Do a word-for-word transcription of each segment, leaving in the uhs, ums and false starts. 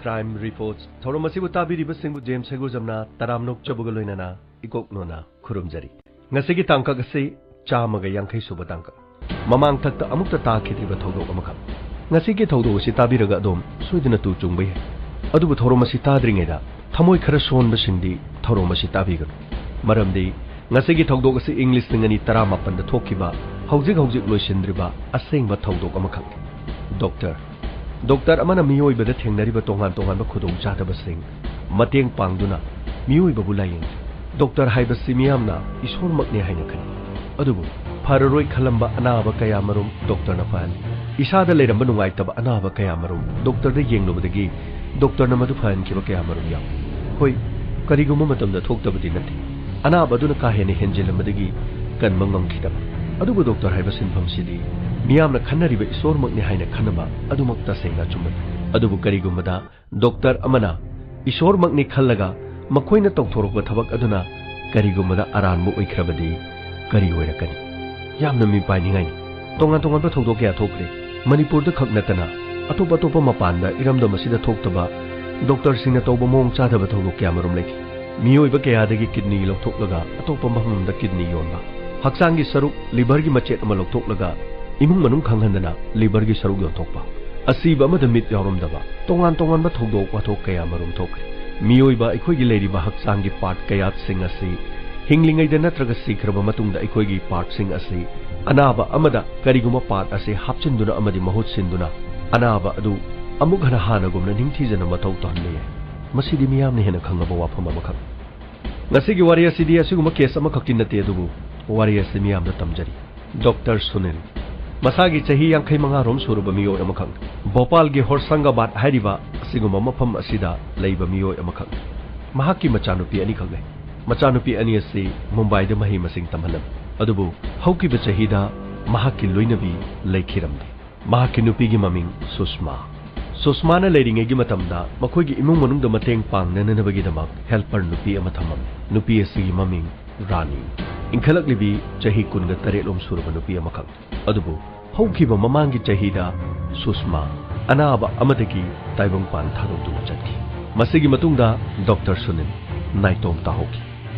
Crime Reports ꯊꯧꯔꯝ ꯑꯁꯤꯕꯨ ꯇꯥꯕꯤꯔꯤꯕꯁꯤꯡꯕꯨ James ꯍꯩꯒꯨꯖꯝꯅ ꯇꯔꯥꯝꯅ ꯑꯣꯛꯆꯕꯒ ꯂꯣꯏꯅꯅ ꯏꯀꯣꯛꯅꯣꯅ ꯈꯨꯔꯨꯝꯖꯔꯤ꯫ ꯉꯁꯤꯒꯤ ꯇꯥꯡꯀꯛ ꯑꯁꯤ ꯆꯥꯝꯃꯒ ꯌꯥꯡꯈꯩ ꯁꯨꯕ ꯇꯥꯡꯀꯛ꯫ ꯃꯃꯥꯡ ꯊꯛꯇ ꯑꯃꯨꯛꯇ ꯇꯥꯈꯤꯗ꯭ꯔꯤꯕ ꯊꯧꯗꯣꯛ ꯑꯃꯈꯛ꯫ ꯉꯁꯤꯒꯤ ꯊꯧꯗꯣꯛ ꯑꯁꯤ ꯇꯥꯕꯤꯔꯒ ꯑꯗꯣꯝ ꯁꯣꯏꯗꯅ ꯇꯨ ꯆꯨꯡꯕ ꯌꯥꯏ꯫ ꯑꯗꯨꯕꯨ ꯊꯧꯔꯝ ꯑꯁꯤ ꯇꯥꯗ꯭ꯔꯤꯉꯩꯗ ꯊꯃꯣꯏ ꯈꯔ ꯁꯣꯟꯕꯁꯤꯡꯗꯤ ꯊꯧꯔꯝ ꯑꯁꯤ ꯇꯥꯕꯤꯒꯅꯨ꯫ ꯃꯔꯝꯗꯤ ꯉꯁꯤꯒꯤ ꯊꯧꯗꯣꯛ ꯑꯁꯤ ꯏꯪ ꯂꯤꯁꯤꯡ ꯑꯅꯤ ꯇꯔꯥꯃꯥꯄꯟꯗ ꯊꯣꯛꯈꯤꯕ, ꯍꯧꯖꯤꯛ ꯍꯧꯖꯤꯛ ꯂꯣꯏꯁꯤꯟꯗ꯭ꯔꯤꯕ ꯑꯁꯦꯡꯕ ꯊꯧꯗꯣꯛ ꯑꯃꯈꯛꯅꯤ꯫ ꯗꯣꯛꯇꯔ꯫ ꯗꯣꯛꯇꯔ ꯑꯃꯅ ꯃꯤꯑꯣꯏꯕꯗ ꯊꯦꯡꯅꯔꯤꯕ ꯇꯣꯉꯥꯟ ꯇꯣꯉꯥꯟꯕ ꯈꯨꯗꯣꯡꯆꯥꯗꯕꯁꯤꯡ ꯃꯇꯦꯡ ꯄꯥꯡꯗꯨꯅ ꯃꯤꯑꯣꯏꯕꯕꯨ ꯂꯥꯌꯦꯡꯈꯤ꯫ ꯗꯣꯛꯇꯔ ꯍꯥꯏꯕꯁꯤ ꯃꯤꯌꯥꯝꯅ ꯏꯁꯣꯔꯃꯛꯅꯤ ꯍꯥꯏꯅ ꯈꯜꯂꯤ꯫ ꯑꯗꯨꯕꯨ ꯐꯔꯔꯣꯏ ꯈꯜꯂꯝꯕ ꯑꯅꯥꯕ ꯀꯌꯥ ꯃꯔꯨꯝ ꯗꯣꯛꯇꯔꯅ ꯐꯍꯜꯂꯤ꯫ ꯏꯁꯥꯗ ꯂꯩꯔꯝꯕ ꯅꯨꯡꯉꯥꯏꯇꯕ ꯑꯅꯥꯕ ꯀꯌꯥ ꯃꯔꯨꯝ ꯗꯣꯛꯇꯔꯗ ꯌꯦꯡꯂꯨꯕꯗꯒꯤ ꯗꯣꯛꯇꯔꯅ ꯃꯗꯨ ꯐꯍꯟꯈꯤꯕ ꯀꯌꯥ ꯃꯔꯨꯝ ꯌꯥꯎꯏ꯫ ꯍꯣꯏ, ꯀꯔꯤꯒꯨꯝꯕ ꯃꯇꯝꯗ ꯊꯣꯛꯇꯕꯗꯤ ꯅꯠꯇꯦ꯫ ꯑꯅꯥꯕ ꯑꯗꯨꯅ ꯀꯥ ꯍꯦꯟꯅ ꯍꯦꯟꯖꯤꯜꯂꯝꯕꯗꯒꯤ ꯀꯟꯕ ꯉꯝꯈꯤꯗꯕ꯫ ꯑꯗꯨꯕꯨ ꯗꯣꯛꯇꯔ ꯍꯥꯏꯕ ꯁꯤꯟꯐꯝꯁꯤꯗꯤ ꯃꯤꯌꯥꯝꯅ ꯈꯟꯅꯔꯤꯕ ꯏꯁꯣꯔꯃꯛꯅꯤ ꯍꯥꯏꯅ ꯈꯟꯅꯕ ꯑꯗꯨꯃꯛ ꯇꯁꯦꯡꯅ ꯑꯆꯨꯝꯕꯅꯤ꯫ ꯑꯗꯨꯕꯨ ꯀꯔꯤꯒꯨꯝꯕꯗ ꯗꯣꯛꯇꯔ ꯑꯃꯅ ꯏꯁꯣꯔꯃꯛꯅꯤ ꯈꯜꯂꯒ ꯃꯈꯣꯏꯅ ꯇꯧꯊꯣꯔꯛꯄ ꯊꯕꯛ ꯑꯗꯨꯅ ꯀꯔꯤꯒꯨꯝꯕꯗ ꯑꯔꯥꯟꯕ ꯑꯣꯏꯈ꯭ꯔꯕꯗꯤ ꯀꯔꯤ ꯑꯣꯏꯔꯛꯀꯅꯤ? ꯌꯥꯝꯅ ꯃꯤꯄꯥꯏꯅꯤꯡꯉꯥꯏꯅꯤ꯫ ꯇꯣꯉꯥꯟ ꯇꯣꯉꯥꯟꯕ ꯊꯧꯗꯣꯛ ꯀꯌꯥ ꯊꯣꯛꯈ꯭ꯔꯦ꯫ ꯃꯅꯤꯄꯨꯔꯗ ꯈꯛ ꯅꯠꯇꯅ ꯑꯇꯣꯞ ꯑꯇꯣꯞꯄ ꯃꯄꯥꯟꯗ ꯏꯔꯝꯗꯝ ꯑꯁꯤꯗ ꯊꯣꯛꯇꯕ ꯗꯣꯛꯇꯔꯁꯤꯡꯅ ꯇꯧꯕ ꯃꯑꯣꯡ ꯆꯥꯗꯕ ꯊꯧꯗꯣꯛ ꯀꯌꯥ ꯃꯔꯨꯝ ꯂꯩꯈꯤ꯫ ꯃꯤꯑꯣꯏꯕ ꯀꯌꯥꯗꯒꯤ ꯀꯤꯗꯅꯤ ꯂꯧꯊꯣꯛꯂꯒ ꯑꯇꯣꯞꯄ ꯃꯐꯝ ꯑꯃꯗ ꯀꯤꯗꯅꯤ ꯌꯣꯟꯕ, ꯍꯛꯆꯥꯡꯒꯤ ꯁꯔꯨꯛ ꯂꯤꯚꯔꯒꯤ ꯃꯆꯦꯠ ꯑꯃ ꯂꯧꯊꯣꯛꯂꯒ ꯏꯃꯨꯡ ꯃꯅꯨꯡ ꯈꯪꯍꯟꯗꯅ ꯂꯤꯚꯔꯒꯤ ꯁꯔꯨꯛ ꯌꯣꯟꯊꯣꯛꯄ, ꯑꯁꯤꯕ ꯑꯃꯗ ꯃꯤꯠ ꯌꯥꯎꯔꯝꯗꯕ ꯇꯣꯉꯥꯟ ꯇꯣꯉꯥꯟꯕ ꯊꯧꯗꯣꯛ ꯋꯥꯊꯣꯛ ꯀꯌꯥ ꯃꯔꯨꯝ ꯊꯣꯛꯈ꯭ꯔꯦ꯫ ꯃꯤꯑꯣꯏꯕ ꯑꯩꯈꯣꯏꯒꯤ ꯂꯩꯔꯤꯕ ꯍꯛꯆꯥꯡꯒꯤ ꯄꯥꯔꯠ ꯀꯌꯥꯠꯁꯤꯡ ꯑꯁꯤ ꯍꯤꯡꯂꯤꯉꯩꯗ ꯅꯠꯇ꯭ꯔꯒ ꯁꯤꯈ꯭ꯔꯕ ꯃꯇꯨꯡꯗ ꯑꯩꯈꯣꯏꯒꯤ ꯄꯥꯔꯠꯁꯤꯡ ꯑꯁꯤ ꯑꯅꯥꯕ ꯑꯃꯗ ꯀꯔꯤꯒꯨꯝꯕ ꯄꯥꯔꯠ ꯑꯁꯤ ꯍꯥꯞꯆꯤꯟꯗꯨꯅ ꯑꯃꯗꯤ ꯃꯍꯨꯠ ꯁꯤꯟꯗꯨꯅ ꯑꯅꯥꯕ ꯑꯗꯨ ꯑꯃꯨꯛ ꯍꯟꯅ ꯍꯥꯟꯅꯒꯨꯝꯅ ꯅꯤꯡꯊꯤꯖꯅ ꯃꯊꯧ ꯇꯧꯍꯟꯕ ꯌꯥꯏ꯫ ꯃꯁꯤꯗꯤ ꯃꯤꯌꯥꯝꯅ ꯍꯦꯟꯅ ꯈꯪꯉꯕ ꯋꯥꯐꯝ ꯑꯃꯈꯛ꯫ ꯉꯁꯤꯒꯤ ꯋꯥꯔꯤ ꯑꯁꯤꯗꯤ ꯑꯁꯤꯒꯨꯝꯕ ꯀꯦꯁ ꯑꯃꯈꯛꯇꯤ ꯅꯠꯇꯦ, ꯑꯗꯨꯕꯨ ꯋꯥꯔꯤ ꯑꯁꯤ ꯃꯤꯌꯥꯝꯗ ꯇꯝꯖꯔꯤ꯫ ꯗꯣꯛꯇꯔ ꯁꯨꯅꯤꯜ, ꯃꯁꯥꯒꯤ ꯆꯍꯤ ꯌꯥꯡꯈꯩ ꯃꯉꯥ ꯔꯣꯝ ꯁꯨꯔꯕ ꯃꯤꯑꯣꯏ ꯑꯃꯈꯛ, ꯚꯣꯄꯥꯜꯒꯤ ꯍꯣꯔꯁꯪꯒꯥꯕꯥꯗ ꯍꯥꯏꯔꯤꯕ ꯑꯁꯤꯒꯨꯝꯕ ꯃꯐꯝ ꯑꯁꯤꯗ ꯂꯩꯕ ꯃꯤꯑꯣꯏ ꯑꯃꯈꯛ꯫ ꯃꯍꯥꯛꯀꯤ ꯃꯆꯥꯅꯨꯄꯤ ꯑꯅꯤꯈꯛ ꯂꯩ꯫ ꯃꯆꯥꯅꯨꯄꯤ ꯑꯅꯤ ꯑꯁꯤ ꯃꯨꯝꯕꯥꯏꯗ ꯃꯍꯩ ꯃꯁꯤꯡ ꯇꯝꯍꯜꯂꯝꯃꯤ꯫ ꯑꯗꯨꯕꯨ ꯍꯧꯈꯤꯕ ꯆꯍꯤꯗ ꯃꯍꯥꯛꯀꯤ ꯂꯣꯏꯅꯕꯤ ꯂꯩꯈꯤꯔꯝꯗꯦ꯫ ꯃꯍꯥꯛꯀꯤ ꯅꯨꯄꯤꯒꯤ ꯃꯃꯤꯡ ꯁꯨꯁꯃꯥ꯫ ꯁꯨꯁꯃꯥꯅ ꯂꯩꯔꯤꯉꯩꯒꯤ ꯃꯇꯝꯗ ꯃꯈꯣꯏꯒꯤ ꯏꯃꯨꯡ ꯃꯅꯨꯡꯗ ꯃꯇꯦꯡ ꯄꯥꯡꯅꯅꯕꯒꯤꯗꯃꯛ ꯍꯦꯜꯄꯔ ꯅꯨꯄꯤ ꯑꯃ ꯊꯝꯃꯝꯃꯤ꯫ ꯅꯨꯄꯤ ꯑꯁꯤꯒꯤ ꯃꯃꯤꯡ ꯔꯥꯅꯤ꯫ ꯏꯟꯈꯠꯂꯛꯂꯤꯕꯤ ꯆꯍꯤ ꯀꯨꯟꯒ ꯇꯔꯦꯠ ꯂꯣꯝ ꯁꯨꯔꯕ ꯅꯨꯄꯤ ꯑꯃꯈꯛ꯫ ꯑꯗꯨꯕꯨ ꯍꯧꯈꯤꯕ ꯃꯃꯥꯡꯒꯤ ꯆꯍꯤꯗ ꯁꯨꯁꯃꯥ ꯑꯅꯥꯕ ꯑꯃꯗꯒꯤ ꯇꯥꯏꯕꯪꯄꯥꯟ ꯊꯥꯗꯣꯛꯇꯨꯅ ꯆꯠꯈꯤ꯫ ꯃꯁꯤꯒꯤ ꯃꯇꯨꯡꯗ ꯗꯣꯛꯇꯔ ꯁꯨꯅꯤꯜ ꯅꯥꯏꯇꯣꯝ ꯇꯥꯍꯧꯈꯤ꯫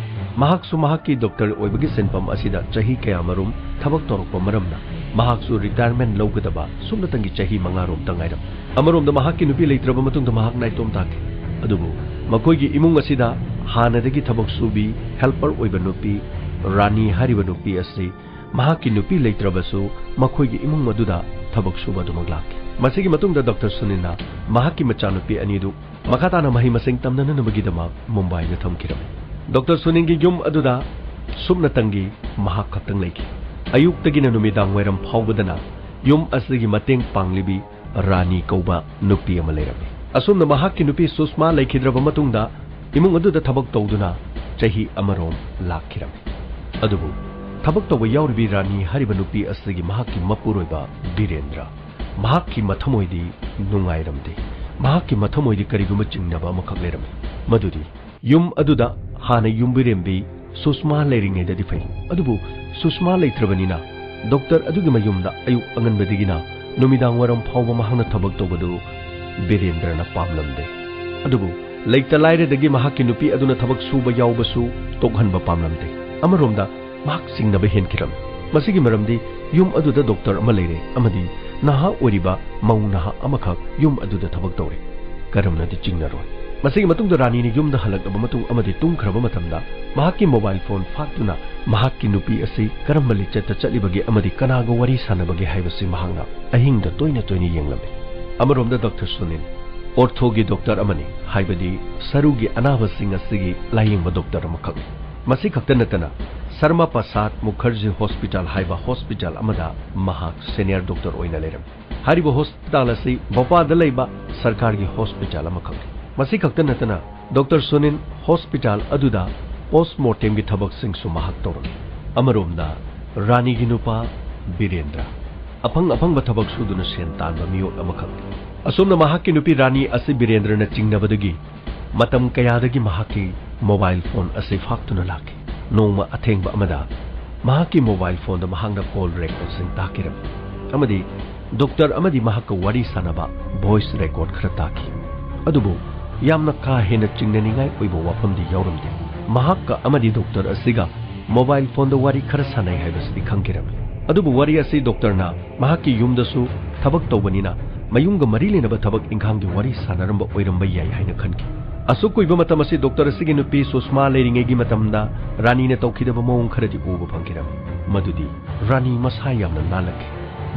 ꯃꯍꯥꯛꯁꯨ ꯃꯍꯥꯛꯀꯤ ꯗꯣꯛꯇꯔ ꯑꯣꯏꯕꯒꯤ ꯁꯤꯟꯐꯝ ꯑꯁꯤꯗ ꯆꯍꯤ ꯀꯌꯥꯃꯔꯨꯝ ꯊꯕꯛ ꯇꯧꯔꯛꯄ ꯃꯔꯝꯅ ꯃꯍꯥꯛꯁꯨ ꯔꯤꯇꯥꯌꯔꯃꯦꯟ ꯂꯧꯒꯗꯕ ꯁꯨꯞꯅꯇꯪꯒꯤ ꯆꯍꯤ ꯃꯉꯥꯔꯣꯝꯇ ꯉꯥꯏꯔꯝꯃꯤ꯫ ꯑꯃꯔꯣꯝꯗ ꯃꯍꯥꯛꯀꯤ ꯅꯨꯄꯤ ꯂꯩꯇ꯭ꯔꯕ ꯃꯇꯨꯡꯗ ꯃꯍꯥꯛ ꯅꯥꯏꯇꯣꯝ ꯇꯥꯈꯤ꯫ ꯑꯗꯨꯕꯨ ꯃꯈꯣꯏꯒꯤ ꯏꯃꯨꯡ ꯑꯁꯤꯗ ꯍꯥꯟꯅꯗꯒꯤ ꯊꯕꯛ ꯁꯨꯕꯤ, ꯍꯦꯜꯄꯔ ꯑꯣꯏꯕ ꯅꯨꯄꯤ ꯔꯥꯅꯤ ꯍꯥꯏꯔꯤꯕ ꯅꯨꯄꯤ ꯑꯁꯤ ꯃꯍꯥꯛꯀꯤ ꯅꯨꯄꯤ ꯂꯩꯇ꯭ꯔꯕꯁꯨ ꯃꯈꯣꯏꯒꯤ ꯏꯃꯨꯡ ꯑꯗꯨꯗ ꯊꯕꯛ ꯁꯨꯕ ꯑꯗꯨꯃꯛ ꯂꯥꯛꯈꯤ꯫ ꯃꯁꯤꯒꯤ ꯃꯇꯨꯡꯗ ꯗꯣꯛꯇꯔ ꯁꯨꯅꯤꯜꯅ ꯃꯍꯥꯛꯀꯤ ꯃꯆꯥꯅꯨꯄꯤ ꯑꯅꯤꯗꯨ ꯃꯈꯥ ꯇꯥꯅ ꯃꯍꯩ ꯃꯁꯤꯡ ꯇꯝꯅꯅꯕꯒꯤꯗꯃꯛ ꯃꯨꯝꯕꯥꯏꯗ ꯊꯝꯈꯤꯔꯝꯃꯤ꯫ ꯗꯣꯛꯇꯔ ꯁꯨꯅꯤꯜꯒꯤ ꯌꯨꯝ ꯑꯗꯨꯗ ꯁꯨꯞꯅꯇꯪꯒꯤ ꯃꯍꯥꯛ ꯈꯛꯇꯪ ꯂꯩꯈꯤ꯫ ꯑꯌꯨꯛꯇꯒꯤꯅ ꯅꯨꯃꯤꯗꯥꯡ ꯋꯥꯏꯔꯝ ꯐꯥꯎꯕꯗꯅ ꯌꯨꯝ ꯑꯁꯤꯒꯤ ꯃꯇꯦꯡ ꯄꯥꯡꯂꯤꯕꯤ ꯔꯥꯅꯤ ꯀꯧꯕ ꯅꯨꯄꯤ ꯑꯃ ꯂꯩꯔꯝꯃꯤ꯫ ꯑꯁꯨꯝꯅ ꯃꯍꯥꯛꯀꯤ ꯅꯨꯄꯤ ꯁꯨꯁꯃꯥ ꯂꯩꯈꯤꯗ꯭ꯔꯕ ꯃꯇꯨꯡꯗ ꯏꯃꯨꯡ ꯑꯗꯨꯗ ꯊꯕꯛ ꯇꯧꯗꯨꯅ ꯆꯍꯤ ꯑꯃꯔꯣꯝ ꯂꯥꯛꯈꯤꯔꯝꯃꯤ꯫ ꯑꯗꯨꯕꯨ ꯊꯕꯛ ꯇꯧꯕ ꯌꯥꯎꯔꯤꯕꯤ ꯔꯥꯅꯤ ꯍꯥꯏꯔꯤꯕ ꯅꯨꯄꯤ ꯑꯁꯤꯒꯤ ꯃꯍꯥꯛꯀꯤ ꯃꯄꯨꯔꯣꯏꯕ ꯕꯤꯔꯦꯟꯗ꯭ꯔ ꯃꯍꯥꯛꯀꯤ ꯃꯊꯃꯣꯏꯗꯤ ꯅꯨꯡꯉꯥꯏꯔꯝꯗꯦ꯫ ꯃꯍꯥꯛꯀꯤ ꯃꯊꯃꯣꯏꯗꯤ ꯀꯔꯤꯒꯨꯝꯕ ꯆꯤꯡꯅꯕ ꯑꯃꯈꯛ ꯂꯩꯔꯝꯃꯤ꯫ ꯃꯗꯨꯗꯤ ꯌꯨꯝ ꯑꯗꯨꯗ ꯍꯥꯟꯅ ꯌꯨꯝꯕꯤꯔꯦꯝꯕꯤ ꯁꯨꯁꯃꯥ ꯂꯩꯔꯤꯉꯩꯗꯗꯤ ꯐꯩ, ꯑꯗꯨꯕꯨ ꯁꯨꯁꯃꯥ ꯂꯩꯇ꯭ꯔꯕꯅꯤꯅ ꯗꯣꯛꯇꯔ ꯑꯗꯨꯒꯤ ꯃꯌꯨꯝꯗ ꯑꯌꯨꯛ ꯑꯉꯟꯕꯗꯒꯤꯅ ꯅꯨꯃꯤꯗꯥꯡ ꯋꯥꯏꯔꯝ ꯐꯥꯎꯕ ꯃꯍꯥꯛꯅ ꯊꯕꯛ ꯇꯧꯕꯗꯨ ꯕꯤꯔꯦꯟꯗ꯭ꯔꯅ ꯄꯥꯝꯂꯝꯗꯦ꯫ ꯑꯗꯨꯕꯨ ꯂꯩꯇ ꯂꯥꯏꯔꯗꯒꯤ ꯃꯍꯥꯛꯀꯤ ꯅꯨꯄꯤ ꯑꯗꯨꯅ ꯊꯕꯛ ꯁꯨꯕ ꯌꯥꯎꯕꯁꯨ ꯇꯣꯛꯍꯟꯕ ꯄꯥꯝꯂꯝꯗꯦ꯫ ꯑꯃꯔꯣꯝꯗ ꯃꯍꯥꯛ ꯆꯤꯡꯅꯕ ꯍꯦꯟꯈꯤꯔꯝꯃꯤ꯫ ꯃꯁꯤꯒꯤ ꯃꯔꯝꯗꯤ ꯌꯨꯝ ꯑꯗꯨꯗ ꯗꯣꯛꯇꯔ ꯑꯃ ꯂꯩꯔꯦ ꯑꯃꯗꯤ ꯅꯍꯥ ꯑꯣꯏꯔꯤꯕ ꯃꯧ ꯅꯍꯥ ꯑꯃꯈꯛ ꯌꯨꯝ ꯑꯗꯨꯗ ꯊꯕꯛ ꯇꯧꯔꯦ꯫ ꯀꯔꯝꯅꯗꯤ ꯆꯤꯡꯅꯔꯣꯏ? ꯃꯁꯤꯒꯤ ꯃꯇꯨꯡꯗ ꯔꯥꯅꯤꯅ ꯌꯨꯝꯗ ꯍꯜꯂꯛꯂꯕ ꯃꯇꯨꯡ ꯑꯃꯗꯤ ꯇꯨꯝꯈ꯭ꯔꯕ ꯃꯇꯝꯗ ꯃꯍꯥꯛꯀꯤ ꯃꯣꯕꯥꯏꯜ ꯐꯣꯟ ꯐꯥꯛꯇꯨꯅ ꯃꯍꯥꯛꯀꯤ ꯅꯨꯄꯤ ꯑꯁꯤ ꯀꯔꯝꯕ ꯂꯤꯆꯠꯇ ꯆꯠꯂꯤꯕꯒꯦ ꯑꯃꯗꯤ ꯀꯅꯥꯒ ꯋꯥꯔꯤ ꯁꯥꯟꯅꯕꯒꯦ ꯍꯥꯏꯕꯁꯤ ꯃꯍꯥꯛꯅ ꯑꯍꯤꯡꯗ ꯇꯣꯏꯅ ꯇꯣꯏꯅ ꯌꯦꯡꯂꯝꯃꯤ꯫ ꯑꯃꯔꯣꯝꯗ ꯗꯣꯛꯇꯔ ꯁꯨꯅꯤꯜ ꯑꯣꯔꯊꯣꯒꯤ ꯗꯣꯛꯇꯔ ꯑꯃꯅꯤ, ꯍꯥꯏꯕꯗꯤ ꯁꯔꯨꯒꯤ ꯑꯅꯥꯕꯁꯤꯡ ꯑꯁꯤꯒꯤ ꯂꯥꯌꯦꯡꯕ ꯗꯣꯛꯇꯔ ꯑꯃꯈꯛꯅꯤ꯫ ꯃꯁꯤ ꯈꯛꯇ ꯅꯠꯇꯅ ꯁꯔꯃ ꯄ꯭ꯔꯁꯥꯗ ꯃꯨꯈꯔꯖꯤ ꯍꯣꯁꯄꯤꯇꯥꯜ ꯍꯥꯏꯕ ꯍꯣꯁꯄꯤꯇꯥꯜ ꯑꯃꯗ ꯃꯍꯥꯛ ꯁꯦꯅꯤꯌꯔ ꯗꯣꯛꯇꯔ ꯑꯣꯏꯅ ꯂꯩꯔꯝꯃꯤ꯫ ꯍꯥꯏꯔꯤꯕ ꯍꯣꯁꯄꯤꯇꯥꯜ ꯑꯁꯤ ꯚꯣꯄꯥꯜꯗ ꯂꯩꯕ ꯁꯔꯀꯥꯔꯒꯤ ꯍꯣꯁꯄꯤꯇꯥꯜ ꯑꯃꯈꯛꯅꯤ꯫ ꯃꯁꯤ ꯈꯛꯇ ꯅꯠꯇꯅ ꯗꯣꯛꯇꯔ ꯁꯨꯅꯤꯜ ꯍꯣꯁꯄꯤꯇꯥꯜ ꯑꯗꯨꯗ ꯄꯣꯁꯃꯣꯔꯇꯦꯝꯒꯤ ꯊꯕꯛꯁꯤꯡꯁꯨ ꯃꯍꯥꯛ ꯇꯧꯔꯝꯃꯤ꯫ ꯑꯃꯔꯣꯝꯗ ꯔꯥꯅꯤꯒꯤ ꯅꯨꯄꯥ ꯕꯤꯔꯦꯟꯗ꯭ꯔ ꯑꯐꯪ ꯑꯐꯪꯕ ꯊꯕꯛ ꯁꯨꯗꯨꯅ ꯁꯦꯟ ꯇꯥꯟꯕ ꯃꯤꯑꯣꯏ ꯑꯃꯈꯛꯅꯤ꯫ ꯑꯁꯨꯝꯅ ꯃꯍꯥꯛꯀꯤ ꯅꯨꯄꯤ ꯔꯥꯅꯤ ꯑꯁꯤ ꯕꯤꯔꯦꯟꯗ꯭ꯔꯅ ꯆꯤꯡꯅꯕꯗꯒꯤ ꯃꯇꯝ ꯀꯌꯥꯗꯒꯤ ꯃꯍꯥꯛꯀꯤ ꯃꯣꯕꯥꯏꯜ ꯐꯣꯟ ꯑꯁꯤ ꯐꯥꯛꯇꯨꯅ ꯂꯥꯛꯈꯤ꯫ ꯅꯣꯡꯃ ꯑꯊꯦꯡꯕ ꯑꯃꯗ ꯃꯍꯥꯛꯀꯤ ꯃꯣꯕꯥꯏꯜ ꯐꯣꯟꯗ ꯃꯍꯥꯛꯅ ꯀꯣꯜ ꯔꯦꯀꯣꯔꯗꯁꯤꯡ ꯇꯥꯈꯤꯔꯝꯃꯤ ꯑꯃꯗꯤ ꯗꯣꯛꯇꯔ ꯑꯃꯗꯤ ꯃꯍꯥꯛꯀ ꯋꯥꯔꯤ ꯁꯥꯅꯕ ꯚꯣꯏꯁ ꯔꯦꯀꯣꯔꯗ ꯈꯔ ꯇꯥꯈꯤ꯫ ꯑꯗꯨꯕꯨ ꯌꯥꯝꯅ ꯀꯥ ꯍꯦꯟꯅ ꯆꯤꯡꯅꯅꯤꯡꯉꯥꯏ ꯑꯣꯏꯕ ꯋꯥꯐꯝꯗꯤ ꯌꯥꯎꯔꯝꯗꯦ꯫ ꯃꯍꯥꯛꯀ ꯑꯃꯗꯤ ꯗꯣꯛꯇꯔ ꯑꯁꯤꯒ ꯃꯣꯕꯥꯏꯜ ꯐꯣꯟꯗ ꯋꯥꯔꯤ ꯈꯔ ꯁꯥꯟꯅꯩ ꯍꯥꯏꯕꯁꯤꯗꯤ ꯈꯪꯈꯤꯔꯝꯃꯤ꯫ ꯑꯗꯨꯕꯨ ꯋꯥꯔꯤ ꯑꯁꯤ ꯗꯣꯛꯇꯔꯅ ꯃꯍꯥꯛꯀꯤ ꯌꯨꯝꯗꯁꯨ ꯊꯕꯛ ꯇꯧꯕꯅꯤꯅ ꯃꯌꯨꯝꯒ ꯃꯔꯤ ꯂꯩꯅꯕ ꯊꯕꯛ ꯏꯪꯈꯥꯡꯒꯤ ꯋꯥꯔꯤ ꯁꯥꯟꯅꯔꯝꯕ ꯑꯣꯏꯔꯝꯕ ꯌꯥꯏ ꯍꯥꯏꯅ ꯈꯟꯈꯤ꯫ ꯑꯁꯨꯛ ꯀꯨꯏꯕ ꯃꯇꯝ ꯑꯁꯤ ꯗꯣꯛꯇꯔ ꯑꯁꯤꯒꯤ ꯅꯨꯄꯤ ꯁꯨꯁꯃꯥ ꯂꯩꯔꯤꯉꯩꯒꯤ ꯃꯇꯝꯗ ꯔꯥꯅꯤꯅ ꯇꯧꯈꯤꯗꯕ ꯃꯑꯣꯡ ꯈꯔꯗꯤ ꯎꯕ ꯐꯪꯈꯤꯔꯝꯃꯤ꯫ ꯃꯗꯨꯗꯤ ꯔꯥꯅꯤ ꯃꯁꯥ ꯌꯥꯝꯅ ꯅꯥꯜꯂꯛꯈꯤ,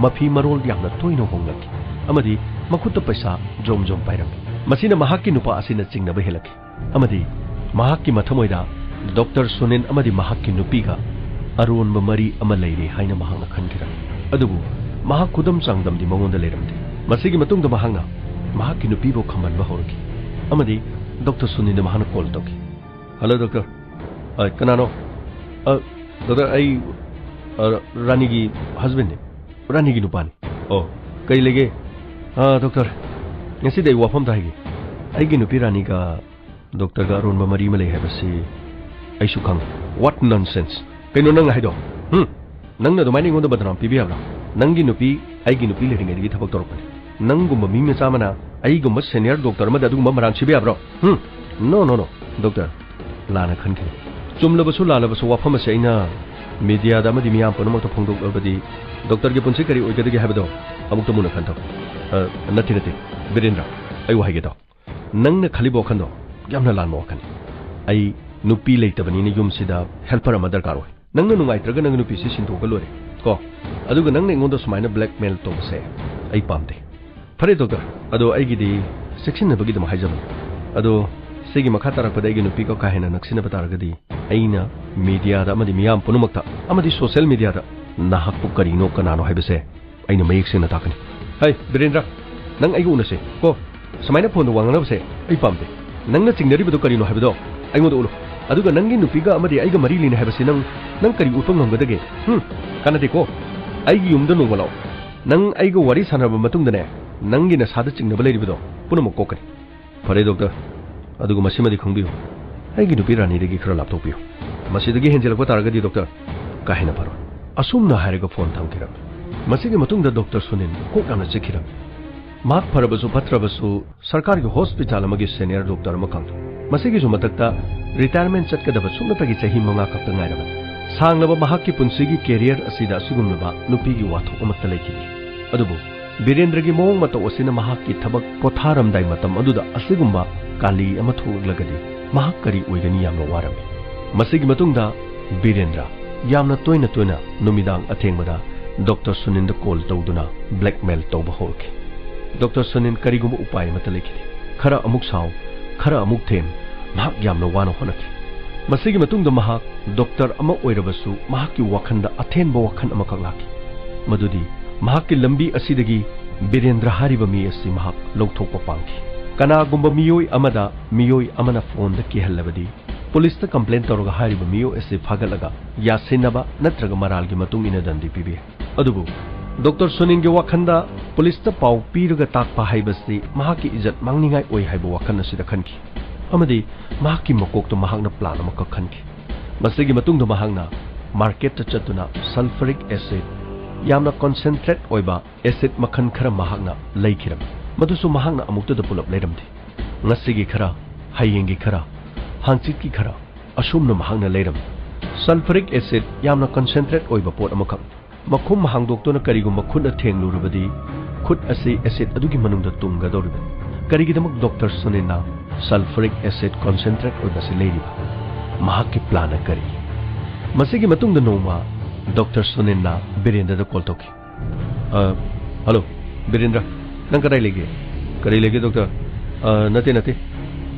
ꯃꯐꯤ ꯃꯔꯣꯜ ꯌꯥꯝꯅ ꯇꯣꯏꯅ ꯍꯣꯡꯂꯛꯈꯤ, ꯑꯃꯗꯤ ꯃꯈꯨꯠꯇ ꯄꯩꯁꯥ ꯖꯣꯝ ꯖꯣꯝ ꯄꯥꯏꯔꯝꯃꯤ꯫ ꯃꯁꯤꯅ ꯃꯍꯥꯛꯀꯤ ꯅꯨꯄꯥ ꯑꯁꯤꯅ ꯆꯤꯡꯅꯕ ꯍꯦꯜꯂꯛꯈꯤ꯫ ꯑꯃꯗꯤ ꯃꯍꯥꯛꯀꯤ ꯃꯊꯃꯣꯏꯗ ꯗꯣꯛꯇꯔ ꯁꯨꯅꯤꯟ ꯑꯃꯗꯤ ꯃꯍꯥꯛꯀꯤ ꯅꯨꯄꯤꯒ ꯑꯔꯣꯟꯕ ꯃꯔꯤ ꯑꯃ ꯂꯩꯔꯦ ꯍꯥꯏꯅ ꯃꯍꯥꯛꯅ ꯈꯟꯈꯤꯔꯝꯃꯤ꯫ ꯑꯗꯨꯕꯨ ꯃꯍꯥꯛ ꯈꯨꯗꯝ ꯆꯥꯡꯗꯝꯗꯤ ꯃꯉꯣꯟꯗ ꯂꯩꯔꯝꯗꯦ꯫ ꯃꯁꯤꯒꯤ ꯃꯇꯨꯡꯗ ꯃꯍꯥꯛꯅ ꯃꯍꯥꯛꯀꯤ ꯅꯨꯄꯤꯕꯨ ꯈꯝꯍꯟꯕ ꯍꯧꯔꯛꯈꯤ ꯑꯃꯗꯤ ꯗꯣꯛꯇꯔ ꯁꯨꯅꯤꯟꯗ ꯃꯍꯥꯛꯅ ꯀꯣꯜ ꯇꯧꯈꯤ꯫ "Hello, doctor. ꯑ, ꯀꯅꯥꯅꯣ?" "ꯑ, ꯗꯣꯛꯇꯔ, ꯑꯩ, ꯑ, ꯔꯥꯅꯤꯒꯤ ꯍꯁꯕꯦꯟꯅꯤ, ꯔꯥꯅꯤꯒꯤ ꯅꯨꯄꯥꯅꯤ꯫" "ꯑꯣ, ꯀꯔꯤ ꯂꯩꯒꯦ?" "ꯑ, ꯗꯣꯛꯇꯔ, ꯉꯁꯤꯗꯤ ꯑꯩ ꯋꯥꯐꯝ ꯑꯝꯇ ꯍꯥꯏꯒꯦ꯫ ꯑꯩꯒꯤ ꯅꯨꯄꯤ ꯔꯥꯅꯤꯒ ꯗꯣꯛꯇꯔꯒ ꯑꯔꯣꯟꯕ ꯃꯔꯤ ꯑꯃ ꯂꯩ ꯍꯥꯏꯕꯁꯤ ꯑꯩꯁꯨ ꯈꯪꯉꯤ꯫" "What nonsense? ꯀꯩꯅꯣ ꯅꯪꯅ ꯍꯥꯏꯗꯣ? ꯍꯨꯝ? ꯅꯪꯅ ꯑꯗꯨꯃꯥꯏꯅ ꯑꯩꯉꯣꯟꯗ ꯕꯗꯅꯥꯝ ꯄꯤꯕ ꯌꯥꯕ꯭ꯔꯥ? ꯅꯪꯒꯤ ꯅꯨꯄꯤ ꯑꯩꯒꯤ ꯅꯨꯄꯤ ꯂꯩꯔꯤꯉꯩꯗꯒꯤ ꯊꯕꯛ ꯇꯧꯔꯛꯄꯅꯤ꯫ ꯅꯪꯒꯨꯝꯕ ꯃꯤ ꯃꯆꯥ ꯑꯃꯅ ꯑꯩꯒꯨꯝꯕ ꯁꯦꯅꯤꯌꯔ ꯗꯣꯛꯇꯔ ꯑꯃꯗ ꯑꯗꯨꯒꯨꯝꯕ ꯃꯔꯥꯟ ꯁꯤꯕ ꯌꯥꯕ꯭ꯔꯣ? ꯍꯨꯝ? No, no, no, doctor. ꯂꯥꯟꯅ ꯈꯟꯈꯤꯅꯨ꯫ ꯆꯨꯝꯂꯕꯁꯨ ꯂꯥꯜꯂꯕꯁꯨ ꯋꯥꯐꯝ ꯑꯁꯤ ꯑꯩꯅ ꯃꯤꯗꯤꯌꯥꯗ ꯑꯃꯗꯤ ꯃꯤꯌꯥꯝ ꯄꯨꯝꯅꯃꯛꯇ ꯐꯣꯡꯗꯣꯛꯂꯕꯗꯤ ꯗꯣꯛꯇꯔꯒꯤ ꯄꯨꯟꯁꯤ ꯀꯔꯤ ꯑꯣꯏꯒꯗꯒꯦ ꯍꯥꯏꯕꯗꯣ ꯑꯃꯨꯛꯇ ꯃꯨꯟꯅ ꯈꯟꯊꯧ꯫ ꯑ, ꯅꯠꯇꯦ, ꯅꯠꯇꯦ, ꯕꯤꯔꯦꯟꯗ꯭ꯔ, ꯑꯩ ꯋꯥ ꯍꯥꯏꯒꯦ ꯇꯥꯎ꯫ ꯅꯪꯅ ꯈꯜꯂꯤꯕ ꯋꯥꯈꯜꯗꯣ ꯌꯥꯝꯅ ꯂꯥꯟꯕ ꯋꯥꯈꯜꯅꯤ꯫ ꯑꯩ ꯅꯨꯄꯤ ꯂꯩꯇꯕꯅꯤꯅ ꯌꯨꯝꯁꯤꯗ ꯍꯦꯜꯄꯔ ꯑꯃ ꯗꯔꯀꯥꯔ ꯑꯣꯏ꯫ ꯅꯪꯅ ꯅꯨꯡꯉꯥꯏꯇ꯭ꯔꯒ ꯅꯪꯒꯤ ꯅꯨꯄꯤꯁꯤ ꯁꯤꯟꯗꯣꯛꯑꯒ ꯂꯣꯏꯔꯦ ꯀꯣ꯫ ꯑꯗꯨꯒ ꯅꯪꯅ ꯑꯩꯉꯣꯟꯗ ꯁꯨꯃꯥꯏꯅ ꯕ꯭ꯂꯦꯛꯃꯦꯜ ꯇꯧꯕꯁꯦ ꯑꯩ ꯄꯥꯝꯗꯦ꯫ ꯐꯔꯦ ꯗꯣꯛꯇꯔ, ꯑꯗꯣ ꯑꯩꯒꯤꯗꯤ ꯆꯦꯛꯁꯤꯟꯅꯕꯒꯤꯗꯃꯛ ꯍꯥꯏꯖꯕꯅꯤ꯫ ꯑꯗꯣ ꯁꯤꯒꯤ ꯃꯈꯥ ꯇꯥꯔꯛꯄꯗ ꯑꯩꯒꯤ ꯅꯨꯄꯤꯒ ꯀꯥ ꯍꯦꯟꯅ ꯅꯛꯁꯤꯟꯅꯕ ꯇꯥꯔꯒꯗꯤ ꯑꯩꯅ ꯃꯤꯗꯤꯌꯥꯗ ꯑꯃꯗꯤ ꯃꯤꯌꯥꯝ ꯄꯨꯝꯅꯃꯛꯇ ꯑꯃꯗꯤ ꯁꯣꯁꯤꯌꯦꯜ ꯃꯤꯗꯤꯌꯥꯗ ꯅꯍꯥꯛꯄꯨ ꯀꯔꯤꯅꯣ ꯀꯅꯥꯅꯣ ꯍꯥꯏꯕꯁꯦ ꯑꯩꯅ ꯃꯌꯦꯛ ꯁꯦꯡꯅ ꯇꯥꯛꯀꯅꯤ꯫ ꯍꯩ ꯕꯤꯔꯦꯟꯗ꯭ꯔ, ꯅꯪ ꯑꯩꯒ ꯎꯅꯁꯦ ꯀꯣ꯫ ꯁꯨꯃꯥꯏꯅ ꯐꯣꯟꯗ ꯋꯥ ꯉꯥꯡꯅꯕꯁꯦ ꯑꯩ ꯄꯥꯝꯗꯦ꯫ ꯅꯪꯅ ꯆꯤꯡꯅꯔꯤꯕꯗꯣ ꯀꯔꯤꯅꯣ ꯍꯥꯏꯕꯗꯣ ꯑꯩꯉꯣꯟꯗ ꯎꯠꯂꯨ꯫ ꯑꯗꯨꯒ ꯅꯪꯒꯤ ꯅꯨꯄꯤꯒ ꯑꯃꯗꯤ ꯑꯩꯒ ꯃꯔꯤ ꯂꯩꯅꯩ ꯍꯥꯏꯕꯁꯤ ꯅꯪ, ꯅꯪ ꯀꯔꯤ ꯎꯠꯄ ꯉꯝꯒꯗꯒꯦ? ꯍꯨꯝ? ꯀꯥꯟꯅꯗꯦꯀꯣ꯫ ꯑꯩꯒꯤ ꯌꯨꯝꯗ ꯅꯣꯡꯃ ꯂꯥꯛꯑꯣ꯫ ꯅꯪ ꯑꯩꯒ ꯋꯥꯔꯤ ꯁꯥꯟꯅꯔꯕ ꯃꯇꯨꯡꯗꯅꯦ, ꯅꯪꯒꯤ ꯅꯁꯥꯗ ꯆꯤꯡꯅꯕ ꯂꯩꯔꯤꯕꯗꯣ ꯄꯨꯝꯅꯃꯛ ꯀꯣꯛꯀꯅꯤ꯫ ꯐꯔꯦ ꯗꯣꯛꯇꯔ, ꯑꯗꯨꯒ ꯃꯁꯤꯃꯗꯤ ꯈꯪꯕꯤꯌꯨ, ꯑꯩꯒꯤ ꯅꯨꯄꯤ ꯔꯥꯅꯤꯗꯒꯤ ꯈꯔ ꯂꯥꯞꯊꯣꯛꯄꯤꯌꯨ꯫ ꯃꯁꯤꯗꯒꯤ ꯍꯦꯟꯖꯤꯜꯂꯛꯄ ꯇꯥꯔꯒꯗꯤ ꯗꯣꯛꯇꯔ, ꯀꯥ ꯍꯦꯟꯅ ꯐꯔꯣꯏ꯫ ꯑꯁꯨꯝꯅ ꯍꯥꯏꯔꯒ ꯐꯣꯟ ꯊꯝꯈꯤꯔꯝꯃꯤ꯫ ꯃꯁꯤꯒꯤ ꯃꯇꯨꯡꯗ ꯗꯣꯛꯇꯔ ꯁꯨꯅꯤꯜ ꯀꯣꯛ ꯌꯥꯝꯅ ꯆꯤꯛꯈꯤꯔꯝꯃꯤ꯫ ꯃꯍꯥꯛ ꯐꯔꯕꯁꯨ ꯐꯠꯇ꯭ꯔꯕꯁꯨ ꯁꯔꯀꯥꯔꯒꯤ ꯍꯣꯁꯄꯤꯇꯥꯜ ꯑꯃꯒꯤ ꯁꯦꯅꯤꯌꯔ ꯗꯣꯛꯇꯔ ꯑꯃꯈꯛꯅꯤ꯫ ꯃꯁꯤꯒꯤꯁꯨ ꯃꯊꯛꯇ ꯔꯤꯇꯥꯌꯔꯃꯦꯟ ꯆꯠꯀꯗꯕ ꯁꯨꯞꯅꯇꯒꯤ ꯆꯍꯤ ꯃꯉꯥ ꯈꯛꯇ ꯉꯥꯏꯔꯕꯅꯤ꯫ ꯁꯥꯡꯂꯕ ꯃꯍꯥꯛꯀꯤ ꯄꯨꯟꯁꯤꯒꯤ ꯀꯦꯔꯤꯌꯔ ꯑꯁꯤꯗ ꯑꯁꯤꯒꯨꯝꯂꯕ ꯅꯨꯄꯤꯒꯤ ꯋꯥꯊꯣꯛ ꯑꯃꯠꯇ ꯂꯩꯈꯤꯗꯦ꯫ ꯑꯗꯨꯕꯨ ꯕꯤꯔꯦꯟꯗ꯭ꯔꯒꯤ ꯃꯑꯣꯡ ꯃꯇꯧ ꯑꯁꯤꯅ ꯃꯍꯥꯛꯀꯤ ꯊꯕꯛ ꯄꯣꯊꯥꯔꯝꯗꯥꯏ ꯃꯇꯝ ꯑꯗꯨꯗ ꯑꯁꯤꯒꯨꯝꯕ ꯀꯥꯂꯤ ꯑꯃ ꯊꯣꯛꯂꯛꯂꯒꯗꯤ ꯃꯍꯥꯛ ꯀꯔꯤ ꯑꯣꯏꯒꯅꯤ ꯌꯥꯝꯅ ꯋꯥꯔꯝꯃꯤ꯫ ꯃꯁꯤꯒꯤ ꯃꯇꯨꯡꯗ ꯕꯤꯔꯦꯟꯗ꯭ꯔ ꯌꯥꯝꯅ ꯇꯣꯏꯅ ꯇꯣꯏꯅ ꯅꯨꯃꯤꯗꯥꯡ ꯑꯊꯦꯡꯕꯗ ꯗꯣꯛꯇꯔ ꯁꯨꯅꯤꯟꯗ ꯀꯣꯜ ꯇꯧꯗꯨꯅ ꯕ꯭ꯂꯦꯛꯃꯦꯜ ꯇꯧꯕ ꯍꯧꯔꯛꯈꯤ꯫ ꯗꯣꯛꯇꯔ ꯁꯨꯅꯤꯟ ꯀꯔꯤꯒꯨꯝꯕ ꯎꯄꯥꯏ ꯑꯃꯠꯇ ꯂꯩꯈꯤꯗꯦ꯫ ꯈꯔ ꯑꯃꯨꯛ ꯁꯥꯎ, ꯈꯔ ꯑꯃꯨꯛ ꯊꯦꯝ, ꯃꯍꯥꯛ ꯌꯥꯝꯅ ꯋꯥꯅ ꯍꯣꯠꯅꯈꯤ꯫ ꯃꯁꯤꯒꯤ ꯃꯇꯨꯡꯗ ꯃꯍꯥꯛ ꯗꯣꯛꯇꯔ ꯑꯃ ꯑꯣꯏꯔꯕꯁꯨ ꯃꯍꯥꯛꯀꯤ ꯋꯥꯈꯜꯗ ꯑꯊꯦꯟꯕ ꯋꯥꯈꯜ ꯑꯃꯈꯛ ꯂꯥꯛꯈꯤ, ꯃꯗꯨꯗꯤ ꯃꯍꯥꯛꯀꯤ ꯂꯝꯕꯤ ꯑꯁꯤꯗꯒꯤ ꯕꯤꯔꯦꯟꯗ꯭ꯔ ꯍꯥꯏꯔꯤꯕ ꯃꯤ ꯑꯁꯤ ꯃꯍꯥꯛ ꯂꯧꯊꯣꯛꯄ ꯄꯥꯝꯈꯤ꯫ ꯀꯅꯥꯒꯨꯝꯕ ꯃꯤꯑꯣꯏ ꯑꯃꯗ ꯃꯤꯑꯣꯏ ꯑꯃꯅ ꯐꯣꯟꯗ ꯀꯤꯍꯜꯂꯕꯗꯤ ꯄꯨꯂꯤꯁꯇ ꯀꯝꯄ꯭ꯂꯦꯟ ꯇꯧꯔꯒ ꯍꯥꯏꯔꯤꯕ ꯃꯤꯑꯣꯏ ꯑꯁꯤ ꯐꯥꯒꯠꯂꯒ ꯌꯥꯁꯤꯟꯅꯕ ꯅꯠꯇ꯭ꯔꯒ ꯃꯔꯥꯜꯒꯤ ꯃꯇꯨꯡ ꯏꯟꯅ ꯗꯟꯗꯤ ꯄꯤꯕ ꯌꯥꯏ꯫ ꯑꯗꯨꯕꯨ ꯗꯣꯛꯇꯔ ꯁꯨꯅꯤꯟꯒꯤ ꯋꯥꯈꯜꯗ ꯄꯨꯂꯤꯁꯇ ꯄꯥꯎ ꯄꯤꯔꯒ ꯇꯥꯛꯄ ꯍꯥꯏꯕꯁꯤ ꯃꯍꯥꯛꯀꯤ ꯏꯖꯠ ꯃꯥꯡꯅꯤꯡꯉꯥꯏ ꯑꯣꯏ ꯍꯥꯏꯕ ꯋꯥꯈꯜ ꯑꯁꯤꯗ ꯈꯟꯈꯤ, ꯑꯃꯗꯤ ꯃꯍꯥꯛꯀꯤ ꯃꯀꯣꯛꯇ ꯃꯍꯥꯛꯅ ꯄ꯭ꯂꯥꯟ ꯑꯃꯈꯛ ꯈꯟꯈꯤ꯫ ꯃꯁꯤꯒꯤ ꯃꯇꯨꯡꯗ ꯃꯍꯥꯛꯅ ꯃꯥꯔꯀꯦꯠꯇ ꯆꯠꯇꯨꯅ ꯁꯜꯐꯔꯤꯛ ꯑꯦꯁꯤꯗ, ꯌꯥꯝꯅ ꯀꯟꯁꯦꯟꯇ꯭ꯔꯦꯠ ꯑꯣꯏꯕ ꯑꯦꯁꯤꯗ ꯃꯈꯜ ꯈꯔ ꯃꯍꯥꯛꯅ ꯂꯩꯈꯤꯔꯝꯃꯤ꯫ ꯃꯗꯨꯁꯨ ꯃꯍꯥꯛꯅ ꯑꯃꯨꯛꯇꯗ ꯄꯨꯂꯞ ꯂꯩꯔꯝꯗꯦ꯫ ꯉꯁꯤꯒꯤ ꯈꯔ, ꯍꯌꯦꯡꯒꯤ ꯈꯔ, ꯍꯥꯡꯆꯤꯠꯀꯤ ꯈꯔ, ꯑꯁꯨꯝꯅ ꯃꯍꯥꯛꯅ ꯂꯩꯔꯝꯃꯤ꯫ ꯁꯜꯐꯔꯤꯛ ꯑꯦꯁꯤꯗ ꯌꯥꯝꯅ ꯀꯟꯁꯦꯟꯇ꯭ꯔꯦꯠ ꯑꯣꯏꯕ ꯄꯣꯠ ꯑꯃꯈꯛ꯫ ꯃꯈꯨꯝ ꯍꯥꯡꯗꯣꯛꯇꯨꯅ ꯀꯔꯤꯒꯨꯝꯕ ꯈꯨꯠꯅ ꯊꯦꯡꯂꯨꯔꯕꯗꯤ ꯈꯨꯠ ꯑꯁꯤ ꯑꯦꯁꯤꯗ ꯑꯗꯨꯒꯤ ꯃꯅꯨꯡꯗ ꯇꯨꯡꯒꯗꯧꯔꯤꯕꯅꯤ꯫ ꯀꯔꯤꯒꯤꯗꯃꯛ ꯗꯣꯛꯇꯔ ꯁꯨꯅꯤꯟꯅ ꯁꯜꯐꯔꯤꯛ ꯑꯦꯁꯤꯗ ꯀꯟꯁꯦꯟꯇ꯭ꯔꯦꯠ ꯑꯣꯏꯕ ꯑꯁꯤ ꯂꯩꯔꯤꯕ? ꯃꯍꯥꯛꯀꯤ ꯄ꯭ꯂꯥꯟ ꯀꯔꯤ? ꯃꯁꯤꯒꯤ ꯃꯇꯨꯡꯗ ꯅꯣꯡꯃ ꯗꯣꯛꯇꯔ ꯁꯨꯅꯤꯟꯅ ꯕꯤꯔꯦꯟꯗ꯭ꯔꯗ ꯀꯣꯜ ꯇꯧꯈꯤ꯫ ꯑ, ꯍꯜꯂꯣ, ꯕꯤꯔꯦꯟꯗ꯭ꯔ, ꯅꯪ ꯀꯗꯥꯏ ꯂꯩꯒꯦ? ꯀꯔꯤ ꯂꯩꯒꯦ ꯗꯣꯛꯇꯔ? ꯑ, ꯅꯠꯇꯦ, ꯅꯠꯇꯦ,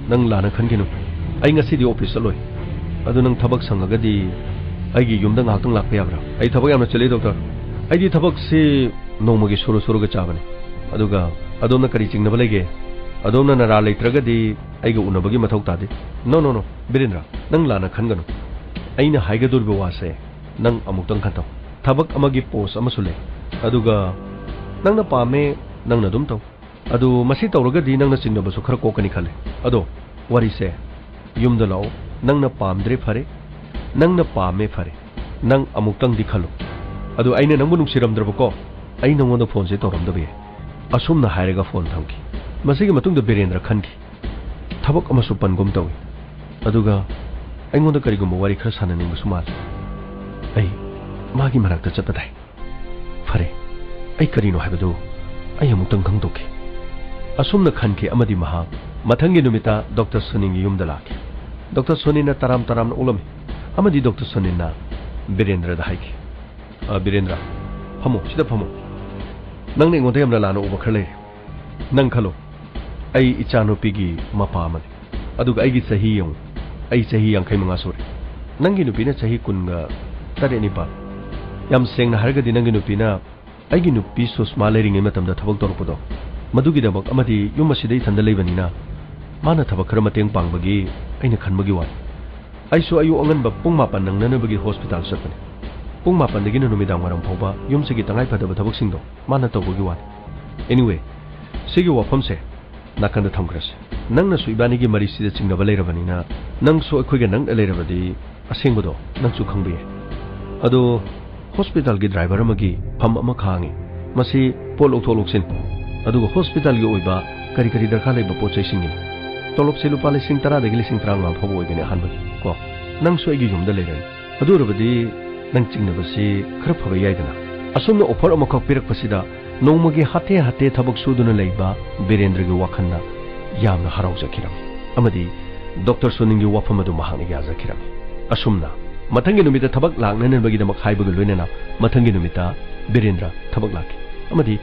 ꯅꯪ ꯂꯥꯟꯅ ꯈꯟꯒꯤꯅꯨ꯫ ꯑꯩ ꯉꯁꯤꯗꯤ ꯑꯣꯐꯤꯁ ꯆꯠꯂꯣꯏ꯫ ꯑꯗꯨ ꯅꯪ ꯊꯕꯛ ꯁꯪꯉꯒꯗꯤ ꯑꯩꯒꯤ ꯌꯨꯝꯗ ꯉꯥꯏꯍꯥꯛꯇꯪ ꯂꯥꯛꯄ ꯌꯥꯕ꯭ꯔꯥ? ꯑꯩ ꯊꯕꯛ ꯌꯥꯝꯅ ꯆꯤꯜꯂꯤ ꯗꯣꯛꯇꯔ꯫ ꯑꯩꯗꯤ ꯊꯕꯛꯁꯤ ꯅꯣꯡꯃꯒꯤ ꯁꯨꯔ ꯁꯨꯔꯒ ꯆꯥꯕꯅꯤ꯫ ꯑꯗꯨꯒ ꯑꯗꯣꯝꯅ ꯀꯔꯤ ꯆꯤꯡꯅꯕ ꯂꯩꯒꯦ? ꯑꯗꯣꯝꯅ ꯅꯔꯥ ꯂꯩꯇ꯭ꯔꯒꯗꯤ ꯑꯩꯒ ꯎꯅꯕꯒꯤ ꯃꯊꯧ ꯇꯥꯗꯦ꯫ ꯅꯣ, ꯅꯣ, ꯅꯣ, ꯕꯤꯔꯦꯟꯗ꯭ꯔ, ꯅꯪ ꯂꯥꯟꯅ ꯈꯟꯒꯅꯨ꯫ ꯑꯩꯅ ꯍꯥꯏꯒꯗꯧꯔꯤꯕ ꯋꯥꯁꯦ ꯅꯪ ꯑꯃꯨꯛꯇꯪ ꯈꯟꯊꯧ꯫ ꯊꯕꯛ ꯑꯃꯒꯤ ꯄꯣꯁ ꯑꯃꯁꯨ ꯂꯩ꯫ ꯑꯗꯨꯒ ꯅꯪꯅ ꯄꯥꯝꯃꯦ, ꯅꯪꯅ ꯑꯗꯨꯝ ꯇꯧ꯫ ꯑꯗꯨ ꯃꯁꯤ ꯇꯧꯔꯒꯗꯤ ꯅꯪꯅ ꯆꯤꯡꯅꯕꯁꯨ ꯈꯔ ꯀꯣꯛꯀꯅꯤ ꯈꯜꯂꯦ꯫ ꯑꯗꯣ ꯋꯥꯔꯤꯁꯦ ꯌꯨꯝꯗ ꯂꯥꯛꯑꯣ꯫ ꯅꯪꯅ ꯄꯥꯝꯗ꯭ꯔꯦ ꯐꯔꯦ, ꯅꯪꯅ ꯄꯥꯝꯃꯦ ꯐꯔꯦ꯫ ꯅꯪ ꯑꯃꯨꯛꯇꯪꯗꯤ ꯈꯜꯂꯨ꯫ ꯑꯗꯨ ꯑꯩꯅ ꯅꯪꯕꯨ ꯅꯨꯡꯁꯤꯔꯝꯗ꯭ꯔꯕꯀꯣ, ꯑꯩ ꯅꯪꯉꯣꯟꯗ ꯐꯣꯟꯁꯦ ꯇꯧꯔꯝꯗꯕ ꯌꯥꯏ꯫ ꯑꯁꯨꯝꯅ ꯍꯥꯏꯔꯒ ꯐꯣꯟ ꯊꯝꯈꯤ꯫ ꯃꯁꯤꯒꯤ ꯃꯇꯨꯡꯗ ꯕꯤꯔꯦꯟꯗ꯭ꯔ ꯈꯟꯈꯤ꯫ ꯊꯕꯛ ꯑꯃꯁꯨ ꯄꯟꯒꯨꯝ ꯇꯧꯏ꯫ ꯑꯗꯨꯒ ꯑꯩꯉꯣꯟꯗ ꯀꯔꯤꯒꯨꯝꯕ ꯋꯥꯔꯤ ꯈꯔ ꯁꯥꯟꯅꯅꯤꯡꯕꯁꯨ ꯃꯥꯜꯂꯤ꯫ ꯑꯩ ꯃꯥꯒꯤ ꯃꯅꯥꯛꯇ ꯆꯠꯄ ꯇꯥꯏ꯫ ꯐꯔꯦ, ꯑꯩ ꯀꯔꯤꯅꯣ ꯍꯥꯏꯕꯗꯨ ꯑꯩ ꯑꯃꯨꯛꯇꯪ ꯈꯪꯗꯣꯛꯀꯦ꯫ ꯑꯁꯨꯝꯅ ꯈꯟꯈꯤ ꯑꯃꯗꯤ ꯃꯍꯥꯛ ꯃꯊꯪꯒꯤ ꯅꯨꯃꯤꯠꯇ ꯗꯣꯛꯇꯔ ꯁꯣꯅꯤꯟꯒꯤ ꯌꯨꯝꯗ ꯂꯥꯛꯈꯤ꯫ ꯗꯣꯛꯇꯔ ꯁꯣꯅꯤꯟꯅ ꯇꯔꯥꯝ ꯇꯔꯥꯝꯅ ꯑꯣꯛꯂꯝꯃꯤ ꯑꯃꯗꯤ ꯗꯣꯛꯇꯔ ꯁꯣꯅꯤꯟꯅ ꯕꯤꯔꯦꯟꯗ꯭ꯔꯗ ꯍꯥꯏꯈꯤ, "ꯑ, ꯕꯤꯔꯦꯟꯗ꯭ꯔ, ꯐꯝꯃꯣ, ꯁꯤꯗ ꯐꯝꯃꯣ꯫ ꯅꯪꯅ ꯑꯩꯉꯣꯟꯗ ꯌꯥꯝꯅ ꯂꯥꯟꯅ ꯎꯕ ꯈꯔ ꯂꯩꯔꯦ꯫ ꯅꯪ ꯈꯜꯂꯣ, ꯑꯩ ꯏꯆꯥꯅꯨꯄꯤꯒꯤ ꯃꯄꯥ ꯑꯃꯅꯤ꯫ ꯑꯗꯨꯒ ꯑꯩꯒꯤ ꯆꯍꯤ ꯌꯦꯡꯉꯨ, ꯑꯩ ꯆꯍꯤ ꯌꯥꯡꯈꯩ ꯃꯉꯥ ꯁꯨꯔꯦ꯫ ꯅꯪꯒꯤ ꯅꯨꯄꯤꯅ ꯆꯍꯤ ꯀꯨꯟꯒ ꯇꯔꯦꯠ ꯅꯤꯄꯥꯜ꯫ ꯌꯥꯝ ꯁꯦꯡꯅ ꯍꯥꯏꯔꯒꯗꯤ ꯅꯪꯒꯤ ꯅꯨꯄꯤꯅ ꯑꯩꯒꯤ ꯅꯨꯄꯤ ꯁꯨꯁꯃꯥ ꯂꯩꯔꯤꯉꯩ ꯃꯇꯝꯗ ꯊꯕꯛ ꯇꯧꯔꯛꯄꯗꯣ, ꯃꯗꯨꯒꯤꯗꯃꯛ ꯑꯃꯗꯤ ꯌꯨꯝ ꯑꯁꯤꯗ ꯏꯊꯟꯗ ꯂꯩꯕꯅꯤꯅ ꯃꯥꯅ ꯊꯕꯛ ꯈꯔ ꯃꯇꯦꯡ ꯄꯥꯡꯕꯒꯤ ꯑꯩꯅ ꯈꯟꯕꯒꯤ ꯋꯥꯅꯤ꯫ ꯑꯩꯁꯨ ꯑꯌꯨꯛ ꯑꯉꯟꯕ ꯄꯨꯡ ꯃꯥꯄꯟ ꯅꯪꯅꯅꯕꯒꯤ ꯍꯣꯁꯄꯤꯇꯥꯜ ꯆꯠꯄꯅꯤ꯫ ꯄꯨꯡ ꯃꯥꯄꯟꯗꯒꯤꯅ ꯅꯨꯃꯤꯗꯥꯡ ꯋꯥꯏꯔꯝ ꯐꯥꯎꯕ ꯌꯨꯝꯁꯤꯒꯤ ꯇꯉꯥꯏ ꯐꯗꯕ ꯊꯕꯛꯁꯤꯡꯗꯣ ꯃꯥꯅ ꯇꯧꯕꯒꯤ ꯋꯥꯅꯤ꯫ Anyway, ꯁꯤꯒꯤ ꯋꯥꯐꯝꯁꯦ ꯅꯥꯀꯟꯗ ꯊꯝꯈ꯭ꯔꯁꯤ꯫ ꯅꯪꯅꯁꯨ ꯏꯕꯥꯅꯤꯒꯤ ꯃꯔꯤꯁꯤꯗ ꯆꯤꯡꯅꯕ ꯂꯩꯔꯕꯅꯤꯅ ꯅꯪꯁꯨ ꯑꯩꯈꯣꯏꯒ ꯅꯛꯅ ꯂꯩꯔꯕꯗꯤ ꯑꯁꯦꯡꯕꯗꯣ ꯅꯪꯁꯨ ꯈꯪꯕ ꯌꯥꯏ꯫ ꯑꯗꯣ ꯍꯣꯁꯄꯤꯇꯥꯜꯒꯤ ꯗ꯭ꯔꯥꯏꯚꯔ ꯑꯃꯒꯤ ꯐꯝ ꯑꯃ ꯈꯥꯡꯉꯤ꯫ ꯃꯁꯤ ꯄꯣꯠ ꯂꯧꯊꯣꯛ ꯂꯧꯁꯤꯟ, ꯑꯗꯨꯒ ꯍꯣꯁꯄꯤꯇꯥꯜꯒꯤ ꯑꯣꯏꯕ ꯀꯔꯤ ꯀꯔꯤ ꯗꯔꯀꯥꯔ ꯂꯩꯕ ꯄꯣꯠ ꯆꯩꯁꯤꯡꯒꯤꯅꯤ꯫ ꯇꯣꯂꯣꯞꯁꯦ ꯂꯨꯄꯥ ꯂꯤꯁꯤꯡ ꯇꯔꯥꯗꯒꯤ ꯂꯤꯁꯤꯡ ꯇꯔꯥꯃꯉꯥ ꯐꯥꯎꯕ ꯑꯣꯏꯒꯅꯤ ꯑꯍꯥꯟꯕꯒꯤ ꯀꯣ꯫ ꯅꯪꯁꯨ ꯑꯩꯒꯤ ꯌꯨꯝꯗ ꯂꯩꯔꯅꯤ꯫ ꯑꯗꯨ ꯑꯣꯏꯔꯕꯗꯤ ꯅꯪ ꯆꯤꯡꯅꯕꯁꯤ ꯈꯔ ꯐꯕ ꯌꯥꯏꯗꯅ꯫ ꯑꯁꯨꯝꯅ ꯑꯣꯐꯔ ꯑꯃꯈꯛ ꯄꯤꯔꯛꯄꯁꯤꯗ ꯅꯣꯡꯃꯒꯤ ꯍꯥꯇꯦ ꯍꯥꯇꯦ ꯊꯕꯛ ꯁꯨꯗꯨꯅ ꯂꯩꯕ ꯕꯤꯔꯦꯟꯗ꯭ꯔꯒꯤ ꯋꯥꯈꯜꯅ ꯌꯥꯝꯅ ꯍꯔꯥꯎꯖꯈꯤꯔꯝꯃꯤ ꯑꯃꯗꯤ ꯗꯣꯛꯇꯔ ꯁꯣꯅꯤꯟꯒꯤ ꯋꯥꯐꯝ ꯑꯗꯨ ꯃꯍꯥꯛꯅ ꯌꯥꯖꯈꯤꯔꯝꯃꯤ꯫ ꯑꯁꯨꯝꯅ ꯃꯊꯪꯒꯤ ꯅꯨꯃꯤꯠꯇ ꯊꯕꯛ ꯂꯥꯛꯅꯅꯕꯒꯤꯗꯃꯛ ꯍꯥꯏꯕꯒ ꯂꯣꯏꯅꯅ ꯃꯊꯪꯒꯤ ꯅꯨꯃꯤꯠꯇ ꯕꯤꯔꯦꯟꯗ꯭ꯔ ꯊꯕꯛ ꯂꯥꯛꯈꯤ ꯑꯃꯗꯤ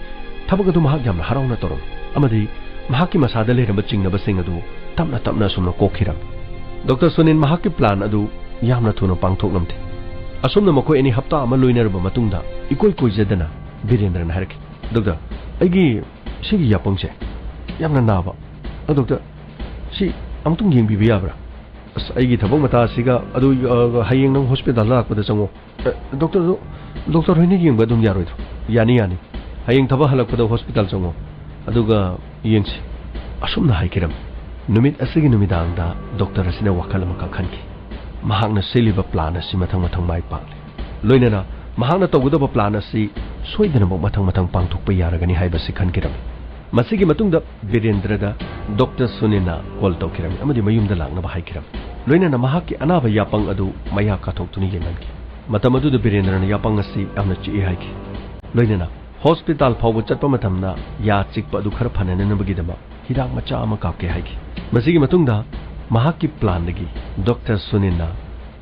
ꯊꯕꯛ ꯑꯗꯨ ꯃꯍꯥꯛ ꯌꯥꯝꯅ ꯍꯔꯥꯎꯅ ꯇꯧꯔꯝꯃꯤ ꯑꯃꯗꯤ ꯃꯍꯥꯛꯀꯤ ꯃꯁꯥꯗ ꯂꯩꯔꯝꯕ ꯆꯤꯡꯅꯕꯁꯤꯡ ꯑꯗꯨ ꯇꯞꯅ ꯇꯞꯅ ꯑꯁꯨꯝꯅ ꯀꯣꯛꯈꯤꯔꯝꯃꯤ꯫ ꯗꯣꯛꯇꯔ ꯁꯣꯅꯤꯟ ꯃꯍꯥꯛꯀꯤ ꯄ꯭ꯂꯥꯟ ꯑꯗꯨ ꯌꯥꯝꯅ ꯊꯨꯅ ꯄꯥꯡꯊꯣꯛꯂꯝꯗꯦ꯫ ꯑꯁꯨꯝꯅ ꯃꯈꯣꯏ ꯑꯅꯤ ꯍꯞꯇꯥ ꯑꯃ ꯂꯣꯏꯅꯔꯕ ꯃꯇꯨꯡꯗ ꯏꯀꯣꯏ ꯀꯣꯏꯖꯗꯅ ꯕꯤꯔꯦꯟꯗ꯭ꯔꯅ ꯍꯥꯏꯔꯛꯈꯤ, "ꯗꯣꯛꯇꯔ, ꯑꯩꯒꯤ ꯁꯤꯒꯤ ꯌꯥꯄꯪꯁꯦ ꯌꯥꯝꯅ ꯅꯥꯕ꯫ ꯑ, ꯗꯣꯛꯇꯔ, ꯁꯤ ꯑꯃꯨꯛꯇꯪ ꯌꯦꯡꯕꯤꯕ ꯌꯥꯕ꯭ꯔꯥ?" "ꯑꯁ, ꯑꯩꯒꯤ ꯊꯕꯛ ꯃꯇꯥ ꯑꯁꯤꯒ, ꯑꯗꯨ, ꯑ, ꯍꯌꯦꯡ ꯅꯪ ꯍꯣꯁꯄꯤꯇꯥꯜꯗ ꯂꯥꯛꯄꯗ ꯆꯪꯉꯣ꯫" "ꯑ, ꯗꯣꯛꯇꯔ, ꯑꯗꯨ ꯗꯣꯛꯇꯔ ꯍꯣꯏꯅ ꯌꯦꯡꯕ ꯑꯗꯨꯝ ꯌꯥꯔꯣꯏꯗ꯭ꯔꯣ?" "ꯌꯥꯅꯤ, ꯌꯥꯅꯤ꯫ ꯍꯌꯦꯡ ꯊꯕꯛ ꯍꯜꯂꯛꯄꯗ ꯍꯣꯁꯄꯤꯇꯥꯜ ꯆꯪꯉꯣ, ꯑꯗꯨꯒ ꯌꯦꯡꯁꯤ꯫" ꯑꯁꯨꯝꯅ ꯍꯥꯏꯈꯤꯔꯝꯃꯤ꯫ ꯅꯨꯃꯤꯠ ꯑꯁꯤꯒꯤ ꯅꯨꯃꯤꯗꯥꯡꯗ ꯗꯣꯛꯇꯔ ꯑꯁꯤꯅ ꯋꯥꯈꯜ ꯑꯃꯈꯛ ꯈꯟꯈꯤ꯫ ꯃꯍꯥꯛꯅ ꯁꯤꯜꯂꯤꯕ ꯄ꯭ꯂꯥꯟ ꯑꯁꯤ ꯃꯊꯪ ꯃꯊꯪ ꯃꯥꯏ ꯄꯥꯛꯂꯦ꯫ ꯂꯣꯏꯅꯅ ꯃꯍꯥꯛꯅ ꯇꯧꯒꯗꯕ ꯄ꯭ꯂꯥꯟ ꯑꯁꯤ ꯁꯣꯏꯗꯅꯃꯛ ꯃꯊꯪ ꯃꯊꯪ ꯄꯥꯡꯊꯣꯛꯄ ꯌꯥꯔꯒꯅꯤ ꯍꯥꯏꯕꯁꯤ ꯈꯟꯈꯤꯔꯝꯃꯤ꯫ ꯃꯁꯤꯒꯤ ꯃꯇꯨꯡꯗ ꯕꯤꯔꯦꯟꯗ꯭ꯔꯗ ꯗꯣꯛꯇꯔ ꯁꯨꯅꯤꯜꯅ ꯀꯣꯜ ꯇꯧꯈꯤꯔꯝꯃꯤ ꯑꯃꯗꯤ ꯃꯌꯨꯝꯗ ꯂꯥꯛꯅꯕ ꯍꯥꯏꯈꯤꯔꯝꯃꯤ꯫ ꯂꯣꯏꯅꯅ ꯃꯍꯥꯛꯀꯤ ꯑꯅꯥꯕ ꯌꯥꯄꯪ ꯑꯗꯨ ꯃꯌꯥ ꯀꯥꯊꯣꯛꯇꯨꯅ ꯌꯦꯡꯍꯟꯈꯤ꯫ ꯃꯇꯝ ꯑꯗꯨꯗ ꯕꯤꯔꯦꯟꯗ꯭ꯔꯅ ꯌꯥꯄꯪ ꯑꯁꯤ ꯌꯥꯝꯅ ꯆꯤꯛꯏ ꯍꯥꯏꯈꯤ꯫ ꯂꯣꯏꯅꯅ ꯍꯣꯁꯄꯤꯇꯥꯜ ꯐꯥꯎꯕ ꯆꯠꯄ ꯃꯇꯝꯗ ꯌꯥ ꯆꯤꯛꯄ ꯑꯗꯨ ꯈꯔ ꯐꯅꯅꯕꯒꯤꯗꯃꯛ ꯍꯤꯗꯥꯛ ꯃꯆꯥ ꯑꯃ ꯀꯥꯞꯀꯦ ꯍꯥꯏꯈꯤ꯫ ꯃꯁꯤꯒꯤ ꯃꯇꯨꯡꯗ ꯃꯍꯥꯛꯀꯤ ꯄ꯭ꯂꯥꯟꯗꯒꯤ ꯗꯣꯛꯇꯔ ꯁꯨꯅꯤꯜꯅ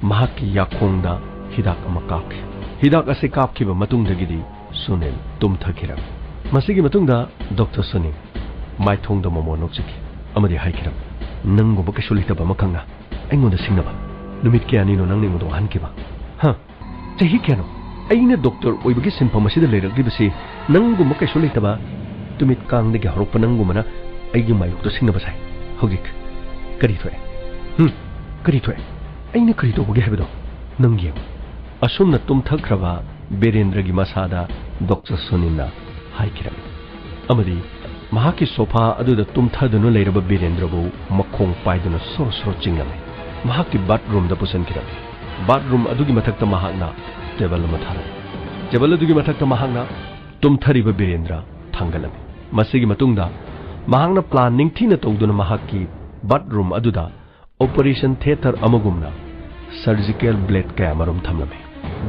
ꯃꯍꯥꯛꯀꯤ ꯌꯥꯈꯣꯡꯗ ꯍꯤꯗꯥꯛ ꯑꯃ ꯀꯥꯞꯈꯤ꯫ ꯍꯤꯗꯥꯛ ꯑꯁꯤ ꯀꯥꯞꯈꯤꯕ ꯃꯇꯨꯡꯗꯒꯤꯗꯤ ꯁꯨꯅꯤꯜ ꯇꯨꯝꯊꯈꯤꯔꯝꯃꯤ꯫ ꯃꯁꯤꯒꯤ ꯃꯇꯨꯡꯗ ꯗꯣꯛꯇꯔ ꯁꯨꯅꯤꯜ ꯃꯥꯏꯊꯣꯡꯗ ꯃꯣꯃꯣꯟ ꯅꯣꯛꯆꯈꯤ ꯑꯃꯗꯤ ꯍꯥꯏꯈꯤꯔꯝꯃꯤ, "ꯅꯪꯒꯨꯝꯕ ꯀꯩꯁꯨ ꯂꯩꯇꯕ ꯑꯃꯈꯛꯅ ꯑꯩꯉꯣꯟꯗ ꯁꯤꯡꯅꯕ? ꯅꯨꯃꯤꯠ ꯀꯌꯥꯅꯤꯅꯣ ꯅꯪꯅ ꯑꯩꯉꯣꯟꯗ ꯋꯥꯍꯟꯈꯤꯕ? ꯍꯥ? ꯆꯍꯤ ꯀꯌꯥꯅꯣ ꯑꯩꯅ ꯗꯣꯛꯇꯔ ꯑꯣꯏꯕꯒꯤ ꯁꯤꯟꯐꯝ ꯑꯁꯤꯗ ꯂꯩꯔꯛꯂꯤꯕꯁꯤ? ꯅꯪꯒꯨꯝꯕ ꯀꯩꯁꯨ ꯂꯩꯇꯕ ꯇꯨꯃꯤꯠ ꯀꯥꯡꯗꯒꯤ ꯍꯧꯔꯛꯄ ꯅꯪꯒꯨꯝꯕꯅ ꯑꯩꯒꯤ ꯃꯥꯌꯣꯛꯇ ꯁꯤꯡꯅꯕ ꯁꯥꯏ꯫ ꯍꯧꯖꯤꯛ ꯀꯔꯤ ꯊꯣꯛꯑꯦ? ꯍꯨꯝ? ꯀꯔꯤ ꯊꯣꯛꯑꯦ? ꯑꯩꯅ ꯀꯔꯤ ꯇꯧꯕꯒꯦ ꯍꯥꯏꯕꯗꯣ ꯅꯪ ꯌꯦꯡꯉꯨ꯫" ꯑꯁꯨꯝꯅ ꯇꯨꯝꯊꯈ꯭ꯔꯕ ꯕꯤꯔꯦꯟꯗ꯭ꯔꯒꯤ ꯃꯁꯥꯗ ꯗꯣꯛꯇꯔ ꯁꯨꯅꯤꯜꯅ ꯍꯥꯏꯈꯤꯔꯝꯃꯤ ꯑꯃꯗꯤ ꯃꯍꯥꯛꯀꯤ ꯁꯣꯐꯥ ꯑꯗꯨꯗ ꯇꯨꯝꯊꯗꯨꯅ ꯂꯩꯔꯕ ꯕꯤꯔꯦꯟꯗ꯭ꯔꯕꯨ ꯃꯈꯣꯡ ꯄꯥꯏꯗꯨꯅ ꯁꯣꯔꯣ ꯁꯣꯔꯣ ꯆꯤꯡꯂꯝꯃꯤ꯫ ꯃꯍꯥꯛꯀꯤ ꯕꯥꯠꯔꯨꯝꯗ ꯄꯨꯁꯤꯟꯈꯤꯔꯝꯃꯤ꯫ ꯕꯥꯠꯔꯨꯝ ꯑꯗꯨꯒꯤ ꯃꯊꯛꯇ ꯃꯍꯥꯛꯅ ꯇꯦꯕꯜ ꯑꯃ ꯊꯥꯔꯝꯃꯤ꯫ ꯇꯦꯕꯜ ꯑꯗꯨꯒꯤ ꯃꯊꯛꯇ ꯃꯍꯥꯛꯅ ꯇꯨꯝꯊꯔꯤꯕ ꯕꯤꯔꯦꯟꯗ꯭ꯔ ꯊꯥꯡꯒꯠꯂꯝꯃꯤ꯫ ꯃꯁꯤꯒꯤ ꯃꯇꯨꯡꯗ ꯃꯍꯥꯛꯅ ꯄ꯭ꯂꯥꯟ ꯅꯤꯡꯊꯤꯅ ꯇꯧꯗꯨꯅ ꯃꯍꯥꯛꯀꯤ ꯕꯥꯠꯔꯨꯝ ꯑꯗꯨꯗ ꯑꯣꯄꯔꯦꯁꯟ ꯊꯤꯌꯦꯇꯔ ꯑꯃꯒꯨꯝꯅ ꯁꯔꯖꯤꯀꯦꯜ ꯕ꯭ꯂꯦꯗ ꯀꯌꯥꯃꯔꯨꯝ ꯊꯝꯂꯝꯃꯤ꯫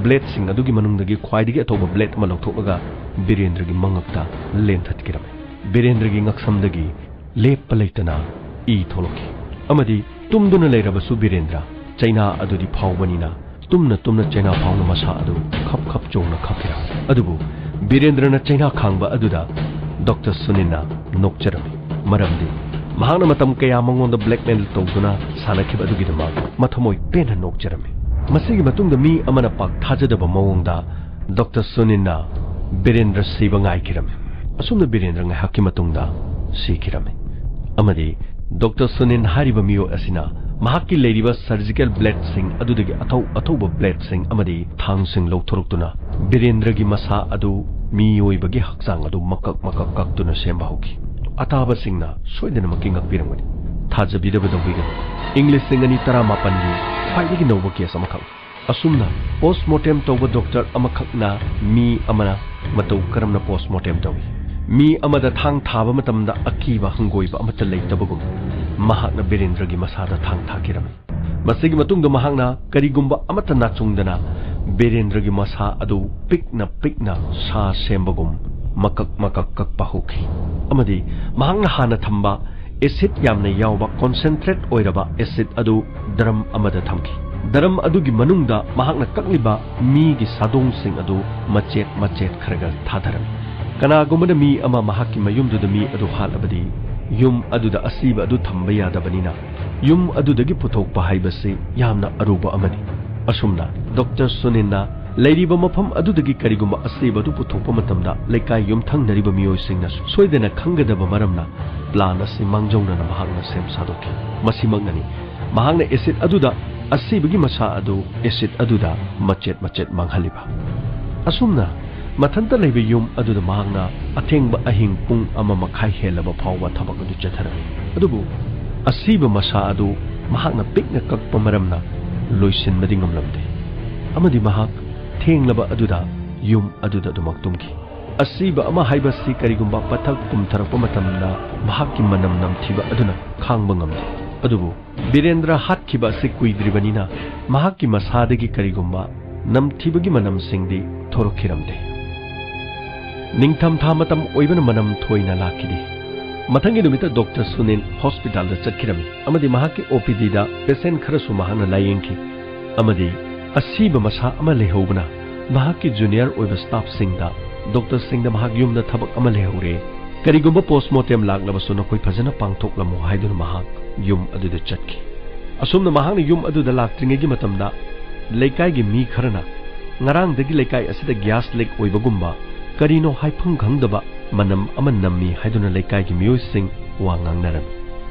ꯕ꯭ꯂꯦꯗꯁꯤꯡ ꯑꯗꯨꯒꯤ ꯃꯅꯨꯡꯗꯒꯤ ꯈ꯭ꯋꯥꯏꯗꯒꯤ ꯑꯊꯧꯕ ꯕ꯭ꯂꯦꯗ ꯑꯃ ꯂꯧꯊꯣꯛꯂꯒ ꯕꯤꯔꯦꯟꯗ꯭ꯔꯒꯤ ꯃꯉꯛꯇ ꯂꯦꯟꯊꯠꯈꯤꯔꯝꯃꯤ꯫ ꯕꯤꯔꯦꯟꯗ꯭ꯔꯒꯤ ꯉꯛꯁꯝꯗꯒꯤ ꯂꯦꯞꯄ ꯂꯩꯇꯅ ꯏ ꯊꯣꯛꯂꯛꯈꯤ ꯑꯃꯗꯤ ꯇꯨꯝꯗꯨꯅ ꯂꯩꯔꯕꯁꯨ ꯕꯤꯔꯦꯟꯗ꯭ꯔ ꯆꯩꯅꯥ ꯑꯗꯨꯗꯤ ꯐꯥꯎꯕꯅꯤꯅ ꯇꯨꯝꯅ ꯇꯨꯝꯅ ꯆꯩꯅꯥ ꯐꯥꯎꯅ ꯃꯁꯥ ꯑꯗꯨ ꯈꯞ ꯈꯞ ꯆꯣꯡꯅ ꯈꯞꯈꯤꯔꯝꯃꯤ꯫ ꯑꯗꯨꯕꯨ ꯕꯤꯔꯦꯟꯗ꯭ꯔꯅ ꯆꯩꯅꯥ ꯈꯥꯡꯕ ꯑꯗꯨꯗ ꯗꯣꯛꯇꯔ ꯁꯨꯅꯤꯜꯅ ꯅꯣꯛꯆꯔꯝꯃꯤ꯫ ꯃꯔꯝꯗꯤ ꯃꯍꯥꯛꯅ ꯃꯇꯝ ꯀꯌꯥ ꯃꯉꯣꯟꯗ ꯕ꯭ꯂꯦꯛꯃꯦꯜ ꯇꯧꯗꯨꯅ ꯁꯥꯟꯅꯈꯤꯕ ꯑꯗꯨꯒꯤꯗꯃꯛ ꯃꯊꯃꯣꯏ ꯄꯦꯟꯅ ꯅꯣꯛꯆꯔꯝꯃꯤ꯫ ꯃꯁꯤꯒꯤ ꯃꯇꯨꯡꯗ ꯃꯤ ꯑꯃꯅ ꯄꯥꯛ ꯊꯥꯖꯗꯕ ꯃꯑꯣꯡꯗ ꯗꯣꯛꯇꯔ ꯁꯨꯅꯤꯜꯅ ꯕꯤꯔꯦꯟꯗ꯭ꯔ ꯁꯤꯕ ꯉꯥꯏꯈꯤꯔꯝꯃꯤ꯫ ꯑꯁꯨꯝꯅ ꯕꯤꯔꯦꯟꯗ꯭ꯔ ꯉꯥꯏꯍꯥꯛꯀꯤ ꯃꯇꯨꯡꯗ ꯁꯤꯈꯤꯔꯝꯃꯤ꯫ ꯑꯃꯗꯤ ꯗꯣꯛꯇꯔ ꯁꯨꯅꯤꯜ ꯍꯥꯏꯔꯤꯕ ꯃꯤꯑꯣꯏ ꯑꯁꯤꯅ ꯃꯍꯥꯛꯀꯤ ꯂꯩꯔꯤꯕ ꯁꯔꯖꯤꯀꯦꯜ ꯕ꯭ꯂꯦꯗꯁꯤꯡ ꯑꯗꯨꯗꯒꯤ ꯑꯊꯧ ꯑꯊꯧꯕ ꯕ꯭ꯂꯦꯗꯁꯤꯡ ꯑꯃꯗꯤ ꯊꯥꯡꯁꯤꯡ ꯂꯧꯊꯣꯔꯛꯇꯨꯅ ꯕꯤꯔꯦꯟꯗ꯭ꯔꯒꯤ ꯃꯁꯥ ꯑꯗꯨ ꯃꯤꯑꯣꯏꯕꯒꯤ ꯍꯛꯆꯥꯡ ꯑꯗꯨ ꯃꯀꯛ ꯃꯀꯛ ꯀꯛꯇꯨꯅ ꯁꯦꯝꯕ ꯍꯧꯈꯤ꯫ ꯑꯇꯥꯕꯁꯤꯡꯅ ꯁꯣꯏꯗꯅꯃꯛꯀꯤ ꯉꯛꯄꯤꯔꯝꯒꯅꯤ꯫ ꯊꯥꯖꯕꯤꯗꯕ ꯇꯧꯕꯤꯒꯅꯨ꯫ ꯏꯪ ꯂꯤꯁꯤꯡ ꯑꯅꯤ ꯇꯔꯥꯃꯥꯄꯟꯒꯤ ꯈ꯭ꯋꯥꯏꯗꯒꯤ ꯅꯧꯕ ꯀꯦꯁ ꯑꯃꯈꯛ꯫ ꯑꯁꯨꯝꯅ ꯄꯣꯁꯃꯣꯔꯇꯦꯝ ꯇꯧꯕ ꯗꯣꯛꯇꯔ ꯑꯃꯈꯛꯅ ꯃꯤ ꯑꯃꯅ ꯃꯇꯧ ꯀꯔꯝꯅ ꯄꯣꯁꯃꯣꯔꯇꯦꯝ ꯇꯧꯏ? ꯃꯤ ꯑꯃꯗ ꯊꯥꯡ ꯊꯥꯕ ꯃꯇꯝꯗ ꯑꯀꯤꯕ ꯍꯪꯒꯣꯏꯕ ꯑꯃꯠꯇ ꯂꯩꯇꯕꯒꯨꯝ ꯃꯍꯥꯛꯅ ꯕꯤꯔꯦꯟꯗ꯭ꯔꯒꯤ ꯃꯁꯥꯗ ꯊꯥꯡ ꯊꯥꯈꯤꯔꯝꯃꯤ꯫ ꯃꯁꯤꯒꯤ ꯃꯇꯨꯡꯗ ꯃꯍꯥꯛꯅ ꯀꯔꯤꯒꯨꯝꯕ ꯑꯃꯠꯇ ꯅꯥꯆꯨꯡꯗꯅ ꯕꯤꯔꯦꯟꯗ꯭ꯔꯒꯤ ꯃꯁꯥ ꯑꯗꯨ ꯄꯤꯛꯅ ꯄꯤꯛꯅ ꯁꯥ ꯁꯦꯝꯕꯒꯨꯝ ꯃꯀꯛ ꯃꯀꯛ ꯀꯛꯄ ꯍꯧꯈꯤ꯫ ꯑꯃꯗꯤ ꯃꯍꯥꯛꯅ ꯍꯥꯟꯅ ꯊꯝꯕ ꯑꯦꯁꯤꯗ ꯌꯥꯝꯅ ꯌꯥꯎꯕ ꯀꯣꯟꯁꯦꯟꯇ꯭ꯔꯦꯠ ꯑꯣꯏꯔꯕ ꯑꯦꯁꯤꯗ ꯑꯗꯨ ꯗ꯭ꯔꯝ ꯑꯃꯗ ꯊꯝꯈꯤ꯫ ꯗ꯭ꯔꯝ ꯑꯗꯨꯒꯤ ꯃꯅꯨꯡꯗ ꯃꯍꯥꯛꯅ ꯀꯛꯂꯤꯕ ꯃꯤꯒꯤ ꯁꯥꯗꯣꯡꯁꯤꯡ ꯑꯗꯨ ꯃꯆꯦꯠ ꯃꯆꯦꯠ ꯈꯔ ꯈꯔ ꯊꯥꯗꯔꯝꯃꯤ꯫ ꯀꯅꯥꯒꯨꯝꯕꯅ ꯃꯤ ꯑꯃ ꯃꯍꯥꯛꯀꯤ ꯃꯌꯨꯝꯗꯨꯗ ꯃꯤ ꯑꯗꯨ ꯍꯥꯠꯂꯕꯗꯤ, ꯌꯨꯝ ꯑꯗꯨꯗ ꯑꯁꯤꯕ ꯑꯗꯨ ꯊꯝꯕ ꯌꯥꯗꯕꯅꯤꯅ, ꯌꯨꯝ ꯑꯗꯨꯗꯒꯤ ꯄꯨꯊꯣꯛꯄ ꯍꯥꯏꯕꯁꯤ ꯌꯥꯝꯅ ꯑꯔꯨꯕ ꯑꯃꯅꯤ꯫ ꯑꯁꯨꯝꯅ ꯗꯣꯛꯇꯔ ꯁꯨꯅꯤꯜꯅ ꯂꯩꯔꯤꯕ ꯃꯐꯝ ꯑꯗꯨꯗꯒꯤ ꯀꯔꯤꯒꯨꯝꯕ ꯑꯁꯤꯕ ꯑꯗꯨ ꯄꯨꯊꯣꯛꯄ ꯃꯇꯝꯗ ꯂꯩꯀꯥꯏ ꯌꯨꯝꯊꯪꯅꯔꯤꯕ ꯃꯤꯑꯣꯏꯁꯤꯡꯅ ꯁꯣꯏꯗꯅ ꯈꯪꯒꯗꯕ ꯃꯔꯝꯅ, ꯄ꯭ꯂꯥꯟ ꯑꯁꯤ ꯃꯥꯡꯖꯧꯅꯅ ꯃꯍꯥꯛꯅ ꯁꯦꯝ ꯁꯥꯗꯣꯛꯈꯤ꯫ ꯃꯁꯤꯃꯛꯅꯅꯤ ꯃꯍꯥꯛꯅ ꯑꯦꯁꯤꯗ ꯑꯗꯨꯗ ꯑꯁꯤꯕꯒꯤ ꯃꯁꯥ ꯑꯗꯨ ꯑꯦꯁꯤꯗ ꯑꯗꯨꯗ ꯃꯆꯦꯠ ꯃꯆꯦꯠ ꯃꯥꯡꯍꯜꯂꯤꯕ꯫ ꯑꯁꯨꯝꯅ ꯃꯊꯟꯇ ꯂꯩꯕ ꯌꯨꯝ ꯑꯗꯨꯗ ꯃꯍꯥꯛꯅ ꯑꯊꯦꯡꯕ ꯑꯍꯤꯡ ꯄꯨꯡ ꯑꯃ ꯃꯈꯥꯏ ꯍꯦꯜꯂꯕ ꯐꯥꯎꯕ ꯊꯕꯛ ꯑꯗꯨ ꯆꯠꯊꯔꯝꯃꯤ꯫ ꯑꯗꯨꯕꯨ ꯑꯁꯤꯕ ꯃꯁꯥ ꯑꯗꯨ ꯃꯍꯥꯛꯅ ꯄꯤꯛꯅ ꯀꯛꯄ ꯃꯔꯝꯅ ꯂꯣꯏꯁꯤꯟꯕꯗꯤ ꯉꯝꯂꯝꯗꯦ꯫ ꯑꯃꯗꯤ ꯃꯍꯥꯛ ꯊꯦꯡꯂꯕ ꯑꯗꯨꯗ ꯌꯨꯝ ꯑꯗꯨꯗ ꯑꯗꯨꯃꯛ ꯇꯨꯝꯈꯤ꯫ ꯑꯁꯤꯕ ꯑꯃ ꯍꯥꯏꯕꯁꯤ ꯀꯔꯤꯒꯨꯝꯕ ꯄꯊꯛ ꯄꯨꯝꯊꯔꯛꯄ ꯃꯇꯝꯗ ꯃꯍꯥꯛꯀꯤ ꯃꯅꯝ ꯅꯝꯊꯤꯕ ꯑꯗꯨꯅ ꯈꯥꯡꯕ ꯉꯝꯗꯦ꯫ ꯑꯗꯨꯕꯨ ꯕꯤꯔꯦꯟꯗ꯭ꯔ ꯍꯥꯠꯈꯤꯕ ꯑꯁꯤ ꯀꯨꯏꯗ꯭ꯔꯤꯕꯅꯤꯅ ꯃꯍꯥꯛꯀꯤ ꯃꯁꯥꯗꯒꯤ ꯀꯔꯤꯒꯨꯝꯕ ꯅꯝꯊꯤꯕꯒꯤ ꯃꯅꯝꯁꯤꯡꯗꯤ ꯊꯣꯔꯛꯈꯤꯔꯝꯗꯦ꯫ ꯅꯤꯡꯊꯝꯊꯥ ꯃꯇꯝ ꯑꯣꯏꯕꯅ ꯃꯅꯝ ꯊꯣꯏꯅ ꯂꯥꯛꯈꯤꯗꯦ꯫ ꯃꯊꯪꯒꯤ ꯅꯨꯃꯤꯠꯇ ꯗꯣꯛꯇꯔ ꯁꯨꯅꯤꯜ ꯍꯣꯁꯄꯤꯇꯥꯜꯗ ꯆꯠꯈꯤꯔꯝꯃꯤ ꯑꯃꯗꯤ ꯃꯍꯥꯛꯀꯤ ꯑꯣ ꯄꯤ ꯗꯤꯗ ꯄꯦꯁꯦꯟ ꯈꯔꯁꯨ ꯃꯍꯥꯛꯅ ꯂꯥꯌꯦꯡꯈꯤ꯫ ꯑꯃꯗꯤ ꯑꯁꯤꯕ ꯃꯁꯥ ꯑꯃ ꯂꯩꯍꯧꯕꯅ ꯃꯍꯥꯛꯀꯤ ꯖꯨꯅꯤꯌꯔ ꯑꯣꯏꯕ ꯁ꯭ꯇꯥꯐꯁꯤꯡꯗ, ꯗꯣꯛꯇꯔꯁꯤꯡꯗ ꯃꯍꯥꯛ ꯌꯨꯝꯗ ꯊꯕꯛ ꯑꯃ ꯂꯩꯍꯧꯔꯦ, ꯀꯔꯤꯒꯨꯝꯕ ꯄꯣꯁꯃꯣꯔꯇꯦꯝ ꯂꯥꯛꯂꯕꯁꯨ ꯅꯈꯣꯏ ꯐꯖꯅ ꯄꯥꯡꯊꯣꯛꯂꯝꯃꯨ ꯍꯥꯏꯗꯨꯅ ꯃꯍꯥꯛ ꯌꯨꯝ ꯑꯗꯨꯗ ꯆꯠꯈꯤ꯫ ꯑꯁꯨꯝꯅ ꯃꯍꯥꯛꯅ ꯌꯨꯝ ꯑꯗꯨꯗ ꯂꯥꯛꯇ꯭ꯔꯤꯉꯩꯒꯤ ꯃꯇꯝꯗ ꯂꯩꯀꯥꯏꯒꯤ ꯃꯤ ꯈꯔꯅ ꯉꯔꯥꯡꯗꯒꯤ ꯂꯩꯀꯥꯏ ꯑꯁꯤꯗ ꯒ꯭ꯌꯥꯁ ꯂꯤꯛ ꯑꯣꯏꯕꯒꯨꯝꯕ, ꯀꯔꯤꯅꯣ ꯍꯥꯏꯐꯝ ꯈꯪꯗꯕ ꯃꯅꯝ ꯑꯃ ꯅꯝꯃꯤ ꯍꯥꯏꯗꯨꯅ ꯂꯩꯀꯥꯏꯒꯤ ꯃꯤꯑꯣꯏꯁꯤꯡ ꯋꯥ ꯉꯥꯡꯅꯔꯝꯃꯤ꯫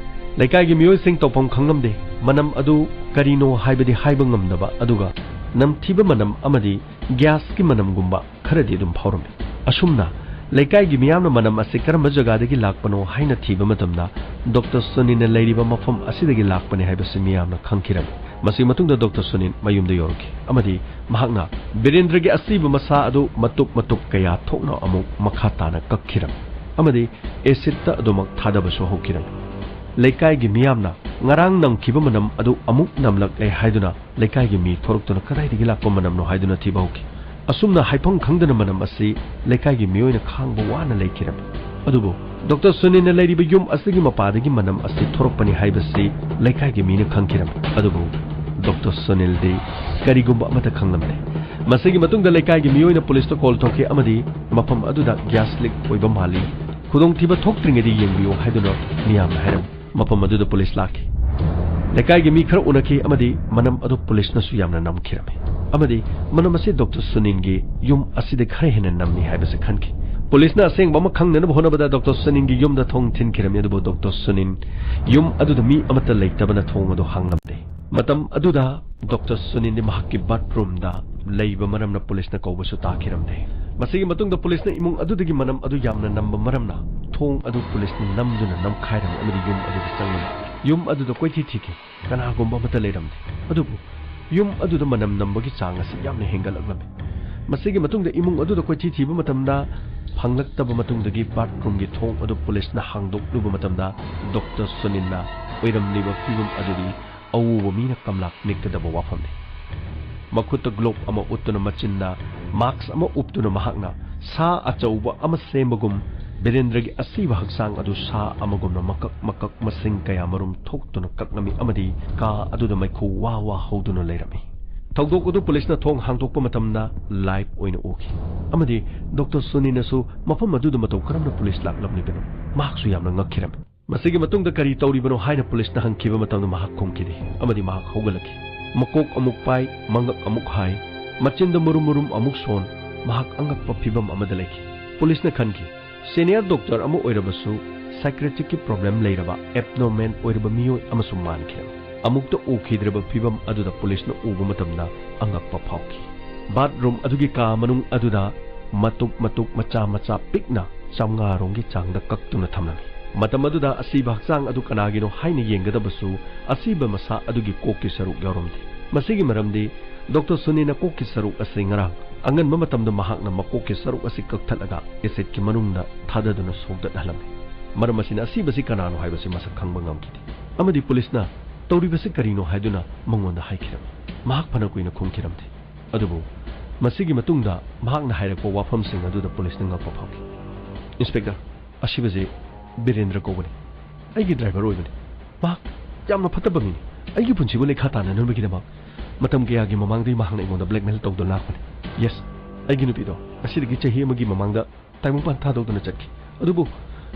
ꯂꯩꯀꯥꯏꯒꯤ ꯃꯤꯑꯣꯏꯁꯤꯡ ꯇꯧꯐꯝ ꯈꯪꯂꯝꯗꯦ꯫ ꯃꯅꯝ ꯑꯗꯨ ꯀꯔꯤꯅꯣ ꯍꯥꯏꯕꯗꯤ ꯍꯥꯏꯕ ꯉꯝꯗꯕ, ꯑꯗꯨꯒ ꯅꯝꯊꯤꯕ ꯃꯅꯝ ꯑꯃꯗꯤ ꯒ꯭ꯌꯥꯁꯀꯤ ꯃꯅꯝꯒꯨꯝꯕ ꯈꯔꯗꯤ ꯑꯗꯨꯝ ꯐꯥꯎꯔꯝꯃꯤ꯫ ꯑꯁꯨꯝꯅ ꯂꯩꯀꯥꯏꯒꯤ ꯃꯤꯌꯥꯝꯅ ꯃꯅꯝ ꯑꯁꯤ ꯀꯔꯝꯕ ꯖꯒꯥꯗꯒꯤ ꯂꯥꯛꯄꯅꯣ ꯍꯥꯏꯅ ꯊꯤꯕ ꯃꯇꯝꯗ, ꯗꯣꯛꯇꯔ ꯁꯨꯅꯤꯜꯅ ꯂꯩꯔꯤꯕ ꯃꯐꯝ ꯑꯁꯤꯗꯒꯤ ꯂꯥꯛꯄꯅꯤ ꯍꯥꯏꯕꯁꯤ ꯃꯤꯌꯥꯝꯅ ꯈꯪꯈꯤꯔꯝꯃꯤ꯫ ꯃꯁꯤꯒꯤ ꯃꯇꯨꯡꯗ ꯗꯣꯛꯇꯔ ꯁꯨꯅꯤꯜ ꯃꯌꯨꯝꯗ ꯌꯧꯔꯛꯈꯤ ꯑꯃꯗꯤ ꯃꯍꯥꯛꯅ ꯕꯤꯔꯦꯟꯗ꯭ꯔꯒꯤ ꯑꯁꯤꯕ ꯃꯁꯥ ꯑꯗꯨ ꯃꯇꯨꯞ ꯃꯇꯨꯞ ꯀꯌꯥ ꯊꯣꯛꯅ ꯑꯃꯨꯛ ꯃꯈꯥ ꯇꯥꯅ ꯀꯛꯈꯤꯔꯝꯃꯤ ꯑꯃꯗꯤ ꯑꯦꯁꯤꯗꯇ ꯑꯗꯨꯃꯛ ꯊꯥꯗꯕꯁꯨ ꯍꯧꯈꯤꯔꯝꯃꯤ꯫ ꯂꯩꯀꯥꯏꯒꯤ ꯃꯤꯌꯥꯝꯅ ꯉꯔꯥꯡ ꯅꯝꯈꯤꯕ ꯃꯅꯝ ꯑꯗꯨ ꯑꯃꯨꯛ ꯅꯝꯂꯛꯂꯦ ꯍꯥꯏꯗꯨꯅ ꯂꯩꯀꯥꯏꯒꯤ ꯃꯤ ꯊꯣꯔꯛꯇꯨꯅ ꯀꯗꯥꯏꯗꯒꯤ ꯂꯥꯛꯄ ꯃꯅꯝꯅꯣ ꯍꯥꯏꯗꯨꯅ ꯊꯤꯕ ꯍꯧꯈꯤ꯫ ꯑꯁꯨꯝꯅ ꯍꯥꯏꯐꯝ ꯈꯪꯗꯅ ꯃꯅꯝ ꯑꯁꯤ ꯂꯩꯀꯥꯏꯒꯤ ꯃꯤꯑꯣꯏꯅ ꯈꯥꯡꯕ ꯋꯥꯅ ꯂꯩꯈꯤꯔꯝꯃꯤ꯫ ꯑꯗꯨꯕꯨ ꯗꯣꯛꯇꯔ ꯁꯨꯅꯤꯜꯅ ꯂꯩꯔꯤꯕ ꯌꯨꯝ ꯑꯁꯤꯒꯤ ꯃꯄꯥꯗꯒꯤ ꯃꯅꯝ ꯑꯁꯤ ꯊꯣꯔꯛꯄꯅꯤ ꯍꯥꯏꯕꯁꯤ ꯂꯩꯀꯥꯏꯒꯤ ꯃꯤꯅ ꯈꯪꯈꯤꯔꯝꯃꯤ꯫ ꯑꯗꯨꯕꯨ ꯗꯣꯛꯇꯔ ꯁꯨꯅꯤꯜꯗꯤ ꯀꯔꯤꯒꯨꯝꯕ ꯑꯃꯠꯇ ꯈꯪꯂꯝꯗꯦ꯫ ꯃꯁꯤꯒꯤ ꯃꯇꯨꯡꯗ ꯂꯩꯀꯥꯏꯒꯤ ꯃꯤꯑꯣꯏꯅ ꯄꯨꯂꯤꯁꯇ ꯀꯣꯜ ꯇꯧꯈꯤ ꯑꯃꯗꯤ ꯃꯐꯝ ꯑꯗꯨꯗ ꯒ꯭ꯌꯥꯁ ꯂꯤꯛ ꯑꯣꯏꯕ ꯃꯥꯜꯂꯤ, ꯈꯨꯗꯣꯡꯊꯤꯕ ꯊꯣꯛꯇ꯭ꯔꯤꯉꯩꯗ ꯌꯦꯡꯕꯤꯌꯨ ꯍꯥꯏꯗꯨꯅ ꯃꯤꯌꯥꯝꯅ ꯍꯥꯏꯔꯝꯃꯤ꯫ ꯃꯐꯝ ꯑꯗꯨꯗ ꯄꯨꯂꯤꯁ ꯂꯥꯛꯈꯤ꯫ ꯂꯩꯀꯥꯏꯒꯤ ꯃꯤ ꯈꯔ ꯎꯅꯈꯤ ꯑꯃꯗꯤ ꯃꯅꯝ ꯑꯗꯨ ꯄꯨꯂꯤꯁꯅꯁꯨ ꯌꯥꯝꯅ ꯅꯝꯈꯤꯔꯝꯃꯤ ꯑꯃꯗꯤ ꯃꯅꯝ ꯑꯁꯤ ꯗꯣꯛꯇꯔ ꯁꯨꯅꯤꯜꯒꯤ ꯌꯨꯝ ꯑꯁꯤꯗ ꯈꯔ ꯍꯦꯟꯅ ꯅꯝꯃꯤ ꯍꯥꯏꯕꯁꯤ ꯈꯟꯈꯤ꯫ ꯄꯨꯂꯤꯁꯅ ꯑꯁꯦꯡꯕ ꯑꯃ ꯈꯪꯅꯅꯕ ꯍꯣꯠꯅꯕꯗ ꯗꯣꯛꯇꯔ ꯁꯨꯅꯤꯜꯒꯤ ꯌꯨꯝꯗ ꯊꯣꯡ ꯊꯤꯟꯈꯤꯔꯝꯃꯤ, ꯑꯗꯨꯕꯨ ꯗꯣꯛꯇꯔ ꯁꯨꯅꯤꯜ ꯌꯨꯝ ꯑꯗꯨꯗ ꯃꯤ ꯑꯃꯠꯇ ꯂꯩꯇꯕꯅ ꯊꯣꯡ ꯑꯗꯨ ꯍꯥꯡꯂꯝꯗꯦ꯫ ꯃꯇꯝ ꯑꯗꯨꯗ ꯗꯣꯛꯇꯔ ꯁꯨꯅꯤꯜꯗꯤ ꯃꯍꯥꯛꯀꯤ ꯕꯥꯠꯔꯨꯝꯗ ꯂꯩꯕ ꯃꯔꯝꯅ ꯄꯨꯂꯤꯁꯅ ꯀꯧꯕꯁꯨ ꯇꯥꯈꯤꯔꯝꯗꯦ꯫ ꯃꯁꯤꯒꯤ ꯃꯇꯨꯡꯗ ꯄꯨꯂꯤꯁꯅ ꯏꯃꯨꯡ ꯑꯗꯨꯗꯒꯤ ꯃꯅꯝ ꯑꯗꯨ ꯌꯥꯝꯅ ꯅꯝꯕ ꯃꯔꯝꯅ ꯊꯣꯡ ꯑꯗꯨ ꯄꯨꯂꯤꯁꯅ ꯅꯝꯗꯨꯅ ꯅꯝꯈꯥꯏꯔꯝꯃꯤ ꯑꯃꯗꯤ ꯌꯨꯝ ꯑꯗꯨꯗ ꯆꯪꯂꯝꯃꯤ꯫ ꯌꯨꯝ ꯑꯗꯨꯗ ꯀꯣꯏꯊꯤ ꯊꯤꯈꯤ꯫ ꯀꯅꯥꯒꯨꯝꯕ ꯑꯃꯠꯇ ꯂꯩꯔꯝꯗꯦ꯫ ꯑꯗꯨꯕꯨ ꯌꯨꯝ ꯑꯗꯨꯗ ꯃꯅꯝ ꯅꯝꯕꯒꯤ ꯆꯥꯡ ꯑꯁꯤ ꯌꯥꯝꯅ ꯍꯦꯟꯒꯠꯂꯛꯂꯝꯃꯤ꯫ ꯃꯁꯤꯒꯤ ꯃꯇꯨꯡꯗ ꯏꯃꯨꯡ ꯑꯗꯨꯗ ꯀꯣꯏꯊꯤ ꯊꯤꯕ ꯃꯇꯝꯗ ꯐꯪꯂꯛꯇꯕ ꯃꯇꯨꯡꯗꯒꯤ ꯕꯥꯠꯔꯨꯝꯒꯤ ꯊꯣꯡ ꯑꯗꯨ ꯄꯨꯂꯤꯁꯅ ꯍꯥꯡꯗꯣꯛꯂꯨꯕ ꯃꯇꯝꯗ ꯗꯣꯛꯇꯔ ꯁꯨꯅꯤꯜꯅ ꯑꯣꯏꯔꯝꯂꯤꯕ ꯐꯤꯕꯝ ꯑꯗꯨꯗꯤ ꯑꯎꯕ ꯃꯤꯅ ꯀꯝꯂꯥꯛ ꯅꯤꯛꯀꯗꯕ ꯋꯥꯐꯝꯅꯤ꯫ ꯃꯈꯨꯠꯇ ꯒ꯭ꯂꯣꯕ ꯑꯃ ꯎꯠꯇꯨꯅ ꯃꯆꯤꯟꯗ ꯃꯥꯛꯁ ꯑꯃ ꯎꯞꯇꯨꯅ ꯃꯍꯥꯛꯅ ꯁꯥ ꯑꯆꯧꯕ ꯑꯃ ꯁꯦꯝꯕꯒꯨꯝ ꯕꯤꯔꯦꯟꯗ꯭ꯔꯒꯤ ꯑꯁꯤꯕ ꯍꯛꯆꯥꯡ ꯑꯗꯨ ꯁꯥ ꯑꯃꯒꯨꯝꯅ ꯃꯀꯛ ꯃꯀꯛ ꯃꯁꯤꯡ ꯀꯌꯥ ꯃꯔꯨꯝ ꯊꯣꯛꯇꯨꯅ ꯀꯛꯂꯝꯃꯤ ꯑꯃꯗꯤ ꯀꯥ ꯑꯗꯨꯗ ꯃꯩꯈꯨ ꯋꯥ ꯋꯥ ꯍꯧꯗꯨꯅ ꯂꯩꯔꯝꯃꯤ꯫ ꯊꯧꯗꯣꯛ ꯑꯗꯨ ꯄꯨꯂꯤꯁꯅ ꯊꯣꯡ ꯍꯥꯡꯗꯣꯛꯄ ꯃꯇꯝꯗ ꯂꯥꯏꯚ ꯑꯣꯏꯅ ꯎꯈꯤ ꯑꯃꯗꯤ ꯗꯣꯛꯇꯔ ꯁꯨꯅꯤꯜꯅꯁꯨ ꯃꯐꯝ ꯑꯗꯨꯗ ꯃꯇꯧ ꯀꯔꯝꯅ ꯄꯨꯂꯤꯁ ꯂꯥꯛꯂꯝꯂꯤꯕꯅꯣ ꯃꯍꯥꯛꯁꯨ ꯌꯥꯝꯅ ꯉꯛꯈꯤꯔꯝꯃꯤ꯫ ꯃꯁꯤꯒꯤ ꯃꯇꯨꯡꯗ ꯀꯔꯤ ꯇꯧꯔꯤꯕꯅꯣ ꯍꯥꯏꯅ ꯄꯨꯂꯤꯁꯅ ꯍꯪꯈꯤꯕ ꯃꯇꯝꯗ ꯃꯍꯥꯛ ꯈꯨꯝꯈꯤꯗꯦ ꯑꯃꯗꯤ ꯃꯍꯥꯛ ꯍꯧꯒꯠꯂꯛꯈꯤ꯫ ꯃꯀꯣꯛ ꯑꯃꯨꯛ ꯄꯥꯏ, ꯃꯉꯛ ꯑꯃꯨꯛ ꯍꯥꯏ, ꯃꯆꯤꯟꯗ ꯃꯔꯨꯝ ꯃꯔꯨꯝ ꯑꯃꯨꯛ ꯁꯣꯟ, ꯃꯍꯥꯛ ꯑꯉꯛꯄ ꯐꯤꯕꯝ ꯑꯃꯗ ꯂꯩꯈꯤ꯫ ꯄꯨꯂꯤꯁꯅ ꯈꯟꯈꯤ, ꯁꯦꯅꯤꯌꯔ ꯗꯣꯛꯇꯔ ꯑꯃ ꯑꯣꯏꯔꯕꯁꯨ ꯁꯥꯏꯀ꯭ꯔꯦꯇꯤꯛꯀꯤ ꯄ꯭ꯔꯣꯕ꯭ꯂꯦꯝ ꯂꯩꯔꯕ ꯑꯦꯕꯅꯣꯔꯃꯦꯜ ꯑꯣꯏꯔꯕ ꯃꯤꯑꯣꯏ ꯑꯃꯁꯨ ꯃꯥꯟꯈꯤꯔꯝꯃꯤ꯫ ꯑꯃꯨꯛꯇ ꯎꯈꯤꯗ꯭ꯔꯤꯕ ꯐꯤꯕꯝ ꯑꯗꯨꯗ ꯄꯨꯂꯤꯁꯅ ꯎꯕ ꯃꯇꯝꯗ ꯑꯉꯛꯄ ꯐꯥꯎꯈꯤ꯫ ꯕꯥꯠꯔꯨꯝ ꯑꯗꯨꯒꯤ ꯀꯥ ꯃꯅꯨꯡ ꯑꯗꯨꯗ ꯃꯇꯨꯞ ꯃꯇꯨꯞ ꯃꯆꯥ ꯃꯆꯥ ꯄꯤꯛꯅ ꯆꯥꯝꯃꯉꯥ ꯔꯣꯝꯒꯤ ꯆꯥꯡꯗ ꯀꯛꯇꯨꯅ ꯊꯝꯂꯝꯃꯤ꯫ ꯃꯇꯝ ꯑꯗꯨꯗ ꯑꯁꯤꯕ ꯍꯛꯆꯥꯡ ꯑꯗꯨ ꯀꯅꯥꯒꯤꯅꯣ ꯍꯥꯏꯅ ꯌꯦꯡꯒꯗꯕꯁꯨ ꯑꯁꯤꯕ ꯃꯁꯥ ꯑꯗꯨꯒꯤ ꯀꯣꯛꯀꯤ ꯁꯔꯨꯛ ꯌꯥꯎꯔꯝꯗꯦ꯫ ꯃꯁꯤꯒꯤ ꯃꯔꯝꯗꯤ ꯗꯣꯛꯇꯔ ꯁꯨꯅꯤꯅ ꯀꯣꯛꯀꯤ ꯁꯔꯨꯛ ꯑꯁꯤ ꯉꯔꯥꯡ ꯑꯉꯟꯕ ꯃꯇꯝꯗ ꯃꯍꯥꯛꯅ ꯃꯀꯣꯛꯀꯤ ꯁꯔꯨꯛ ꯑꯁꯤ ꯀꯛꯊꯠꯂꯒ ꯑꯦꯁꯤꯗꯀꯤ ꯃꯅꯨꯡꯗ ꯊꯥꯗꯗꯨꯅ ꯁꯣꯛꯗꯠꯍꯜꯂꯝꯃꯤ꯫ ꯃꯔꯝ ꯑꯁꯤꯅ ꯑꯁꯤꯕꯁꯤ ꯀꯅꯥꯅꯣ ꯍꯥꯏꯕꯁꯤ ꯃꯁꯛ ꯈꯪꯕ ꯉꯝꯈꯤꯗꯦ꯫ ꯑꯃꯗꯤ ꯄꯨꯂꯤꯁꯅ ꯇꯧꯔꯤꯕꯁꯤ ꯀꯔꯤꯅꯣ ꯍꯥꯏꯗꯨꯅ ꯃꯉꯣꯟꯗ ꯍꯥꯏꯈꯤꯔꯝꯃꯤ꯫ ꯃꯍꯥꯛ ꯐꯅ ꯀꯨꯏꯅ ꯈꯨꯝꯈꯤꯔꯝꯗꯦ꯫ ꯑꯗꯨꯕꯨ ꯃꯁꯤꯒꯤ ꯃꯇꯨꯡꯗ ꯃꯍꯥꯛꯅ ꯍꯥꯏꯔꯛꯄ ꯋꯥꯐꯝꯁꯤꯡ ꯑꯗꯨꯗ ꯄꯨꯂꯤꯁꯅ ꯉꯛꯄ ꯐꯥꯎꯈꯤ꯫ "ꯏꯟꯁꯄꯦꯛꯇꯔ, ꯑꯁꯤꯕꯁꯤ ꯕꯤꯔꯦꯟꯗ꯭ꯔ ꯀꯧꯕꯅꯤ꯫ ꯑꯩꯒꯤ ꯗ꯭ꯔꯥꯏꯚꯔ ꯑꯣꯏꯕꯅꯤ꯫ ꯃꯍꯥꯛ ꯌꯥꯝꯅ ꯐꯠꯇꯕ ꯃꯤꯅꯤ꯫ ꯑꯩꯒꯤ ꯄꯨꯟꯁꯤꯕꯨ ꯂꯩꯈꯥ ꯇꯥꯅꯅꯕꯒꯤꯗꯃꯛ ꯃꯇꯝ ꯀꯌꯥꯒꯤ ꯃꯃꯥꯡꯗꯒꯤ ꯃꯍꯥꯛꯅ ꯑꯩꯉꯣꯟꯗ ꯕ꯭ꯂꯦꯛꯃꯦꯜ ꯇꯧꯗꯨꯅ ꯂꯥꯛꯄꯅꯤ꯫ ꯌꯦꯁ, ꯑꯩꯒꯤ ꯅꯨꯄꯤꯗꯣ ꯑꯁꯤꯗꯒꯤ ꯆꯍꯤ ꯑꯃꯒꯤ ꯃꯃꯥꯡꯗ ꯇꯥꯏꯕꯪꯄꯥꯟ ꯊꯥꯗꯣꯛꯇꯨꯅ ꯆꯠꯈꯤ꯫ ꯑꯗꯨꯕꯨ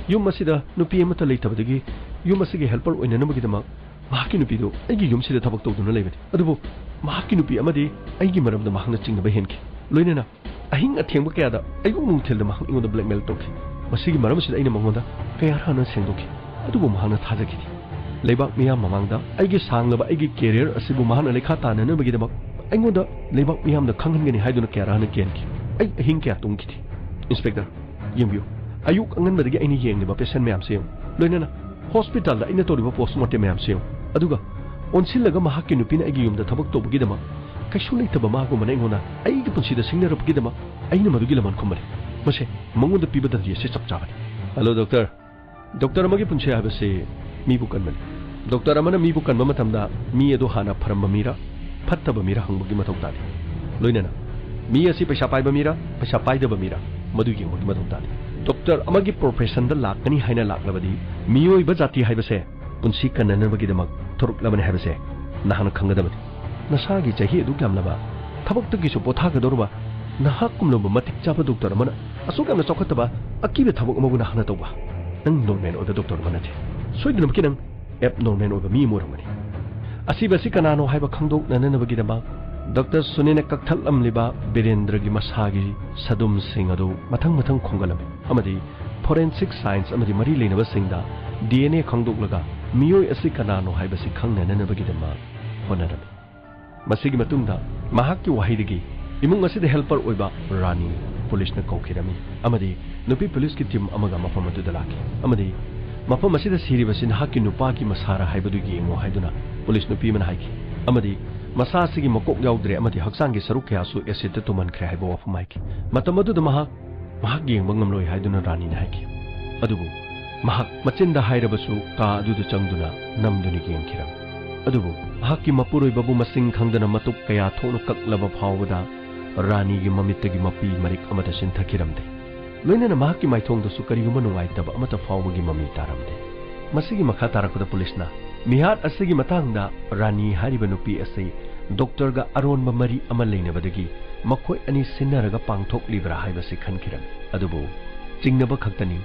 ꯌꯨꯝ ꯑꯁꯤꯗ ꯅꯨꯄꯤ ꯑꯃꯠꯇ ꯂꯩꯇꯕꯗꯒꯤ ꯌꯨꯝ ꯑꯁꯤꯒꯤ ꯍꯦꯜꯄꯔ ꯑꯣꯏꯅꯅꯕꯒꯤꯗꯃꯛ ꯃꯍꯥꯛꯀꯤ ꯅꯨꯄꯤꯗꯨ ꯑꯩꯒꯤ ꯌꯨꯝꯁꯤꯗ ꯊꯕꯛ ꯇꯧꯗꯨꯅ ꯂꯩꯕꯅꯤ꯫ ꯑꯗꯨꯕꯨ ꯃꯍꯥꯛꯀꯤ ꯅꯨꯄꯤ ꯑꯃꯗꯤ ꯑꯩꯒꯤ ꯃꯔꯝꯗ ꯃꯍꯥꯛꯅ ꯆꯤꯡꯅꯕ ꯍꯦꯟꯈꯤ꯫ ꯂꯣꯏꯅꯅ ꯑꯍꯤꯡ ꯑꯊꯦꯡꯕ ꯀꯌꯥꯗ ꯑꯌꯨꯛ ꯅꯨꯡꯊꯤꯜꯗ ꯃꯍꯥꯛ ꯑꯩꯉꯣꯟꯗ ꯕ꯭ꯂꯦꯛꯃꯦꯜ ꯇꯧꯈꯤ꯫ ꯃꯁꯤꯒꯤ ꯃꯔꯝ ꯑꯁꯤꯗ ꯑꯩꯅ ꯃꯉꯣꯟꯗ ꯀꯌꯥ ꯍꯟꯅ ꯁꯦꯡꯗꯣꯛꯈꯤ꯫ ꯑꯗꯨꯕꯨ ꯃꯍꯥꯛꯅ ꯊꯥꯖꯈꯤꯗꯦ꯫ ꯂꯩꯕꯥꯛ ꯃꯤꯌꯥꯝ ꯃꯃꯥꯡꯗ ꯑꯩꯒꯤ ꯁꯥꯡꯂꯕ ꯑꯩꯒꯤ ꯀꯦꯔꯤꯌꯔ ꯑꯁꯤꯕꯨ ꯃꯍꯥꯛꯅ ꯂꯩꯈꯥ ꯇꯥꯅꯅꯕꯒꯤꯗꯃꯛ ꯑꯩꯉꯣꯟꯗ ꯂꯩꯕꯥꯛ ꯃꯤꯌꯥꯝꯗ ꯈꯪꯍꯟꯒꯅꯤ ꯍꯥꯏꯗꯨꯅ ꯀꯌꯥ ꯍꯟꯅ ꯀꯦꯟꯈꯤ꯫ ꯑꯩ ꯑꯍꯤꯡ ꯀꯌꯥ ꯇꯨꯝꯈꯤꯗꯦ꯫ ꯏꯟꯁꯄꯦꯛꯇꯔ, ꯌꯦꯡꯕꯤꯌꯨ, ꯑꯌꯨꯛ ꯑꯉꯟꯕꯗꯒꯤ ꯑꯩꯅ ꯌꯦꯡꯂꯤꯕ ꯄꯦꯁꯦꯟ ꯃꯌꯥꯝꯁꯦ ꯌꯦꯡꯉꯨ꯫ ꯂꯣꯏꯅꯅ ꯍꯣꯁꯄꯤꯇꯥꯜꯗ ꯑꯩꯅ ꯇꯧꯔꯤꯕ ꯄꯣꯁꯃꯣꯔꯇꯦꯝ ꯃꯌꯥꯝꯁꯦ ꯌꯦꯡꯉꯨ꯫ ꯑꯗꯨꯒ ꯑꯣꯟꯁꯤꯜꯂꯒ ꯃꯍꯥꯛꯀꯤ ꯅꯨꯄꯤꯅ ꯑꯩꯒꯤ ꯌꯨꯝꯗ ꯊꯕꯛ ꯇꯧꯕꯒꯤꯗꯃꯛ ꯀꯩꯁꯨ ꯂꯩꯇꯕ ꯃꯥꯒꯨꯝꯕꯅ ꯑꯩꯉꯣꯟꯗ ꯑꯩꯒꯤ ꯄꯨꯟꯁꯤꯗ ꯁꯤꯡꯅꯔꯛꯄꯒꯤꯗꯃꯛ ꯑꯩꯅ ꯃꯗꯨꯒꯤ ꯂꯃꯟ ꯈꯨꯝꯕꯅꯤ꯫ ꯃꯁꯦ ꯃꯉꯣꯟꯗ ꯄꯤꯕ ꯗꯟꯗꯤ ꯑꯁꯤ ꯆꯞ ꯆꯥꯕꯅꯤ꯫ Hello, doctor. ꯗꯣꯛꯇꯔ ꯑꯃꯒꯤ ꯄꯨꯟꯁꯤ ꯍꯥꯏꯕꯁꯤ ꯃꯤꯕꯨ ꯀꯟꯕꯅꯤ꯫ ꯗꯣꯛꯇꯔ ꯑꯃꯅ ꯃꯤꯕꯨ ꯀꯟꯕ ꯃꯇꯝꯗ ꯃꯤ ꯑꯗꯨ ꯍꯥꯟꯅ ꯐꯔꯝꯕ ꯃꯤꯔ, ꯐꯠꯇꯕ ꯃꯤꯔ ꯍꯪꯕꯒꯤ ꯃꯊꯧ ꯇꯥꯗꯦ꯫ ꯂꯣꯏꯅꯅ ꯃꯤ ꯑꯁꯤ ꯄꯩꯁꯥ ꯄꯥꯏꯕ ꯃꯤꯔ, ꯄꯩꯁꯥ ꯄꯥꯏꯗꯕ ꯃꯤꯔ, ꯃꯗꯨ ꯌꯦꯡꯕꯒꯤ ꯃꯊꯧ ꯇꯥꯗꯦ꯫ ꯗꯣꯛꯇꯔ ꯑꯃꯒꯤ ꯄ꯭ꯔꯣꯐꯦꯁꯟꯗ ꯂꯥꯛꯀꯅꯤ ꯍꯥꯏꯅ ꯂꯥꯛꯂꯕꯗꯤ ꯃꯤꯑꯣꯏꯕ ꯖꯥꯇꯤ ꯍꯥꯏꯕꯁꯦ ꯄꯨꯟꯁꯤ ꯀꯟꯅꯅꯕꯒꯤꯗꯃꯛ ꯊꯣꯔꯛꯂꯕꯅꯤ ꯍꯥꯏꯕꯁꯦ ꯅꯍꯥꯛꯅ ꯈꯪꯒꯗꯕꯅꯤ꯫ ꯅꯁꯥꯒꯤ ꯆꯍꯤ ꯑꯗꯨꯛ ꯌꯥꯝꯂꯕ, ꯊꯕꯛꯇꯒꯤꯁꯨ ꯄꯣꯊꯥꯒꯗꯧꯔꯕ ꯅꯍꯥꯛꯀꯨꯝꯂꯕ ꯃꯇꯤꯛ ꯆꯥꯕ ꯗꯣꯛꯇꯔ ꯑꯃꯅ ꯑꯁꯨꯛ ꯌꯥꯝꯅ ꯆꯥꯎꯈꯠꯇꯕ ꯑꯀꯤꯕ ꯊꯕꯛ ꯑꯃꯕꯨ ꯅꯍꯥꯛꯅ ꯇꯧꯕ? ꯅꯪ ꯅꯣꯔꯃꯦꯜ ꯑꯣꯏꯕ ꯗꯣꯛꯇꯔ ꯑꯃ ꯅꯠꯇꯦ꯫ ꯁꯣꯏꯗꯅꯃꯛꯀꯤ ꯅꯪ ꯑꯦꯕꯅꯣꯔꯃꯦꯜ ꯑꯣꯏꯕ ꯃꯤ ꯑꯃ ꯑꯣꯏꯔꯝꯒꯅꯤ꯫ ꯑꯁꯤꯕ ꯑꯁꯤ ꯀꯅꯥꯅꯣ ꯍꯥꯏꯕ ꯈꯪꯗꯣꯛꯅꯅꯕꯒꯤꯗꯃꯛ ꯗꯣꯛꯇꯔ ꯁꯨꯅꯤꯅ ꯀꯛꯊꯠꯂꯝꯂꯤꯕ ꯕꯤꯔꯦꯟꯗ꯭ꯔꯒꯤ ꯃꯁꯥꯒꯤ ꯁꯗꯨꯝꯁꯤꯡ ꯑꯗꯨ ꯃꯊꯪ ꯃꯊꯪ ꯈꯣꯝꯒꯠꯂꯝꯃꯤ ꯑꯃꯗꯤ ꯐꯣꯔꯦꯟꯁꯤꯛ ꯁꯥꯏꯟꯁ ꯑꯃꯗꯤ ꯃꯔꯤ ꯂꯩꯅꯕꯁꯤꯡꯗ ꯗꯤ ꯑꯦꯟ ꯑꯦ ꯈꯪꯗꯣꯛꯂꯒ ꯃꯤꯑꯣꯏ ꯑꯁꯤ ꯀꯅꯥꯅꯣ ꯍꯥꯏꯕꯁꯤ ꯈꯪꯅꯅꯕꯒꯤꯗꯃꯛ ꯍꯣꯠꯅꯔꯝꯃꯤ꯫ ꯃꯁꯤꯒꯤ ꯃꯇꯨꯡꯗ ꯃꯍꯥꯛꯀꯤ ꯋꯥꯍꯩꯗꯒꯤ ꯏꯃꯨꯡ ꯑꯁꯤꯗ ꯍꯦꯜꯄꯔ ꯑꯣꯏꯕ ꯔꯥꯅꯤ, ꯄꯨꯂꯤꯁꯅ ꯀꯧꯈꯤꯔꯝꯃꯤ ꯑꯃꯗꯤ ꯅꯨꯄꯤ ꯄꯨꯂꯤꯁꯀꯤ ꯇꯤꯝ ꯑꯃꯒ ꯃꯐꯝ ꯑꯗꯨꯗ ꯂꯥꯛꯈꯤ ꯑꯃꯗꯤ ꯃꯐꯝ ꯑꯁꯤꯗ ꯁꯤꯔꯤꯕꯁꯤ ꯅꯍꯥꯛꯀꯤ ꯅꯨꯄꯥꯒꯤ ꯃꯁꯥꯔ ꯍꯥꯏꯕꯗꯨ ꯌꯦꯡꯉꯨ ꯍꯥꯏꯗꯨꯅ ꯄꯨꯂꯤꯁ ꯅꯨꯄꯤ ꯑꯃꯅ ꯍꯥꯏꯈꯤ ꯑꯃꯗꯤ ꯃꯁꯥ ꯑꯁꯤꯒꯤ ꯃꯀꯣꯛ ꯌꯥꯎꯗ꯭ꯔꯦ ꯑꯃꯗꯤ ꯍꯛꯆꯥꯡꯒꯤ ꯁꯔꯨꯛ ꯀꯌꯥꯁꯨ ꯑꯦꯁꯤꯗꯇ ꯇꯨꯝꯍꯟꯈ꯭ꯔꯦ ꯍꯥꯏꯕ ꯋꯥꯐꯝ ꯍꯥꯏꯈꯤ꯫ ꯃꯇꯝ ꯑꯗꯨꯗ ꯃꯍꯥꯛ ꯃꯍꯥꯛ ꯌꯦꯡꯕ ꯉꯝꯂꯣꯏ ꯍꯥꯏꯗꯨꯅ ꯔꯥꯅꯤꯅ ꯍꯥꯏꯈꯤ꯫ ꯑꯗꯨꯕꯨ ꯃꯍꯥꯛ ꯃꯆꯤꯟꯗ ꯍꯥꯏꯔꯕꯁꯨ ꯀꯥ ꯑꯗꯨꯗ ꯆꯪꯗꯨꯅ ꯅꯝꯗꯨꯅ ꯌꯦꯡꯈꯤꯔꯝꯃꯤ꯫ ꯑꯗꯨꯕꯨ ꯃꯍꯥꯛꯀꯤ ꯃꯄꯨꯔꯣꯏꯕꯕꯨ ꯃꯁꯤꯡ ꯈꯪꯗꯅ ꯃꯇꯨꯞ ꯀꯌꯥ ꯊꯣꯛꯅ ꯀꯛꯂꯕ ꯐꯥꯎꯕꯗ ꯔꯥꯅꯤꯒꯤ ꯃꯃꯤꯠꯇꯒꯤ ꯃꯄꯤ ꯃꯔꯤꯛ ꯑꯃꯠꯇ ꯆꯤꯟꯊꯈꯤꯔꯝꯗꯦ꯫ ꯂꯣꯏꯅꯅ ꯃꯍꯥꯛꯀꯤ ꯃꯥꯏꯊꯣꯡꯗꯁꯨ ꯀꯔꯤꯒꯨꯝꯕ ꯅꯨꯡꯉꯥꯏꯇꯕ ꯑꯃꯠꯇ ꯐꯥꯎꯕꯒꯤ ꯃꯃꯤ ꯇꯥꯔꯝꯗꯦ꯫ ꯃꯁꯤꯒꯤ ꯃꯈꯥ ꯇꯥꯔꯛꯄꯗ ꯄꯨꯂꯤꯁꯅ ꯃꯤꯍꯥꯠ ꯑꯁꯤꯒꯤ ꯃꯇꯥꯡꯗ ꯔꯥꯅꯤ ꯍꯥꯏꯔꯤꯕ ꯅꯨꯄꯤ ꯑꯁꯤ ꯗꯣꯛꯇꯔꯒ ꯑꯔꯣꯟꯕ ꯃꯔꯤ ꯑꯃ ꯂꯩꯅꯕꯗꯒꯤ ꯃꯈꯣꯏ ꯑꯅꯤ ꯁꯤꯟꯅꯔꯒ ꯄꯥꯡꯊꯣꯛꯂꯤꯕ꯭ꯔꯥ ꯍꯥꯏꯕꯁꯤ ꯈꯟꯈꯤꯔꯝꯃꯤ꯫ ꯑꯗꯨꯕꯨ ꯆꯤꯡꯅꯕ ꯈꯛꯇꯅꯤ,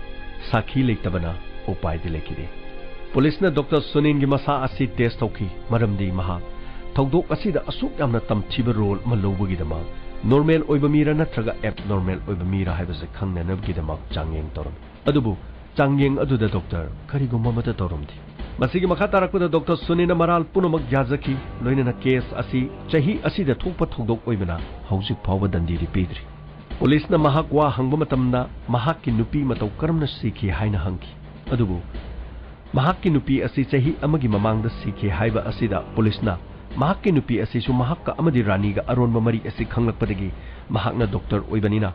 ꯁꯥꯈꯤ ꯂꯩꯇꯕꯅ ꯎꯄꯥꯏꯗꯤ ꯂꯩꯈꯤꯗꯦ꯫ ꯄꯨꯂꯤꯁꯅ ꯗꯣꯛꯇꯔ ꯁꯨꯅꯤꯟꯒꯤ ꯃꯁꯥ ꯑꯁꯤ ꯇꯦꯁ ꯇꯧꯈꯤ, ꯃꯔꯝꯗꯤ ꯃꯍꯥꯛ ꯊꯧꯗꯣꯛ ꯑꯁꯤꯗ ꯑꯁꯨꯛ ꯌꯥꯝꯅ ꯇꯝꯊꯤꯕ ꯔꯣꯜ ꯑꯃ ꯂꯧꯕꯒꯤꯗꯃꯛ ꯅꯣꯔꯃꯦꯜ ꯑꯣꯏꯕ ꯃꯤꯔ ꯅꯠꯇ꯭ꯔꯒ ꯑꯦꯕꯅꯣꯔꯃꯦꯜ ꯑꯣꯏꯕ ꯃꯤꯔ ꯍꯥꯏꯕꯁꯤ ꯈꯪꯅꯅꯕꯒꯤꯗꯃꯛ ꯆꯥꯡꯌꯦꯡ ꯇꯧꯔꯝꯃꯤ꯫ ꯑꯗꯨꯕꯨ ꯆꯥꯡꯌꯦꯡ ꯑꯗꯨꯗ ꯗꯣꯛꯇꯔ ꯀꯔꯤꯒꯨꯝꯕ ꯑꯃꯠꯇ ꯇꯧꯔꯝꯗꯦ꯫ ꯃꯁꯤꯒꯤ ꯃꯈꯥ ꯇꯥꯔꯛꯄꯗ ꯗꯣꯛꯇꯔ ꯁꯨꯅꯤꯅ ꯃꯔꯥꯜ ꯄꯨꯝꯅꯃꯛ ꯌꯥꯖꯈꯤ, ꯂꯣꯏꯅꯅ ꯀꯦꯁ ꯑꯁꯤ ꯆꯍꯤ ꯑꯁꯤꯗ ꯊꯣꯛꯄ ꯊꯧꯗꯣꯛ ꯑꯣꯏꯕꯅ ꯍꯧꯖꯤꯛ ꯐꯥꯎꯕ ꯗꯟꯗꯤꯗꯤ ꯄꯤꯗ꯭ꯔꯤ꯫ ꯄꯨꯂꯤꯁꯅ ꯃꯍꯥꯛ ꯋꯥ ꯍꯪꯕ ꯃꯇꯝꯗ ꯃꯍꯥꯛꯀꯤ ꯅꯨꯄꯤ ꯃꯇꯧ ꯀꯔꯝꯅ ꯁꯤꯈꯤ ꯍꯥꯏꯅ ꯍꯪꯈꯤ꯫ ꯑꯗꯨꯕꯨ ꯃꯍꯥꯛꯀꯤ ꯅꯨꯄꯤ ꯑꯁꯤ ꯆꯍꯤ ꯑꯃꯒꯤ ꯃꯃꯥꯡꯗ ꯁꯤꯈꯤ ꯍꯥꯏꯕ ꯑꯁꯤꯗ ꯄꯨꯂꯤꯁꯅ ꯃꯍꯥꯛꯀꯤ ꯅꯨꯄꯤ ꯑꯁꯤꯁꯨ ꯃꯍꯥꯛꯀ ꯑꯃꯗꯤ ꯔꯥꯅꯤꯒ ꯑꯔꯣꯟꯕ ꯃꯔꯤ ꯑꯁꯤ ꯈꯪꯂꯛꯄꯗꯒꯤ ꯃꯍꯥꯛꯅ ꯗꯣꯛꯇꯔ ꯑꯣꯏꯕꯅꯤꯅ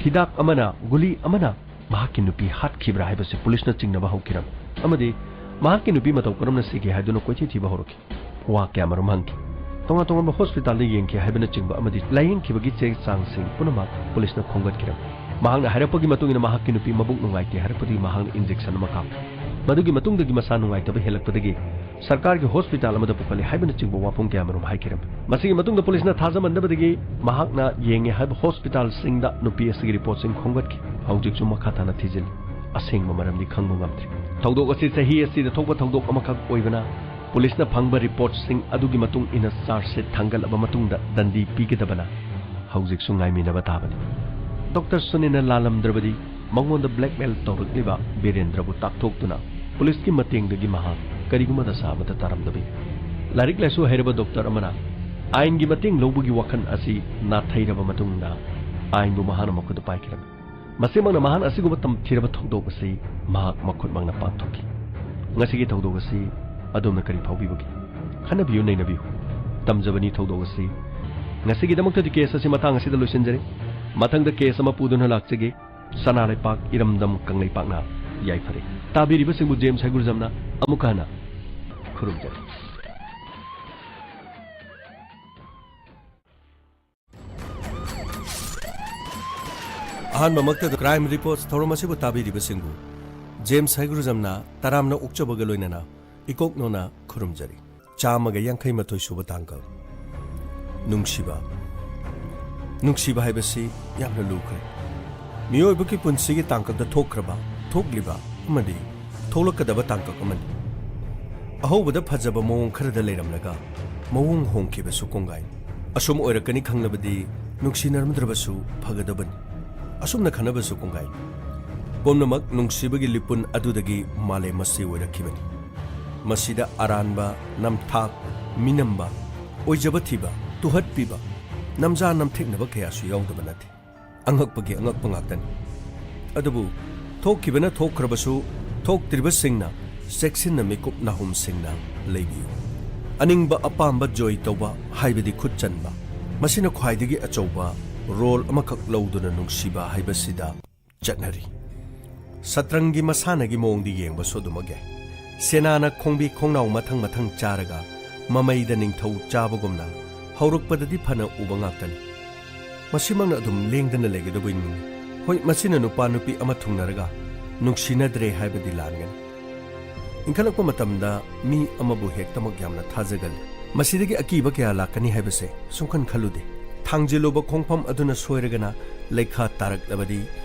ꯍꯤꯗꯥꯛ ꯑꯃꯅ, ꯒꯨꯂꯤ ꯑꯃꯅ ꯃꯍꯥꯛꯀꯤ ꯅꯨꯄꯤ ꯍꯥꯠꯈꯤꯕ꯭ꯔꯥ ꯍꯥꯏꯕꯁꯤ ꯄꯨꯂꯤꯁꯅ ꯆꯤꯡꯅꯕ ꯍꯧꯈꯤꯔꯝꯃꯤ ꯑꯃꯗꯤ ꯃꯍꯥꯛꯀꯤ ꯅꯨꯄꯤ ꯃꯇꯧ ꯀꯔꯝꯅ ꯁꯤꯒꯦ ꯍꯥꯏꯗꯨꯅ ꯀꯣꯏꯊꯤ ꯊꯤꯕ ꯍꯧꯔꯛꯈꯤ꯫ ꯋꯥ ꯀꯌꯥꯃꯔꯨꯝ ꯍꯪꯈꯤ꯫ ꯇꯣꯉꯥꯟ ꯇꯣꯉꯥꯟꯕ ꯍꯣꯁꯄꯤꯇꯥꯜꯗ ꯌꯦꯡꯈꯤ ꯍꯥꯏꯕꯅꯆꯤꯡꯕ ꯑꯃꯗꯤ ꯂꯥꯌꯦꯡꯈꯤꯕꯒꯤ ꯆꯦ ꯆꯥꯡꯁꯤꯡ ꯄꯨꯝꯅꯃꯛ ꯄꯨꯂꯤꯁꯅ ꯈꯣꯝꯒꯠꯈꯤꯔꯝꯃꯤ꯫ ꯃꯍꯥꯛꯅ ꯍꯥꯏꯔꯛꯄꯒꯤ ꯃꯇꯨꯡ ꯏꯟꯅ ꯃꯍꯥꯛꯀꯤ ꯅꯨꯄꯤ ꯃꯕꯨꯛ ꯅꯨꯡꯉꯥꯏꯇꯦ ꯍꯥꯏꯔꯛꯄꯗꯒꯤ ꯃꯍꯥꯛꯅ ꯏꯟꯖꯦꯛꯁꯟ ꯑꯃ ꯀꯥꯞꯈꯤ꯫ ꯃꯗꯨꯒꯤ ꯃꯇꯨꯡꯗꯒꯤ ꯃꯁꯥ ꯅꯨꯡꯉꯥꯏꯇꯕ ꯍꯦꯜꯂꯛꯄꯗꯒꯤ ꯁꯔꯀꯥꯔꯒꯤ ꯍꯣꯁꯄꯤꯇꯥꯜ ꯑꯃꯗ ꯄꯨꯈꯠꯂꯤ ꯍꯥꯏꯕꯅꯆꯤꯡꯕ ꯋꯥꯐꯝ ꯀꯌꯥꯃꯔꯨꯝ ꯍꯥꯏꯈꯤꯔꯝꯃꯤ꯫ ꯃꯁꯤꯒꯤ ꯃꯇꯨꯡꯗ ꯄꯨꯂꯤꯁꯅ ꯊꯥꯖꯃꯟꯗꯕꯗꯒꯤ ꯃꯍꯥꯛꯅ ꯌꯦꯡꯉꯦ ꯍꯥꯏꯕ ꯍꯣꯁꯄꯤꯇꯥꯜꯁꯤꯡꯗ ꯅꯨꯄꯤ ꯑꯁꯤꯒꯤ ꯔꯤꯄꯣꯔꯠꯁꯤꯡ ꯈꯣꯝꯒꯠꯈꯤ꯫ ꯍꯧꯖꯤꯛꯁꯨ ꯃꯈꯥ ꯇꯥꯅ ꯊꯤꯖꯤꯜꯂꯤ꯫ ꯑꯁꯦꯡꯕ ꯃꯔꯝꯗꯤ ꯈꯪꯕ ꯉꯝꯗ꯭ꯔꯤ꯫ ꯊꯧꯗꯣꯛ ꯑꯁꯤ ꯆꯍꯤ ꯑꯁꯤꯗ ꯊꯣꯛꯄ ꯊꯧꯗꯣꯛ ꯑꯃꯈꯛ ꯑꯣꯏꯕꯅ ꯄꯨꯂꯤꯁꯅ ꯐꯪꯕ ꯔꯤꯄꯣꯔꯠꯁꯤꯡ ꯑꯗꯨꯒꯤ ꯃꯇꯨꯡ ꯏꯟꯅ ꯆꯥꯔꯖ ꯁꯤꯠ ꯊꯥꯡꯒꯠꯂꯕ ꯃꯇꯨꯡꯗ ꯗꯟꯗꯤ ꯄꯤꯒꯗꯕꯅ ꯍꯧꯖꯤꯛꯁꯨ ꯉꯥꯏꯃꯤꯟꯅꯕ ꯇꯥꯕꯅꯤ꯫ ꯗꯣꯛꯇꯔ ꯁꯨꯅꯤꯅ ꯂꯥꯜꯂꯝꯗ꯭ꯔꯕꯗꯤ ꯃꯉꯣꯟꯗ ꯕ꯭ꯂꯦꯛꯃꯦꯜ ꯇꯧꯔꯛꯂꯤꯕ ꯕꯤꯔꯦꯟꯗ꯭ꯔꯕꯨ ꯇꯥꯛꯊꯣꯛꯇꯨꯅ ꯄꯨꯂꯤꯁꯀꯤ ꯃꯇꯦꯡꯗꯒꯤ ꯃꯍꯥꯛ ꯀꯔꯤꯒꯨꯝꯕ ꯗꯁꯥ ꯑꯃꯠꯇ ꯇꯥꯔꯝꯗꯕ ꯌꯥꯏ꯫ ꯂꯥꯏꯔꯤꯛ ꯂꯥꯏꯁꯨ ꯍꯩꯔꯕ ꯗꯣꯛꯇꯔ ꯑꯃꯅ ꯑꯥꯏꯟꯒꯤ ꯃꯇꯦꯡ ꯂꯧꯕꯒꯤ ꯋꯥꯈꯜ ꯑꯁꯤ ꯅꯥꯊꯩꯔꯕ ꯃꯇꯨꯡꯗ ꯑꯥꯏꯟꯕꯨ ꯃꯍꯥꯛꯅ ꯃꯈꯨꯠꯇ ꯄꯥꯏꯈꯤꯔꯝꯃꯤ꯫ ꯃꯁꯤꯃꯛꯅ ꯃꯍꯥꯛꯅ ꯑꯁꯤꯒꯨꯝꯕ ꯇꯝꯊꯤꯔꯕ ꯊꯧꯗꯣꯛ ꯑꯁꯤ ꯃꯍꯥꯛ ꯃꯈꯨꯠꯃꯛꯅ ꯄꯥꯡꯊꯣꯛꯈꯤ꯫ ꯉꯁꯤꯒꯤ ꯊꯧꯗꯣꯛ ꯑꯁꯤ ꯑꯗꯣꯝꯅ ꯀꯔꯤ ꯐꯥꯎꯕꯤꯕꯒꯦ? ꯈꯟꯅꯕꯤꯌꯨ, ꯅꯩꯅꯕꯤꯌꯨ꯫ ꯇꯝꯖꯕꯅꯤ ꯊꯧꯗꯣꯛ ꯑꯁꯤ꯫ ꯉꯁꯤꯒꯤꯗꯃꯛꯇꯗꯤ ꯀꯦꯁ ꯑꯁꯤ ꯃꯇꯥꯡ ꯑꯁꯤꯗ ꯂꯣꯏꯁꯤꯟꯖꯔꯦ꯫ ꯃꯊꯪꯗ ꯀꯦꯁ ꯑꯃ ꯄꯨꯗꯨꯅ ꯂꯥꯛꯆꯒꯦ꯫ ꯁꯅꯥ ꯂꯩꯄꯥꯛ ꯏꯔꯝꯗꯝ ꯀꯪꯂꯩꯄꯥꯛꯅ ꯌꯥꯏꯐꯔꯦ꯫ ꯇꯥꯕꯤꯔꯤꯕꯁꯤꯡꯕꯨ ꯖꯦꯝꯁ ꯍꯩꯒ꯭ꯔꯨꯖꯝꯅ ꯑꯃꯨꯛꯀ ꯍꯟꯅ ꯈꯨꯔꯨꯝꯖꯔꯤ꯫ ꯑꯍꯥꯟꯕꯃꯛꯇꯗ Crime Reports ꯊꯧꯔꯝ ꯑꯁꯤꯕꯨ ꯇꯥꯕꯤꯔꯤꯕꯁꯤꯡꯕꯨ ꯖꯦꯝꯁ ꯍꯩꯒ꯭ꯔꯨꯖꯝꯅ ꯇꯔꯥꯝꯅ ꯑꯣꯛꯆꯕꯒ ꯂꯣꯏꯅꯅ ꯏꯀꯣꯛꯅꯣꯅ ꯈꯨꯔꯨꯝꯖꯔꯤ꯫ ꯆꯥꯝꯃꯒ ꯌꯥꯡꯈꯩ ꯃꯥꯊꯣꯏ ꯁꯨꯕ ꯇꯥꯡꯀꯛ꯫ ꯅꯨꯡꯁꯤꯕ꯫ ꯅꯨꯡꯁꯤꯕ ꯍꯥꯏꯕꯁꯤ ꯌꯥꯝꯅ ꯂꯨꯈ꯭ꯔꯦ꯫ ꯃꯤꯑꯣꯏꯕꯒꯤ ꯄꯨꯟꯁꯤꯒꯤ ꯇꯥꯡꯀꯛꯇ ꯊꯣꯛꯈ꯭ꯔꯕ, ꯊꯣꯛꯂꯤꯕ ꯑꯃꯗꯤ ꯊꯣꯛꯂꯛꯀꯗꯕ ꯇꯥꯡꯀꯛ ꯑꯃꯅꯤ꯫ ꯑꯍꯧꯕꯗ ꯐꯖꯕ ꯃꯑꯣꯡ ꯈꯔꯗ ꯂꯩꯔꯝꯂꯒ ꯃꯑꯣꯡ ꯍꯣꯡꯈꯤꯕꯁꯨ ꯀꯣꯡꯒꯥꯏꯅꯤ꯫ ꯑꯁꯨꯝ ꯑꯣꯏꯔꯛꯀꯅꯤ ꯈꯪꯂꯕꯗꯤ ꯅꯨꯡꯁꯤꯅꯔꯝꯗ꯭ꯔꯕꯁꯨ ꯐꯒꯗꯕꯅꯤ꯫ ꯑꯁꯨꯝꯅ ꯈꯟꯅꯕꯁꯨ ꯀꯣꯡꯒꯥꯏꯅꯤ꯫ ꯄꯨꯝꯅꯃꯛ ꯅꯨꯡꯁꯤꯕꯒꯤ ꯂꯤꯄꯨꯟ ꯑꯗꯨꯗꯒꯤ ꯃꯥꯂꯦꯝ ꯑꯁꯤ ꯑꯣꯏꯔꯛꯈꯤꯕꯅꯤ꯫ ꯃꯁꯤꯗ ꯑꯔꯥꯟꯕ, ꯅꯝꯊꯥꯛ, ꯃꯤꯅꯝꯕ, ꯑꯣꯏꯖꯕ ꯊꯤꯕ, ꯇꯨꯍꯠꯄꯤꯕ, ꯅꯝꯖꯥ ꯅꯝꯊꯦꯛꯅꯕ ꯀꯌꯥꯁꯨ ꯌꯥꯎꯗꯕ ꯅꯠꯇꯦ꯫ ꯑꯉꯛꯄꯒꯤ ꯑꯉꯛꯄ ꯉꯥꯛꯇꯅꯤ꯫ ꯑꯗꯨꯕꯨ ꯊꯣꯛꯈꯤꯕꯅ ꯊꯣꯛꯈ꯭ꯔꯕꯁꯨ, ꯊꯣꯛꯇ꯭ꯔꯤꯕꯁꯤꯡꯅ ꯆꯦꯛꯁꯤꯟꯅ ꯃꯤꯀꯨꯞ ꯅꯥꯍꯨꯝꯁꯤꯡꯅ ꯂꯩꯕꯤꯌꯨ꯫ ꯑꯅꯤꯡꯕ ꯑꯄꯥꯝꯕ ꯖꯣꯏ ꯇꯧꯕ ꯍꯥꯏꯕꯗꯤ ꯈꯨꯠ ꯆꯟꯕ, ꯃꯁꯤꯅ ꯈ꯭ꯋꯥꯏꯗꯒꯤ ꯑꯆꯧꯕ ꯔꯣꯜ ꯑꯃꯈꯛ ꯂꯧꯗꯨꯅ ꯅꯨꯡꯁꯤꯕ ꯍꯥꯏꯕꯁꯤꯗ ꯆꯠꯅꯔꯤ꯫ ꯁꯠꯇ꯭ꯔꯪꯒꯤ ꯃꯁꯥꯟꯅꯒꯤ ꯃꯑꯣꯡꯗꯤ ꯌꯦꯡꯕꯁꯨ ꯑꯗꯨꯃꯛ ꯌꯥꯏ꯫ ꯁꯦꯅꯥꯅ ꯈꯣꯡꯕꯤ ꯈꯣꯡꯅꯥꯎ ꯃꯊꯪ ꯃꯊꯪ ꯆꯥꯔꯒ ꯃꯃꯩꯗ ꯅꯤꯡꯊꯧ ꯆꯥꯕꯒꯨꯝꯅ ꯍꯧꯔꯛꯄꯗꯗꯤ ꯐꯅ ꯎꯕ ꯉꯥꯛꯇꯅꯤ꯫ ꯃꯁꯤꯃꯛꯅ ꯑꯗꯨꯝ ꯂꯦꯡꯗꯅ ꯂꯩꯒꯗꯧꯕꯩ ꯅꯤꯡꯏ꯫ ꯍꯣꯏ, ꯃꯁꯤꯅ ꯅꯨꯄꯥ ꯅꯨꯄꯤ ꯑꯃ ꯊꯨꯡꯅꯔꯒ ꯅꯨꯡꯁꯤꯅꯗ꯭ꯔꯦ ꯍꯥꯏꯕꯗꯤ ꯂꯥꯟꯒꯅꯤ꯫ ꯏꯟꯈꯠꯂꯛꯄ ꯃꯇꯝꯗ ꯃꯤ ꯑꯃꯕꯨ ꯍꯦꯛꯇꯃꯛ ꯌꯥꯝꯅ ꯊꯥꯖꯒꯜꯂꯤ꯫ ꯃꯁꯤꯗꯒꯤ ꯑꯀꯤꯕ ꯀꯌꯥ ꯂꯥꯛꯀꯅꯤ ꯍꯥꯏꯕꯁꯦ ꯁꯨꯡꯈꯟ ꯈꯜꯂꯨꯗꯦ꯫ ꯊꯥꯡꯖꯤꯜꯂꯨꯕ ꯈꯣꯡꯐꯝ ꯑꯗꯨꯅ ꯁꯣꯏꯔꯒꯅ ꯂꯩꯈꯥ ꯇꯥꯔꯛꯂꯕꯗꯤ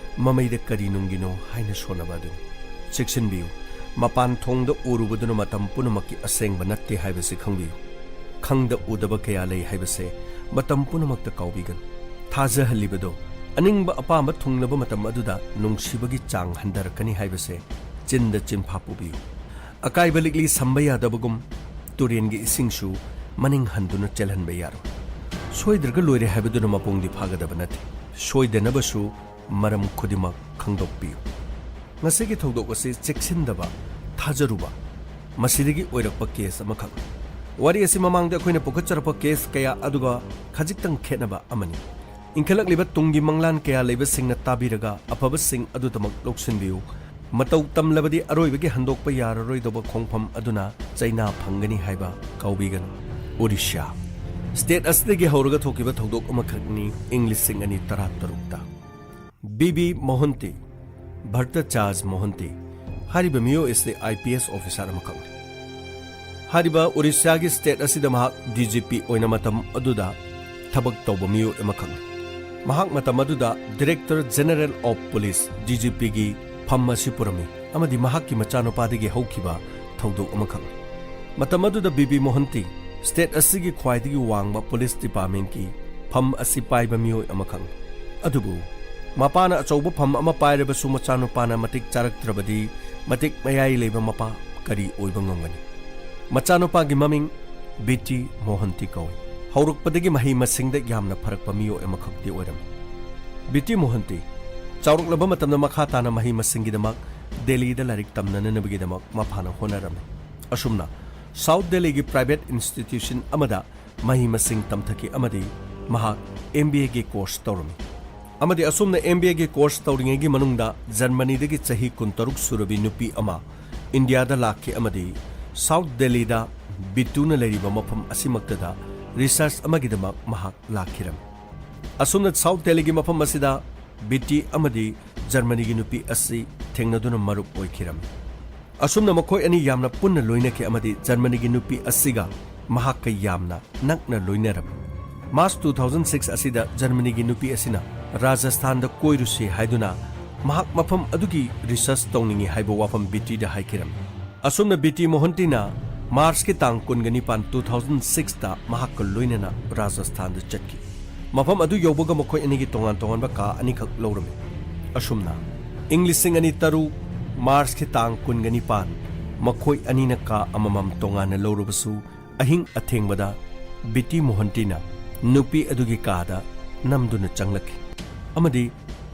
ꯃꯃꯩꯗ ꯀꯔꯤ ꯅꯨꯡꯒꯤꯅꯣ ꯍꯥꯏꯅ ꯁꯣꯟꯅꯕ ꯑꯗꯨꯅꯤ꯫ ꯆꯦꯛꯁꯤꯟꯕꯤꯌꯨ, ꯃꯄꯥꯟ ꯊꯣꯡꯗ ꯎꯔꯨꯕꯗꯨꯅ ꯃꯇꯝ ꯄꯨꯝꯅꯃꯛꯀꯤ ꯑꯁꯦꯡꯕ ꯅꯠꯇꯦ ꯍꯥꯏꯕꯁꯤ ꯈꯪꯕꯤꯌꯨ꯫ ꯈꯪꯗ ꯎꯗꯕ ꯀꯌꯥ ꯂꯩ ꯍꯥꯏꯕꯁꯦ ꯃꯇꯝ ꯄꯨꯝꯅꯃꯛꯇ ꯀꯥꯎꯕꯤꯒꯅꯨ꯫ ꯊꯥꯖꯍꯜꯂꯤꯕꯗꯣ, ꯑꯅꯤꯡꯕ ꯑꯄꯥꯝꯕ ꯊꯨꯡꯂꯕ ꯃꯇꯝ ꯑꯗꯨꯗ ꯅꯨꯡꯁꯤꯕꯒꯤ ꯆꯥꯡ ꯍꯟꯊꯔꯛꯀꯅꯤ ꯍꯥꯏꯕꯁꯦ ꯆꯤꯟꯗ ꯆꯤꯟꯐꯥ ꯄꯨꯕꯤꯌꯨ꯫ ꯑꯀꯥꯏꯕ ꯂꯤꯛꯂꯤ ꯁꯝꯕ ꯌꯥꯗꯕꯒꯨꯝ ꯇꯨꯔꯦꯟꯒꯤ ꯏꯁꯤꯡꯁꯨ ꯃꯅꯤꯡ ꯍꯟꯗꯨꯅ ꯆꯦꯜꯍꯟꯕ ꯌꯥꯔꯣꯏ꯫ ꯁꯣꯏꯗ꯭ꯔꯒ ꯂꯣꯏꯔꯦ ꯍꯥꯏꯕꯗꯨꯅ ꯃꯄꯨꯡꯗꯤ ꯐꯥꯒꯗꯕ ꯅꯠꯇꯦ꯫ ꯁꯣꯏꯗꯅꯕꯁꯨ ꯃꯔꯝ ꯈꯨꯗꯤꯡꯃꯛ ꯈꯪꯗꯣꯛꯄꯤꯌꯨ꯫ ꯉꯁꯤꯒꯤ ꯊꯧꯗꯣꯛ ꯑꯁꯤ ꯆꯦꯛꯁꯤꯟꯗꯕ, ꯊꯥꯖꯔꯨꯕ, ꯃꯁꯤꯗꯒꯤ ꯑꯣꯏꯔꯛꯄ ꯀꯦꯁ ꯑꯃꯈꯛꯅꯤ꯫ ꯋꯥꯔꯤ ꯑꯁꯤ ꯃꯃꯥꯡꯗ ꯑꯩꯈꯣꯏꯅ ꯄꯨꯈꯠꯆꯔꯛꯄ ꯀꯦꯁ ꯀꯌꯥ ꯑꯗꯨꯒ ꯈꯖꯤꯛꯇꯪ ꯈꯦꯠꯅꯕ ꯑꯃꯅꯤ꯫ ꯏꯟꯈꯠꯂꯛꯂꯤꯕ ꯇꯨꯡꯒꯤ ꯃꯪꯂꯥꯟ ꯀꯌꯥ ꯂꯩꯕꯁꯤꯡꯅ ꯇꯥꯕꯤꯔꯒ ꯑꯐꯕꯁꯤꯡ ꯑꯗꯨꯗꯃꯛ ꯂꯧꯁꯤꯟꯕꯤꯌꯨ꯫ ꯃꯇꯧ ꯇꯝꯂꯕꯗꯤ ꯑꯔꯣꯏꯕꯒꯤ ꯍꯟꯗꯣꯛꯄ ꯌꯥꯔꯔꯣꯏꯗꯧꯕ ꯈꯣꯡꯐꯝ ꯑꯗꯨꯅ ꯆꯩꯅꯥ ꯐꯪꯒꯅꯤ ꯍꯥꯏꯕ ꯀꯥꯎꯕꯤꯒꯅꯨ꯫ ꯑꯣꯔꯤꯁꯥ꯫ ꯁ꯭ꯇꯦꯠ ꯑꯁꯤꯗꯒꯤ ꯍꯧꯔꯒ ꯊꯣꯛꯈꯤꯕ ꯊꯧꯗꯣꯛ ꯑꯃꯈꯛꯅꯤ ꯏꯪ ꯂꯤꯁꯤꯡ ꯑꯅꯤ ꯇꯔꯥ ꯇꯔꯨꯛꯇ꯫ ꯕꯤ ꯕꯤ ꯃꯣꯍꯟꯇꯤ, ꯚꯔꯇꯆꯥꯖ ꯃꯣꯍꯟꯇꯤ ꯍꯥꯏꯔꯤꯕ ꯃꯤꯑꯣꯏ ꯑꯁꯤ ꯑꯥꯏ ꯄꯤ ꯑꯦꯁ ꯑꯣꯐꯤꯁꯥꯔ ꯑꯃꯈꯛꯅꯤ꯫ ꯍꯥꯏꯔꯤꯕ ꯑꯣꯔꯤꯁꯥꯒꯤ ꯁ꯭ꯇꯦꯠ ꯑꯁꯤꯗ ꯃꯍꯥꯛ ꯗꯤ ꯖꯤ ꯄꯤ ꯑꯣꯏꯅ ꯃꯇꯝ ꯑꯗꯨꯗ ꯊꯕꯛ ꯇꯧꯕ ꯃꯤꯑꯣꯏ ꯑꯃꯈꯛꯅꯤ꯫ ꯃꯍꯥꯛ ꯃꯇꯝ ꯑꯗꯨꯗ Director General of Police, D G ꯄꯤꯒꯤ ꯐꯝ ꯑꯁꯤ ꯄꯨꯔꯝꯃꯤ ꯑꯃꯗꯤ ꯃꯍꯥꯛꯀꯤ ꯃꯆꯥꯅꯨꯄꯥꯗꯒꯤ ꯍꯧꯈꯤꯕ ꯊꯧꯗꯣꯛ ꯑꯃꯈꯛꯅꯤ꯫ ꯃꯇꯝ ꯑꯗꯨꯗ ꯕꯤ ꯕꯤ ꯃꯣꯍꯟꯇꯤ ꯁ꯭ꯇꯦꯠ ꯑꯁꯤꯒꯤ ꯈ꯭ꯋꯥꯏꯗꯒꯤ ꯋꯥꯡꯕ ꯄꯨꯂꯤꯁ ꯗꯤꯄꯥꯔꯠꯃꯦꯟꯠꯀꯤ ꯐꯝ ꯑꯁꯤ ꯄꯥꯏꯕ ꯃꯤꯑꯣꯏ ꯑꯃꯈꯛꯅꯤ꯫ ꯑꯗꯨꯕꯨ ꯃꯄꯥꯅ ꯑꯆꯧꯕ ꯐꯝ ꯑꯃ ꯄꯥꯏꯔꯕꯁꯨ ꯃꯆꯥꯅꯨꯄꯥꯅ ꯃꯇꯤꯛ ꯆꯥꯔꯛꯇ꯭ꯔꯕꯗꯤ ꯃꯇꯤꯛ ꯃꯌꯥꯏ ꯂꯩꯕ ꯃꯄꯥ ꯀꯔꯤ ꯑꯣꯏꯕ ꯉꯝꯒꯅꯤ? ꯃꯆꯥꯅꯨꯄꯥꯒꯤ ꯃꯃꯤꯡ ꯕꯤꯇꯤ ꯃꯣꯍꯟꯇꯤ ꯀꯧꯏ꯫ ꯍꯧꯔꯛꯄꯗꯒꯤ ꯃꯍꯩ ꯃꯁꯤꯡꯗ ꯌꯥꯝꯅ ꯐꯔꯛꯄ ꯃꯤꯑꯣꯏ ꯑꯃꯈꯛꯇꯤ ꯑꯣꯏꯔꯝꯃꯤ꯫ ꯕꯤꯇꯤ ꯃꯣꯍꯟꯇꯤ ꯆꯥꯎꯔꯛꯂꯕ ꯃꯇꯝꯗ ꯃꯈꯥ ꯇꯥꯅ ꯃꯍꯩ ꯃꯁꯤꯡꯒꯤꯗꯃꯛ ꯗꯦꯜꯂꯤꯗ ꯂꯥꯏꯔꯤꯛ ꯇꯝꯅꯅꯕꯒꯤꯗꯃꯛ ꯃꯄꯥꯅ ꯍꯣꯠꯅꯔꯝꯃꯤ꯫ ꯑꯁꯨꯝꯅ ꯁꯥꯎꯠ ꯗꯦꯜꯂꯤꯒꯤ ꯄ꯭ꯔꯥꯏꯚꯦꯠ ꯏꯟꯁꯇꯤꯇ꯭ꯌꯨꯁꯟ ꯑꯃꯗ ꯃꯍꯩ ꯃꯁꯤꯡ ꯇꯝꯊꯈꯤ ꯑꯃꯗꯤ ꯃꯍꯥꯛ ꯑꯦꯝ ꯕꯤ ꯑꯦꯒꯤ ꯀꯣꯔꯁ ꯇꯧꯔꯝꯃꯤ꯫ ꯑꯃꯗꯤ ꯑꯁꯨꯝꯅ ꯑꯦꯝ ꯕꯤ ꯑꯦꯒꯤ ꯀꯣꯔꯁ ꯇꯧꯔꯤꯉꯩꯒꯤ ꯃꯅꯨꯡꯗ ꯖꯔꯃꯅꯤꯗꯒꯤ ꯆꯍꯤ ꯀꯨꯟꯇꯔꯨꯛ ꯁꯨꯔꯕꯤ ꯅꯨꯄꯤ ꯑꯃ ꯏꯟꯗꯤꯌꯥꯗ ꯂꯥꯛꯈꯤ ꯑꯃꯗꯤ ꯁꯥꯎꯠ ꯗꯦꯜꯂꯤꯗ ꯕꯤꯇꯨꯅ ꯂꯩꯔꯤꯕ ꯃꯐꯝ ꯑꯁꯤꯃꯛꯇꯗ ꯔꯤꯁꯔꯆ ꯑꯃꯒꯤꯗꯃꯛ ꯃꯍꯥꯛ ꯂꯥꯛꯈꯤꯔꯝꯃꯤ꯫ ꯑꯁꯨꯝꯅ ꯁꯥꯎꯠ ꯗꯦꯜꯂꯤꯒꯤ ꯃꯐꯝ ꯑꯁꯤꯗ ꯕꯤꯇꯤ ꯑꯃꯗꯤ ꯖꯔꯃꯅꯤꯒꯤ ꯅꯨꯄꯤ ꯑꯁꯤ ꯊꯦꯡꯅꯗꯨꯅ ꯃꯔꯨꯞ ꯑꯣꯏꯈꯤꯔꯝꯃꯤ꯫ ꯑꯁꯨꯝꯅ ꯃꯈꯣꯏ ꯑꯅꯤ ꯌꯥꯝꯅ ꯄꯨꯟꯅ ꯂꯣꯏꯅꯈꯤ ꯑꯃꯗꯤ ꯖꯔꯃꯅꯤꯒꯤ ꯅꯨꯄꯤ ꯑꯁꯤꯒ ꯃꯍꯥꯛꯀ ꯌꯥꯝꯅ ꯅꯛꯅ ꯂꯣꯏꯅꯔꯝꯃꯤ꯫ ꯃꯥꯔꯆ two thousand six ꯑꯁꯤꯗ ꯖꯔꯃꯅꯤꯒꯤ ꯅꯨꯄꯤ ꯑꯁꯤꯅ ꯔꯥꯖꯁꯊꯥꯟꯗ ꯀꯣꯏꯔꯨꯁꯤ ꯍꯥꯏꯗꯨꯅ ꯃꯍꯥꯛ ꯃꯐꯝ ꯑꯗꯨꯒꯤ ꯔꯤꯁꯔꯆ ꯇꯧꯅꯤꯡꯏ ꯍꯥꯏꯕ ꯋꯥꯐꯝ ꯕꯤꯇꯤꯗ ꯍꯥꯏꯈꯤꯔꯝꯃꯤ꯫ ꯑꯁꯨꯝꯅ ꯕꯤꯇꯤ ꯃꯣꯍꯟꯇꯤꯅ ꯃꯥꯔꯆꯀꯤ ꯇꯥꯡ ꯀꯨꯟꯒ ꯅꯤꯄꯥꯟ, two thousand sixꯇ ꯃꯍꯥꯛꯀ ꯂꯣꯏꯅꯅ ꯔꯥꯖꯁꯊꯥꯟꯗ ꯆꯠꯈꯤ꯫ ꯃꯐꯝ ꯑꯗꯨ ꯌꯧꯕꯒ ꯃꯈꯣꯏ ꯑꯅꯤꯒꯤ ꯇꯣꯉꯥꯟ ꯇꯣꯉꯥꯟꯕ ꯀꯥ ꯑꯅꯤꯈꯛ ꯂꯧꯔꯝꯃꯤ꯫ ꯑꯁꯨꯝꯅ ꯏꯪ ꯂꯤꯁꯤꯡ ꯑꯅꯤ ꯇꯔꯨꯛ ꯃꯥꯔꯆꯀꯤ ꯇꯥꯡ ꯀꯨꯟꯒ ꯅꯤꯄꯥꯟ ꯃꯈꯣꯏ ꯑꯅꯤꯅ ꯀꯥ ꯑꯃꯃꯝ ꯇꯣꯉꯥꯟꯅ ꯂꯧꯔꯕꯁꯨ, ꯑꯍꯤꯡ ꯑꯊꯦꯡꯕꯗ ꯕꯤꯇꯤ ꯃꯣꯍꯟꯇꯤꯅ ꯅꯨꯄꯤ ꯑꯗꯨꯒꯤ ꯀꯥꯗ ꯅꯝꯗꯨꯅ ꯆꯪꯂꯛꯈꯤ꯫ ꯑꯃꯗꯤ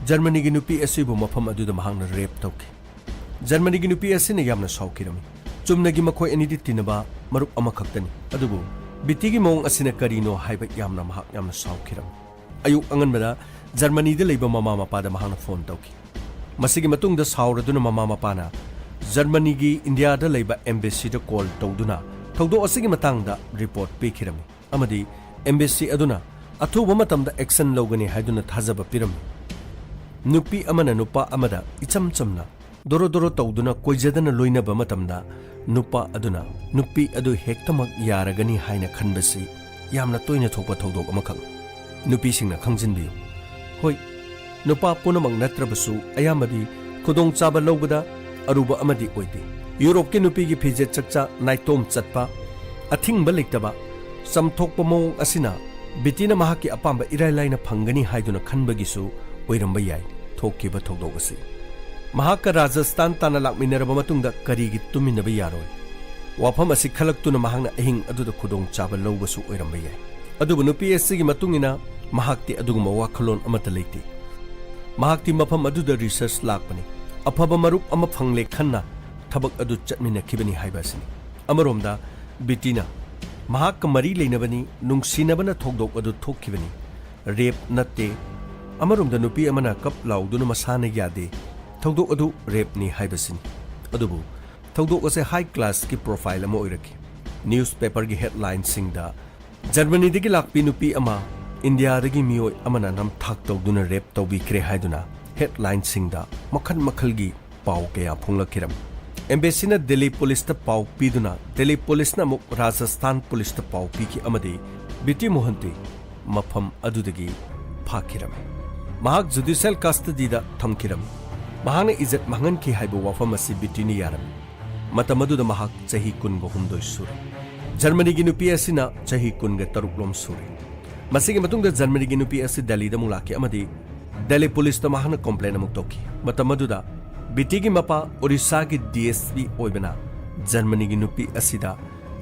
ꯖꯔꯃꯅꯤꯒꯤ ꯅꯨꯄꯤ ꯑꯁꯤꯕꯨ ꯃꯐꯝ ꯑꯗꯨꯗ ꯃꯍꯥꯛꯅ ꯔꯦꯞ ꯇꯧꯈꯤ꯫ ꯖꯔꯃꯅꯤꯒꯤ ꯅꯨꯄꯤ ꯑꯁꯤꯅ ꯌꯥꯝꯅ ꯁꯥꯎꯈꯤꯔꯝꯃꯤ꯫ ꯆꯨꯝꯅꯒꯤ ꯃꯈꯣꯏ ꯑꯅꯤꯗꯤ ꯇꯤꯟꯅꯕ ꯃꯔꯨꯞ ꯑꯃꯈꯛꯇꯅꯤ, ꯑꯗꯨꯕꯨ ꯕꯤꯇꯤꯒꯤ ꯃꯑꯣꯡ ꯑꯁꯤꯅ ꯀꯔꯤꯅꯣ ꯍꯥꯏꯕ ꯌꯥꯝꯅ ꯃꯍꯥꯛ ꯌꯥꯝꯅ ꯁꯥꯎꯈꯤꯔꯝꯃꯤ꯫ ꯑꯌꯨꯛ ꯑꯉꯟꯕꯗ ꯖꯔꯃꯅꯤꯗ ꯂꯩꯕ ꯃꯃꯥ ꯃꯄꯥꯗ ꯃꯍꯥꯛꯅ ꯐꯣꯟ ꯇꯧꯈꯤ꯫ ꯃꯁꯤꯒꯤ ꯃꯇꯨꯡꯗ ꯁꯥꯎꯔꯗꯨꯅ ꯃꯃꯥ ꯃꯄꯥꯅ ꯖꯔꯃꯅꯤꯒꯤ ꯏꯟꯗꯤꯌꯥꯗ ꯂꯩꯕ ꯑꯦꯝꯕꯦꯁꯤꯗ ꯀꯣꯜ ꯇꯧꯗꯨꯅ ꯊꯧꯗꯣꯛ ꯑꯁꯤꯒꯤ ꯃꯇꯥꯡꯗ ꯔꯤꯄꯣꯔꯠ ꯄꯤꯈꯤꯔꯝꯃꯤ ꯑꯃꯗꯤ ꯑꯦꯝꯕꯦꯁꯤ ꯑꯗꯨꯅ ꯑꯊꯨꯕ ꯃꯇꯝꯗ ꯑꯦꯛꯁꯟ ꯂꯧꯒꯅꯤ ꯍꯥꯏꯗꯨꯅ ꯊꯥꯖꯕ ꯄꯤꯔꯝꯃꯤ꯫ ꯅꯨꯄꯤ ꯑꯃꯅ ꯅꯨꯄꯥ ꯑꯃꯗ ꯏꯆꯝ ꯆꯝꯅ ꯗꯣꯔꯣ ꯗꯣꯔꯣ ꯇꯧꯗꯨꯅ ꯀꯣꯏꯖꯗꯅ ꯂꯣꯏꯅꯕ ꯃꯇꯝꯗ ꯅꯨꯄꯥ ꯑꯗꯨꯅ ꯅꯨꯄꯤ ꯑꯗꯨ ꯍꯦꯛꯇꯃꯛ ꯌꯥꯔꯒꯅꯤ ꯍꯥꯏꯅ ꯈꯟꯕꯁꯤ ꯌꯥꯝꯅ ꯇꯣꯏꯅ ꯊꯣꯛꯄ ꯊꯧꯗꯣꯛ ꯑꯃꯈꯛꯅꯤ꯫ ꯅꯨꯄꯤꯁꯤꯡꯅ ꯈꯪꯖꯤꯟꯕꯤꯌꯨ꯫ ꯍꯣꯏ, ꯅꯨꯄꯥ ꯄꯨꯝꯅꯃꯛ ꯅꯠꯇ꯭ꯔꯕꯁꯨ ꯑꯌꯥꯝꯕꯗꯤ ꯈꯨꯗꯣꯡꯆꯥꯕ ꯂꯧꯕꯗ ꯑꯔꯨꯕ ꯑꯃꯗꯤ ꯑꯣꯏꯗꯦ꯫ ꯌꯨꯔꯣꯞꯀꯤ ꯅꯨꯄꯤꯒꯤ ꯐꯤꯖꯦꯠ ꯆꯛꯆꯥ ꯅꯥꯏꯇꯣꯝ ꯆꯠꯄ, ꯑꯊꯤꯡꯕ ꯂꯩꯇꯕ, ꯆꯝꯊꯣꯛꯄ ꯃꯑꯣꯡ ꯑꯁꯤꯅ ꯕꯤꯇꯤꯅ ꯃꯍꯥꯛꯀꯤ ꯑꯄꯥꯝꯕ ꯏꯔꯥꯏ ꯂꯥꯏꯅ ꯐꯪꯒꯅꯤ ꯍꯥꯏꯗꯨꯅ ꯈꯟꯕꯒꯤꯁꯨ ꯑꯣꯏꯔꯝꯕ ꯌꯥꯏ ꯊꯣꯛꯈꯤꯕ ꯊꯧꯗꯣꯛ ꯑꯁꯤ꯫ ꯃꯍꯥꯛꯀ ꯔꯥꯖꯁꯊꯥꯟ ꯇꯥꯟꯅ ꯂꯥꯛꯃꯤꯟꯅꯔꯕ ꯃꯇꯨꯡꯗ ꯀꯔꯤꯒꯤ ꯇꯨꯃꯤꯟꯅꯕ ꯌꯥꯔꯣꯏ? ꯋꯥꯐꯝ ꯑꯁꯤ ꯈꯜꯂꯛꯇꯨꯅ ꯃꯍꯥꯛꯅ ꯑꯍꯤꯡ ꯑꯗꯨꯗ ꯈꯨꯗꯣꯡꯆꯥꯕ ꯂꯧꯕꯁꯨ ꯑꯣꯏꯔꯝꯕ ꯌꯥꯏ꯫ ꯑꯗꯨꯕꯨ ꯅꯨꯄꯤ ꯑꯁꯤꯒꯤ ꯃꯇꯨꯡ ꯏꯟꯅ ꯃꯍꯥꯛꯇꯤ ꯑꯗꯨꯒꯨꯝꯕ ꯋꯥꯈꯜꯂꯣꯟ ꯑꯃꯠꯇ ꯂꯩꯇꯦ꯫ ꯃꯍꯥꯛꯇꯤ ꯃꯐꯝ ꯑꯗꯨꯗ ꯔꯤꯁꯔꯆ ꯂꯥꯛꯄꯅꯤ꯫ ꯑꯐꯕ ꯃꯔꯨꯞ ꯑꯃ ꯐꯪꯂꯦ ꯈꯟꯅ ꯊꯕꯛ ꯑꯗꯨ ꯆꯠꯃꯤꯟꯅꯈꯤꯕꯅꯤ ꯍꯥꯏꯕ ꯑꯁꯤꯅꯤ꯫ ꯑꯃꯔꯣꯝꯗ ꯕꯤꯇꯤꯅ ꯃꯍꯥꯛꯀ ꯃꯔꯤ ꯂꯩꯅꯕꯅꯤ, ꯅꯨꯡꯁꯤꯅꯕꯅ ꯊꯧꯗꯣꯛ ꯑꯗꯨ ꯊꯣꯛꯈꯤꯕꯅꯤ, ꯔꯦꯞ ꯅꯠꯇꯦ꯫ ꯑꯃꯔꯣꯝꯗ ꯅꯨꯄꯤ ꯑꯃꯅ ꯀꯞ ꯂꯥꯎꯗꯨꯅ ꯃꯁꯥꯅ ꯌꯥꯗꯦ, ꯊꯧꯗꯣꯛ ꯑꯗꯨ ꯔꯦꯞꯅꯤ ꯍꯥꯏꯕꯁꯤꯅꯤ꯫ ꯑꯗꯨꯕꯨ ꯊꯧꯗꯣꯛ ꯑꯁꯤ ꯍꯥꯏ ꯀ꯭ꯂꯥꯁꯀꯤ ꯄ꯭ꯔꯣꯐꯥꯏꯜ ꯑꯃ ꯑꯣꯏꯔꯛꯈꯤ꯫ ꯅ꯭ꯌꯨꯁꯄꯦꯄꯔꯒꯤ ꯍꯦꯗꯂꯥꯏꯟꯁꯤꯡꯗ ꯖꯔꯃꯅꯤꯗꯒꯤ ꯂꯥꯛꯄꯤ ꯅꯨꯄꯤ ꯑꯃ ꯏꯟꯗꯤꯌꯥꯗꯒꯤ ꯃꯤꯑꯣꯏ ꯑꯃꯅ ꯅꯝꯊꯥꯛ ꯇꯧꯗꯨꯅ ꯔꯦꯞ ꯇꯧꯕꯤꯈ꯭ꯔꯦ ꯍꯥꯏꯗꯨꯅ ꯍꯦꯗꯂꯥꯏꯟꯁꯤꯡꯗ ꯃꯈꯜ ꯃꯈꯜꯒꯤ ꯄꯥꯎ ꯀꯌꯥ ꯐꯣꯡꯂꯛꯈꯤꯔꯝꯃꯤ꯫ ꯑꯦꯝꯕꯦꯁꯤꯅ ꯗꯦꯜꯂꯤ ꯄꯨꯂꯤꯁꯇ ꯄꯥꯎ ꯄꯤꯗꯨꯅ ꯗꯦꯜꯂꯤ ꯄꯨꯂꯤꯁꯅ ꯑꯃꯨꯛ ꯔꯥꯖꯁꯊꯥꯟ ꯄꯨꯂꯤꯁꯇ ꯄꯥꯎ ꯄꯤꯈꯤ ꯑꯃꯗꯤ ꯕꯤꯇꯤ ꯃꯣꯍꯟꯇꯤ ꯃꯐꯝ ꯑꯗꯨꯗꯒꯤ ꯐꯥꯈꯤꯔꯝꯃꯤ꯫ ꯃꯍꯥꯛ ꯖꯨꯗꯤꯁꯤꯌꯦꯜ ꯀꯁꯇꯗꯤꯗ ꯊꯝꯈꯤꯔꯝꯃꯤ꯫ ꯃꯍꯥꯛꯅ ꯏꯖꯠ ꯃꯥꯡꯍꯟꯈꯤ ꯍꯥꯏꯕ ꯋꯥꯐꯝ ꯑꯁꯤ ꯕꯤꯇꯤꯅ ꯌꯥꯔꯝꯃꯤ꯫ ꯃꯇꯝ ꯑꯗꯨꯗ ꯃꯍꯥꯛ ꯆꯍꯤ ꯀꯨꯟꯒ ꯍꯨꯝꯗꯣꯏ ꯁꯨꯔꯦ꯫ ꯖꯔꯃꯅꯤꯒꯤ ꯅꯨꯄꯤ ꯑꯁꯤꯅ ꯆꯍꯤ ꯀꯨꯟꯒ ꯇꯔꯨꯛ ꯂꯣꯝ ꯁꯨꯔꯦ꯫ ꯃꯁꯤꯒꯤ ꯃꯇꯨꯡꯗ ꯖꯔꯃꯅꯤꯒꯤ ꯅꯨꯄꯤ ꯑꯁꯤ ꯗꯦꯜꯂꯤꯗ ꯑꯃꯨꯛ ꯂꯥꯛꯈꯤ ꯑꯃꯗꯤ ꯗꯦꯜꯂꯤ ꯄꯨꯂꯤꯁꯇ ꯃꯍꯥꯛꯅ ꯀꯣꯝꯄ꯭ꯂꯦꯟ ꯑꯃꯨꯛ ꯇꯧꯈꯤ꯫ ꯃꯇꯝ ꯑꯗꯨꯗ ꯕꯤꯇꯤꯒꯤ ꯃꯄꯥ ꯑꯣꯔꯤꯁꯥꯒꯤ ꯗꯤ ꯑꯦꯁ ꯄꯤ ꯑꯣꯏꯕꯅ ꯖꯔꯃꯅꯤꯒꯤ ꯅꯨꯄꯤ ꯑꯁꯤꯗ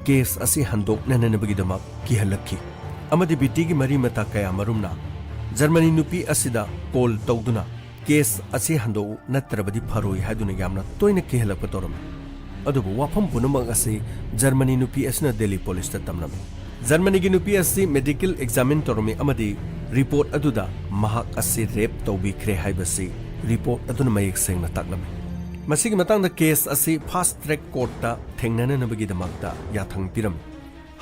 ꯀꯦꯁ ꯑꯁꯤ ꯍꯟꯗꯣꯛꯅꯅꯕꯒꯤꯗꯃꯛ ꯀꯤꯍꯜꯂꯛꯈꯤ ꯑꯃꯗꯤ ꯕꯤꯇꯤꯒꯤ ꯃꯔꯤ ꯃꯇꯥ ꯀꯌꯥꯃꯔꯨꯝꯅ ꯖꯔꯃꯅꯤ ꯅꯨꯄꯤ ꯑꯁꯤꯗ ꯀꯣꯜ ꯇꯧꯗꯨꯅ ꯀꯦꯁ ꯑꯁꯤ ꯍꯟꯗꯣꯛꯎ, ꯅꯠꯇ꯭ꯔꯕꯗꯤ ꯐꯔꯣꯏ ꯍꯥꯏꯗꯨꯅ ꯌꯥꯝꯅ ꯇꯣꯏꯅ ꯀꯤꯍꯜꯂꯛꯄ ꯇꯧꯔꯝꯃꯤ꯫ ꯑꯗꯨꯕꯨ ꯋꯥꯐꯝ ꯄꯨꯝꯅꯃꯛ ꯑꯁꯤ ꯖꯔꯃꯅꯤ ꯅꯨꯄꯤ ꯑꯁꯤꯅ ꯗꯦꯜꯂꯤ ꯄꯨꯂꯤꯁꯇ ꯇꯝꯂꯝꯃꯤ꯫ ꯖꯔꯃꯅꯤꯒꯤ ꯅꯨꯄꯤ ꯑꯁꯤ ꯃꯦꯗꯤꯀꯦꯜ ꯑꯦꯛꯖꯥꯃꯤꯟ ꯇꯧꯔꯝꯃꯤ ꯑꯃꯗꯤ ꯔꯤꯄꯣꯔꯠ ꯑꯗꯨꯗ ꯃꯍꯥꯛ ꯑꯁꯤ ꯔꯦꯞ ꯇꯧꯕꯤꯈ꯭ꯔꯦ ꯍꯥꯏꯕꯁꯤ ꯔꯤꯄꯣꯔꯠ ꯑꯗꯨꯅ ꯃꯌꯦꯛ ꯁꯦꯡꯅ ꯇꯥꯛꯂꯝꯃꯤ꯫ ꯃꯁꯤꯒꯤ ꯃꯇꯥꯡꯗ ꯀꯦꯁ ꯑꯁꯤ ꯐꯥꯁꯠ ꯇ꯭ꯔꯦꯛ ꯀꯣꯔꯠꯇ ꯊꯦꯡꯅꯅꯅꯕꯒꯤꯗꯃꯛꯇ ꯌꯥꯊꯪ ꯄꯤꯔꯝꯃꯤ꯫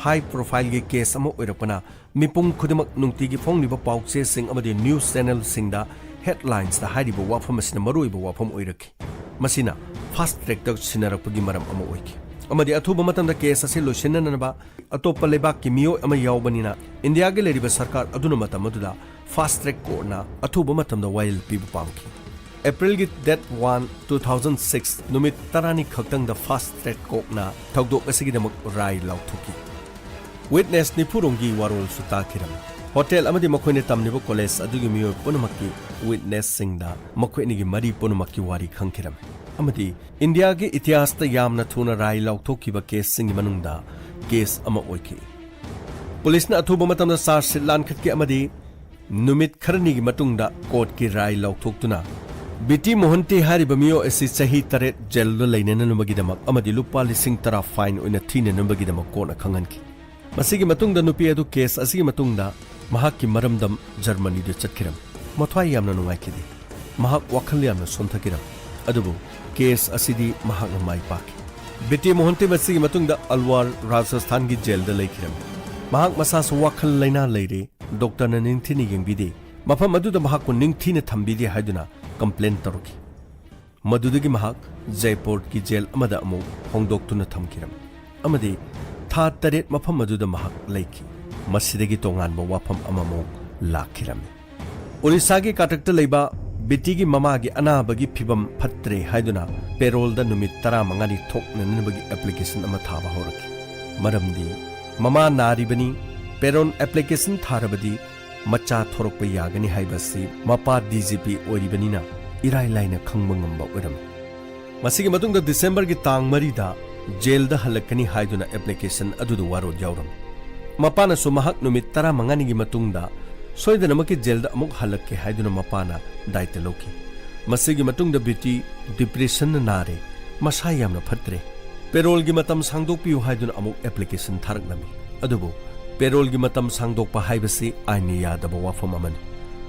ꯍꯥꯏ ꯄ꯭ꯔꯣꯐꯥꯏꯜꯒꯤ ꯀꯦꯁ ꯑꯃ ꯑꯣꯏꯔꯛꯄꯅ ꯃꯤꯄꯨꯝ ꯈꯨꯗꯤꯡꯃꯛ ꯅꯨꯡꯇꯤꯒꯤ ꯐꯣꯡꯂꯤꯕ ꯄꯥꯎꯆꯦꯁꯤꯡ ꯑꯃꯗꯤ ꯅ꯭ꯌꯨꯁ ꯆꯦꯅꯦꯜꯁꯤꯡꯗ ꯍꯦꯗꯂꯥꯏꯟꯁꯇ ꯍꯥꯏꯔꯤꯕ ꯋꯥꯐꯝ ꯑꯁꯤꯅ ꯃꯔꯨꯑꯣꯏꯕ ꯋꯥꯐꯝ ꯑꯣꯏꯔꯛꯈꯤ꯫ ꯃꯁꯤꯅ ꯐꯥꯁꯠ ꯇ꯭ꯔꯦꯛꯇ ꯁꯤꯟꯅꯔꯛꯄꯒꯤ ꯃꯔꯝ ꯑꯃ ꯑꯣꯏꯈꯤ꯫ ꯑꯃꯗꯤ ꯑꯊꯨꯕ ꯃꯇꯝꯗ ꯀꯦꯁ ꯑꯁꯤ ꯂꯣꯏꯁꯤꯟꯅꯅꯕ ꯑꯇꯣꯞꯄ ꯂꯩꯕꯥꯛꯀꯤ ꯃꯤꯑꯣꯏ ꯑꯃ ꯌꯥꯎꯕꯅꯤꯅ ꯏꯟꯗꯤꯌꯥꯒꯤ ꯂꯩꯔꯤꯕ ꯁꯔꯀꯥꯔ ꯑꯗꯨꯅ ꯃꯇꯝ ꯑꯗꯨꯗ ꯐꯥꯁꯠ ꯇ꯭ꯔꯦꯛ ꯀꯣꯔꯠꯅ ꯑꯊꯨꯕ ꯃꯇꯝꯗ ꯋꯥꯌꯦꯜ ꯄꯤꯕ ꯄꯥꯝꯈꯤ꯫ ꯑꯦꯄ꯭ꯔꯤꯜꯒꯤ date one, two thousand six, ꯅꯨꯃꯤꯠ ꯇꯔꯥꯅꯤ ꯈꯛꯇꯪꯗ ꯐꯥꯁꯠ ꯇ꯭ꯔꯦꯛ ꯀꯣꯔꯠꯅ ꯊꯧꯗꯣꯛ ꯑꯁꯤꯒꯤꯗꯃꯛ ꯔꯥꯏ ꯂꯥꯎꯊꯣꯛꯈꯤ꯫ ꯋꯤꯠꯅꯦꯁ ꯅꯤꯐꯨ ꯔꯣꯝꯒꯤ ꯋꯥꯔꯣꯜꯁꯨ ꯇꯥꯈꯤꯔꯝꯃꯤ꯫ ꯍꯣꯇꯦꯜ ꯑꯃꯗꯤ ꯃꯈꯣꯏꯅ ꯇꯝꯂꯤꯕ ꯀꯣꯂꯦꯖ ꯑꯗꯨꯒꯤ ꯃꯤꯑꯣꯏ ꯄꯨꯝꯅꯃꯛꯀꯤ ꯋꯤꯠꯅꯦꯁꯁꯤꯡꯗ ꯃꯈꯣꯏ ꯑꯅꯤꯒꯤ ꯃꯔꯤ ꯄꯨꯝꯅꯃꯛꯀꯤ ꯋꯥꯔꯤ ꯈꯪꯈꯤꯔꯝꯃꯤ꯫ ꯑꯃꯗꯤ ꯏꯟꯗꯤꯌꯥꯒꯤ ꯏꯇꯤꯍꯥꯁꯇ ꯌꯥꯝꯅ ꯊꯨꯅ ꯔꯥꯏ ꯂꯥꯎꯊꯣꯛꯈꯤꯕ ꯀꯦꯁꯁꯤꯡꯒꯤ ꯃꯅꯨꯡꯗ ꯀꯦꯁ ꯑꯃ ꯑꯣꯏꯈꯤ꯫ ꯄꯨꯂꯤꯁꯅ ꯑꯊꯨꯕ ꯃꯇꯝꯗ ꯆꯥꯔꯖ ꯁꯤꯠ ꯂꯥꯟꯈꯠꯈꯤ ꯑꯃꯗꯤ ꯅꯨꯃꯤꯠ ꯈꯔꯅꯤꯒꯤ ꯃꯇꯨꯡꯗ ꯀꯣꯔꯠꯀꯤ ꯔꯥꯏ ꯂꯥꯎꯊꯣꯛꯇꯨꯅ ꯕꯤꯇꯤ ꯃꯣꯍꯟꯇꯤ ꯍꯥꯏꯔꯤꯕ ꯃꯤꯑꯣꯏ ꯑꯁꯤ ꯆꯍꯤ ꯇꯔꯦꯠ ꯖꯦꯜꯗ ꯂꯩꯅꯅꯕꯒꯤꯗꯃꯛ ꯑꯃꯗꯤ ꯂꯨꯄꯥ ꯂꯤꯁꯤꯡ ꯇꯔꯥ ꯐꯥꯏꯟ ꯑꯣꯏꯅ ꯊꯤꯅꯅꯕꯒꯤꯗꯃꯛ ꯀꯣꯔꯠꯅ ꯈꯪꯍꯟꯈꯤ꯫ ꯃꯁꯤꯒꯤ ꯃꯇꯨꯡꯗ ꯅꯨꯄꯤ ꯑꯗꯨ ꯀꯦꯁ ꯑꯁꯤꯒꯤ ꯃꯇꯨꯡꯗ ꯃꯍꯥꯛꯀꯤ ꯃꯔꯝꯗꯝ ꯖꯔꯃꯅꯤꯗ ꯆꯠꯈꯤꯔꯝꯃꯤ꯫ ꯃꯊ꯭ꯋꯥꯏ ꯌꯥꯝꯅ ꯅꯨꯡꯉꯥꯏꯈꯤꯗꯦ꯫ ꯃꯍꯥꯛ ꯋꯥꯈꯜ ꯌꯥꯝꯅ ꯁꯣꯟꯊꯈꯤꯔꯝꯃꯤ꯫ ꯑꯗꯨꯕꯨ ꯀꯦꯁ ꯑꯁꯤꯗꯤ ꯃꯍꯥꯛꯅ ꯃꯥꯏ ꯄꯥꯛꯈꯤ꯫ ꯕꯤꯇꯤ ꯃꯣꯍꯟꯇꯤ ꯃꯁꯤꯒꯤ ꯃꯇꯨꯡꯗ ꯑꯜꯋꯥꯔ, ꯔꯥꯖꯁꯊꯥꯟꯒꯤ ꯖꯦꯜꯗ ꯂꯩꯈꯤꯔꯝꯃꯤ꯫ ꯃꯍꯥꯛ ꯃꯁꯥꯁꯨ ꯋꯥꯈꯜ ꯂꯩꯅꯥ ꯂꯩꯔꯦ, ꯗꯣꯛꯇꯔꯅ ꯅꯤꯡꯊꯤꯅ ꯌꯦꯡꯕꯤꯗꯦ, ꯃꯐꯝ ꯑꯗꯨꯗ ꯃꯍꯥꯛꯄꯨ ꯅꯤꯡꯊꯤꯅ ꯊꯝꯕꯤꯗꯦ ꯍꯥꯏꯗꯨꯅ ꯀꯝꯄ꯭ꯂꯦꯟ ꯇꯧꯔꯛꯈꯤ꯫ ꯃꯗꯨꯗꯒꯤ ꯃꯍꯥꯛ ꯖꯩꯄꯨꯔꯒꯤ ꯖꯦꯜ ꯑꯃꯗ ꯑꯃꯨꯛ ꯍꯣꯡꯗꯣꯛꯇꯨꯅ ꯊꯝꯈꯤꯔꯝꯃꯤ ꯑꯃꯗꯤ ꯊꯥ ꯇꯔꯦꯠ ꯃꯐꯝ ꯑꯗꯨꯗ ꯃꯍꯥꯛ ꯂꯩꯈꯤ꯫ ꯃꯁꯤꯗꯒꯤ ꯇꯣꯉꯥꯟꯕ ꯋꯥꯐꯝ ꯑꯃꯃꯨꯛ ꯂꯥꯛꯈꯤꯔꯝꯃꯤ꯫ ꯑꯣꯔꯤꯁꯥꯒꯤ ꯀꯥꯇꯛꯇ ꯂꯩꯕ ꯕꯤꯇꯤꯒꯤ ꯃꯃꯥꯒꯤ ꯑꯅꯥꯕꯒꯤ ꯐꯤꯕꯝ ꯐꯠꯇ꯭ꯔꯦ ꯍꯥꯏꯗꯨꯅ ꯄꯦꯔꯣꯜꯗ ꯅꯨꯃꯤꯠ ꯇꯔꯥꯃꯉꯥꯅꯤ ꯊꯣꯛꯅꯅꯕꯒꯤ ꯑꯦꯄ꯭ꯂꯤꯀꯦꯁꯟ ꯑꯃ ꯊꯥꯕ ꯍꯧꯔꯛꯈꯤ꯫ ꯃꯔꯝꯗꯤ ꯃꯃꯥ ꯅꯥꯔꯤꯕꯅꯤ, ꯄꯦꯔꯣꯜ ꯑꯦꯄ꯭ꯂꯤꯀꯦꯁꯟ ꯊꯥꯔꯕꯗꯤ ꯃꯆꯥ ꯊꯣꯔꯛꯄ ꯌꯥꯒꯅꯤ ꯍꯥꯏꯕꯁꯤ ꯃꯄꯥ ꯗꯤ ꯖꯤ ꯄꯤ ꯑꯣꯏꯔꯤꯕꯅꯤꯅ ꯏꯔꯥꯏ ꯂꯥꯏꯅ ꯈꯪꯕ ꯉꯝꯕ ꯑꯣꯏꯔꯝꯃꯤ꯫ ꯃꯁꯤꯒꯤ ꯃꯇꯨꯡꯗ ꯗꯤꯁꯦꯝꯕꯔꯒꯤ ꯇꯥꯡ ꯃꯔꯤꯗ ꯖꯦꯜꯗ ꯍꯜꯂꯛꯀꯅꯤ ꯍꯥꯏꯗꯨꯅ ꯑꯦꯄ꯭ꯂꯤꯀꯦꯁꯟ ꯑꯗꯨꯗ ꯋꯥꯔꯣꯜ ꯌꯥꯎꯔꯝꯃꯤ꯫ ꯃꯄꯥꯅꯁꯨ ꯃꯍꯥꯛ ꯅꯨꯃꯤꯠ ꯇꯔꯥꯃꯉꯥꯅꯤꯒꯤ ꯃꯇꯨꯡꯗ ꯁꯣꯏꯗꯅꯃꯛꯀꯤ ꯖꯦꯜꯗ ꯑꯃꯨꯛ ꯍꯜꯂꯛꯀꯦ ꯍꯥꯏꯗꯨꯅ ꯃꯄꯥꯅ ꯗꯥꯏꯇ ꯂꯧꯈꯤ꯫ ꯃꯁꯤꯒꯤ ꯃꯇꯨꯡꯗ ꯕꯤꯇꯤ ꯗꯤꯄ꯭ꯔꯦꯁꯟꯅ ꯅꯥꯔꯦ, ꯃꯁꯥ ꯌꯥꯝꯅ ꯐꯠꯇ꯭ꯔꯦ꯫ ꯄꯦꯔꯣꯜꯒꯤ ꯃꯇꯝ ꯁꯥꯡꯗꯣꯛꯄꯤꯌꯨ ꯍꯥꯏꯗꯨꯅ ꯑꯃꯨꯛ ꯑꯦꯄ꯭ꯂꯤꯀꯦꯁꯟ ꯊꯥꯔꯛꯂꯝꯃꯤ꯫ ꯑꯗꯨꯕꯨ ꯄꯦꯔꯣꯜꯒꯤ ꯃꯇꯝ ꯁꯥꯡꯗꯣꯛꯄ ꯍꯥꯏꯕꯁꯤ ꯑꯥꯏꯟꯅ ꯌꯥꯗꯕ ꯋꯥꯐꯝ ꯑꯃꯅꯤ꯫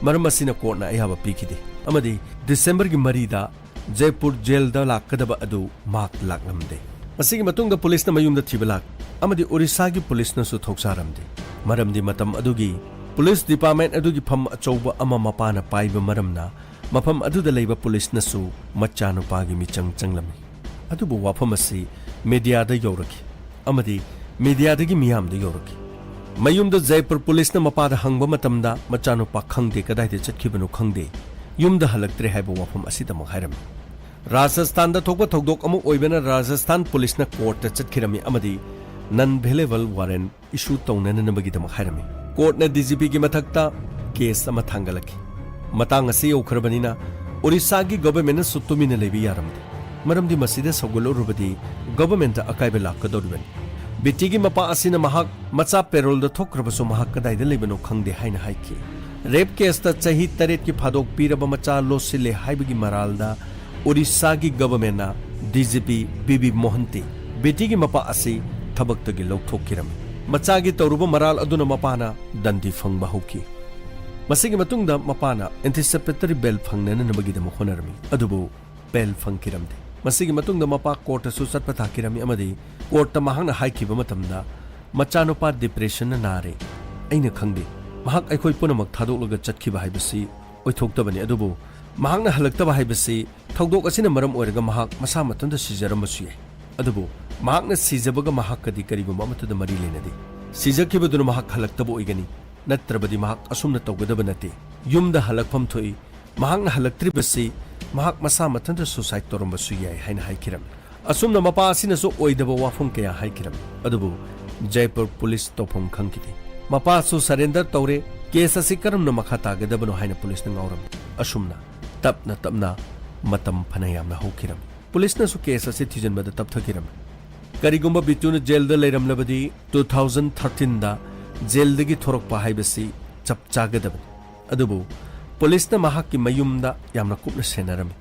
ꯃꯔꯝ ꯑꯁꯤꯅ ꯀꯣꯔꯠꯅ ꯑꯌꯥꯕ ꯄꯤꯈꯤꯗꯦ ꯑꯃꯗꯤ ꯗꯤꯁꯦꯝꯕꯔꯒꯤ ꯃꯔꯤꯗ ꯖꯩꯄꯨꯔ ꯖꯦꯜꯗ ꯂꯥꯛꯀꯗꯕ ꯑꯗꯨ ꯃꯍꯥꯛ ꯂꯥꯛꯂꯝꯗꯦ꯫ ꯃꯁꯤꯒꯤ ꯃꯇꯨꯡꯗ ꯄꯨꯂꯤꯁꯅ ꯃꯌꯨꯝꯗ ꯊꯤꯕ ꯂꯥꯛ ꯑꯃꯗꯤ ꯑꯣꯔꯤꯁꯥꯒꯤ ꯄꯨꯂꯤꯁꯅꯁꯨ ꯊꯧꯁꯥꯔꯝꯗꯦ꯫ ꯃꯔꯝꯗꯤ ꯃꯇꯝ ꯑꯗꯨꯒꯤ ꯄꯨꯂꯤꯁ ꯗꯤꯄꯥꯔꯠꯃꯦꯟ ꯑꯗꯨꯒꯤ ꯐꯝ ꯑꯆꯧꯕ ꯑꯃ ꯃꯄꯥꯅ ꯄꯥꯏꯕ ꯃꯔꯝꯅ ꯃꯐꯝ ꯑꯗꯨꯗ ꯂꯩꯕ ꯄꯨꯂꯤꯁꯅꯁꯨ ꯃꯆꯥꯅꯨꯄꯥꯒꯤ ꯃꯤꯆꯪ ꯆꯪꯂꯝꯃꯤ꯫ ꯑꯗꯨꯕꯨ ꯋꯥꯐꯝ ꯑꯁꯤ ꯃꯤꯗꯤꯌꯥꯗ ꯌꯧꯔꯛꯈꯤ ꯑꯃꯗꯤ ꯃꯤꯗꯤꯌꯥꯗꯒꯤ ꯃꯤꯌꯥꯝꯗ ꯌꯧꯔꯛꯈꯤ꯫ ꯃꯌꯨꯝꯗ ꯖꯩꯄꯨꯔ ꯄꯨꯂꯤꯁꯅ ꯃꯄꯥꯗ ꯍꯪꯕ ꯃꯇꯝꯗ ꯃꯆꯥꯅꯨꯄꯥ ꯈꯪꯗꯦ, ꯀꯗꯥꯏꯗ ꯆꯠꯈꯤꯕꯅꯣ ꯈꯪꯗꯦ, ꯌꯨꯝꯗ ꯍꯜꯂꯛꯇ꯭ꯔꯦ ꯍꯥꯏꯕ ꯋꯥꯐꯝ ꯑꯁꯤꯗꯃꯛ ꯍꯥꯏꯔꯝꯃꯤ꯫ ꯔꯥꯖꯁꯊꯥꯟꯗ ꯊꯣꯛꯄ ꯊꯧꯗꯣꯛ ꯑꯃ ꯑꯣꯏꯕꯅ ꯔꯥꯖꯁꯊꯥꯟ ꯄꯨꯂꯤꯁꯅ ꯀꯣꯔꯠꯇ ꯆꯠꯈꯤꯔꯝꯃꯤ ꯑꯃꯗꯤ ꯅꯟ ꯚꯦꯂꯦꯕꯜ ꯋꯥꯔꯦꯟ ꯏꯁꯨ ꯇꯧꯅꯅꯅꯕꯒꯤꯗꯃꯛ ꯍꯥꯏꯔꯝꯃꯤ꯫ ꯀꯣꯔꯠꯅ ꯗꯤꯖꯤꯄꯤꯒꯤ ꯃꯊꯛꯇ ꯀꯦꯁ ꯑꯃ ꯊꯥꯡꯒꯠꯂꯛꯈꯤ꯫ ꯃꯇꯥꯡ ꯑꯁꯤ ꯌꯧꯈ꯭ꯔꯕꯅꯤꯅ ꯑꯣꯔꯤꯁꯥꯒꯤ ꯒꯚꯔꯟꯃꯦꯟꯠꯅꯁꯨ ꯇꯨꯃꯤꯟꯅ ꯂꯩꯕ ꯌꯥꯔꯝꯗꯦ꯫ ꯃꯔꯝꯗꯤ ꯃꯁꯤꯗ ꯁꯧꯒꯠꯂꯛꯂꯨꯔꯕꯗꯤ ꯒꯚꯔꯟꯃꯦꯟꯠꯇ ꯑꯀꯥꯏꯕ ꯂꯥꯛꯀꯗꯧꯔꯤꯕꯅꯤ꯫ ꯕꯤꯇꯤꯒꯤ ꯃꯄꯥ ꯑꯁꯤꯅ ꯃꯍꯥꯛ ꯃꯆꯥ ꯄꯦꯔꯣꯜꯗ ꯊꯣꯛꯈ꯭ꯔꯕꯁꯨ ꯃꯍꯥꯛ ꯀꯗꯥꯏꯗ ꯂꯩꯕꯅꯣ ꯈꯪꯗꯦ ꯍꯥꯏꯅ ꯍꯥꯏꯈꯤ꯫ ꯔꯦꯞ ꯀꯦꯁꯇ ꯆꯍꯤ ꯇꯔꯦꯠꯀꯤ ꯐꯥꯗꯣꯛ ꯄꯤꯔꯕ ꯃꯆꯥ ꯂꯣꯠꯁꯤꯜꯂꯦ ꯍꯥꯏꯕꯒꯤ ꯃꯔꯥꯜꯗ ꯑꯣꯔꯤꯁꯥꯒꯤ ꯒꯚꯔꯟꯃꯦꯟꯠꯅ ꯗꯤꯖꯤꯄꯤ ꯕꯤ ꯕꯤ ꯃꯣꯍꯟꯇꯤ, ꯕꯤꯇꯤꯒꯤ ꯃꯄꯥ ꯑꯁꯤ ꯊꯕꯛꯇꯒꯤ ꯂꯧꯊꯣꯛꯈꯤꯔꯝꯃꯤ꯫ ꯃꯆꯥꯒꯤ ꯇꯧꯔꯨꯕ ꯃꯔꯥꯜ ꯑꯗꯨꯅ ꯃꯄꯥꯅ ꯗꯟꯗꯤ ꯐꯪꯕ ꯍꯧꯈꯤ꯫ ꯃꯁꯤꯒꯤ ꯃꯇꯨꯡꯗ ꯃꯄꯥꯅ ꯑꯦꯟꯇꯤꯁꯤꯄꯦꯇꯔꯤ ꯕꯦꯜ ꯐꯪꯅꯅꯕꯒꯤꯗꯃꯛ ꯍꯣꯠꯅꯔꯝꯃꯤ, ꯑꯗꯨꯕꯨ ꯕꯦꯜ ꯐꯪꯈꯤꯔꯝꯗꯦ꯫ ꯃꯁꯤꯒꯤ ꯃꯇꯨꯡꯗ ꯃꯄꯥ ꯀꯣꯔꯠꯇꯁꯨ ꯆꯠꯄ ꯇꯥꯈꯤꯔꯝꯃꯤ ꯑꯃꯗꯤ ꯀꯣꯔꯠꯇ ꯃꯍꯥꯛꯅ ꯍꯥꯏꯈꯤꯕ ꯃꯇꯝꯗ, "ꯃꯆꯥꯅꯨꯄꯥ ꯗꯤꯄ꯭ꯔꯦꯁꯟꯅ ꯅꯥꯔꯦ꯫ ꯑꯩꯅ ꯈꯪꯗꯦ꯫ ꯃꯍꯥꯛ ꯑꯩꯈꯣꯏ ꯄꯨꯝꯅꯃꯛ ꯊꯥꯗꯣꯛꯂꯒ ꯆꯠꯈꯤꯕ ꯍꯥꯏꯕꯁꯤ ꯑꯣꯏꯊꯣꯛꯇꯕꯅꯤ, ꯑꯗꯨꯕꯨ ꯃꯍꯥꯛꯅ ꯍꯜꯂꯛꯇꯕ ꯍꯥꯏꯕꯁꯤ ꯊꯧꯗꯣꯛ ꯑꯁꯤꯅ ꯃꯔꯝ ꯑꯣꯏꯔꯒ ꯃꯍꯥꯛ ꯃꯁꯥ ꯃꯊꯟꯇ ꯁꯤꯖꯔꯝꯕꯁꯨ ꯌꯥꯏ꯫ ꯑꯗꯨꯕꯨ ꯃꯍꯥꯛꯅ ꯁꯤꯖꯕꯒ ꯃꯍꯥꯛꯀꯗꯤ ꯀꯔꯤꯒꯨꯝꯕ ꯑꯃꯠꯇꯗ ꯃꯔꯤ ꯂꯩꯅꯗꯦ꯫ ꯁꯤꯖꯈꯤꯕꯗꯨꯅ ꯃꯍꯥꯛ ꯍꯜꯂꯛꯇꯕ ꯑꯣꯏꯒꯅꯤ, ꯅꯠꯇ꯭ꯔꯕꯗꯤ ꯃꯍꯥꯛ ꯑꯁꯨꯝꯅ ꯇꯧꯒꯗꯕ ꯅꯠꯇꯦ꯫ ꯌꯨꯝꯗ ꯍꯜꯂꯛꯐꯝ ꯊꯣꯛꯏ꯫ ꯃꯍꯥꯛꯅ ꯍꯜꯂꯛꯇ꯭ꯔꯤꯕꯁꯤ ꯃꯍꯥꯛ ꯃꯁꯥ ꯃꯊꯟꯇ ꯁꯨꯁꯥꯏꯗ ꯇꯧꯔꯝꯕꯁꯨ ꯌꯥꯏ" ꯍꯥꯏꯅ ꯍꯥꯏꯈꯤꯔꯝꯃꯤ꯫ ꯑꯁꯨꯝꯅ ꯃꯄꯥ ꯑꯁꯤꯅꯁꯨ ꯑꯣꯏꯗꯕ ꯋꯥꯐꯝ ꯀꯌꯥ ꯍꯥꯏꯈꯤꯔꯝꯃꯤ꯫ ꯑꯗꯨꯕꯨ ꯖꯩꯄꯨꯔ ꯄꯨꯂꯤꯁ ꯇꯧꯐꯝ ꯈꯪꯈꯤꯗꯦ꯫ ꯃꯄꯥꯁꯨ ꯁꯔꯦꯟꯗꯔ ꯇꯧꯔꯦ꯫ ꯀꯦꯁ ꯑꯁꯤ ꯀꯔꯝꯅ ꯃꯈꯥ ꯇꯥꯒꯗꯕꯅꯣ ꯍꯥꯏꯅ ꯄꯨꯂꯤꯁꯅ ꯉꯥꯎꯔꯝꯃꯤ꯫ ꯑꯁꯨꯝꯅ ꯇꯞꯅ ꯇꯞꯅ ꯃꯇꯝ ꯐꯅ ꯌꯥꯝꯅ ꯍꯧꯈꯤꯔꯝꯃꯤ꯫ ꯄꯨꯂꯤꯁꯅꯁꯨ ꯀꯦꯁ ꯑꯁꯤ ꯊꯤꯖꯤꯟꯕꯗ ꯇꯞꯊꯈꯤꯔꯝꯃꯤ꯫ ꯀꯔꯤꯒꯨꯝꯕ ꯕꯤꯇꯨꯅ ꯖꯦꯜꯗ ꯂꯩꯔꯝꯂꯕꯗꯤ, ꯇꯨ ꯊꯥꯎꯖꯟ ꯊꯥꯔꯇꯤꯟꯗ ꯖꯦꯜꯗꯒꯤ ꯊꯣꯔꯛꯄ ꯍꯥꯏꯕꯁꯤ ꯆꯞ ꯆꯥꯒꯗꯕꯅꯤ꯫ ꯑꯗꯨꯕꯨ ꯄꯨꯂꯤꯁꯅ ꯃꯍꯥꯛꯀꯤ ꯃꯌꯨꯝꯗ ꯌꯥꯝꯅ ꯀꯨꯞꯅ ꯁꯦꯟꯅꯔꯝꯃꯤ꯫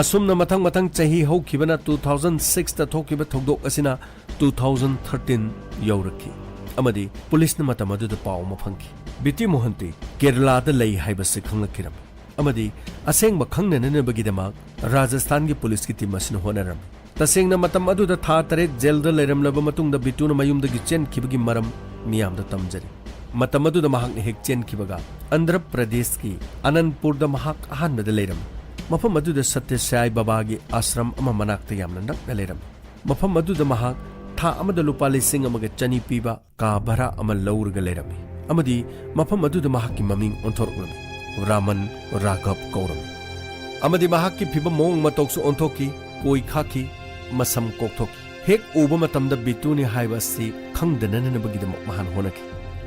ꯑꯁꯨꯝꯅ ꯃꯊꯪ ꯃꯊꯪ ꯆꯍꯤ ꯍꯧꯈꯤꯕꯅ two thousand six ꯇ ꯊꯣꯛꯈꯤꯕ ꯊꯧꯗꯣꯛ ꯑꯁꯤꯅ two thousand thirteen ꯌꯧꯔꯛꯈꯤ꯫ ꯑꯃꯗꯤ ꯄꯨꯂꯤꯁꯅ ꯃꯇꯝ ꯑꯗꯨꯗ ꯄꯥꯎ ꯑꯃ ꯐꯪꯈꯤ꯫ ꯕꯤꯇꯤ ꯃꯣꯍꯟꯇꯤ ꯀꯦꯔꯂꯥꯗ ꯂꯩ ꯍꯥꯏꯕꯁꯤ ꯈꯪꯂꯛꯈꯤꯔꯝꯃꯤ꯫ ꯑꯃꯗꯤ ꯑꯁꯦꯡꯕ ꯈꯪꯅꯅꯕꯒꯤꯗꯃꯛ ꯔꯥꯖꯁꯊꯥꯟꯒꯤ ꯄꯨꯂꯤꯁꯀꯤ ꯇꯤꯝ ꯑꯁꯤꯅ ꯍꯣꯠꯅꯔꯝꯃꯤ꯫ ꯇꯁꯦꯡꯅ ꯃꯇꯝ ꯑꯗꯨꯗ ꯊꯥ ꯇꯔꯦꯠ ꯖꯦꯜꯗ ꯂꯩꯔꯝꯂꯕ ꯃꯇꯨꯡꯗ ꯕꯤꯇꯨꯅ ꯃꯌꯨꯝꯗꯒꯤ ꯆꯦꯟꯈꯤꯕꯒꯤ ꯃꯔꯝ ꯃꯤꯌꯥꯝꯗ ꯇꯝꯖꯔꯤ꯫ ꯃꯇꯝ ꯑꯗꯨꯗ ꯃꯍꯥꯛꯅ ꯍꯦꯛ ꯆꯦꯟꯈꯤꯕꯒ ꯑꯟꯙ꯭ꯔ ꯄ꯭ꯔꯗꯦꯁꯀꯤ ꯑꯅꯟꯄꯨꯔꯗ ꯃꯍꯥꯛ ꯑꯍꯥꯟꯕꯗ ꯂꯩꯔꯝꯃꯤ꯫ ꯃꯐꯝ ꯑꯗꯨꯗ ꯁꯇ꯭ꯌ ꯁꯥꯏ ꯕꯕꯥꯒꯤ ꯑꯥꯁ꯭ꯔꯝ ꯑꯃ ꯃꯅꯥꯛꯇ ꯌꯥꯝꯅ ꯅꯛꯅ ꯂꯩꯔꯝꯃꯤ꯫ ꯃꯐꯝ ꯑꯗꯨꯗ ꯃꯍꯥꯛ ꯊꯥ ꯑꯃꯗ ꯂꯨꯄꯥ ꯂꯤꯁꯤꯡ ꯑꯃꯒ ꯆꯅꯤ ꯄꯤꯕ ꯀꯥ ꯚꯔꯥ ꯑꯃ ꯂꯧꯔꯒ ꯂꯩꯔꯝꯃꯤ꯫ ꯑꯃꯗꯤ ꯃꯐꯝ ꯑꯗꯨꯗ ꯃꯍꯥꯛꯀꯤ ꯃꯃꯤꯡ ꯑꯣꯟꯊꯣꯔꯛꯂꯝꯃꯤ꯫ ꯔꯥꯃꯟ ꯔꯥꯘꯕ ꯀꯧꯔꯝꯃꯤ꯫ ꯑꯃꯗꯤ ꯃꯍꯥꯛꯀꯤ ꯐꯤꯕꯝ ꯃꯑꯣꯡ ꯃꯇꯧꯁꯨ ꯑꯣꯟꯊꯣꯛꯈꯤ, ꯀꯣꯏ ꯈꯥꯛꯈꯤ, ꯃꯁꯝ ꯀꯣꯛꯊꯣꯛꯈꯤ꯫ ꯍꯦꯛ ꯎꯕ ꯃꯇꯝꯗ ꯕꯤꯇꯨꯅꯤ ꯍꯥꯏꯕ ꯑꯁꯤ ꯈꯪꯗꯅꯅꯕꯒꯤꯗꯃꯛ ꯃꯍꯥꯛꯅ ꯍꯣꯠꯅꯈꯤ꯫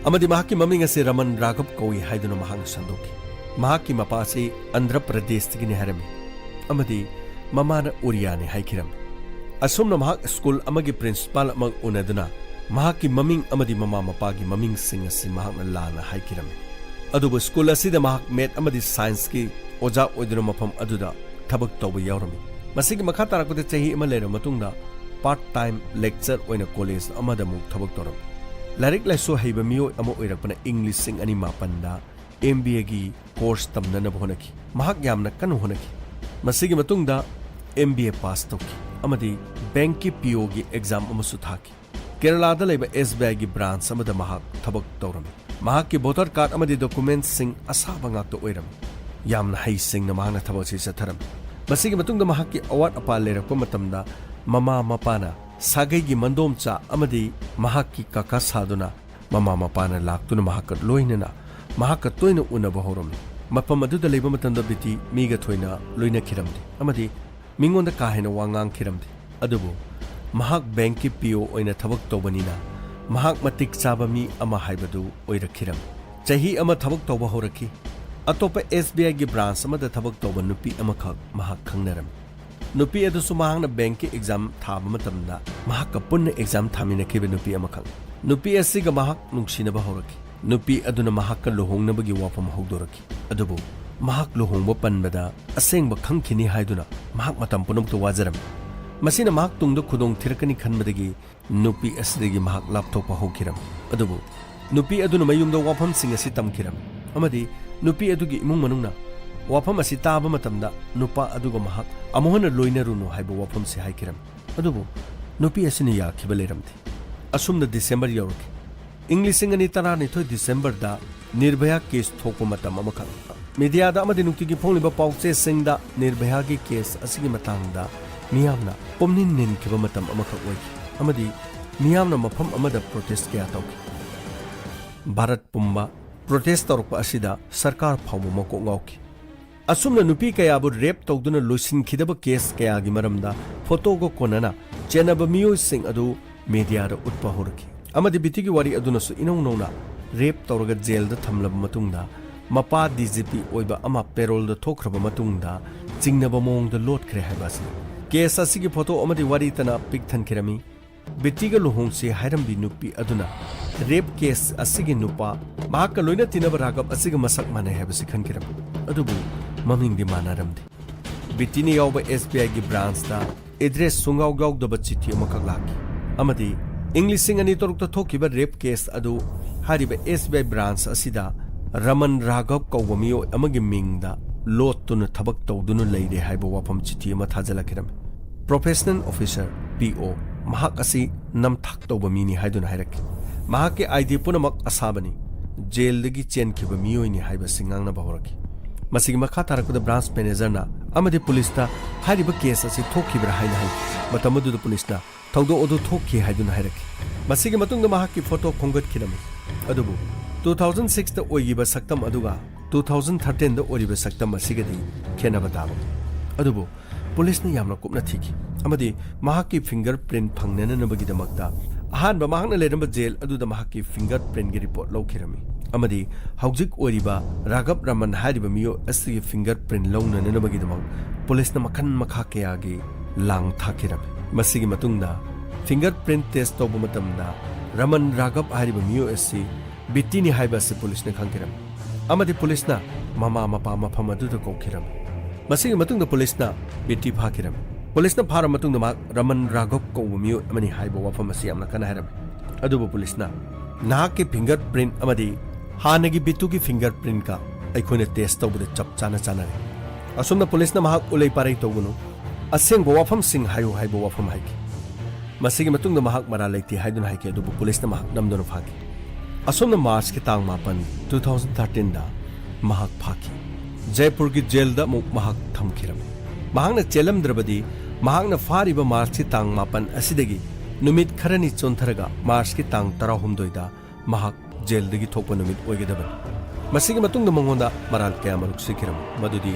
ꯑꯃꯗꯤ ꯃꯍꯥꯛꯀꯤ ꯃꯃꯤꯡ ꯑꯁꯤ ꯔꯥꯃꯟ ꯔꯥꯘꯕ ꯀꯧꯏ ꯍꯥꯏꯗꯨꯅ ꯃꯍꯥꯛꯅ ꯁꯟꯗꯣꯛꯈꯤ꯫ ꯃꯍꯥꯛꯀꯤ ꯃꯄꯥ ꯑꯁꯤ ꯑꯟꯙ꯭ꯔ ꯄ꯭ꯔꯗꯦꯁꯇꯒꯤꯅꯤ ꯍꯥꯏꯔꯝꯃꯤ꯫ ꯑꯃꯗꯤ ꯃꯃꯥꯅ ꯑꯣꯔꯤꯌꯥꯅꯤ ꯍꯥꯏꯈꯤꯔꯝꯃꯤ꯫ ꯑꯁꯨꯝꯅ ꯃꯍꯥꯛ ꯁ꯭ꯀꯨꯜ ꯑꯃꯒꯤ ꯄ꯭ꯔꯤꯟꯁꯤꯄꯥꯜ ꯑꯃꯒ ꯎꯅꯗꯨꯅ ꯃꯍꯥꯛꯀꯤ ꯃꯃꯤꯡ ꯑꯃꯗꯤ ꯃꯃꯥ ꯃꯄꯥꯒꯤ ꯃꯃꯤꯡꯁꯤꯡ ꯑꯁꯤ ꯃꯍꯥꯛꯅ ꯂꯥꯟꯅ ꯍꯥꯏꯈꯤꯔꯝꯃꯤ꯫ ꯑꯗꯨꯕꯨ ꯁ꯭ꯀꯨꯜ ꯑꯁꯤꯗ ꯃꯍꯥꯛ ꯃꯦꯠ ꯑꯃꯗꯤ ꯁꯥꯏꯟꯁꯀꯤ ꯑꯣꯖꯥ ꯑꯣꯏꯗꯨꯅ ꯃꯐꯝ ꯑꯗꯨꯗ ꯊꯕꯛ ꯇꯧꯕ ꯌꯥꯎꯔꯝꯃꯤ꯫ ꯃꯁꯤꯒꯤ ꯃꯈꯥ ꯇꯥꯔꯛꯄꯗ ꯆꯍꯤ ꯑꯃ ꯂꯩꯔꯕ ꯃꯇꯨꯡꯗ ꯄꯥꯔꯠ ꯇꯥꯏꯝ ꯂꯦꯛꯆꯔ ꯑꯣꯏꯅ ꯀꯣꯂꯦꯖ ꯑꯃꯗ ꯑꯃꯨꯛ ꯊꯕꯛ ꯇꯧꯔꯝꯃꯤ꯫ ꯂꯥꯏꯔꯤꯛ ꯂꯥꯏꯁꯨ ꯍꯩꯕ ꯃꯤꯑꯣꯏ ꯑꯃ ꯑꯣꯏꯔꯛꯄꯅ ꯏꯪ ꯂꯤꯁꯤꯡ ꯑꯅꯤ ꯃꯥꯄꯟꯗ ꯑꯦꯝ ꯕꯤ ꯑꯦꯒꯤ ꯀꯣꯔꯁ ꯇꯝꯅꯅꯕ ꯍꯣꯠꯅꯈꯤ꯫ ꯃꯍꯥꯛ ꯌꯥꯝꯅ ꯀꯟꯅ ꯍꯣꯠꯅꯈꯤ꯫ ꯃꯁꯤꯒꯤ ꯃꯇꯨꯡꯗ ꯑꯦꯝ ꯕꯤ ꯑꯦ ꯄꯥꯁ ꯇꯧꯈꯤ ꯑꯃꯗꯤ ꯕꯦꯡꯛꯀꯤ ꯄꯤ ꯑꯣꯒꯤ ꯑꯦꯛꯖꯥꯝ ꯑꯃꯁꯨ ꯊꯥꯈꯤ꯫ ꯀꯦꯔꯂꯥꯗ ꯂꯩꯕ ꯑꯦꯁ ꯕꯤ ꯑꯥꯏꯒꯤ ꯕ꯭ꯔꯥꯟꯆ ꯑꯃꯗ ꯃꯍꯥꯛ ꯊꯕꯛ ꯇꯧꯔꯝꯃꯤ꯫ ꯃꯍꯥꯛꯀꯤ ꯚꯣꯇꯔ ꯀꯥꯔꯗ ꯑꯃꯗꯤ ꯗꯣꯀꯨꯃꯦꯟꯠꯁꯤꯡ ꯑꯁꯥꯕ ꯉꯥꯛꯇ ꯑꯣꯏꯔꯝꯃꯤ꯫ ꯌꯥꯝꯅ ꯍꯩꯁꯤꯡꯅ ꯃꯍꯥꯛꯅ ꯊꯕꯛ ꯑꯁꯤ ꯆꯠꯊꯔꯝꯃꯤ꯫ ꯃꯁꯤꯒꯤ ꯃꯇꯨꯡꯗ ꯃꯍꯥꯛꯀꯤ ꯑꯋꯥꯠ ꯑꯄꯥ ꯂꯩꯔꯛꯄ ꯃꯇꯝꯗ ꯃꯃꯥ ꯃꯄꯥꯅ ꯁꯥꯒꯩꯒꯤ ꯃꯟꯗꯣꯝꯆꯥ ꯑꯃꯗꯤ ꯃꯍꯥꯛꯀꯤ ꯀꯀꯥ ꯁꯥꯗꯨꯅ ꯃꯃꯥ ꯃꯄꯥꯅ ꯂꯥꯛꯇꯨꯅ ꯃꯍꯥꯛꯀ ꯂꯣꯏꯅꯅ ꯃꯍꯥꯛꯀ ꯇꯣꯏꯅ ꯎꯅꯕ ꯍꯧꯔꯝꯃꯤ꯫ ꯃꯐꯝ ꯑꯗꯨꯗ ꯂꯩꯕ ꯃꯇꯝꯗ ꯕꯤꯇꯤ ꯃꯤꯒ ꯊꯣꯏꯅ ꯂꯣꯏꯅꯈꯤꯔꯝꯗꯦ ꯑꯃꯗꯤ ꯃꯤꯉꯣꯟꯗ ꯀꯥ ꯍꯦꯟꯅ ꯋꯥ ꯉꯥꯡꯈꯤꯔꯝꯗꯦ꯫ ꯑꯗꯨꯕꯨ ꯃꯍꯥꯛ ꯕꯦꯡꯛꯀꯤ ꯄꯤ ꯑꯣ ꯑꯣꯏꯅ ꯊꯕꯛ ꯇꯧꯕꯅꯤꯅ ꯃꯍꯥꯛ ꯃꯇꯤꯛ ꯆꯥꯕ ꯃꯤ ꯑꯃ ꯍꯥꯏꯕꯗꯨ ꯑꯣꯏꯔꯛꯈꯤꯔꯝꯃꯤ꯫ ꯆꯍꯤ ꯑꯃ ꯊꯕꯛ ꯇꯧꯕ ꯍꯧꯔꯛꯈꯤ꯫ ꯑꯇꯣꯞꯄ ꯑꯦꯁ ꯕꯤ ꯑꯥꯏꯒꯤ ꯕ꯭ꯔꯥꯟꯆ ꯑꯃꯗ ꯊꯕꯛ ꯇꯧꯕ ꯅꯨꯄꯤ ꯑꯃꯈꯛ ꯃꯍꯥꯛ ꯈꯪꯅꯔꯝꯃꯤ꯫ ꯅꯨꯄꯤ ꯑꯗꯨꯁꯨ ꯃꯍꯥꯛꯅ ꯕꯦꯡꯛꯀꯤ ꯑꯦꯛꯖꯥꯝ ꯊꯥꯕ ꯃꯇꯝꯗ ꯃꯍꯥꯛꯀ ꯄꯨꯟꯅ ꯑꯦꯛꯖꯥꯝ ꯊꯥꯃꯤꯟꯅꯈꯤꯕ ꯅꯨꯄꯤ ꯑꯃꯈꯛ꯫ ꯅꯨꯄꯤ ꯑꯁꯤꯒ ꯃꯍꯥꯛ ꯅꯨꯡꯁꯤꯅꯕ ꯍꯧꯔꯛꯈꯤ꯫ ꯅꯨꯄꯤ ꯑꯗꯨꯅ ꯃꯍꯥꯛꯀ ꯂꯨꯍꯣꯡꯅꯕꯒꯤ ꯋꯥꯐꯝ ꯍꯧꯗꯣꯔꯛꯈꯤ꯫ ꯑꯗꯨꯕꯨ ꯃꯍꯥꯛ ꯂꯨꯍꯣꯡꯕ ꯄꯟꯕꯗ ꯑꯁꯦꯡꯕ ꯈꯪꯈꯤꯅꯤ ꯍꯥꯏꯗꯨꯅ ꯃꯍꯥꯛ ꯃꯇꯝ ꯄꯨꯝꯅꯃꯛꯇ ꯋꯥꯖꯔꯝꯃꯤ꯫ ꯃꯁꯤꯅ ꯃꯍꯥꯛ ꯇꯨꯡꯗ ꯈꯨꯗꯣꯡ ꯊꯤꯔꯛꯀꯅꯤ ꯈꯟꯕꯗꯒꯤ ꯅꯨꯄꯤ ꯑꯁꯤꯗꯒꯤ ꯃꯍꯥꯛ ꯂꯥꯞꯊꯣꯛꯄ ꯍꯧꯈꯤꯔꯝꯃꯤ꯫ ꯑꯗꯨꯕꯨ ꯅꯨꯄꯤ ꯑꯗꯨꯅ ꯃꯌꯨꯝꯗ ꯋꯥꯐꯝꯁꯤꯡ ꯑꯁꯤ ꯇꯝꯈꯤꯔꯝꯃꯤ ꯑꯃꯗꯤ ꯅꯨꯄꯤ ꯑꯗꯨꯒꯤ ꯏꯃꯨꯡ ꯃꯅꯨꯡꯅ ꯋꯥꯐꯝ ꯑꯁꯤ ꯇꯥꯕ ꯃꯇꯝꯗ ꯅꯨꯄꯥ ꯑꯗꯨꯒ ꯃꯍꯥꯛ ꯑꯃꯨꯛ ꯍꯟꯅ ꯂꯣꯏꯅꯔꯨꯅꯨ ꯍꯥꯏꯕ ꯋꯥꯐꯝꯁꯤ ꯍꯥꯏꯈꯤꯔꯝꯃꯤ꯫ ꯑꯗꯨꯕꯨ ꯅꯨꯄꯤ ꯑꯁꯤꯅ ꯌꯥꯈꯤꯕ ꯂꯩꯔꯝꯗꯦ꯫ ꯑꯁꯨꯝꯅ ꯗꯤꯁꯦꯝꯕꯔ ꯌꯧꯔꯛꯈꯤ꯫ ꯏꯪ ꯂꯤꯁꯤꯡ ꯑꯅꯤ ꯇꯔꯥꯅꯤꯊꯣꯏ ꯗꯤꯁꯦꯝꯕꯔꯗ ꯅꯤꯔꯚꯌꯥ ꯀꯦꯁ ꯊꯣꯛꯄ ꯃꯇꯝ ꯑꯃꯈꯛ, ꯃꯤꯗꯤꯌꯥꯗ ꯑꯃꯗꯤ ꯅꯨꯡꯇꯤꯒꯤ ꯐꯣꯡꯂꯤꯕ ꯄꯥꯎꯆꯦꯁꯤꯡꯗ ꯅꯤꯔꯚꯌꯥꯒꯤ ꯀꯦꯁ ꯑꯁꯤꯒꯤ ꯃꯇꯥꯡꯗ ꯃꯤꯌꯥꯝꯅ ꯄꯨꯝꯅꯤꯟ ꯅꯤꯟꯈꯤꯕ ꯃꯇꯝ ꯑꯃꯈꯛ ꯑꯣꯏꯈꯤ ꯑꯃꯗꯤ ꯃꯤꯌꯥꯝꯅ ꯃꯐꯝ ꯑꯃꯗ ꯄ꯭ꯔꯣꯇꯦꯁ ꯀꯌꯥ ꯇꯧꯈꯤ꯫ ꯚꯥꯔꯠ ꯄꯨꯝꯕ ꯄ꯭ꯔꯣꯇꯦꯁ ꯇꯧꯔꯛꯄ ꯑꯁꯤꯗ ꯁꯔꯀꯥꯔ ꯐꯥꯎꯕ ꯃꯀꯣꯛ ꯉꯥꯎꯈꯤ꯫ ꯑꯁꯨꯝꯅ ꯅꯨꯄꯤ ꯀꯌꯥꯕꯨ ꯔꯦꯞ ꯇꯧꯗꯨꯅ ꯂꯣꯏꯁꯤꯟꯈꯤꯗꯕ ꯀꯦꯁ ꯀꯌꯥꯒꯤ ꯃꯔꯝꯗ ꯐꯣꯇꯣꯒ ꯀꯣꯟꯅꯅ ꯆꯦꯟꯅꯕ ꯃꯤꯑꯣꯏꯁꯤꯡ ꯑꯗꯨ ꯃꯤꯗꯤꯌꯥꯗ ꯎꯠꯄ ꯍꯧꯔꯛꯈꯤ꯫ ꯑꯃꯗꯤ ꯕꯤꯇꯤꯒꯤ ꯋꯥꯔꯤ ꯑꯗꯨꯅꯁꯨ ꯏꯅꯧ ꯅꯧꯅ ꯔꯦꯞ ꯇꯧꯔꯒ ꯖꯦꯜꯗ ꯊꯝꯂꯕ ꯃꯇꯨꯡꯗ ꯃꯄꯥ ꯗꯤ ꯖꯤ ꯄꯤ ꯑꯣꯏꯕ ꯑꯃ ꯄꯦꯔꯣꯜꯗ ꯊꯣꯛꯈ꯭ꯔꯕ ꯃꯇꯨꯡꯗ ꯆꯤꯡꯅꯕ ꯃꯑꯣꯡꯗ ꯂꯣꯠꯈ꯭ꯔꯦ ꯍꯥꯏꯕ ꯑꯁꯤꯅꯤ꯫ ꯀꯦꯁ ꯑꯁꯤꯒꯤ ꯐꯣꯇꯣ ꯑꯃꯗꯤ ꯋꯥꯔꯤꯇꯅ ꯄꯤꯛ ꯊꯟꯈꯤꯔꯝꯃꯤ꯫ ꯕꯤꯇꯤꯒ ꯂꯨꯍꯣꯡꯁꯤ ꯍꯥꯏꯔꯝꯕꯤ ꯅꯨꯄꯤ ꯑꯗꯨꯅ ꯔꯦꯞ ꯀꯦꯁ ꯑꯁꯤꯒꯤ ꯅꯨꯄꯥ ꯃꯍꯥꯛꯀ ꯂꯣꯏꯅ ꯇꯤꯟꯅꯕ ꯔꯥꯒꯕ ꯑꯁꯤꯒ ꯃꯁꯛ ꯃꯥꯟꯅꯩ ꯍꯥꯏꯕꯁꯤ ꯈꯟꯈꯤꯔꯝꯃꯤ꯫ ꯑꯗꯨꯕꯨ ꯃꯃꯤꯡꯗꯤ ꯃꯥꯟꯅꯔꯝꯗꯦ꯫ ꯕꯤꯇꯤꯅ ꯌꯥꯎꯕ ꯑꯦꯁ ꯕꯤ ꯑꯥꯏꯒꯤ ꯕ꯭ꯔꯥꯟꯁꯇ ꯑꯦꯗ꯭ꯔꯦꯁ ꯁꯨꯡꯌꯥꯎ ꯌꯥꯎꯗꯕ ꯆꯤꯊꯤ ꯑꯃꯈꯛ ꯂꯥꯛꯈꯤ ꯑꯃꯗꯤ ꯏꯪ ꯂꯤꯁꯤꯡ ꯑꯅꯤ ꯇꯔꯨꯛꯇ ꯊꯣꯛꯈꯤꯕ ꯔꯦꯞ ꯀꯦꯁ ꯑꯗꯨ ꯍꯥꯏꯔꯤꯕ ꯑꯦꯁ ꯕꯤ ꯑꯥꯏ ꯕ꯭ꯔꯥꯟꯁ ꯑꯁꯤꯗ ꯔꯃꯟ ꯔꯥꯘꯕ ꯀꯧꯕ ꯃꯤꯑꯣꯏ ꯑꯃꯒꯤ ꯃꯤꯡꯗ ꯂꯣꯠꯇꯨꯅ ꯊꯕꯛ ꯇꯧꯗꯨꯅ ꯂꯩꯔꯦ ꯍꯥꯏꯕ ꯋꯥꯐꯝ ꯆꯤꯊꯤ ꯑꯃ ꯊꯥꯖꯤꯜꯂꯛꯈꯤꯔꯝꯃꯤ꯫ ꯄ꯭ꯔꯣꯐꯦꯁꯅꯦꯜ ꯑꯣꯐꯤꯁꯔ, ꯄꯤ ꯑꯣ, ꯃꯍꯥꯛ ꯑꯁꯤ ꯅꯝꯊꯥꯛ ꯇꯧꯕ ꯃꯤꯅꯤ ꯍꯥꯏꯗꯨꯅ ꯍꯥꯏꯔꯛꯈꯤ꯫ ꯃꯍꯥꯛꯀꯤ ꯑꯥꯏ ꯗꯤ ꯄꯨꯝꯅꯃꯛ ꯑꯁꯥꯕꯅꯤ, ꯖꯦꯜꯗꯒꯤ ꯆꯦꯟꯈꯤꯕ ꯃꯤꯑꯣꯏꯅꯤ ꯍꯥꯏꯕꯁꯤ ꯉꯥꯡꯅꯕ ꯍꯧꯔꯛꯈꯤ꯫ ꯃꯁꯤꯒꯤ ꯃꯈꯥ ꯇꯥꯔꯛꯄꯗ ꯕ꯭ꯔꯥꯟꯁ ꯃꯦꯅꯦꯖꯔꯅ ꯑꯃꯗꯤ ꯄꯨꯂꯤꯁꯇ ꯍꯥꯏꯔꯤꯕ ꯀꯦꯁ ꯑꯁꯤ ꯊꯣꯛꯈꯤꯕ꯭ꯔꯥ ꯍꯥꯏꯅ ꯍꯪꯈꯤ꯫ ꯃꯇꯝ ꯑꯗꯨꯗ ꯄꯨꯂꯤꯁꯅ ꯊꯧꯗꯣꯛ ꯑꯗꯨ ꯊꯣꯛꯈꯤ ꯍꯥꯏꯗꯨꯅ ꯍꯥꯏꯔꯛꯈꯤ꯫ ꯃꯁꯤꯒꯤ ꯃꯇꯨꯡꯗ ꯃꯍꯥꯛꯀꯤ ꯐꯣꯇꯣ ꯈꯣꯝꯒꯠꯈꯤꯔꯝꯃꯤ꯫ ꯑꯗꯨꯕꯨ ꯇꯨ ꯊꯥꯎꯖꯟ ꯁꯤꯛꯁꯇ ꯑꯣꯏꯈꯤꯕ ꯁꯛꯇꯝ ꯑꯗꯨꯒ ꯇꯨ ꯊꯥꯎꯖꯟ ꯊꯥꯔꯇꯤꯟꯗ ꯑꯣꯏꯔꯤꯕ ꯁꯛꯇꯝ ꯑꯁꯤꯒꯗꯤ ꯈꯦꯠꯅꯕ ꯇꯥꯕ꯫ ꯑꯗꯨꯕꯨ ꯄꯨꯂꯤꯁꯅ ꯌꯥꯝꯅ ꯀꯨꯞꯅ ꯊꯤꯈꯤ ꯑꯃꯗꯤ ꯃꯍꯥꯛꯀꯤ ꯐꯤꯡꯒꯔ ꯄ꯭ꯔꯤꯟ ꯐꯪꯅꯅꯕꯒꯤꯗꯃꯛꯇ ꯑꯍꯥꯟꯕ ꯃꯍꯥꯛꯅ ꯂꯩꯔꯝꯕ ꯖꯦꯜ ꯑꯗꯨꯗ ꯃꯍꯥꯛꯀꯤ ꯐꯤꯡꯒꯔ ꯄ꯭ꯔꯤꯟꯒꯤ ꯔꯤꯄꯣꯔꯠ ꯂꯧꯈꯤꯔꯝꯃꯤ ꯑꯃꯗꯤ ꯍꯧꯖꯤꯛ ꯑꯣꯏꯔꯤꯕ ꯔꯥꯘꯕ ꯔꯃꯟ ꯍꯥꯏꯔꯤꯕ ꯃꯤꯑꯣꯏ ꯑꯁꯤꯒꯤ ꯐꯤꯡꯒꯔ ꯄ꯭ꯔꯤꯟ ꯂꯧꯅꯅꯕꯒꯤꯗꯃꯛ ꯄꯨꯂꯤꯁꯅ ꯃꯈꯜ ꯃꯈꯥ ꯀꯌꯥꯒꯤ ꯂꯥꯡ ꯊꯥꯈꯤꯔꯝꯃꯤ꯫ ꯃꯁꯤꯒꯤ ꯃꯇꯨꯡꯗ ꯐꯤꯡꯒꯔ ꯄ꯭ꯔꯤꯟ ꯇꯦꯁ ꯇꯧꯕ ꯃꯇꯝꯗ ꯔꯃꯟ ꯔꯥꯘꯕ ꯍꯥꯏꯔꯤꯕ ꯃꯤꯑꯣꯏ ꯑꯁꯤ ꯕꯤꯇꯤꯅꯤ ꯍꯥꯏꯕ ꯑꯁꯤ ꯄꯨꯂꯤꯁꯅ ꯈꯪꯈꯤꯔꯝꯃꯤ꯫ ꯑꯃꯗꯤ ꯄꯨꯂꯤꯁꯅ ꯃꯃꯥ ꯃꯄꯥ ꯃꯐꯝ ꯑꯗꯨꯗ ꯀꯧꯈꯤꯔꯝꯃꯤ꯫ ꯃꯁꯤꯒꯤ ꯃꯇꯨꯡꯗ ꯄꯨꯂꯤꯁꯅ ꯕꯤꯇꯤ ꯐꯥꯈꯤꯔꯝꯃꯤ꯫ ꯄꯨꯂꯤꯁꯅ ꯐꯥꯔꯕ ꯃꯇꯨꯡꯗ ꯃꯍꯥꯛ ꯔꯃꯟ ꯔꯥꯘꯕ ꯀꯧꯕ ꯃꯤꯑꯣꯏ ꯑꯃꯅꯤ ꯍꯥꯏꯕ ꯋꯥꯐꯝ ꯑꯁꯤ ꯌꯥꯝꯅ ꯀꯟꯅ ꯍꯥꯏꯔꯝꯃꯤ꯫ ꯑꯗꯨꯕꯨ ꯄꯨꯂꯤꯁꯅ ꯅꯍꯥꯛꯀꯤ ꯐꯤꯡꯒꯔ ꯄ꯭ꯔꯤꯟꯠ ꯑꯃꯗꯤ ꯍꯥꯟꯅꯒꯤ ꯕꯤꯇꯨꯒꯤ ꯐꯤꯡꯒꯔ ꯄ꯭ꯔꯤꯟꯠꯀ ꯑꯩꯈꯣꯏꯅ ꯇꯦꯁ꯭ꯠ ꯇꯧꯕꯗ ꯆꯞ ꯆꯥꯅ ꯆꯥꯟꯅꯔꯦ꯫ ꯑꯁꯨꯝꯅ ꯄꯨꯂꯤꯁꯅ ꯃꯍꯥꯛ ꯎꯂꯩ ꯄꯥꯔꯩ ꯇꯧꯒꯅꯨ, ꯑꯁꯦꯡꯕ ꯋꯥꯐꯝꯁꯤꯡ ꯍꯥꯏꯌꯨ ꯍꯥꯏꯕ ꯋꯥꯐꯝ ꯍꯥꯏꯈꯤ꯫ ꯃꯁꯤꯒꯤ ꯃꯇꯨꯡꯗ ꯃꯍꯥꯛ ꯃꯔꯥꯜ ꯂꯩꯇꯦ ꯍꯥꯏꯗꯨꯅ ꯍꯥꯏꯈꯤ, ꯑꯗꯨꯕꯨ ꯄꯨꯂꯤꯁꯅ ꯃꯍꯥꯛ ꯅꯝꯗꯨꯅ ꯐꯥꯈꯤ꯫ ꯑꯁꯨꯝꯅ ꯃꯥꯔꯆꯀꯤ ꯇꯥꯡ ꯃꯥꯄꯟ, two thousand thirteenꯗ ꯃꯍꯥꯛ ꯐꯥꯈꯤ꯫ ꯖꯩꯄꯨꯔꯒꯤ ꯖꯦꯜꯗ ꯑꯃꯨꯛ ꯃꯍꯥꯛ ꯊꯝꯈꯤꯔꯝꯃꯤ꯫ ꯃꯍꯥꯛꯅ ꯆꯦꯜꯂꯝꯗ꯭ꯔꯕꯗꯤ ꯃꯍꯥꯛꯅ ꯐꯥꯔꯤꯕ ꯃꯥꯔꯆꯀꯤ ꯇꯥꯡ ꯃꯥꯄꯟ ꯑꯁꯤꯗꯒꯤ ꯅꯨꯃꯤꯠ ꯈꯔꯅꯤ ꯆꯣꯟꯊꯔꯒ ꯃꯥꯔꯆꯀꯤ ꯇꯥꯡ ꯇꯔꯥꯍꯨꯝꯗꯣꯏꯗ ꯃꯍꯥꯛ ꯖꯦꯜꯗꯒꯤ ꯊꯣꯛꯄ ꯅꯨꯃꯤꯠ ꯑꯣꯏꯒꯗꯕꯅꯤ꯫ ꯃꯁꯤꯒꯤ ꯃꯇꯨꯡꯗ ꯃꯉꯣꯟꯗ ꯃꯔꯥꯜ ꯀꯌꯥꯃꯔꯨꯛ ꯁꯤꯈꯤꯔꯝꯃꯤ, ꯃꯗꯨꯗꯤ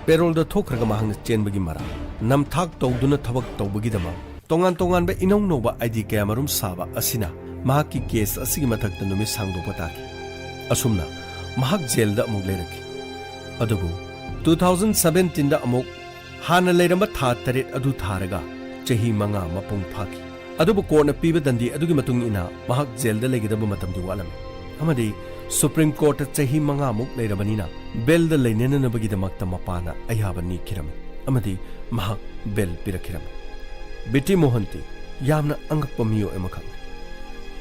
ꯄꯦꯔꯣꯜꯗ ꯊꯣꯛꯈ꯭ꯔꯒ ꯃꯍꯥꯛꯅ ꯆꯦꯟꯕꯒꯤ ꯃꯔꯥꯜ, ꯅꯝꯊꯥꯛ ꯇꯧꯗꯨꯅ ꯊꯕꯛ ꯇꯧꯕꯒꯤꯗꯃꯛ, ꯇꯣꯉꯥꯟ ꯇꯣꯉꯥꯟꯕ ꯏꯅꯧ ꯅꯧꯕ ꯑꯥꯏꯗꯤ ꯀꯌꯥꯃꯔꯨꯝ ꯁꯥꯕ ꯑꯁꯤꯅ ꯃꯍꯥꯛꯀꯤ ꯀꯦꯁ ꯑꯁꯤꯒꯤ ꯃꯊꯛꯇ ꯅꯨꯃꯤꯠ ꯁꯥꯡꯗꯣꯛꯄ ꯇꯥꯈꯤ꯫ ꯑꯁꯨꯝꯅ ꯃꯍꯥꯛ ꯖꯦꯜꯗ ꯑꯃꯨꯛ ꯂꯩꯔꯛꯈꯤ꯫ ꯑꯗꯨꯕꯨ two thousand seventeenꯗ ꯑꯃꯨꯛ ꯍꯥꯟꯅ ꯂꯩꯔꯝꯕ ꯊꯥ ꯇꯔꯦꯠ ꯑꯗꯨ ꯊꯥꯔꯒ ꯆꯍꯤ ꯃꯉꯥ ꯃꯄꯨꯡ ꯐꯥꯈꯤ꯫ ꯑꯗꯨꯕꯨ ꯀꯣꯔꯠꯅ ꯄꯤꯕ ꯗꯟꯗꯤ ꯑꯗꯨꯒꯤ ꯃꯇꯨꯡ ꯏꯟꯅ ꯃꯍꯥꯛ ꯖꯦꯜꯗ ꯂꯩꯒꯗꯕ ꯃꯇꯝꯗꯤ ꯋꯥꯠꯂꯝꯃꯤ, ꯑꯃꯗꯤ ꯁꯨꯄ꯭ꯔꯤꯝ ꯀꯣꯔꯠꯇ ꯆꯍꯤ ꯃꯉꯥꯃꯨꯛ ꯂꯩꯔꯕꯅꯤꯅ ꯕꯦꯜꯗ ꯂꯩꯅꯅꯕꯒꯤꯗꯃꯛꯇ ꯃꯄꯥꯅ ꯑꯌꯥꯕ ꯅꯤꯈꯤꯔꯝꯃꯤ, ꯑꯃꯗꯤ ꯃꯍꯥꯛ ꯕꯦꯜ ꯄꯤꯔꯛꯈꯤꯔꯝꯃꯤ꯫ ꯕꯤꯇꯤ ꯃꯣꯍꯟꯇꯤ ꯌꯥꯝꯅ ꯑꯉꯛꯄ ꯃꯤꯑꯣꯏ ꯑꯃꯈꯛꯅꯤ꯫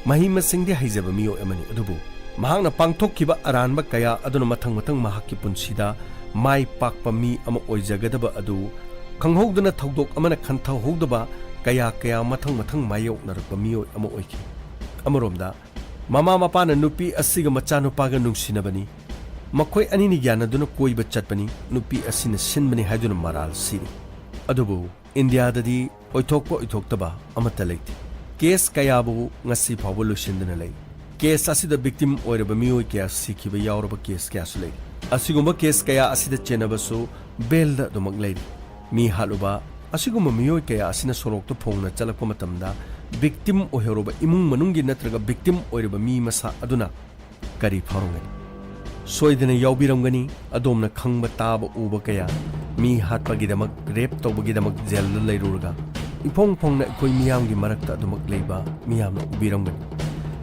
ꯃꯍꯩ ꯃꯁꯤꯡꯗꯤ ꯍꯩꯖꯕ ꯃꯤꯑꯣꯏ ꯑꯃꯅꯤ, ꯑꯗꯨꯕꯨ ꯃꯍꯥꯛꯅ ꯄꯥꯡꯊꯣꯛꯈꯤꯕ ꯑꯔꯥꯟꯕ ꯀꯌꯥ ꯑꯗꯨꯅ ꯃꯊꯪ ꯃꯊꯪ ꯃꯍꯥꯛꯀꯤ ꯄꯨꯟꯁꯤꯗ ꯃꯥꯏ ꯄꯥꯛꯄ ꯃꯤ ꯑꯃ ꯑꯣꯏꯖꯒꯗꯕ ꯑꯗꯨ ꯈꯪꯍꯧꯗꯅ ꯊꯧꯗꯣꯛ ꯑꯃꯅ ꯈꯟꯊꯍꯧꯗꯕ ꯀꯌꯥ ꯀꯌꯥ ꯃꯊꯪ ꯃꯊꯪ ꯃꯥꯌꯣꯛꯅꯔꯛꯄ ꯃꯤꯑꯣꯏ ꯑꯃ ꯑꯣꯏꯈꯤ꯫ ꯑꯃꯔꯣꯝꯗ, ꯃꯃꯥ ꯃꯄꯥꯅ ꯅꯨꯄꯤ ꯑꯁꯤꯒ ꯃꯆꯥꯅꯨꯄꯥꯒ ꯅꯨꯡꯁꯤꯅꯕꯅꯤ, ꯃꯈꯣꯏ ꯑꯅꯤꯅ ꯌꯥꯅꯗꯨꯅ ꯀꯣꯏꯕ ꯆꯠꯄꯅꯤ, ꯅꯨꯄꯤ ꯑꯁꯤꯅ ꯁꯤꯟꯕꯅꯤ ꯍꯥꯏꯗꯨꯅ ꯃꯔꯥꯜ ꯁꯤꯔꯤ꯫ ꯑꯗꯨꯕꯨ ꯏꯟꯗꯤꯌꯥꯗꯗꯤ ꯑꯣꯏꯊꯣꯛꯄ ꯑꯣꯏꯊꯣꯛꯇꯕ ꯑꯃꯠꯇ ꯂꯩꯇꯦ꯫ ꯀꯦꯁ ꯀꯌꯥꯕꯨ ꯉꯁꯤ ꯐꯥꯎꯕ ꯂꯣꯏꯁꯤꯟꯗꯨꯅ ꯂꯩ꯫ ꯀꯦꯁ ꯑꯁꯤꯗ ꯚꯤꯛꯇꯤꯝ ꯑꯣꯏꯔꯕ ꯃꯤꯑꯣꯏ ꯀꯌꯥ ꯁꯤꯈꯤꯕ ꯌꯥꯎꯔꯕ ꯀꯦꯁ ꯀꯌꯥꯁꯨ ꯂꯩꯔꯤ꯫ ꯑꯁꯤꯒꯨꯝꯕ ꯀꯦꯁ ꯀꯌꯥ ꯑꯁꯤꯗ ꯆꯦꯟꯅꯕꯁꯨ ꯕꯦꯜꯗ ꯑꯗꯨꯃꯛ ꯂꯩꯔꯤ꯫ ꯃꯤ ꯍꯥꯠꯂꯨꯕ ꯑꯁꯤꯒꯨꯝꯕ ꯃꯤꯑꯣꯏ ꯀꯌꯥ ꯑꯁꯤꯅ ꯁꯣꯔꯣꯛꯇ ꯐꯣꯡꯅ ꯆꯠꯂꯛꯄ ꯃꯇꯝꯗ ꯚꯤꯛꯇꯤꯝ ꯑꯣꯏꯍꯧꯔꯕ ꯏꯃꯨꯡ ꯃꯅꯨꯡꯒꯤ ꯅꯠꯇ꯭ꯔꯒ ꯚꯤꯛꯇꯤꯝ ꯑꯣꯏꯔꯤꯕ ꯃꯤ ꯃꯁꯥ ꯑꯗꯨꯅ ꯀꯔꯤ ꯐꯥꯎꯔꯝꯒꯅꯤ? ꯁꯣꯏꯗꯅ ꯌꯥꯎꯕꯤꯔꯝꯒꯅꯤ꯫ ꯑꯗꯣꯝꯅ ꯈꯪꯕ ꯇꯥꯕ ꯎꯕ ꯀꯌꯥ, ꯃꯤ ꯍꯥꯠꯄꯒꯤꯗꯃꯛ, ꯔꯦꯞ ꯇꯧꯕꯒꯤꯗꯃꯛ ꯖꯦꯜꯗ ꯂꯩꯔꯨꯔꯒ ꯏꯐꯣꯡ ꯐꯣꯡꯅ ꯑꯩꯈꯣꯏ ꯃꯤꯌꯥꯝꯒꯤ ꯃꯔꯛꯇ ꯑꯗꯨꯃꯛ ꯂꯩꯕ ꯃꯤꯌꯥꯝꯅ ꯎꯕꯤꯔꯝꯒꯅꯤ꯫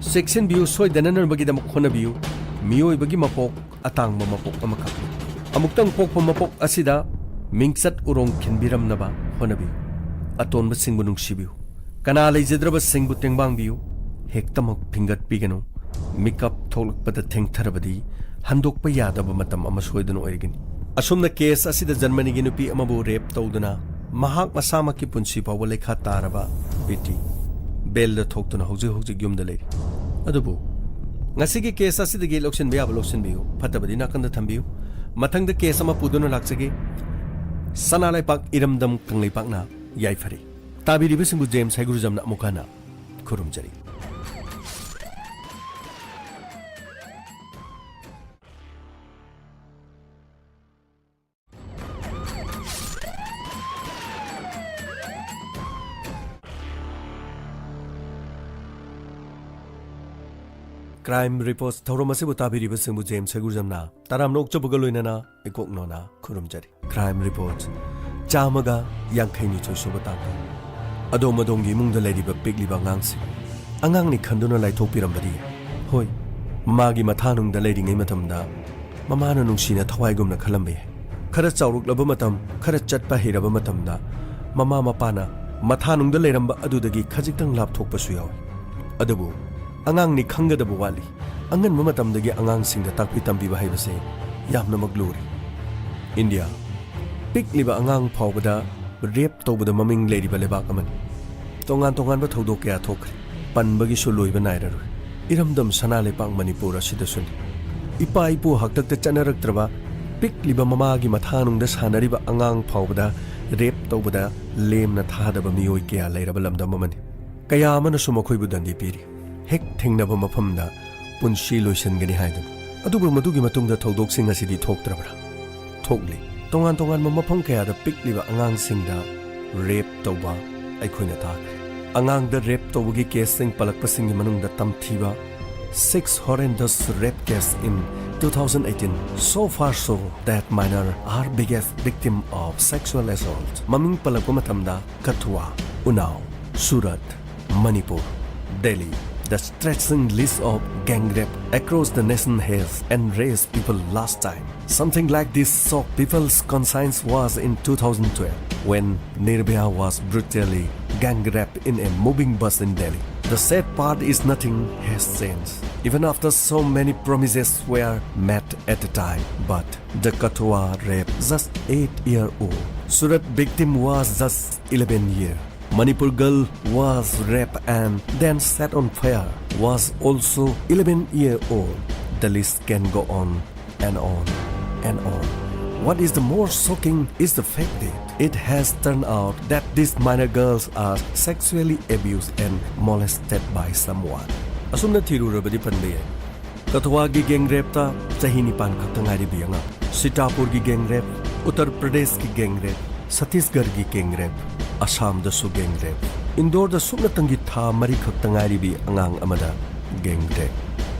ꯆꯦꯛꯁꯤꯟꯕꯤꯌꯨ, ꯁꯣꯏꯗꯅꯅꯕꯒꯤꯗꯃꯛ ꯍꯣꯠꯅꯕꯤꯌꯨ꯫ ꯃꯤꯑꯣꯏꯕꯒꯤ ꯃꯄꯣꯛ ꯑꯇꯥꯡꯕ ꯃꯄꯣꯛ ꯑꯃꯈꯛꯅꯤ꯫ ꯑꯃꯨꯛꯇꯪ ꯄꯣꯛꯄ ꯃꯄꯣꯛ ꯑꯁꯤꯗ ꯃꯤꯡꯆꯠ ꯎꯔꯣꯡ ꯈꯤꯟꯕꯤꯔꯝꯅꯕ ꯍꯣꯠꯅꯕꯤꯌꯨ꯫ ꯑꯇꯣꯟꯕꯁꯤꯡꯕꯨ ꯅꯨꯡꯁꯤꯕꯤꯌꯨ꯫ ꯀꯅꯥ ꯂꯩꯖꯗ꯭ꯔꯕꯁꯤꯡꯕꯨ ꯇꯦꯡꯕꯥꯡꯕꯤꯌꯨ꯫ ꯍꯦꯛꯇꯃꯛ ꯐꯤꯡꯒꯠꯄꯤꯒꯅꯨ꯫ ꯃꯤꯀꯞ ꯊꯣꯛꯂꯛꯄꯗ ꯊꯦꯡꯊꯔꯕꯗꯤ ꯍꯟꯗꯣꯛꯄ ꯌꯥꯗꯕ ꯃꯇꯝ ꯑꯃ ꯁꯣꯏꯗꯅ ꯑꯣꯏꯔꯒꯅꯤ꯫ ꯑꯁꯨꯝꯅ ꯀꯦꯁ ꯑꯁꯤꯗ ꯖꯔꯃꯅꯤꯒꯤ ꯅꯨꯄꯤ ꯑꯃꯕꯨ ꯔꯦꯞ ꯇꯧꯗꯨꯅ ꯃꯍꯥꯛ ꯃꯁꯥꯃꯛꯀꯤ ꯄꯨꯟꯁꯤ ꯐꯥꯎꯕ ꯂꯩꯈꯥ ꯇꯥꯔꯕ ꯕꯤꯇꯤ ꯕꯦꯜꯗ ꯊꯣꯛꯇꯨꯅ ꯍꯧꯖꯤꯛ ꯍꯧꯖꯤꯛ ꯌꯨꯝꯗ ꯂꯩꯔꯤ꯫ ꯑꯗꯨꯕꯨ ꯉꯁꯤꯒꯤ ꯀꯦꯁ ꯑꯁꯤꯗꯒꯤ ꯂꯧꯁꯤꯟꯕ ꯌꯥꯕ ꯂꯧꯁꯤꯟꯕꯤꯌꯨ, ꯐꯠꯇꯕꯗꯤ ꯅꯥꯀꯟꯗ ꯊꯝꯕꯤꯌꯨ꯫ ꯃꯊꯪꯗ ꯀꯦꯁ ꯑꯃ ꯄꯨꯗꯨꯅ ꯂꯥꯛꯆꯒꯦ꯫ ꯁꯅꯥ ꯂꯩꯄꯥꯛ ꯏꯔꯝꯗꯝ ꯀꯪꯂꯩꯄꯥꯛꯅ ꯌꯥꯏꯐꯔꯦ꯫ ꯇꯥꯕꯤꯔꯤꯕꯁꯤꯡꯕꯨ ꯖꯦꯝꯁ ꯍꯩꯒ꯭ꯔꯨꯖꯝꯅ ꯑꯃꯨꯛ ꯍꯟꯅ ꯈꯨꯔꯨꯝꯖꯔꯤ꯫ ꯀ꯭ꯔꯥꯏꯝ ꯔꯤꯄꯣꯔꯠꯁ ꯊꯧꯔꯝ ꯑꯁꯤꯕꯨ ꯇꯥꯕꯤꯔꯤꯕꯁꯤꯡꯕꯨ ꯖꯦꯝꯁ ꯍꯩꯒ꯭ꯔꯨꯖꯝꯅ ꯇꯔꯥꯝꯅ ꯑꯣꯛꯆꯕꯒ ꯂꯣꯏꯅꯅ ꯏꯀꯣꯛ ꯅꯣꯅ ꯈꯨꯔꯨꯝꯖꯔꯤ꯫ ꯀ꯭ꯔꯥꯏꯝ ꯔꯤꯄꯣꯔꯠꯁ ꯆꯥꯝꯃꯒ ꯌꯥꯡꯈꯩꯅꯤꯊꯣꯏ ꯁꯨꯕ ꯇꯥꯡꯀꯛ꯫ ꯑꯗꯣꯝ ꯑꯗꯣꯝꯒꯤ ꯏꯃꯨꯡꯗ ꯂꯩꯔꯤꯕ ꯄꯤꯛꯂꯤꯕ ꯑꯉꯥꯡꯁꯤꯡ, ꯑꯉꯥꯡꯅꯤ ꯈꯟꯗꯨꯅ ꯂꯥꯏꯊꯣꯛꯄꯤꯔꯝꯕꯗꯤ, ꯍꯣꯏ, ꯃꯃꯥꯒꯤ ꯃꯊꯥꯅꯨꯡꯗ ꯂꯩꯔꯤꯉꯩ ꯃꯇꯝꯗ ꯃꯃꯥꯅ ꯅꯨꯡꯁꯤꯅ ꯊꯋꯥꯏꯒꯨꯝꯅ ꯈꯜꯂꯝꯕ ꯌꯥꯏ꯫ ꯈꯔ ꯆꯥꯎꯔꯛꯂꯕ ꯃꯇꯝ, ꯈꯔ ꯆꯠꯄ ꯍꯩꯔꯕ ꯃꯇꯝꯗ ꯃꯃꯥ ꯃꯄꯥꯅ ꯃꯊꯥꯅꯨꯡꯗ ꯂꯩꯔꯝꯕ ꯑꯗꯨꯗꯒꯤ ꯈꯖꯤꯛꯇꯪ ꯂꯥꯞꯊꯣꯛꯄꯁꯨ ꯌꯥꯎꯏ꯫ ꯑꯗꯨꯕꯨ ꯑꯉꯥꯡꯅꯤ ꯈꯪꯒꯗꯕ ꯋꯥꯠꯂꯤ꯫ ꯑꯉꯟꯕ ꯃꯇꯝꯗꯒꯤ ꯑꯉꯥꯡꯁꯤꯡꯗ ꯇꯥꯛꯄꯤ ꯇꯝꯕꯤꯕ ꯍꯩꯕꯁꯦ ꯌꯥꯝꯅꯃꯛ ꯂꯨꯔꯤ꯫ ꯏꯟꯗꯤꯌꯥ ꯄꯤꯛꯂꯤꯕ ꯑꯉꯥꯡ ꯐꯥꯎꯕꯗ ꯔꯦꯞ ꯇꯧꯕꯗ ꯃꯃꯤꯡ ꯂꯩꯔꯤꯕ ꯂꯩꯕꯥꯛ ꯑꯃꯅꯤ꯫ ꯇꯣꯉꯥꯟ ꯇꯣꯉꯥꯟꯕ ꯊꯧꯗꯣꯛ ꯀꯌꯥ ꯊꯣꯛꯈ꯭ꯔꯦ꯫ ꯄꯟꯕꯒꯤꯁꯨ ꯂꯣꯏꯕ ꯅꯥꯏꯔꯔꯣꯏ꯫ ꯏꯔꯝꯗꯝ ꯁꯅꯥ ꯂꯩꯄꯥꯛ ꯃꯅꯤꯄꯨꯔ ꯑꯁꯤꯗꯁꯨꯅꯤ꯫ ꯏꯄꯥ ꯏꯄꯨ ꯍꯥꯛꯇꯛꯇ ꯆꯠꯅꯔꯛꯇ꯭ꯔꯕ ꯄꯤꯛꯂꯤꯕ ꯃꯃꯥꯒꯤ ꯃꯊꯥꯅꯨꯡꯗ ꯁꯥꯟꯅꯔꯤꯕ ꯑꯉꯥꯡ ꯐꯥꯎꯕꯗ ꯔꯦꯞ ꯇꯧꯕꯗ ꯂꯦꯝꯅ ꯊꯥꯗꯕ ꯃꯤꯑꯣꯏ ꯀꯌꯥ ꯂꯩꯔꯕ ꯂꯝꯗꯝ ꯑꯃꯅꯤ꯫ ꯀꯌꯥ ꯑꯃꯅꯁꯨ ꯃꯈꯣꯏꯕꯨ ꯗꯟꯗꯤ ꯄꯤꯔꯤ꯫ ꯍꯦꯛ ꯊꯦꯡꯅꯕ ꯃꯐꯝꯗ ꯄꯨꯟꯁꯤ ꯂꯣꯏꯁꯤꯟꯒꯅꯤ ꯍꯥꯏꯗꯨꯅ꯫ ꯑꯗꯨꯕꯨ ꯃꯗꯨꯒꯤ ꯃꯇꯨꯡꯗ ꯊꯧꯗꯣꯛꯁꯤꯡ ꯑꯁꯤꯗꯤ ꯊꯣꯛꯇ꯭ꯔꯕ꯭ꯔꯥ? ꯊꯣꯛꯂꯤ꯫ ꯇꯣꯉꯥꯟ ꯇꯣꯉꯥꯟꯕ ꯃꯐꯝ ꯀꯌꯥꯗ ꯄꯤꯛꯂꯤꯕ ꯑꯉꯥꯡꯁꯤꯡꯗ ꯔꯦꯞ ꯇꯧꯕ ꯑꯩꯈꯣꯏꯅ ꯇꯥꯈ꯭ꯔꯦ꯫ ꯑꯉꯥꯡꯗ ꯔꯦꯞ ꯇꯧꯕꯒꯤ ꯀꯦꯁꯁꯤꯡ ꯄꯜꯂꯛꯄꯁꯤꯡꯒꯤ ꯃꯅꯨꯡꯗ ꯇꯝꯊꯤꯕ, six horrendous rape case in two thousand eighteen, so far so that minor are biggest victim of sexual assault꯫ ꯃꯃꯤꯡ ꯄꯜꯂꯛꯄ ꯃꯇꯝꯗ Kathua, ꯎꯅꯥꯎ, Surat, Manipur, Delhi, The distressing list of gang rape across the nation has enraged people last time. Something like this shocked people's conscience was in two thousand twelve when Nirbhaya was brutally gang raped in a moving bus in Delhi. The sad part is nothing has changed, even after so many promises were made at the time. But the Kathua rape, just eight year old. Surat victim was just eleven year. Manipur girl was raped and then set on fire, was also eleven year old. The list can go on and on and on. What is the more shocking is the fact that it has turned out that these minor girls are sexually abused and molested by someone. ꯑꯁꯨꯝꯅ ꯊꯤꯔꯨꯔꯕꯗꯤ ꯄꯟꯕ ꯌꯥꯏ꯫ ꯀꯊꯋꯥꯒꯤ gang rapeꯇ ꯆꯍꯤ ꯅꯤꯄꯥꯟ ꯈꯛꯇ ꯉꯥꯏꯔꯤꯕꯤ ꯑꯉꯥꯡ, ꯁꯤꯇꯥꯄꯨꯔꯒꯤ gang rape, Uttar ꯄ꯭ꯔꯗꯦꯁꯀꯤ gang rape, ꯁꯠꯇꯤꯁꯒꯔꯒꯤ gang rape, ꯑꯁꯥꯝꯗꯁꯨ gang rape, ꯏꯟꯗꯣꯔꯗ ꯁꯨꯞꯅꯇꯪꯒꯤ ꯊꯥ ꯃꯔꯤ ꯈꯛꯇ ꯉꯥꯏꯔꯤꯕꯤ ꯑꯉꯥꯡ ꯑꯃꯗ gang rape꯫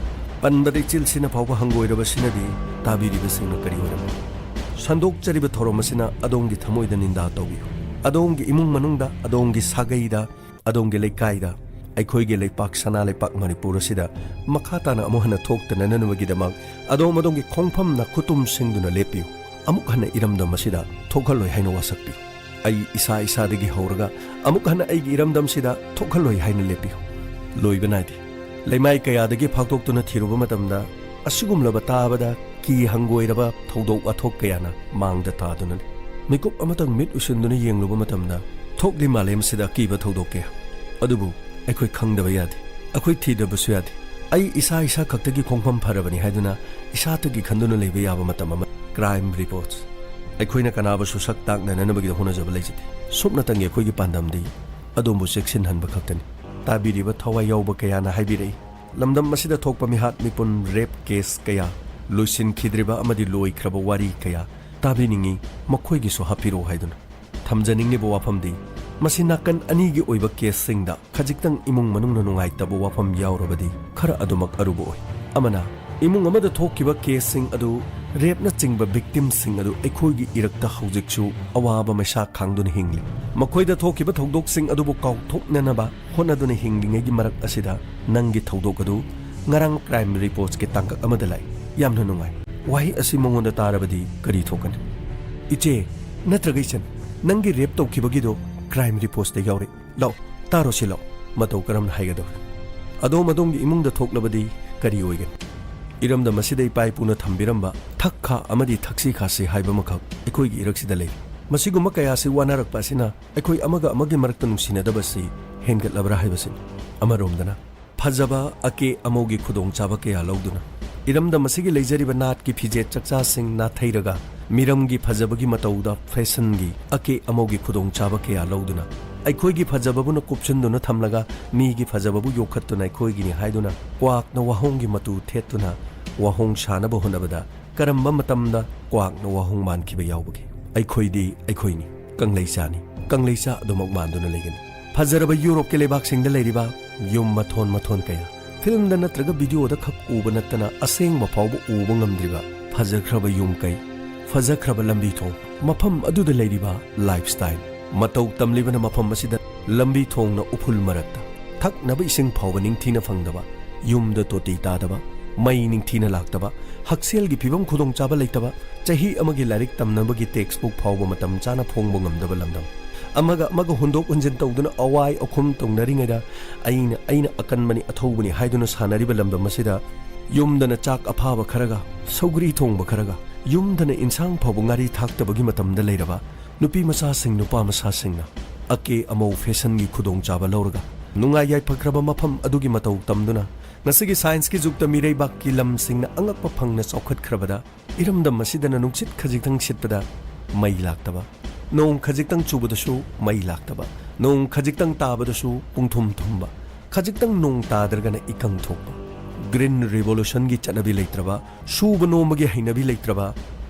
ꯄꯟꯕꯗ ꯏꯆꯤꯜꯁꯤꯅ ꯐꯥꯎꯕ ꯍꯪꯒꯣꯏꯔꯕꯁꯤꯅꯗꯤ ꯇꯥꯕꯤꯔꯤꯕꯁꯤꯡꯅ ꯀꯔꯤ ꯑꯣꯏꯔꯝꯃꯤ? ꯁꯟꯗꯣꯛꯆꯔꯤꯕ ꯊꯧꯔꯝ ꯑꯁꯤꯅ ꯑꯗꯣꯝꯒꯤ ꯊꯃꯣꯏꯗ ꯅꯤꯟꯗꯥ ꯇꯧꯕꯤꯌꯨ꯫ ꯑꯗꯣꯝꯒꯤ ꯏꯃꯨꯡ ꯃꯅꯨꯡꯗ, ꯑꯗꯣꯝꯒꯤ ꯁꯥꯒꯩꯗ, ꯑꯗꯣꯝꯒꯤ ꯂꯩꯀꯥꯏꯗ, ꯑꯩꯈꯣꯏꯒꯤ ꯂꯩꯄꯥꯛ, ꯁꯅꯥ ꯂꯩꯄꯥꯛ ꯃꯅꯤꯄꯨꯔ ꯑꯁꯤꯗ ꯃꯈꯥ ꯇꯥꯅ ꯑꯃꯨꯛ ꯍꯟꯅ ꯊꯣꯛꯇꯅꯅꯕꯒꯤꯗꯃꯛ ꯑꯗꯣꯝ ꯑꯗꯣꯝꯒꯤ ꯈꯣꯡꯐꯝ ꯅꯈꯨꯠꯇꯨꯝ ꯁꯤꯡꯗꯨꯅ ꯂꯦꯞꯄꯤꯌꯨ꯫ ꯑꯃꯨꯛ ꯍꯟꯅ ꯏꯔꯝꯗꯝ ꯑꯁꯤꯗ ꯊꯣꯛꯍꯜꯂꯣꯏ ꯍꯥꯏꯅ ꯋꯥꯁꯛꯄꯤꯌꯨ꯫ ꯑꯩ ꯏꯁꯥ ꯏꯁꯥꯗꯒꯤ ꯍꯧꯔꯒ ꯑꯃꯨꯛ ꯍꯟꯅ ꯑꯩꯒꯤ ꯏꯔꯝꯗꯝꯁꯤꯗ ꯊꯣꯛꯍꯜꯂꯣꯏ ꯍꯥꯏꯅ ꯂꯦꯞꯄꯤꯌꯨ꯫ ꯂꯣꯏꯕ ꯅꯥꯏꯗꯦ꯫ ꯂꯩꯃꯥꯏ ꯀꯌꯥꯗꯒꯤ ꯐꯥꯛꯇꯣꯛꯇꯨꯅ ꯊꯤꯔꯨꯕ ꯃꯇꯝꯗ, ꯑꯁꯤꯒꯨꯝꯂꯕ ꯇꯥꯕꯗ ꯀꯤ ꯍꯪꯒꯣꯏꯔꯕ ꯊꯧꯗꯣꯛ ꯋꯥꯊꯣꯛ ꯀꯌꯥꯅ ꯃꯥꯡꯗ ꯇꯥꯗꯨꯅꯅꯤ꯫ ꯃꯤꯀꯨꯞ ꯑꯃꯇꯪ ꯃꯤꯠ ꯎꯏꯁꯤꯟꯗꯨꯅ ꯌꯦꯡꯂꯨꯕ ꯃꯇꯝꯗ, ꯊꯣꯛꯂꯤ ꯃꯥꯂꯦꯝꯁꯤꯗ ꯑꯀꯤꯕ ꯊꯧꯗꯣꯛ ꯀꯌꯥ꯫ ꯑꯗꯨꯕꯨ ꯑꯩꯈꯣꯏ ꯈꯪꯗꯕ ꯌꯥꯗꯦ, ꯑꯩꯈꯣꯏ ꯊꯤꯗꯕꯁꯨ ꯌꯥꯗꯦ꯫ ꯑꯩ ꯏꯁꯥ ꯏꯁꯥ ꯈꯛꯇꯒꯤ ꯈꯣꯡꯐꯝ ꯐꯔꯕꯅꯤ ꯍꯥꯏꯗꯨꯅ ꯏꯁꯥꯇꯒꯤ ꯈꯟꯗꯨꯅ ꯂꯩꯕ ꯌꯥꯕ ꯃꯇꯝ ꯑꯃ꯫ Crime reports꯫ ꯑꯩꯈꯣꯏꯅ ꯀꯅꯥꯕꯨꯁꯨ ꯁꯛ ꯇꯥꯛꯅꯅꯅꯕꯒꯤꯗ ꯍꯣꯠꯅꯖꯕ ꯂꯩꯖꯗꯦ꯫ ꯁꯨꯞꯅꯇꯪꯒꯤ ꯑꯩꯈꯣꯏꯒꯤ ꯄꯥꯟꯗꯝꯗꯤ ꯑꯗꯣꯝꯕꯨ ꯆꯦꯛꯁꯤꯟꯍꯟꯕ ꯈꯛꯇꯅꯤ꯫ ꯇꯥꯕꯤꯔꯤꯕ ꯊꯋꯥꯏ ꯌꯥꯎꯕ ꯀꯌꯥꯅ ꯍꯥꯏꯕꯤꯔꯛꯏ, ꯂꯝꯗꯝ ꯑꯁꯤꯗ ꯊꯣꯛꯄ ꯃꯤꯍꯥꯠ ꯃꯤꯄꯨꯟ, rape case ꯀꯌꯥ, ꯂꯣꯏꯁꯤꯟꯈꯤꯗ꯭ꯔꯤꯕ ꯑꯃꯗꯤ ꯂꯣꯏꯈ꯭ꯔꯕ ꯋꯥꯔꯤ ꯀꯌꯥ ꯇꯥꯕꯤꯅꯤꯡꯏ, ꯃꯈꯣꯏꯒꯤꯁꯨ ꯍꯥꯞꯄꯤꯔꯛꯎ ꯍꯥꯏꯗꯨꯅ꯫ ꯊꯝꯖꯅꯤꯡꯂꯤꯕ ꯋꯥꯐꯝꯗꯤ, ꯃꯁꯤ ꯅꯥꯀꯟ ꯑꯅꯤꯒꯤ ꯑꯣꯏꯕ caseꯁꯤꯡꯗ ꯈꯖꯤꯛꯇꯪ ꯏꯃꯨꯡ ꯃꯅꯨꯡꯅ ꯅꯨꯡꯉꯥꯏꯇꯕ ꯋꯥꯐꯝ ꯌꯥꯎꯔꯕꯗꯤ ꯈꯔ ꯑꯗꯨꯃꯛ ꯑꯔꯨꯕ ꯑꯣꯏ꯫ ꯑꯃꯅ, ꯏꯃꯨꯡ ꯑꯃꯗ ꯊꯣꯛꯈꯤꯕ caseꯁꯤꯡ ꯑꯗꯨ ꯔꯦꯞꯅꯆꯤꯡꯕ ꯚꯤꯛꯇꯤꯝꯁꯤꯡ ꯑꯗꯨ ꯑꯩꯈꯣꯏꯒꯤ ꯏꯔꯛꯇ ꯍꯧꯖꯤꯛꯁꯨ ꯑꯋꯥꯕ ꯃꯩꯁꯥ ꯈꯥꯡꯗꯨꯅ ꯍꯤꯡꯂꯤ꯫ ꯃꯈꯣꯏꯗ ꯊꯣꯛꯈꯤꯕ ꯊꯧꯗꯣꯛꯁꯤꯡ ꯑꯗꯨꯕꯨ ꯀꯥꯎꯊꯣꯛꯅꯅꯕ ꯍꯣꯠꯅꯗꯨꯅ ꯍꯤꯡꯂꯤꯉꯩꯒꯤ ꯃꯔꯛ ꯑꯁꯤꯗ ꯅꯪꯒꯤ ꯊꯧꯗꯣꯛ ꯑꯗꯨ ꯉꯔꯥꯡ ꯀ꯭ꯔꯥꯏꯝ ꯔꯤꯄꯣꯔꯠꯁꯀꯤ ꯇꯥꯡꯀꯛ ꯑꯃꯗ ꯂꯥꯛꯏ꯫ ꯌꯥꯝꯅ ꯅꯨꯡꯉꯥꯏ꯫ ꯋꯥꯍꯩ ꯑꯁꯤ ꯃꯉꯣꯟꯗ ꯇꯥꯔꯕꯗꯤ ꯀꯔꯤ ꯊꯣꯛꯀꯅꯤ? "ꯏꯆꯦ, ꯅꯠꯇ꯭ꯔꯒ ꯏꯆꯟ, ꯅꯪꯒꯤ ꯔꯦꯞ ꯇꯧꯈꯤꯕꯒꯤꯗꯣ ꯀ꯭ꯔꯥꯏꯝ ꯔꯤꯄꯣꯔꯠꯁꯇ ꯌꯥꯎꯔꯦ꯫ ꯂꯥꯛꯑꯣ, ꯇꯥꯔꯣ ꯁꯤ ꯂꯥꯛꯑꯣ꯫ ꯃꯇꯧ ꯀꯔꯝꯅ ꯍꯥꯏꯒꯗꯧꯔꯤ? ꯑꯗꯣꯝ ꯑꯗꯣꯝꯒꯤ ꯏꯃꯨꯡꯗ ꯊꯣꯛꯂꯕꯗꯤ ꯀꯔꯤ ꯑꯣꯏꯒꯅꯤ?" ꯏꯔꯝꯗꯝ ꯑꯁꯤꯗ ꯏꯄꯥ ꯏꯄꯨꯅ ꯊꯝꯕꯤꯔꯝꯕ ꯊꯛ ꯈꯥ ꯑꯃꯗꯤ ꯊꯛꯁꯤ ꯈꯥꯁꯤ ꯍꯥꯏꯕ ꯑꯃꯈꯛ ꯑꯩꯈꯣꯏꯒꯤ ꯏꯔꯛꯁꯤꯗ ꯂꯩ꯫ ꯃꯁꯤꯒꯨꯝꯕ ꯀꯌꯥꯁꯤ ꯋꯥꯅꯔꯛꯄ ꯑꯁꯤꯅ ꯑꯩꯈꯣꯏ ꯑꯃꯒ ꯑꯃꯒꯤ ꯃꯔꯛꯇ ꯅꯨꯡꯁꯤꯅꯗꯕ ꯑꯁꯤ ꯍꯦꯟꯒꯠꯂꯕ꯭ꯔꯥ ꯍꯥꯏꯕꯁꯤꯅꯤ꯫ ꯑꯃꯔꯣꯝꯗꯅ ꯐꯖꯕ ꯑꯀꯦ ꯑꯃꯧꯒꯤ ꯈꯨꯗꯣꯡꯆꯥꯕ ꯀꯌꯥ ꯂꯧꯗꯨꯅ ꯏꯔꯝꯗꯝ ꯑꯁꯤꯒꯤ ꯂꯩꯖꯔꯤꯕ ꯅꯥꯠꯀꯤ ꯐꯤꯖꯦꯠ ꯆꯛꯆꯥꯁꯤꯡ ꯅꯥꯊꯩꯔꯒ ꯃꯤꯔꯝꯒꯤ ꯐꯖꯕꯒꯤ ꯃꯇꯧꯗ ꯐꯦꯁꯟꯒꯤ ꯑꯀꯦ ꯑꯃꯧꯒꯤ ꯈꯨꯗꯣꯡꯆꯥꯕ ꯀꯌꯥ ꯂꯧꯗꯨꯅ ꯑꯩꯈꯣꯏꯒꯤ ꯐꯖꯕꯕꯨꯅ ꯀꯨꯞꯁꯤꯟꯗꯨꯅ ꯊꯝꯂꯒ ꯃꯤꯒꯤ ꯐꯖꯕꯕꯨ ꯌꯣꯛꯈꯠꯇꯨꯅ ꯑꯩꯈꯣꯏꯒꯤꯅꯤ ꯍꯥꯏꯗꯨꯅ ꯀ꯭ꯋꯥꯛꯅ ꯋꯥꯍꯣꯡꯒꯤ ꯃꯇꯨ ꯊꯦꯠꯇꯨꯅ ꯋꯥꯍꯣꯡ ꯁꯥꯅꯕ ꯍꯣꯠꯅꯕꯗ ꯀꯔꯝꯕ ꯃꯇꯝꯗ ꯀ꯭ꯋꯥꯛꯅ ꯋꯥꯍꯣꯡ ꯃꯥꯟꯈꯤꯕ ꯌꯥꯎꯕꯒꯦ? ꯑꯩꯈꯣꯏꯗꯤ ꯑꯩꯈꯣꯏꯅꯤ, ꯀꯪꯂꯩꯆꯥꯅꯤ, ꯀꯪꯂꯩꯆꯥ ꯑꯗꯨꯃꯛ ꯃꯥꯟꯗꯨꯅ ꯂꯩꯒꯅꯤ꯫ ꯐꯖꯔꯕ ꯌꯨꯔꯣꯞꯀꯤ ꯂꯩꯕꯥꯛꯁꯤꯡꯗ ꯂꯩꯔꯤꯕ ꯌꯨꯝ ꯃꯊꯣꯟ ꯃꯊꯣꯟ ꯀꯌꯥ, ꯐꯤꯜꯝꯗ ꯅꯠꯇ꯭ꯔꯒ ꯚꯤꯗꯤꯑꯣꯗ ꯈꯛ ꯎꯕ ꯅꯠꯇꯅ ꯑꯁꯦꯡꯕ ꯐꯥꯎꯕ ꯎꯕ ꯉꯝꯗ꯭ꯔꯤꯕ ꯐꯖꯈ꯭ꯔꯕ ꯌꯨꯝ ꯀꯩ, ꯐꯖꯈ꯭ꯔꯕ ꯂꯝꯕꯤ ꯊꯣꯡ, ꯃꯐꯝ ꯑꯗꯨꯗ ꯂꯩꯔꯤꯕ ꯂꯥꯏꯐꯁ꯭ꯇꯥꯏꯜ, ꯃꯇꯧ ꯇꯝꯂꯤꯕꯅ ꯃꯐꯝ ꯑꯁꯤꯗ ꯂꯝꯕꯤ ꯊꯣꯡꯅ ꯎꯐꯨꯜ ꯃꯔꯛꯇ ꯊꯛꯅꯕ ꯏꯁꯤꯡ ꯐꯥꯎꯕ ꯅꯤꯡꯊꯤꯅ ꯐꯪꯗꯕ, ꯌꯨꯝꯗ ꯇꯣꯇꯤ ꯇꯥꯗꯕ, ꯃꯩ ꯅꯤꯡꯊꯤꯅ ꯂꯥꯛꯇꯕ, ꯍꯛꯁꯦꯜꯒꯤ ꯐꯤꯕꯝ ꯈꯨꯗꯣꯡꯆꯥꯕ ꯂꯩꯇꯕ, ꯆꯍꯤ ꯑꯃꯒꯤ ꯂꯥꯏꯔꯤꯛ ꯇꯝꯅꯕꯒꯤ ꯇꯦꯛꯁꯕꯨꯛ ꯐꯥꯎꯕ ꯃꯇꯝ ꯆꯥꯅ ꯐꯣꯡꯕ ꯉꯝꯗꯕ ꯂꯝꯗꯝ꯫ ꯑꯃꯒ ꯑꯃꯒ ꯍꯨꯟꯗꯣꯛ ꯍꯨꯟꯖꯤꯟ ꯇꯧꯗꯨꯅ ꯑꯋꯥꯏ ꯑꯈꯨꯝ ꯇꯧꯅꯔꯤꯉꯩꯗ ꯑꯩꯅ, ꯑꯩꯅ ꯑꯀꯟꯕꯅꯤ, ꯑꯊꯧꯕꯅꯤ ꯍꯥꯏꯗꯨꯅ ꯁꯥꯟꯅꯔꯤꯕ ꯂꯝꯗꯝ ꯑꯁꯤꯗ ꯌꯨꯝꯗꯅ ꯆꯥꯛ ꯑꯐꯥꯕ ꯈꯔꯒ, ꯁꯧꯒ꯭ꯔꯤ ꯊꯣꯡꯕ ꯈꯔꯒ, ꯌꯨꯝꯗꯅ ꯏꯟꯁꯥꯡ ꯐꯥꯎꯕ ꯉꯥꯔꯤ ꯊꯥꯛꯇꯕꯒꯤ ꯃꯇꯝꯗ ꯂꯩꯔꯕ ꯅꯨꯄꯤ ꯃꯆꯥꯁꯤꯡ, ꯅꯨꯄꯥ ꯃꯆꯥꯁꯤꯡꯅ ꯑꯀꯦ ꯑꯃꯧ ꯐꯦꯁꯟꯒꯤ ꯈꯨꯗꯣꯡꯆꯥꯕ ꯂꯧꯔꯒ ꯅꯨꯡꯉꯥꯏ ꯌꯥꯏꯐꯈ꯭ꯔꯕ ꯃꯐꯝ ꯑꯗꯨꯒꯤ ꯃꯇꯧ ꯇꯝꯗꯨꯅ ꯉꯁꯤꯒꯤ ꯁꯥꯏꯟꯁꯀꯤ ꯖꯨꯒꯇ ꯃꯤꯔꯩꯕꯥꯛꯀꯤ ꯂꯝꯁꯤꯡꯅ ꯑꯉꯛꯄ ꯐꯪꯅ ꯆꯥꯎꯈꯠꯈ꯭ꯔꯕꯗ ꯏꯔꯝꯗꯝ ꯑꯁꯤꯗꯅ ꯅꯨꯡꯁꯤꯠ ꯈꯖꯤꯛꯇꯪ ꯁꯤꯠꯄꯗ ꯃꯩ ꯂꯥꯛꯇꯕ, ꯅꯣꯡ ꯈꯖꯤꯛꯇꯪ ꯆꯨꯕꯗꯁꯨ ꯃꯩ ꯂꯥꯛꯇꯕ, ꯅꯣꯡ ꯈꯖꯤꯛꯇꯪ ꯇꯥꯕꯗꯁꯨ ꯄꯨꯡꯊꯨꯝ ꯊꯨꯝꯕ, ꯈꯖꯤꯛꯇꯪ ꯅꯣꯡ ꯇꯥꯗ꯭ꯔꯒꯅ ꯏꯀꯪ ꯊꯣꯛꯄ, ꯒ꯭ꯔꯤꯟ ꯔꯤꯚꯣꯂꯨꯁꯟꯒꯤ ꯆꯠꯅꯕꯤ ꯂꯩꯇ꯭ꯔꯕ, ꯁꯨꯕ ꯅꯣꯝꯕꯒꯤ ꯍꯩꯅꯕꯤ ꯂꯩꯇ꯭ꯔꯕ,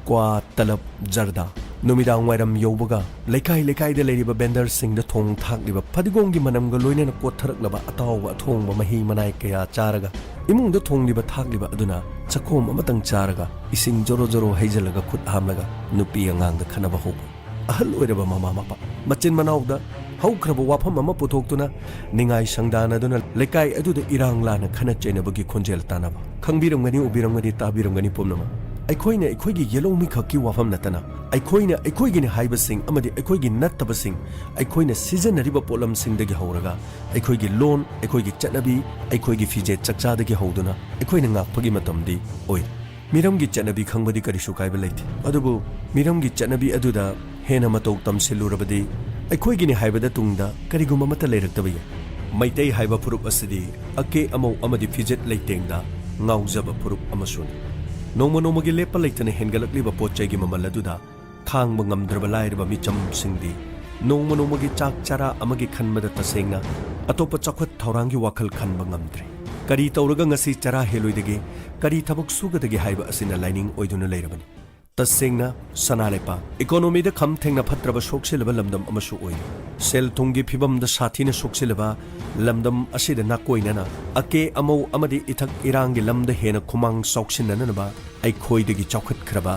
ꯀ꯭ꯋꯥ, ꯇꯂꯕ, ꯖꯔꯗꯥ, ꯅꯨꯃꯤꯗꯥꯡ ꯋꯥꯏꯔꯝ ꯌꯧꯕꯒ ꯂꯩꯀꯥꯏ ꯂꯩꯀꯥꯏꯗ ꯂꯩꯔꯤꯕ ꯚꯦꯟꯗꯔꯁꯤꯡꯗ ꯊꯣꯡ ꯊꯥꯛꯂꯤꯕ ꯐꯗꯤꯒꯣꯝꯒꯤ ꯃꯅꯝꯒ ꯂꯣꯏꯅꯅ ꯀꯣꯠꯊꯔꯛꯂꯕ ꯑꯇꯥꯎꯕ ꯑꯊꯣꯡꯕ ꯃꯍꯤ ꯃꯅꯥꯏ ꯀꯌꯥ ꯆꯥꯔꯒ ꯏꯃꯨꯡꯗ ꯊꯣꯡꯂꯤꯕ ꯊꯥꯛꯂꯤꯕ ꯑꯗꯨꯅ ꯆꯥꯛꯈꯣꯝ ꯑꯃꯇꯪ ꯆꯥꯔꯒ ꯏꯁꯤꯡ ꯖꯣꯔꯣ ꯖꯣꯔꯣ ꯍꯩꯖꯤꯜꯂꯒ ꯈꯨꯠ ꯍꯥꯝꯂꯒ ꯅꯨꯄꯤ ꯑꯉꯥꯡꯗ ꯈꯠꯅꯕ ꯍꯧꯕ꯫ ꯑꯍꯜ ꯑꯣꯏꯔꯕ ꯃꯃꯥ ꯃꯄꯥ ꯃꯆꯤꯟ ꯃꯅꯥꯎꯗ ꯍꯧꯈ꯭ꯔꯕ ꯋꯥꯐꯝ ꯑꯃ ꯄꯨꯊꯣꯛꯇꯨꯅ ꯅꯤꯡꯉꯥꯏ ꯁꯪꯗꯥꯅꯗꯨꯅ ꯂꯩꯀꯥꯏ ꯑꯗꯨꯗ ꯏꯔꯥꯡ ꯂꯥꯟꯅ ꯈꯠꯅ ꯆꯩꯅꯕꯒꯤ ꯈꯣꯟꯖꯦꯜ ꯇꯥꯅꯕ꯫ ꯈꯪꯕꯤꯔꯝꯒꯅꯤ, ꯎꯕꯤꯔꯝꯒꯅꯤ, ꯇꯥꯕꯤꯔꯝꯒꯅꯤ ꯄꯨꯝꯅꯃꯛ꯫ ꯑꯩꯈꯣꯏꯅ ꯑꯩꯈꯣꯏꯒꯤ ꯌꯦꯜꯍꯧꯃꯤꯈꯛꯀꯤ ꯋꯥꯐꯝ ꯅꯠꯇꯅ ꯑꯩꯈꯣꯏꯅ ꯑꯩꯈꯣꯏꯒꯤꯅꯤ ꯍꯥꯏꯕꯁꯤꯡ ꯑꯃꯗꯤ ꯑꯩꯈꯣꯏꯒꯤ ꯅꯠꯇꯕꯁꯤꯡ, ꯑꯩꯈꯣꯏꯅ ꯁꯤꯖꯤꯟꯅꯔꯤꯕ ꯄꯣꯠꯂꯝꯁꯤꯡꯗꯒꯤ ꯍꯧꯔꯒ ꯑꯩꯈꯣꯏꯒꯤ ꯂꯣꯟ, ꯑꯩꯈꯣꯏꯒꯤ ꯆꯠꯅꯕꯤ, ꯑꯩꯈꯣꯏꯒꯤ ꯐꯤꯖꯦꯠ ꯆꯛꯆꯥꯗꯒꯤ ꯍꯧꯗꯨꯅ ꯑꯩꯈꯣꯏꯅ ꯉꯥꯛꯄꯒꯤ ꯃꯇꯝꯗꯤ ꯑꯣꯏꯔꯦ꯫ ꯃꯤꯔꯝꯒꯤ ꯆꯠꯅꯕꯤ ꯈꯪꯕꯗꯤ ꯀꯔꯤꯁꯨ ꯀꯥꯏꯕ ꯂꯩꯇꯦ, ꯑꯗꯨꯕꯨ ꯃꯤꯔꯝꯒꯤ ꯆꯠꯅꯕꯤ ꯑꯗꯨꯗ ꯍꯦꯟꯅ ꯃꯇꯧ ꯇꯝꯁꯤꯜꯂꯨꯔꯕꯗꯤ ꯑꯩꯈꯣꯏꯒꯤꯅꯤ ꯍꯥꯏꯕꯗ ꯇꯨꯡꯗ ꯀꯔꯤꯒꯨꯝꯕ ꯑꯃꯠꯇ ꯂꯩꯔꯛꯇꯕ ꯌꯥꯏ꯫ ꯃꯩꯇꯩ ꯍꯥꯏꯕ ꯐꯨꯔꯨꯞ ꯑꯁꯤꯗꯤ ꯑꯀꯦ ꯑꯃꯧ ꯑꯃꯗꯤ ꯐꯤꯖꯦꯠ ꯂꯩꯇꯦꯡꯗ ꯉꯥꯎꯖꯕ ꯐꯨꯔꯨꯞ ꯑꯃꯁꯨꯅꯤ꯫ ꯅꯣꯡꯃ ꯅꯣꯡꯃꯒꯤ ꯂꯦꯞꯄ ꯂꯩꯇꯅ ꯍꯦꯟꯒꯠꯂꯛꯂꯤꯕ ꯄꯣꯠ ꯆꯩꯒꯤ ꯃꯃꯜ ꯑꯗꯨꯗ ꯈꯥꯡꯕ ꯉꯝꯗ꯭ꯔꯕ ꯂꯥꯏꯔꯕ ꯃꯤꯆꯝꯁꯤꯡꯗꯤ ꯅꯣꯡꯃ ꯅꯣꯡꯃꯒꯤ ꯆꯥꯛ ꯆꯔꯥ ꯑꯃꯒꯤ ꯈꯟꯕꯗ ꯇꯁꯦꯡꯅ ꯑꯇꯣꯞꯄ ꯆꯥꯎꯈꯠ ꯊꯧꯔꯥꯡꯒꯤ ꯋꯥꯈꯜ ꯈꯟꯕ ꯉꯝꯗ꯭ꯔꯦ꯫ ꯀꯔꯤ ꯇꯧꯔꯒ ꯉꯁꯤ ꯆꯔꯥ ꯍꯦꯜꯂꯣꯏꯗꯒꯦ, ꯀꯔꯤ ꯊꯕꯛ ꯁꯨꯒꯗꯒꯦ ꯍꯥꯏꯕ ꯑꯁꯤꯅ ꯂꯥꯏꯅꯤꯡ ꯑꯣꯏꯗꯨꯅ ꯂꯩꯔꯕꯅꯤ꯫ ꯇꯁꯦꯡꯅ ꯁꯅꯥ ꯂꯩꯄꯥꯛ ꯏꯀꯣꯅꯣꯃꯤꯗ ꯈꯝ ꯊꯦꯡꯅ ꯐꯠꯇ꯭ꯔꯕ ꯁꯣꯛꯆꯤꯜꯂꯕ ꯂꯝꯗꯝ ꯑꯃꯁꯨ ꯑꯣꯏꯔꯤ꯫ ꯁꯦꯜ ꯊꯨꯝꯒꯤ ꯐꯤꯕꯝꯗ ꯁꯥꯊꯤꯅ ꯁꯣꯛꯆꯤꯜꯂꯕ ꯂꯝꯗꯝ ꯑꯁꯤꯗ ꯅꯥꯀꯣꯏꯅꯅ ꯑꯀꯦ ꯑꯃꯧ ꯑꯃꯗꯤ ꯏꯊꯛ ꯏꯔꯥꯡꯒꯤ ꯂꯝꯗ ꯍꯦꯟꯅ ꯈꯨꯃꯥꯡ ꯆꯥꯎꯁꯤꯟꯅꯅꯕ ꯑꯩꯈꯣꯏꯗꯒꯤ ꯆꯥꯎꯈꯠꯈ꯭ꯔꯕ,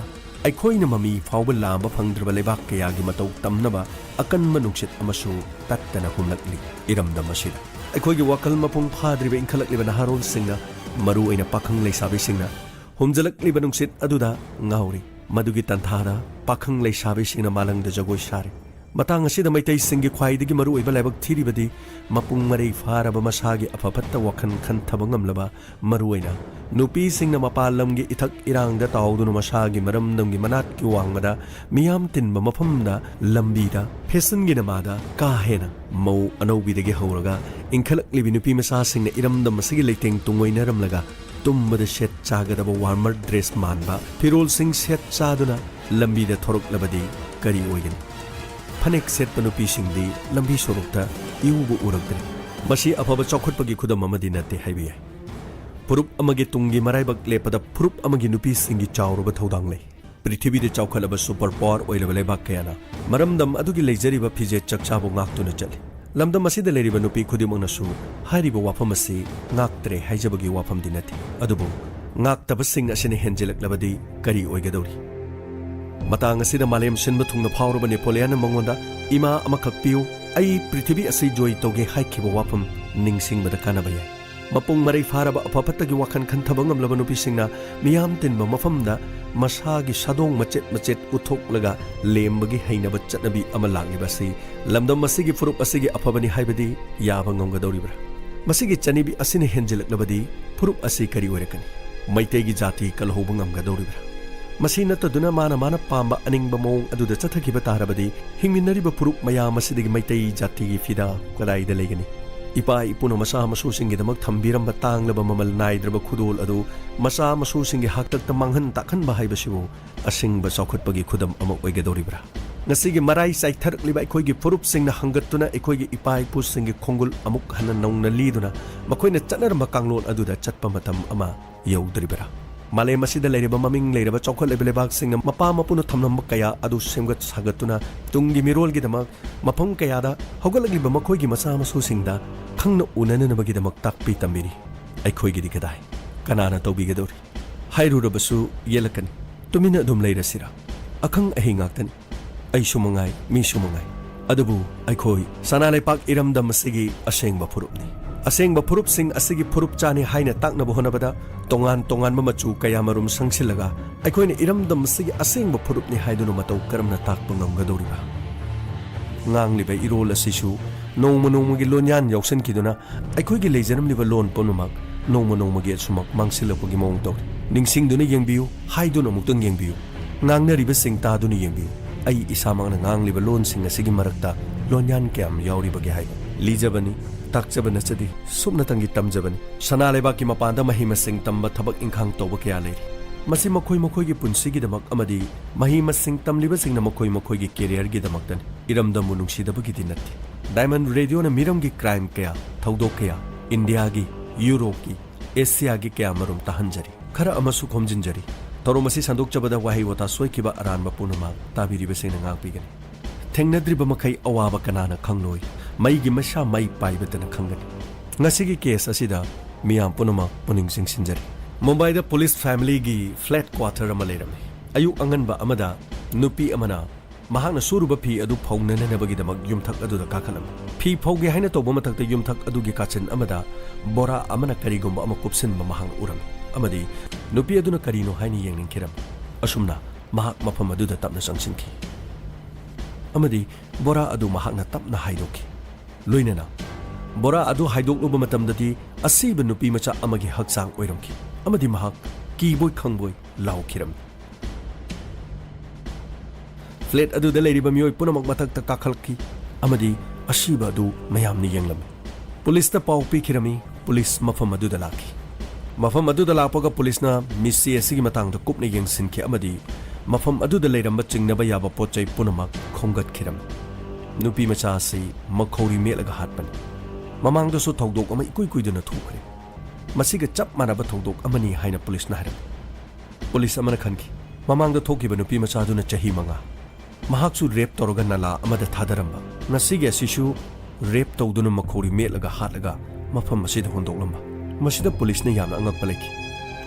ꯑꯩꯈꯣꯏꯅ ꯃꯃꯤ ꯐꯥꯎꯕ ꯂꯥꯝꯕ ꯐꯪꯗ꯭ꯔꯕ ꯂꯩꯕꯥꯛ ꯀꯌꯥꯒꯤ ꯃꯇꯧ ꯇꯝꯅꯕ ꯑꯀꯟꯕ ꯅꯨꯡꯁꯤꯠ ꯑꯃꯁꯨ ꯇꯠꯇꯅ ꯍꯨꯝꯂꯛꯂꯤ ꯏꯔꯝꯗꯝ ꯑꯁꯤꯗ꯫ ꯑꯩꯈꯣꯏꯒꯤ ꯋꯥꯈꯜ ꯃꯄꯨꯡ ꯐꯥꯗ꯭ꯔꯤꯕ ꯏꯟꯈꯠꯂꯛꯂꯤꯕ ꯅꯍꯥꯔꯣꯜꯁꯤꯡꯅ, ꯃꯔꯨꯑꯣꯏꯅ ꯄꯥꯈꯪ ꯂꯩꯁꯥꯕꯤꯁꯤꯡꯅ ꯍꯨꯝꯖꯤꯜꯂꯛꯂꯤꯕ ꯅꯨꯡꯁꯤꯠ ꯑꯗꯨꯗ ꯉꯥꯎꯔꯤ꯫ ꯃꯗꯨꯒꯤ ꯇꯟꯊꯥꯗ ꯄꯥꯈꯪ ꯂꯩꯁꯥꯕꯤꯁꯤꯡꯅ ꯃꯥꯂꯪꯗ ꯖꯒꯣꯏ ꯁꯥꯔꯤ꯫ ꯃꯇꯥꯡ ꯑꯁꯤꯗ ꯃꯩꯇꯩꯁꯤꯡꯒꯤ ꯈ꯭ꯋꯥꯏꯗꯒꯤ ꯃꯔꯨꯑꯣꯏꯕ ꯂꯥꯏꯕꯛ ꯊꯤꯔꯤꯕꯗꯤ ꯃꯄꯨꯡ ꯃꯔꯩ ꯐꯥꯔꯕ ꯃꯁꯥꯒꯤ ꯑꯐ ꯐꯠꯇ ꯋꯥꯈꯜ ꯈꯟꯊꯕ ꯉꯝꯂꯕ, ꯃꯔꯨꯑꯣꯏꯅ ꯅꯨꯄꯤꯁꯤꯡꯅ ꯃꯄꯥꯟ ꯂꯝꯒꯤ ꯏꯊꯛ ꯏꯔꯥꯡꯗ ꯇꯥꯎꯗꯨꯅ ꯃꯁꯥꯒꯤ ꯃꯔꯝꯗꯝꯒꯤ ꯃꯅꯥꯠꯀꯤ ꯋꯥꯡꯃꯗ ꯃꯤꯌꯥꯝ ꯇꯤꯟꯕ ꯃꯐꯝꯗ ꯂꯝꯕꯤꯗ ꯐꯦꯁꯟꯒꯤ ꯅꯃꯥꯗ ꯀꯥ ꯍꯦꯟꯅ ꯃꯧ ꯑꯅꯧꯕꯤꯗꯒꯤ ꯍꯧꯔꯒ ꯏꯟꯈꯠꯂꯛꯂꯤꯕꯤ ꯅꯨꯄꯤ ꯃꯆꯥꯁꯤꯡꯅ ꯏꯔꯝꯗꯝ ꯑꯁꯤꯒꯤ ꯂꯩꯇꯦꯡ ꯇꯨꯡꯑꯣꯏꯅꯔꯝꯂꯒ ꯇꯨꯝꯕꯗ ꯁꯦꯠ ꯆꯥꯒꯗꯕ ꯋꯥꯔꯃꯔ ꯗ꯭ꯔꯦꯁ ꯃꯥꯟꯕ ꯐꯤꯔꯣꯜꯁꯤꯡ ꯁꯦꯠ ꯆꯥꯗꯨꯅ ꯂꯝꯕꯤꯗ ꯊꯣꯔꯛꯂꯕꯗꯤ ꯀꯔꯤ ꯑꯣꯏꯒꯅꯤ? ꯐꯅꯦꯛ ꯁꯦꯠꯄ ꯅꯨꯄꯤꯁꯤꯡꯗꯤ ꯂꯝꯕꯤ ꯁꯣꯔꯣꯛꯇ ꯏꯎꯕꯨ ꯎꯔꯛꯇ꯭ꯔꯦ꯫ ꯃꯁꯤ ꯑꯐꯕ ꯆꯥꯎꯈꯠꯄꯒꯤ ꯈꯨꯗꯝ ꯑꯃꯗꯤ ꯅꯠꯇꯦ ꯍꯥꯏꯕ ꯌꯥꯏ꯫ ꯐꯨꯔꯨꯞ ꯑꯃꯒꯤ ꯇꯨꯡꯒꯤ ꯃꯔꯥꯏꯕꯛ ꯂꯦꯞꯄꯗ ꯐꯨꯔꯨꯞ ꯑꯃꯒꯤ ꯅꯨꯄꯤꯁꯤꯡꯒꯤ ꯆꯥꯎꯔꯕ ꯊꯧꯗꯥꯡ ꯂꯩ꯫ ꯄ꯭ꯔꯤꯊꯤꯕꯤꯗ ꯆꯥꯎꯈꯠꯂꯕ ꯁꯨꯄꯔ ꯄꯥꯋꯔ ꯑꯣꯏꯔꯕ ꯂꯩꯕꯥꯛ ꯀꯌꯥꯅ ꯃꯔꯝꯗꯝ ꯑꯗꯨꯒꯤ ꯂꯩꯖꯔꯤꯕ ꯐꯤꯖꯦꯠ ꯆꯛꯆꯥꯕꯨ ꯉꯥꯛꯇꯨꯅ ꯆꯠꯂꯤ꯫ ꯂꯝꯗꯝ ꯑꯁꯤꯗ ꯂꯩꯔꯤꯕ ꯅꯨꯄꯤ ꯈꯨꯗꯤꯡꯃꯛꯅꯁꯨ ꯍꯥꯏꯔꯤꯕ ꯋꯥꯐꯝ ꯑꯁꯤ ꯉꯥꯛꯇ꯭ꯔꯦ ꯍꯥꯏꯖꯕꯒꯤ ꯋꯥꯐꯝꯗꯤ ꯅꯠꯇꯦ, ꯑꯗꯨꯕꯨ ꯉꯥꯛꯇꯕꯁꯤꯡ ꯑꯁꯤꯅ ꯍꯦꯟꯖꯤꯜꯂꯛꯂꯕꯗꯤ ꯀꯔꯤ ꯑꯣꯏꯒꯗꯧꯔꯤ? ꯃꯇꯥꯡ ꯑꯁꯤꯗ ꯃꯥꯂꯦꯝ ꯁꯤꯟꯕ ꯊꯨꯡꯅ ꯐꯥꯎꯔꯕ ꯅꯦꯄꯣꯂꯤꯌꯟꯅ ꯃꯉꯣꯟꯗ, "ꯏꯃꯥ ꯑꯃꯈꯛ ꯄꯤꯌꯨ, ꯑꯩ ꯄ꯭ꯔꯤꯊꯤꯕꯤ ꯑꯁꯤ ꯖꯣꯏ ꯇꯧꯒꯦ" ꯍꯥꯏꯈꯤꯕ ꯋꯥꯐꯝ ꯅꯤꯡꯁꯤꯡꯕꯗ ꯀꯥꯟꯅꯕ ꯌꯥꯏ꯫ ꯃꯄꯨꯡ ꯃꯔꯩ ꯐꯥꯔꯕ ꯑꯐ ꯐꯠꯇꯒꯤ ꯋꯥꯈꯜ ꯈꯟꯊꯕ ꯉꯝꯂꯕ ꯅꯨꯄꯤꯁꯤꯡꯅ ꯃꯤꯌꯥꯝ ꯇꯤꯟꯕ ꯃꯐꯝꯗ ꯃꯁꯥꯒꯤ ꯁꯥꯗꯣꯡ ꯃꯆꯦꯠ ꯃꯆꯦꯠ ꯎꯠꯊꯣꯛꯂꯒ ꯂꯦꯝꯕꯒꯤ ꯍꯩꯅꯕ ꯆꯠꯅꯕꯤ ꯑꯃ ꯂꯥꯛꯂꯤꯕ ꯑꯁꯤ ꯂꯝꯗꯝ ꯑꯁꯤꯒꯤ ꯐꯨꯔꯨꯞ ꯑꯁꯤꯒꯤ ꯑꯐꯕꯅꯤ ꯍꯥꯏꯕꯗꯤ ꯌꯥꯕ ꯉꯝꯒꯗꯧꯔꯤꯕ꯭ꯔꯥ? ꯃꯁꯤꯒꯤ ꯆꯠꯅꯕꯤ ꯑꯁꯤꯅ ꯍꯦꯟꯖꯤꯜꯂꯛꯂꯕꯗꯤ ꯐꯨꯔꯨꯞ ꯑꯁꯤ ꯀꯔꯤ ꯑꯣꯏꯔꯛꯀꯅꯤ? ꯃꯩꯇꯩꯒꯤ ꯖꯥꯇꯤ ꯀꯜꯍꯧꯕ ꯉꯝꯒꯗꯧꯔꯤꯕ꯭ꯔꯥ? ꯃꯁꯤ ꯅꯠꯇꯗꯨꯅ ꯃꯥꯅ ꯃꯥꯅ ꯄꯥꯝꯕ ꯑꯅꯤꯡꯕ ꯃꯑꯣꯡ ꯑꯗꯨꯗ ꯆꯠꯊꯈꯤꯕ ꯇꯥꯔꯕꯗꯤ ꯍꯤꯡꯃꯤꯟꯅꯔꯤꯕ ꯐꯨꯔꯨꯞ ꯃꯌꯥꯝ ꯑꯁꯤꯗꯒꯤ ꯃꯩꯇꯩ ꯖꯥꯇꯤꯒꯤ ꯐꯤꯗꯥ ꯀꯗꯥꯏꯗ ꯂꯩꯒꯅꯤ? ꯏꯄꯥ ꯏꯄꯨꯅ ꯃꯆꯥ ꯃꯁꯨꯁꯤꯡꯒꯤꯗꯃꯛ ꯊꯝꯕꯤꯔꯝꯕ ꯇꯥꯡꯂꯕ ꯃꯃꯜ ꯅꯥꯏꯗ꯭ꯔꯕ ꯈꯨꯗꯣꯜ ꯑꯗꯨ ꯃꯆꯥ ꯃꯁꯨꯁꯤꯡꯒꯤ ꯍꯥꯛꯇꯛꯇ ꯃꯥꯡꯍꯟ ꯇꯥꯛꯍꯟꯕ ꯍꯥꯏꯕꯁꯤꯕꯨ ꯑꯁꯦꯡꯕ ꯆꯥꯎꯈꯠꯄꯒꯤ ꯈꯨꯗꯝ ꯑꯃ ꯑꯣꯏꯒꯗꯧꯔꯤꯕ꯭ꯔꯥ? ꯉꯁꯤꯒꯤ ꯃꯔꯥꯏ ꯆꯥꯏꯊꯔꯛꯂꯤꯕ ꯑꯩꯈꯣꯏꯒꯤ ꯐꯨꯔꯨꯞꯁꯤꯡꯅ ꯍꯪꯒꯠꯇꯨꯅ ꯑꯩꯈꯣꯏꯒꯤ ꯏꯄꯥ ꯏꯄꯨꯁꯤꯡꯒꯤ ꯈꯣꯡꯒꯨꯜ ꯑꯃꯨꯛ ꯍꯟꯅ ꯅꯧꯅ ꯂꯤꯗꯨꯅ ꯃꯈꯣꯏꯅ ꯆꯠꯅꯔꯝꯕ ꯀꯥꯡꯂꯣꯟ ꯑꯗꯨꯗ ꯆꯠꯄ ꯃꯇꯝ ꯑꯃ ꯌꯧꯗ꯭ꯔꯤꯕꯔꯥ? ꯃꯥꯂꯦꯝ ꯑꯁꯤꯗ ꯂꯩꯔꯤꯕ ꯃꯃꯤꯡ ꯂꯩꯔꯕ ꯆꯥꯎꯈꯠꯂꯕ ꯂꯩꯕꯥꯛꯁꯤꯡꯅ ꯃꯄꯥ ꯃꯄꯨꯅ ꯊꯝꯂꯝꯕ ꯀꯌꯥ ꯑꯗꯨ ꯁꯦꯝꯒꯠ ꯁꯥꯒꯠꯇꯨꯅ ꯇꯨꯡꯒꯤ ꯃꯤꯔꯣꯜꯒꯤꯗꯃꯛ ꯃꯐꯝ ꯀꯌꯥꯗ ꯍꯧꯒꯠꯂꯛꯂꯤꯕ ꯃꯈꯣꯏꯒꯤ ꯃꯆꯥ ꯃꯁꯨꯁꯤꯡꯗ ꯈꯪꯅ ꯎꯅꯅꯅꯕꯒꯤꯗꯃꯛ ꯇꯥꯛꯄꯤ ꯇꯝꯕꯤꯔꯤ꯫ ꯑꯩꯈꯣꯏꯒꯤꯗꯤ ꯀꯗꯥꯏ? ꯀꯅꯥꯅ ꯇꯧꯕꯤꯒꯗꯧꯔꯤ? ꯍꯥꯏꯔꯨꯔꯕꯁꯨ ꯌꯦꯠꯂꯛꯀꯅꯤ꯫ ꯇꯨꯃꯤꯟꯅ ꯑꯗꯨꯝ ꯂꯩꯔꯁꯤꯔꯥ? ꯑꯈꯪ ꯑꯍꯩ ꯉꯥꯛꯇꯅꯤ꯫ ꯑꯩꯁꯨ ꯃꯉꯥꯏ, ꯃꯤꯁꯨ ꯃꯉꯥꯏ꯫ ꯑꯗꯨꯕꯨ ꯑꯩꯈꯣꯏ ꯁꯅꯥ ꯂꯩꯄꯥꯛ ꯏꯔꯝꯗꯝ ꯑꯁꯤꯒꯤ ꯑꯁꯦꯡꯕ ꯐꯨꯔꯨꯞꯅꯤ꯫ ꯑꯁꯦꯡꯕ ꯐꯨꯔꯨꯞꯁꯤꯡ ꯑꯁꯤꯒꯤ ꯐꯨꯔꯨꯞ ꯆꯥꯅꯤ ꯍꯥꯏꯅ ꯇꯥꯛꯅꯕ ꯍꯣꯠꯅꯕꯗ ꯇꯣꯉꯥꯟ ꯇꯣꯉꯥꯟꯕ ꯃꯆꯨ ꯀꯌꯥꯃꯔꯨꯝ ꯁꯪꯁꯤꯜꯂꯒ ꯑꯩꯈꯣꯏꯅ ꯏꯔꯝꯗꯝ ꯑꯁꯤꯒꯤ ꯑꯁꯦꯡꯕ ꯐꯨꯔꯨꯞꯅꯤ ꯍꯥꯏꯗꯨꯅ ꯃꯇꯧ ꯀꯔꯝꯅ ꯇꯥꯛꯄ ꯉꯝꯒꯗꯧꯔꯤꯕ? ꯉꯥꯡꯂꯤꯕ ꯏꯔꯣꯜ ꯑꯁꯤꯁꯨ ꯅꯣꯡꯃ ꯅꯣꯡꯃꯒꯤ ꯂꯣꯟꯌꯥꯟ ꯌꯥꯎꯁꯤꯟꯈꯤꯗꯨꯅ ꯑꯩꯈꯣꯏꯒꯤ ꯂꯩꯖꯔꯝꯂꯤꯕ ꯂꯣꯟ ꯄꯨꯝꯅꯃꯛ ꯅꯣꯡꯃ ꯅꯣꯡꯃꯒꯤ ꯑꯁꯨꯃꯛ ꯃꯥꯡꯁꯤꯜꯂꯛꯄꯒꯤ ꯃꯑꯣꯡ ꯇꯧꯔꯤ꯫ ꯅꯤꯡꯁꯤꯡꯗꯨꯅ ꯌꯦꯡꯕꯤꯌꯨ, ꯍꯥꯏꯗꯨꯅ ꯑꯃꯨꯛꯇꯪ ꯌꯦꯡꯕꯤꯌꯨ꯫ ꯉꯥꯡꯅꯔꯤꯕꯁꯤꯡ ꯇꯥꯗꯨꯅ ꯌꯦꯡꯕꯤꯌꯨ꯫ ꯑꯩ ꯏꯁꯥꯃꯛꯅ ꯉꯥꯡꯂꯤꯕ ꯂꯣꯟꯁꯤꯡ ꯑꯁꯤꯒꯤ ꯃꯔꯛꯇ ꯂꯣꯟꯌꯥꯟ ꯀꯌꯥꯝ ꯌꯥꯎꯔꯤꯕꯒꯦ ꯍꯥꯏꯕ꯫ ꯂꯤꯖꯕꯅꯤ, ꯇꯥꯛꯆꯕ ꯅꯠꯆꯗꯦ, ꯁꯨꯞꯅꯇꯪꯒꯤ ꯇꯝꯖꯕꯅꯤ꯫ ꯁꯅꯥ ꯂꯩꯕꯥꯛꯀꯤ ꯃꯄꯥꯟꯗ ꯃꯍꯩ ꯃꯁꯤꯡ ꯇꯝꯕ, ꯊꯕꯛ ꯏꯪꯈꯥꯡ ꯇꯧꯕ ꯀꯌꯥ ꯂꯩꯔꯤ꯫ ꯃꯁꯤ ꯃꯈꯣꯏ ꯃꯈꯣꯏꯒꯤ ꯄꯨꯟꯁꯤꯒꯤꯗꯃꯛ ꯑꯃꯗꯤ ꯃꯍꯩ ꯃꯁꯤꯡ ꯇꯝꯂꯤꯕꯁꯤꯡꯅ ꯃꯈꯣꯏ ꯃꯈꯣꯏꯒꯤ ꯀꯦꯔꯤꯌꯔꯒꯤꯗꯃꯛꯇꯅꯤ꯫ ꯏꯔꯝꯗꯝꯕꯨ ꯅꯨꯡꯁꯤꯗꯕꯒꯤꯗꯤ ꯅꯠꯇꯦ꯫ ꯗꯥꯏꯃꯟ ꯔꯦꯗꯤꯑꯣꯅ ꯃꯤꯔꯝꯒꯤ ꯀ꯭ꯔꯥꯏꯝ ꯀꯌꯥ, ꯊꯧꯗꯣꯛ ꯀꯌꯥ, ꯏꯟꯗꯤꯌꯥꯒꯤ, ꯌꯨꯔꯣꯞꯀꯤ, ꯑꯦꯁꯤꯌꯥꯒꯤ ꯀꯌꯥ ꯃꯔꯨꯝ ꯇꯥꯍꯟꯖꯔꯤ꯫ ꯈꯔ ꯑꯃꯁꯨ ꯈꯣꯝꯖꯤꯟꯖꯔꯤ꯫ ꯊꯧꯔꯝ ꯑꯁꯤ ꯁꯟꯗꯣꯛꯆꯕꯗ ꯋꯥꯍꯩ ꯋꯥꯇꯥ ꯁꯣꯏꯈꯤꯕ ꯑꯔꯥꯟꯕ ꯄꯨꯝꯅꯃꯛ ꯇꯥꯕꯤꯔꯤꯕꯁꯤꯡꯅ ꯉꯥꯛꯄꯤꯒꯅꯤ꯫ ꯊꯦꯡꯅꯗ꯭ꯔꯤꯕ ꯃꯈꯩ ꯑꯋꯥꯕ ꯀꯅꯥꯅ ꯈꯪꯂꯣꯏ? ꯃꯩꯒꯤ ꯃꯩꯁꯥ ꯃꯩ ꯄꯥꯏꯕꯇꯅ ꯈꯪꯒꯅꯤ꯫ ꯉꯁꯤꯒꯤ ꯀꯦꯁ ꯑꯁꯤꯗ ꯃꯤꯌꯥꯝ ꯄꯨꯝꯅꯃꯛ ꯄꯨꯛꯅꯤꯡ ꯆꯤꯡꯁꯤꯟꯖꯔꯤ꯫ ꯃꯨꯝꯕꯥꯏꯗ ꯄꯨꯂꯤꯁ ꯐꯦꯃꯤꯂꯤꯒꯤ ꯐ꯭ꯂꯦꯠ ꯀ꯭ꯋꯥꯇꯔ ꯑꯃ ꯂꯩꯔꯝꯃꯤ꯫ ꯑꯌꯨꯛ ꯑꯉꯟꯕ ꯑꯃꯗ ꯅꯨꯄꯤ ꯑꯃꯅ ꯃꯍꯥꯛꯅ ꯁꯨꯔꯨꯕ ꯐꯤ ꯑꯗꯨ ꯐꯧꯅꯅꯕꯒꯤꯗꯃꯛ ꯌꯨꯝꯊꯛ ꯑꯗꯨꯗ ꯀꯥꯈꯠꯂꯝꯃꯤ꯫ ꯐꯤ ꯐꯧꯒꯦ ꯍꯥꯏꯅ ꯇꯧꯕ ꯃꯊꯛꯇ ꯌꯨꯝꯊꯛ ꯑꯗꯨꯒꯤ ꯀꯥꯆꯤꯟ ꯑꯃꯗ ꯕꯣꯔꯥ ꯑꯃꯅ ꯀꯔꯤꯒꯨꯝꯕ ꯑꯃ ꯀꯨꯞꯁꯤꯟꯕ ꯃꯍꯥꯛꯅ ꯎꯔꯝꯃꯤ ꯑꯃꯗꯤ ꯅꯨꯄꯤ ꯑꯗꯨꯅ ꯀꯔꯤꯅꯣ ꯍꯥꯏꯅ ꯌꯦꯡꯅꯤꯡꯈꯤꯔꯝꯃꯤ꯫ ꯑꯁꯨꯝꯅ ꯃꯍꯥꯛ ꯃꯐꯝ ꯑꯗꯨꯗ ꯇꯞꯅ ꯆꯪꯁꯤꯟꯈꯤ ꯑꯃꯗꯤ ꯕꯣꯔꯥ ꯑꯗꯨ ꯃꯍꯥꯛꯅ ꯇꯞꯅ ꯍꯥꯏꯗꯣꯛꯈꯤ꯫ ꯂꯣꯏꯅꯅ ꯕꯣꯔꯥ ꯑꯗꯨ ꯍꯥꯏꯗꯣꯛꯂꯨꯕ ꯃꯇꯝꯗꯗꯤ ꯑꯁꯤꯕ ꯅꯨꯄꯤ ꯃꯆꯥ ꯑꯃꯒꯤ ꯍꯛꯆꯥꯡ ꯑꯣꯏꯔꯝꯈꯤ ꯑꯃꯗꯤ ꯃꯍꯥꯛ ꯀꯤꯕꯣꯏ ꯈꯪꯕꯣꯏ ꯂꯥꯎꯈꯤꯔꯝꯃꯤ꯫ ꯐ꯭ꯂꯦꯠ ꯑꯗꯨꯗ ꯂꯩꯔꯤꯕ ꯃꯤꯑꯣꯏ ꯄꯨꯝꯅꯃꯛ ꯃꯊꯛꯇ ꯀꯥꯈꯠꯂꯛꯈꯤ ꯑꯃꯗꯤ ꯑꯁꯤꯕ ꯑꯗꯨ ꯃꯌꯥꯝꯅ ꯌꯦꯡꯂꯝꯃꯤ꯫ ꯄꯨꯂꯤꯁꯇ ꯄꯥꯎ ꯄꯤꯈꯤꯔꯝꯃꯤ꯫ ꯄꯨꯂꯤꯁ ꯃꯐꯝ ꯑꯗꯨꯗ ꯂꯥꯛꯈꯤ꯫ ꯃꯐꯝ ꯑꯗꯨꯗ ꯂꯥꯛꯄꯒ ꯄꯨꯂꯤꯁꯅ ꯃꯤꯁꯤ ꯑꯁꯤꯒꯤ ꯃꯇꯥꯡꯗ ꯀꯨꯞꯅ ꯌꯦꯡꯁꯤꯟꯈꯤ ꯑꯃꯗꯤ ꯃꯐꯝ ꯑꯗꯨꯗ ꯂꯩꯔꯝꯕ ꯆꯤꯡꯅꯕ ꯌꯥꯕ ꯄꯣꯠ ꯆꯩ ꯄꯨꯝꯅꯃꯛ ꯈꯣꯝꯒꯠꯈꯤꯔꯝꯃꯤ꯫ ꯅꯨꯄꯤ ꯃꯆꯥ ꯑꯁꯤ ꯃꯈꯧꯔꯤ ꯃꯦꯠꯂꯒ ꯍꯥꯠꯄꯅꯤ꯫ ꯃꯃꯥꯡꯗꯁꯨ ꯊꯧꯗꯣꯛ ꯑꯃ ꯏꯀꯨꯏ ꯀꯨꯏꯗꯅ ꯊꯣꯛꯈ꯭ꯔꯦ꯫ ꯃꯁꯤꯒ ꯆꯞ ꯃꯥꯟꯅꯕ ꯊꯧꯗꯣꯛ ꯑꯃꯅꯤ ꯍꯥꯏꯅ ꯄꯨꯂꯤꯁꯅ ꯍꯥꯏꯔꯝꯃꯤ꯫ ꯄꯨꯂꯤꯁ ꯑꯃꯅ ꯈꯟꯈꯤ, ꯃꯃꯥꯡꯗ ꯊꯣꯛꯈꯤꯕ ꯅꯨꯄꯤ ꯃꯆꯥꯗꯨꯅ ꯆꯍꯤ ꯃꯉꯥ, ꯃꯍꯥꯛꯁꯨ ꯔꯦꯞ ꯇꯧꯔꯒ ꯅꯂꯥ ꯑꯃꯗ ꯊꯥꯗꯔꯝꯕ, ꯉꯁꯤꯒꯤ ꯑꯁꯤꯁꯨ ꯔꯦꯞ ꯇꯧꯗꯨꯅ ꯃꯈꯧꯔꯤ ꯃꯦꯠꯂꯒ ꯍꯥꯠꯂꯒ ꯃꯐꯝ ꯑꯁꯤꯗ ꯍꯨꯟꯗꯣꯛꯂꯝꯕ꯫ ꯃꯁꯤꯗ ꯄꯨꯂꯤꯁꯅ ꯌꯥꯝꯅ ꯑꯉꯛꯄ ꯂꯩꯈꯤ꯫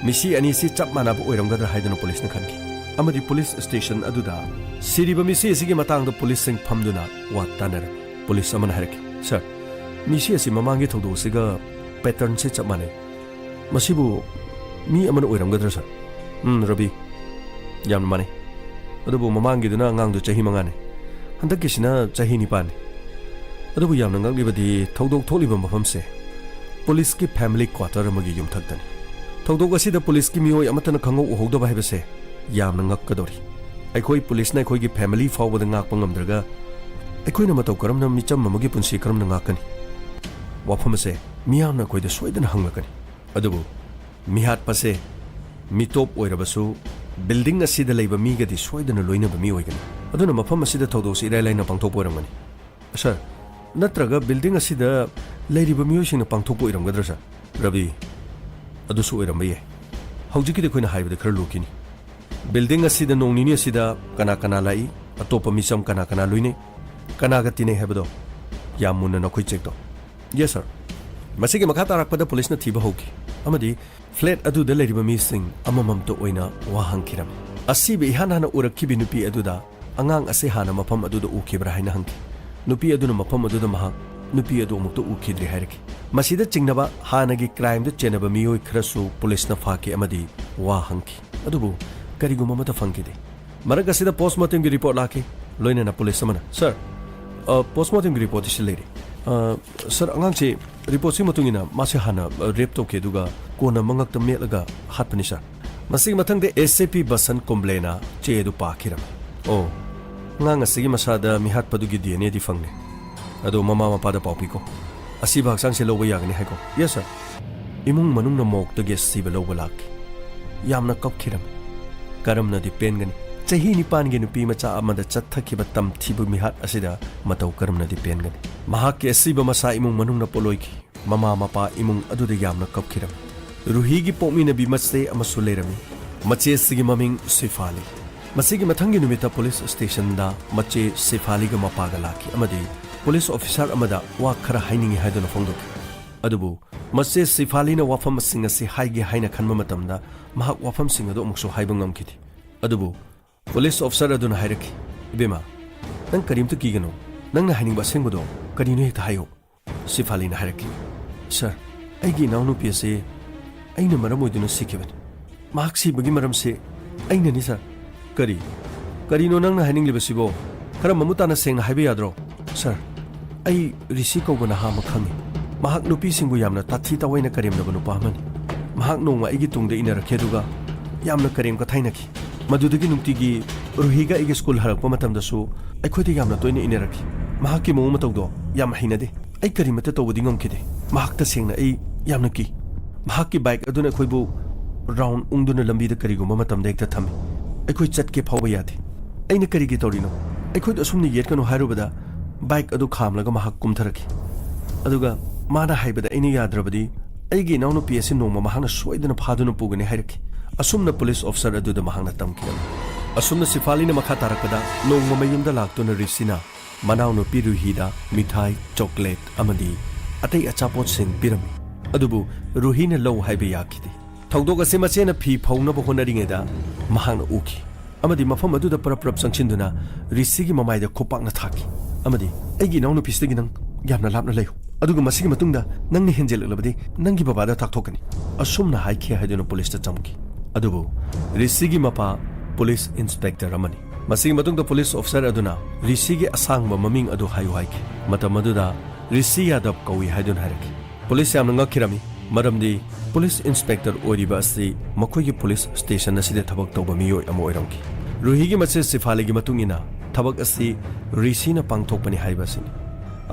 ꯃꯤꯁꯤ ꯑꯅꯤꯁꯤ ꯆꯞ ꯃꯥꯟꯅꯕ ꯑꯣꯏꯔꯝꯒꯗ꯭ꯔꯥ ꯍꯥꯏꯗꯨꯅ ꯄꯨꯂꯤꯁꯅ ꯈꯟꯈꯤ ꯑꯃꯗꯤ ꯄꯨꯂꯤꯁ ꯁ꯭ꯇꯦꯁꯟ ꯑꯗꯨꯗ ꯁꯤꯔꯤꯕ ꯃꯤꯁꯤ ꯑꯁꯤꯒꯤ ꯃꯇꯥꯡꯗ ꯄꯨꯂꯤꯁꯁꯤꯡ ꯐꯝꯗꯨꯅ ꯋꯥ ꯇꯥꯅꯔꯝꯃꯤ꯫ ꯄꯨꯂꯤꯁ ꯑꯃꯅ ꯍꯥꯏꯔꯛꯈꯤ, "ꯁꯔ, ꯃꯤꯁꯤ ꯑꯁꯤ ꯃꯃꯥꯡꯒꯤ ꯊꯧꯗꯣꯛ ꯑꯁꯤꯒ ꯄꯦꯇꯔꯟꯁꯦ ꯆꯞ ꯃꯥꯟꯅꯩ꯫ ꯃꯁꯤꯕꯨ ꯃꯤ ꯑꯃꯅ ꯑꯣꯏꯔꯝꯒꯗ꯭ꯔꯥ, ꯁꯔ?" "ꯎꯝ, ꯔꯕꯤ, ꯌꯥꯝꯅ ꯃꯥꯟꯅꯩ꯫ ꯑꯗꯨꯕꯨ ꯃꯃꯥꯡꯒꯤꯗꯨꯅ ꯑꯉꯥꯡꯗꯨ ꯆꯍꯤ ꯃꯉꯥꯅꯤ, ꯍꯟꯗꯛꯀꯤꯁꯤꯅ ꯆꯍꯤ ꯅꯤꯄꯥꯟꯅꯤ꯫ ꯑꯗꯨꯕꯨ ꯌꯥꯝꯅ ꯉꯛꯂꯤꯕꯗꯤ ꯊꯧꯗꯣꯛ ꯊꯣꯛꯂꯤꯕ ꯃꯐꯝꯁꯦ ꯄꯨꯂꯤꯁꯀꯤ ꯐꯦꯃꯤꯂꯤ ꯀ꯭ꯋꯥꯇꯔ ꯑꯃꯒꯤ ꯌꯨꯝꯊꯛꯇꯅꯤ꯫ ꯊꯧꯗꯣꯛ ꯑꯁꯤꯗ ꯄꯨꯂꯤꯁꯀꯤ ꯃꯤꯑꯣꯏ ꯑꯃꯠꯇꯅ ꯈꯪꯍꯧ ꯎꯍꯧꯗꯕ ꯍꯥꯏꯕꯁꯦ ꯌꯥꯝꯅ ꯉꯛꯀꯗꯧꯔꯤ꯫ ꯑꯩꯈꯣꯏ ꯄꯨꯂꯤꯁꯅ ꯑꯩꯈꯣꯏꯒꯤ ꯐꯦꯃꯤꯂꯤ ꯐꯥꯎꯕꯗ ꯉꯥꯛꯄ ꯉꯝꯗ꯭ꯔꯒ ꯑꯩꯈꯣꯏꯅ ꯃꯇꯧ ꯀꯔꯝꯅ ꯃꯤꯆꯝ ꯑꯃꯒꯤ ꯄꯨꯟꯁꯤ ꯀꯔꯝꯅ ꯉꯥꯛꯀꯅꯤ?" ꯋꯥꯐꯝ ꯑꯁꯦ ꯃꯤꯌꯥꯝꯅ ꯑꯩꯈꯣꯏꯗ ꯁꯣꯏꯗꯅ ꯍꯪꯂꯛꯀꯅꯤ꯫ ꯑꯗꯨꯕꯨ ꯃꯤꯍꯥꯠꯄꯁꯦ ꯃꯤꯇꯣꯞ ꯑꯣꯏꯔꯕꯁꯨ ꯕꯤꯜꯗꯤꯡ ꯑꯁꯤꯗ ꯂꯩꯕ ꯃꯤꯒꯗꯤ ꯁꯣꯏꯗꯅ ꯂꯣꯏꯅꯕ ꯃꯤ ꯑꯣꯏꯒꯅꯤ꯫ ꯑꯗꯨꯅ ꯃꯐꯝ ꯑꯁꯤꯗ ꯊꯧꯗꯣꯛꯁꯤ ꯏꯔꯥꯏ ꯂꯥꯏꯅ ꯄꯥꯡꯊꯣꯛꯄ ꯑꯣꯏꯔꯝꯒꯅꯤ꯫ ꯁꯔ, ꯅꯠꯇ꯭ꯔꯒ ꯕꯤꯜꯗꯤꯡ ꯑꯁꯤꯗ ꯂꯩꯔꯤꯕ ꯃꯤꯑꯣꯏꯁꯤꯡꯅ ꯄꯥꯡꯊꯣꯛꯄ ꯑꯣꯏꯔꯝꯒꯗ꯭ꯔꯥ, ꯁꯔ? ꯔꯕꯤ, ꯑꯗꯨꯁꯨ ꯑꯣꯏꯔꯝꯕ ꯌꯥꯏ꯫ ꯍꯧꯖꯤꯛꯀꯤꯗꯤ ꯑꯩꯈꯣꯏꯅ ꯍꯥꯏꯕꯗ ꯈꯔ ꯂꯨꯈꯤꯅꯤ꯫ ꯕꯤꯜꯗꯤꯡ ꯑꯁꯤꯗ ꯅꯣꯡ ꯅꯤꯅꯤ ꯑꯁꯤꯗ ꯀꯅꯥ ꯀꯅꯥ ꯂꯥꯛꯏ, ꯑꯇꯣꯞꯄ ꯃꯤꯆꯝ ꯀꯅꯥ ꯀꯅꯥ ꯂꯣꯏꯅꯩ, ꯀꯅꯥꯒ ꯇꯤꯟꯅꯩ ꯍꯥꯏꯕꯗꯣ ꯌꯥꯝ ꯃꯨꯟꯅ ꯅꯈꯣꯏ ꯆꯦꯛ ꯇꯧ꯫ Yes, sir. ꯃꯁꯤꯒꯤ ꯃꯈꯥ ꯇꯥꯔꯛꯄꯗ ꯄꯨꯂꯤꯁꯅ ꯊꯤꯕ ꯍꯧꯈꯤ꯫ ꯑꯃꯗꯤ ꯐ꯭ꯂꯦꯠ ꯑꯗꯨꯗ ꯂꯩꯔꯤꯕ ꯃꯤꯁꯤꯡ ꯑꯃꯃꯝꯇ ꯑꯣꯏꯅ ꯋꯥ ꯍꯪꯈꯤꯔꯝꯃꯤ꯫ ꯑꯁꯤꯕ ꯏꯍꯥꯟ ꯍꯥꯟꯅ ꯎꯔꯛꯈꯤꯕ ꯅꯨꯄꯤ ꯑꯗꯨꯗ, "ꯑꯉꯥꯡ ꯑꯁꯤ ꯍꯥꯟꯅ ꯃꯐꯝ ꯑꯗꯨꯗ ꯎꯈꯤꯕ꯭ꯔꯥ?" ꯍꯥꯏꯅ ꯍꯪꯈꯤ꯫ ꯅꯨꯄꯤ ꯑꯗꯨꯅ ꯃꯐꯝ ꯑꯗꯨꯗ ꯃꯍꯥꯛ ꯅꯨꯄꯤ ꯑꯗꯨ ꯑꯃꯨꯛꯇ ꯎꯈꯤꯗ꯭ꯔꯤ ꯍꯥꯏꯔꯛꯈꯤ꯫ ꯃꯁꯤꯗ ꯆꯤꯡꯅꯕ ꯍꯥꯟꯅꯒꯤ ꯀ꯭ꯔꯥꯏꯝꯗ ꯆꯦꯟꯅꯕ ꯃꯤꯑꯣꯏ ꯈꯔꯁꯨ ꯄꯨꯂꯤꯁꯅ ꯐꯥꯈꯤ ꯑꯃꯗꯤ ꯋꯥ ꯍꯪꯈꯤ꯫ ꯑꯗꯨꯕꯨ ꯀꯔꯤꯒꯨꯝꯕ ꯑꯃꯠꯇ ꯐꯪꯈꯤꯗꯦ꯫ ꯃꯔꯛ ꯑꯁꯤꯗ ꯄꯣꯁꯃꯣꯔꯇꯦꯝꯒꯤ ꯔꯤꯄꯣꯔꯠ ꯂꯥꯛꯈꯤ꯫ ꯂꯣꯏꯅꯅ ꯄꯨꯂꯤꯁ ꯑꯃꯅ, "ꯁꯔ, ꯑ, ꯄꯣꯁꯃꯣꯔꯇꯦꯝꯒꯤ ꯔꯤꯄꯣꯔꯠꯇꯤ ꯁꯤ ꯂꯩꯔꯦ꯫ ꯑ, ꯁꯔ, ꯑꯉꯥꯡꯁꯤ ꯔꯤꯄꯣꯔꯠꯁꯤꯒꯤ ꯃꯇꯨꯡ ꯏꯟꯅ ꯃꯥꯁꯦ ꯍꯥꯟꯅ, ꯑ, ꯔꯦꯞ ꯇꯧꯈꯤ, ꯑꯗꯨꯒ ꯀꯣꯟꯅ ꯃꯉꯛꯇ ꯃꯦꯠꯂꯒ ꯍꯥꯠꯄꯅꯤ, ꯁꯔ"꯫ ꯃꯁꯤꯒꯤ ꯃꯊꯪꯗ ꯑꯦꯁ ꯑꯦ ꯄꯤ ꯕꯁꯟ ꯀꯨꯝꯕ꯭ꯂꯦꯅ ꯆꯦ ꯑꯗꯨ ꯄꯥꯈꯤꯔꯝꯃꯤ꯫ "ꯑꯣ, ꯑꯉꯥꯡ ꯑꯁꯤꯒꯤ ꯃꯁꯥꯗ ꯃꯤꯍꯥꯠꯄꯗꯨꯒꯤ ꯗꯤ ꯑꯦꯟ ꯑꯦꯗꯤ ꯐꯪꯂꯦ꯫ ꯑꯗꯣ ꯃꯃꯥ ꯃꯄꯥꯗ ꯄꯥꯎ ꯄꯤꯀꯣ꯫ ꯑꯁꯤꯕ ꯍꯛꯆꯥꯡꯁꯦ ꯂꯧꯕ ꯌꯥꯒꯅꯤ ꯍꯥꯏꯀꯣ?" "Yes, sir". ꯏꯃꯨꯡ ꯃꯅꯨꯡꯅ ꯃꯣꯔꯒꯇꯒꯤ ꯑꯁꯤꯕ ꯂꯧꯕ ꯂꯥꯛꯈꯤ꯫ ꯌꯥꯝꯅ ꯀꯞꯈꯤꯔꯝꯃꯤ꯫ ꯀꯔꯝꯅꯗꯤ ꯄꯦꯟꯒꯅꯤ? ꯆꯍꯤ ꯅꯤꯄꯥꯟꯒꯤ ꯅꯨꯄꯤ ꯃꯆꯥ ꯑꯃꯗ ꯆꯠꯊꯈꯤꯕ ꯇꯝꯊꯤꯕ ꯃꯤꯍꯥꯠ ꯑꯁꯤꯗ ꯃꯇꯧ ꯀꯔꯝꯅꯗꯤ ꯄꯦꯟꯒꯅꯤ? ꯃꯍꯥꯛꯀꯤ ꯑꯁꯤꯕ ꯃꯁꯥ ꯏꯃꯨꯡ ꯃꯅꯨꯡꯅ ꯄꯣꯠꯂꯣꯏꯈꯤ꯫ ꯃꯃꯥ ꯃꯄꯥ ꯏꯃꯨꯡ ꯑꯗꯨꯗ ꯌꯥꯝꯅ ꯀꯞꯈꯤꯔꯝꯃꯤ꯫ ꯔꯨꯍꯤꯒꯤ ꯄꯣꯛꯃꯤꯟꯅꯕꯤ ꯃꯆꯦ ꯑꯃꯁꯨ ꯂꯩꯔꯝꯃꯤ꯫ ꯃꯆꯦ ꯑꯁꯤꯒꯤ ꯃꯃꯤꯡ ꯁꯤꯐꯥꯂꯤ꯫ ꯃꯁꯤꯒꯤ ꯃꯊꯪꯒꯤ ꯅꯨꯃꯤꯠꯇ ꯄꯨꯂꯤꯁ ꯁ꯭ꯇꯦꯁꯟꯗ ꯃꯆꯦ ꯁꯤꯐꯥꯂꯤꯒ ꯃꯄꯥꯒ ꯂꯥꯛꯈꯤ ꯑꯃꯗꯤ ꯄꯨꯂꯤꯁ ꯑꯣꯐꯤꯁꯥꯔ ꯑꯃꯗ ꯋꯥ ꯈꯔ ꯍꯥꯏꯅꯤꯡꯏ ꯍꯥꯏꯗꯨꯅ ꯐꯣꯡꯗꯣꯛꯈꯤ꯫ ꯑꯗꯨꯕꯨ ꯃꯆꯦ ꯁꯤꯐꯥꯂꯤꯅ ꯋꯥꯐꯝꯁꯤꯡ ꯑꯁꯤ ꯍꯥꯏꯒꯦ ꯍꯥꯏꯅ ꯈꯟꯕ ꯃꯇꯝꯗ ꯃꯍꯥꯛ ꯋꯥꯐꯝꯁꯤꯡ ꯑꯗꯨ ꯑꯃꯨꯛꯁꯨ ꯍꯥꯏꯕ ꯉꯝꯈꯤꯗꯦ꯫ ꯑꯗꯨꯕꯨ ꯄꯨꯂꯤꯁ ꯑꯣꯐꯤꯁꯥꯔ ꯑꯗꯨꯅ ꯍꯥꯏꯔꯛꯈꯤ, "ꯏꯕꯦꯝꯃ, ꯅꯪ ꯀꯔꯤꯝꯇ ꯀꯤꯒꯅꯨ꯫ ꯅꯪꯅ ꯍꯥꯏꯅꯤꯡꯕ ꯑꯁꯦꯡꯕꯗꯣ ꯀꯔꯤꯅꯣ ꯍꯦꯛꯇ ꯍꯥꯏꯌꯨ"꯫ ꯁꯤꯐꯥꯂꯤꯅ ꯍꯥꯏꯔꯛꯈꯤ, "ꯁꯔ, ꯑꯩꯒꯤ ꯏꯅꯥꯎꯅꯨꯄꯤ ꯑꯁꯤ ꯑꯩꯅ ꯃꯔꯝ ꯑꯣꯏꯗꯨꯅ ꯁꯤꯈꯤꯕꯅꯤ꯫ ꯃꯍꯥꯛ ꯁꯤꯕꯒꯤ ꯃꯔꯝꯁꯤ ꯑꯩꯅꯅꯤ, ꯁꯔ"꯫ "ꯀꯔꯤ? ꯀꯔꯤꯅꯣ ꯅꯪꯅ ꯍꯥꯏꯅꯤꯡꯂꯤꯕꯁꯤꯕꯣ? ꯈꯔ ꯃꯃꯨꯠ ꯇꯥꯅ ꯁꯦꯡꯅ ꯍꯥꯏꯕ ꯌꯥꯗ꯭ꯔꯣ?" "ꯁꯔ, ꯑꯩ ꯔꯤꯁꯤ ꯀꯧꯕ ꯅꯍꯥ ꯑꯃ ꯈꯪꯏ꯫ ꯃꯍꯥꯛ ꯅꯨꯄꯤꯁꯤꯡꯕꯨ ꯌꯥꯝꯅ ꯇꯥꯊꯤ ꯇꯥꯑꯣꯏꯅ ꯀꯔꯦꯝꯅꯕ ꯅꯨꯄꯥ ꯑꯃꯅꯤ꯫ ꯃꯍꯥꯛ ꯅꯣꯡꯃ ꯑꯩꯒꯤ ꯇꯨꯡꯗ ꯏꯟꯅꯔꯛꯈꯤ ꯑꯗꯨꯒ ꯌꯥꯝꯅ ꯀꯔꯦꯝ ꯀꯊꯥꯏꯅꯈꯤ꯫ ꯃꯗꯨꯗꯒꯤ ꯅꯨꯡꯇꯤꯒꯤ ꯔꯨꯍꯤꯒ ꯑꯩꯒꯤ ꯁ꯭ꯀꯨꯜ ꯍꯜꯂꯛꯄ ꯃꯇꯝꯗꯁꯨ ꯑꯩꯈꯣꯏꯗ ꯌꯥꯝꯅ ꯇꯣꯏꯅ ꯏꯟꯅꯔꯛꯈꯤ꯫ ꯃꯍꯥꯛꯀꯤ ꯃꯑꯣꯡ ꯃꯇꯧꯗꯣ ꯌꯥꯝ ꯍꯩꯅꯗꯦ꯫ ꯑꯩ ꯀꯔꯤꯃꯠꯇ ꯇꯧꯕꯗꯤ ꯉꯝꯈꯤꯗꯦ꯫ ꯃꯍꯥꯛ ꯇꯁꯦꯡꯅ ꯑꯩ ꯌꯥꯝꯅ ꯀꯤ꯫ ꯃꯍꯥꯛꯀꯤ ꯕꯥꯏꯛ ꯑꯗꯨꯅ ꯑꯩꯈꯣꯏꯕꯨ ꯔꯥꯎꯟ ꯎꯪꯗꯨꯅ ꯂꯝꯕꯤꯗ ꯀꯔꯤꯒꯨꯝꯕ ꯃꯇꯝꯗ ꯍꯦꯛꯇ ꯊꯝꯃꯤ꯫ ꯑꯩꯈꯣꯏ ꯆꯠꯀꯦ ꯐꯥꯎꯕ ꯌꯥꯗꯦ꯫ ꯑꯩꯅ ꯀꯔꯤꯒꯤ ꯇꯧꯔꯤꯅꯣ? ꯑꯩꯈꯣꯏꯗ ꯑꯁꯨꯝꯅ ꯌꯦꯠꯀꯅꯨ ꯍꯥꯏꯔꯨꯕꯗ ꯕꯥꯏꯛ ꯑꯗꯨ ꯈꯥꯝꯂꯒ ꯃꯍꯥꯛ ꯀꯨꯝꯊꯔꯛꯈꯤ꯫ ꯑꯗꯨꯒ ꯃꯥꯅ ꯍꯥꯏꯕꯗ ꯑꯩꯅ ꯌꯥꯗ꯭ꯔꯕꯗꯤ ꯑꯩꯒꯤ ꯏꯅꯥꯎꯅꯨꯄꯤ ꯑꯁꯤ ꯅꯣꯡꯃ ꯃꯍꯥꯛꯅ ꯁꯣꯏꯗꯅ ꯐꯥꯗꯨꯅ ꯄꯨꯒꯅꯤ ꯍꯥꯏꯔꯛꯈꯤ꯫ ꯑꯁꯨꯝꯅ ꯄꯨꯂꯤꯁ ꯑꯣꯐꯤꯁꯥꯔ ꯑꯗꯨꯗ ꯃꯍꯥꯛꯅ ꯇꯝꯈꯤꯔꯝꯃꯤ꯫ ꯑꯁꯨꯝꯅ ꯁꯤꯐꯥꯂꯤꯅ ꯃꯈꯥ ꯇꯥꯔꯛꯄꯗ ꯅꯣꯡꯃ ꯃꯌꯨꯝꯗ ꯂꯥꯛꯇꯨꯅ ꯔꯤꯁꯤꯅ ꯃꯅꯥꯎꯅꯨꯄꯤ ꯔꯨꯍꯤꯗ ꯃꯤꯊꯥꯏ, ꯆꯣꯀ꯭ꯂꯦꯠ ꯑꯃꯗꯤ ꯑꯇꯩ ꯑꯆꯥꯄꯣꯠꯁꯤꯡ ꯄꯤꯔꯝꯃꯤ꯫ ꯑꯗꯨꯕꯨ ꯔꯨꯍꯤꯅ ꯂꯧ ꯍꯥꯏꯕ ꯌꯥꯈꯤꯗꯦ꯫ ꯊꯧꯗꯣꯛ ꯑꯁꯤ ꯃꯆꯦꯅ ꯐꯤ ꯐꯧꯅꯕ ꯍꯣꯠꯅꯔꯤꯉꯩꯗ ꯃꯍꯥꯛꯅ ꯎꯈꯤ ꯑꯃꯗꯤ ꯃꯐꯝ ꯑꯗꯨꯗ ꯄꯔꯞ ꯄꯔꯞ ꯆꯪꯁꯤꯟꯗꯨꯅ ꯔꯤꯁꯤꯒꯤ ꯃꯃꯥꯏꯗ ꯈꯨꯄꯥꯛꯅ ꯊꯥꯈꯤ ꯑꯃꯗꯤ "ꯑꯩꯒꯤ ꯏꯅꯥꯎꯅꯨꯄꯤꯁꯤꯗꯒꯤ ꯅꯪ ꯌꯥꯝꯅ ꯂꯥꯞꯅ ꯂꯩꯌꯨ, ꯑꯗꯨꯒ ꯃꯁꯤꯒꯤ ꯃꯇꯨꯡꯗ ꯅꯪꯅ ꯍꯦꯟꯖꯤꯜꯂꯛꯂꯕꯗꯤ ꯅꯪꯒꯤ ꯕꯕꯥꯗ ꯇꯥꯛꯊꯣꯛꯀꯅꯤ," ꯑꯁꯨꯝꯅ ꯍꯥꯏꯈꯤ ꯍꯥꯏꯗꯨꯅ ꯄꯨꯂꯤꯁꯇ ꯆꯪꯈꯤ꯫ ꯑꯗꯨꯕꯨ ꯔꯤꯁꯤꯒꯤ ꯃꯄꯥ ꯄꯨꯂꯤꯁ ꯏꯟꯁꯄꯦꯛꯇꯔ ꯑꯃꯅꯤ꯫ ꯃꯁꯤꯒꯤ ꯃꯇꯨꯡꯗ ꯄꯨꯂꯤꯁ ꯑꯣꯐꯤꯁꯔ ꯑꯗꯨꯅ ꯔꯤꯁꯤꯒꯤ ꯑꯁꯥꯡꯕ ꯃꯃꯤꯡ ꯑꯗꯨ ꯍꯥꯏꯌꯨ ꯍꯥꯏꯈꯤ꯫ ꯃꯇꯝ ꯑꯗꯨꯗ ꯔꯤꯁꯤ ꯌꯥꯗꯕ ꯀꯧꯏ ꯍꯥꯏꯗꯨꯅ ꯍꯥꯏꯔꯛꯈꯤ꯫ ꯄꯨꯂꯤꯁ ꯌꯥꯝꯅ ꯉꯛꯈꯤꯔꯝꯃꯤ, ꯃꯔꯝꯗꯤ ꯄꯨꯂꯤꯁ ꯏꯟꯁꯄꯦꯛꯇꯔ ꯑꯣꯏꯔꯤꯕ ꯑꯁꯤ ꯃꯈꯣꯏꯒꯤ ꯄꯨꯂꯤꯁ ꯁ꯭ꯇꯦꯁꯟ ꯑꯁꯤꯗ ꯊꯕꯛ ꯇꯧꯕ ꯃꯤꯑꯣꯏ ꯑꯃ ꯑꯣꯏꯔꯝꯈꯤ꯫ ꯔꯨꯍꯤꯒꯤ ꯃꯆꯦ ꯁꯤꯐꯥꯂꯤꯒꯤ ꯃꯇꯨꯡ ꯏꯟꯅ ꯊꯕꯛ ꯑꯁꯤ ꯔꯤꯁꯤꯅ ꯄꯥꯡꯊꯣꯛꯄꯅꯤ ꯍꯥꯏꯕ ꯑꯁꯤꯅꯤ꯫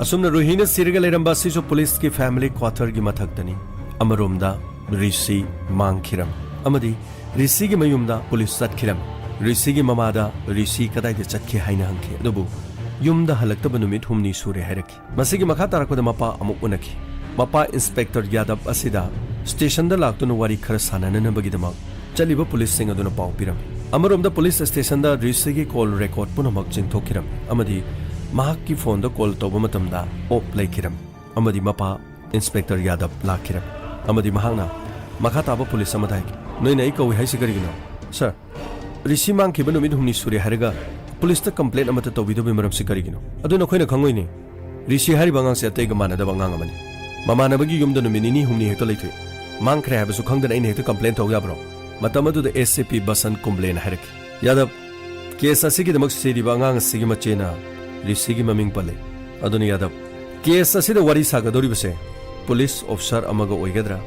ꯑꯁꯨꯝꯅ ꯔꯨꯍꯤꯅ ꯁꯤꯔꯒ ꯂꯩꯔꯝꯕ ꯑꯁꯤꯁꯨ ꯄꯨꯂꯤꯁꯀꯤ ꯐꯦꯃꯤꯂꯤ ꯀ꯭ꯋꯥꯇꯔꯒꯤ ꯃꯊꯛꯇꯅꯤ꯫ ꯑꯃꯔꯣꯝꯗ ꯔꯤꯁꯤ ꯃꯥꯡꯈꯤꯔꯝꯃꯤ ꯑꯃꯗꯤ ꯔꯤꯁꯤꯒꯤ ꯃꯌꯨꯝꯗ ꯄꯨꯂꯤꯁ ꯆꯠꯈꯤꯔꯝꯃꯤ꯫ ꯔꯤꯁꯤꯒꯤ ꯃꯃꯥꯗ ꯔꯤꯁꯤ ꯀꯗꯥꯏꯗ ꯆꯠꯈꯤ ꯍꯥꯏꯅ ꯍꯪꯈꯤ, ꯑꯗꯨꯕꯨ ꯌꯨꯝꯗ ꯍꯜꯂꯛꯇꯕ ꯅꯨꯃꯤꯠ ꯍꯨꯝꯅꯤ ꯁꯨꯔꯦ ꯍꯥꯏꯔꯛꯈꯤ꯫ ꯃꯁꯤꯒꯤ ꯃꯈꯥ ꯇꯥꯔꯛꯄꯗ ꯃꯄꯥ ꯑꯃꯨꯛ ꯎꯅꯈꯤ꯫ ꯃꯄꯥ ꯏꯟꯁꯄꯦꯛꯇꯔ ꯌꯥꯗꯕ ꯑꯁꯤꯗ ꯁ꯭ꯇꯦꯁꯟꯗ ꯂꯥꯛꯇꯨꯅ ꯋꯥꯔꯤ ꯈꯔ ꯁꯥꯟꯅꯅꯅꯕꯒꯤꯗꯃꯛ ꯆꯠꯂꯤꯕ ꯄꯨꯂꯤꯁꯁꯤꯡ ꯑꯗꯨꯅ ꯄꯥꯎ ꯄꯤꯔꯝꯃꯤ꯫ ꯑꯃꯔꯣꯝꯗ ꯄꯨꯂꯤꯁ ꯁ꯭ꯇꯦꯁꯟꯗ ꯔꯤꯁꯤꯒꯤ ꯀꯣꯜ ꯔꯦꯀꯣꯔꯗ ꯄꯨꯝꯅꯃꯛ ꯆꯤꯡꯊꯣꯛꯈꯤꯔꯝꯃꯤ ꯑꯃꯗꯤ ꯃꯍꯥꯛꯀꯤ ꯐꯣꯟꯗ ꯀꯣꯜ ꯇꯧꯕ ꯃꯇꯝꯗ ꯑꯣꯐ ꯂꯩꯈꯤꯔꯝꯃꯤ ꯑꯃꯗꯤ ꯃꯄꯥ ꯏꯟꯁꯄꯦꯛꯇꯔ ꯌꯥꯗꯕ ꯂꯥꯛꯈꯤꯔꯝꯃꯤ ꯑꯃꯗꯤ ꯃꯍꯥꯛꯅ ꯃꯈꯥ ꯇꯥꯕ ꯄꯨꯂꯤꯁ ꯑꯃꯗ ꯍꯥꯏꯈꯤ, "ꯅꯣꯏꯅ ꯑꯩ ꯀꯧꯏ ꯍꯥꯏꯁꯤ ꯀꯔꯤꯒꯤꯅꯣ? ꯁꯔ, ꯔꯤꯁꯤ ꯃꯥꯡꯈꯤꯕ ꯅꯨꯃꯤꯠ ꯍꯨꯝꯅꯤ ꯁꯨꯔꯦ ꯍꯥꯏꯔꯒ ꯄꯨꯂꯤꯁꯇ ꯀꯝꯄ꯭ꯂꯦꯟ ꯑꯃꯠꯇ ꯇꯧꯕꯤꯗꯕꯒꯤ ꯃꯔꯝꯁꯤ ꯀꯔꯤꯒꯤꯅꯣ?" "ꯑꯗꯨ ꯅꯈꯣꯏꯅ ꯈꯪꯉꯣꯏꯅꯦ꯫ ꯔꯤꯁꯤ ꯍꯥꯏꯔꯤꯕ ꯑꯉꯥꯡꯁꯦ ꯑꯇꯩꯒ ꯃꯥꯟꯅꯗꯕ ꯑꯉꯥꯡ ꯑꯃꯅꯤ꯫ ꯃꯃꯥꯟꯅꯕꯒꯤ ꯌꯨꯝꯗ ꯅꯨꯃꯤꯠ ꯅꯤꯅꯤ ꯍꯨꯝꯅꯤ ꯍꯦꯛꯇ ꯂꯩꯊꯣꯛꯏ꯫ ꯃꯥꯡꯈ꯭ꯔꯦ ꯍꯥꯏꯕꯁꯨ ꯈꯪꯗꯅ ꯑꯩꯅ ꯍꯦꯛꯇ ꯀꯝꯄ꯭ꯂꯦꯟ ꯇꯧ ꯌꯥꯕ꯭ꯔꯣ?" ꯃꯇꯝ ꯑꯗꯨꯗ ꯑꯦ ꯁꯤ ꯄꯤ ꯕꯁꯟ ꯀꯨꯝꯕ꯭ꯂꯦꯅ ꯍꯥꯏꯔꯛꯈꯤ, "ꯌꯥꯗꯕ, ꯀꯦꯁ ꯑꯁꯤꯒꯤꯗꯃꯛ ꯁꯤꯔꯤꯕ ꯑꯉꯥꯡ ꯑꯁꯤꯒꯤ ꯃꯆꯦꯅ ꯔꯤꯁꯤꯒꯤ ꯃꯃꯤꯡ ꯄꯜꯂꯤ꯫ ꯑꯗꯨꯅ ꯌꯥꯗꯕ, ꯀꯦꯁ ꯑꯁꯤꯗ ꯋꯥꯔꯤ ꯁꯥꯒꯗꯧꯔꯤꯕꯁꯦ ꯄꯨꯂꯤꯁ ꯑꯣꯐꯤꯁꯥꯔ ꯑꯃꯒ ꯑꯣꯏꯒꯗ꯭ꯔꯥ?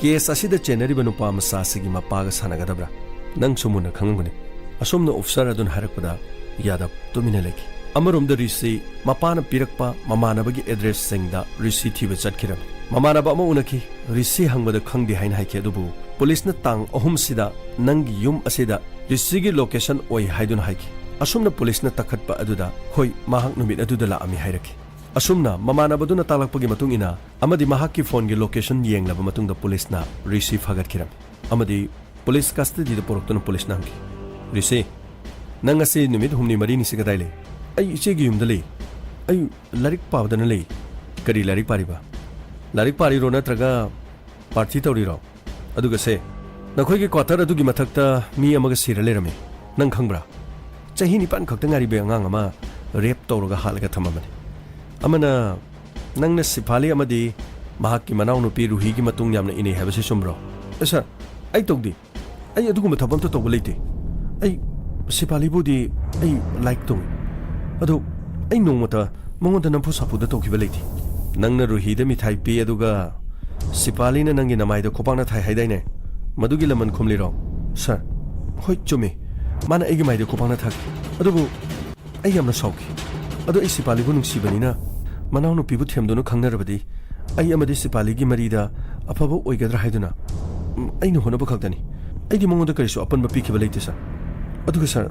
ꯀꯦꯁ ꯑꯁꯤꯗ ꯆꯦꯟꯅꯔꯤꯕ ꯅꯨꯄꯥ ꯃꯆꯥ ꯑꯁꯤꯒꯤ ꯃꯄꯥꯒ ꯁꯥꯟꯅꯒꯗꯕ꯭ꯔꯥ? ꯅꯪꯁꯨ ꯃꯨꯟꯅ ꯈꯪꯂꯝꯒꯅꯤ꯫" ꯑꯁꯨꯝꯅ ꯑꯣꯐꯤꯁꯥꯔ ꯑꯗꯨꯅ ꯍꯥꯏꯔꯛꯄꯗ ꯌꯥꯗꯕ ꯇꯨꯃꯤꯟꯅ ꯂꯩꯈꯤ꯫ ꯑꯃꯔꯣꯝꯗ ꯔꯤꯁꯤ ꯃꯄꯥꯅ ꯄꯤꯔꯛꯄ ꯃꯃꯥꯟꯅꯕꯒꯤ ꯑꯦꯗ꯭ꯔꯦꯁꯁꯤꯡꯗ ꯔꯤꯁꯤ ꯊꯤꯕ ꯆꯠꯈꯤꯔꯝꯃꯤ꯫ ꯃꯃꯥꯟꯅꯕ ꯑꯃ ꯎꯅꯈꯤ꯫ ꯔꯤꯁꯤ ꯍꯪꯕꯗ ꯈꯪꯗꯦ ꯍꯥꯏꯅ ꯍꯥꯏꯈꯤ, ꯑꯗꯨꯕꯨ ꯄꯨꯂꯤꯁꯅ ꯇꯥꯡ ꯑꯍꯨꯝꯁꯤꯗ ꯅꯪꯒꯤ ꯌꯨꯝ ꯑꯁꯤꯗ ꯔꯤꯁꯤꯒꯤ ꯂꯣꯀꯦꯁꯟ ꯑꯣꯏ ꯍꯥꯏꯗꯨꯅ ꯍꯥꯏꯈꯤ꯫ ꯑꯁꯨꯝꯅ ꯄꯨꯂꯤꯁꯅ ꯇꯛꯈꯠꯄ ꯑꯗꯨꯗ ꯍꯣꯏ, ꯃꯍꯥꯛ ꯅꯨꯃꯤꯠ ꯑꯗꯨꯗ ꯂꯥꯛꯑꯝꯃꯤ ꯍꯥꯏꯔꯛꯈꯤ꯫ ꯑꯁꯨꯝꯅ ꯃꯃꯥꯟꯅꯕꯗꯨꯅ ꯇꯥꯛꯂꯛꯄꯒꯤ ꯃꯇꯨꯡ ꯏꯟꯅ ꯑꯃꯗꯤ ꯃꯍꯥꯛꯀꯤ ꯐꯣꯟꯒꯤ ꯂꯣꯀꯦꯁꯟ ꯌꯦꯡꯂꯕ ꯃꯇꯨꯡꯗ ꯄꯨꯂꯤꯁꯅ ꯔꯤꯁꯤ ꯐꯥꯒꯠꯈꯤꯔꯝꯃꯤ ꯑꯃꯗꯤ ꯄꯨꯂꯤꯁ ꯀꯁꯇꯗꯤꯗ ꯄꯨꯔꯛꯇꯨꯅ ꯄꯨꯂꯤꯁꯅ ꯍꯪꯈꯤ, "ꯔꯤꯁꯤ, ꯅꯪ ꯉꯁꯤ ꯅꯨꯃꯤꯠ ꯍꯨꯝꯅꯤ ꯃꯔꯤꯅꯤꯁꯤ ꯀꯗꯥꯏ ꯂꯩ?" "ꯑꯩ ꯏꯆꯦꯒꯤ ꯌꯨꯝꯗ ꯂꯩ꯫ ꯑꯩ ꯂꯥꯏꯔꯤꯛ ꯄꯥꯕꯗꯅ ꯂꯩ꯫" "ꯀꯔꯤ ꯂꯥꯏꯔꯤꯛ ꯄꯥꯔꯤꯕ?" ꯂꯥꯏꯔꯤꯛ ꯄꯥꯔꯤꯔꯣ ꯅꯠꯇ꯭ꯔꯒ ꯄꯥꯔꯇꯤ ꯇꯧꯔꯤꯔꯣ? ꯑꯗꯨꯒ ꯁꯦ, ꯅꯈꯣꯏꯒꯤ ꯀ꯭ꯋꯥꯇꯔ ꯑꯗꯨꯒꯤ ꯃꯊꯛꯇ ꯃꯤ ꯑꯃꯒ ꯁꯤꯔ ꯂꯩꯔꯝꯃꯤ꯫ ꯅꯪ ꯈꯪꯕ꯭ꯔꯥ? ꯆꯍꯤ ꯅꯤꯄꯥꯟ ꯈꯛꯇ ꯉꯥꯏꯔꯤꯕ ꯑꯉꯥꯡ ꯑꯃ ꯔꯦꯞ ꯇꯧꯔꯒ ꯍꯥꯠꯂꯒ ꯊꯝꯃꯝꯕꯅꯤ꯫ ꯑꯃꯅ ꯅꯪꯅ ꯁꯤꯐꯥꯂꯤ ꯑꯃꯗꯤ ꯃꯍꯥꯛꯀꯤ ꯃꯅꯥꯎꯅꯨꯄꯤ ꯔꯨꯍꯤꯒꯤ ꯃꯇꯨꯡ ꯌꯥꯝꯅ ꯏꯟꯅꯩ ꯍꯥꯏꯕꯁꯤ ꯆꯨꯝꯕ꯭ꯔꯣ? ꯑꯦ ꯁꯥꯔ, ꯑꯩ ꯇꯧꯗꯦ꯫ ꯑꯩ ꯑꯗꯨꯒꯨꯝꯕ ꯊꯕꯛ ꯑꯝꯇ ꯇꯧꯕ ꯂꯩꯇꯦ꯫ ꯑꯩ ꯁꯤꯐꯥꯂꯤꯕꯨꯗꯤ ꯑꯩ ꯂꯥꯏꯛ ꯇꯧꯏ꯫ ꯑꯗꯣ ꯑꯩ ꯅꯣꯡꯃꯇ ꯃꯉꯣꯟꯗ ꯅꯝꯐꯨ ꯁꯥꯐꯨꯗ ꯇꯧꯈꯤꯕ ꯂꯩꯇꯦ꯫ ꯅꯪꯅ ꯔꯨꯍꯤꯗ ꯃꯤꯊꯥꯏ ꯄꯤ, ꯑꯗꯨꯒ ꯁꯤꯐꯥꯂꯤꯅ ꯅꯪꯒꯤ ꯅꯃꯥꯏꯗ ꯈꯨꯄꯥꯛꯅ ꯊꯥꯏ ꯍꯥꯏꯗꯥꯏꯅꯦ? ꯃꯗꯨꯒꯤ ꯂꯃꯟ ꯈꯨꯝꯂꯤꯔꯣ? ꯁꯥꯔ, ꯍꯣꯏ, ꯆꯨꯝꯃꯤ꯫ ꯃꯥꯅ ꯑꯩꯒꯤ ꯃꯥꯏꯗ ꯈꯨꯄꯥꯛꯅ ꯊꯥꯈꯤ꯫ ꯑꯗꯨꯕꯨ ꯑꯩ ꯌꯥꯝꯅ ꯁꯥꯎꯈꯤ꯫ ꯑꯗꯣ ꯑꯩ ꯁꯤꯄꯥꯂꯤꯕꯨ ꯅꯨꯡꯁꯤꯕꯅꯤꯅ, ꯃꯅꯥꯎꯅꯨꯄꯤꯕꯨ ꯊꯦꯝꯗꯨꯅ ꯈꯪꯅꯔꯕꯗꯤ ꯑꯩ ꯑꯃꯗꯤ ꯁꯤꯄꯥꯂꯤꯒꯤ ꯃꯔꯤꯗ ꯑꯐꯕ ꯑꯣꯏꯒꯗ꯭ꯔꯥ ꯍꯥꯏꯗꯨꯅ, ꯎꯝ, ꯑꯩꯅ ꯍꯣꯠꯅꯕ ꯈꯛꯇꯅꯤ꯫ ꯑꯩꯗꯤ ꯃꯉꯣꯟꯗ ꯀꯔꯤꯁꯨ ꯑꯄꯟꯕ ꯄꯤꯈꯤꯕ ꯂꯩꯇꯦ, ꯁꯥꯔ꯫ ꯑꯗꯨꯒ, ꯁꯥꯔ,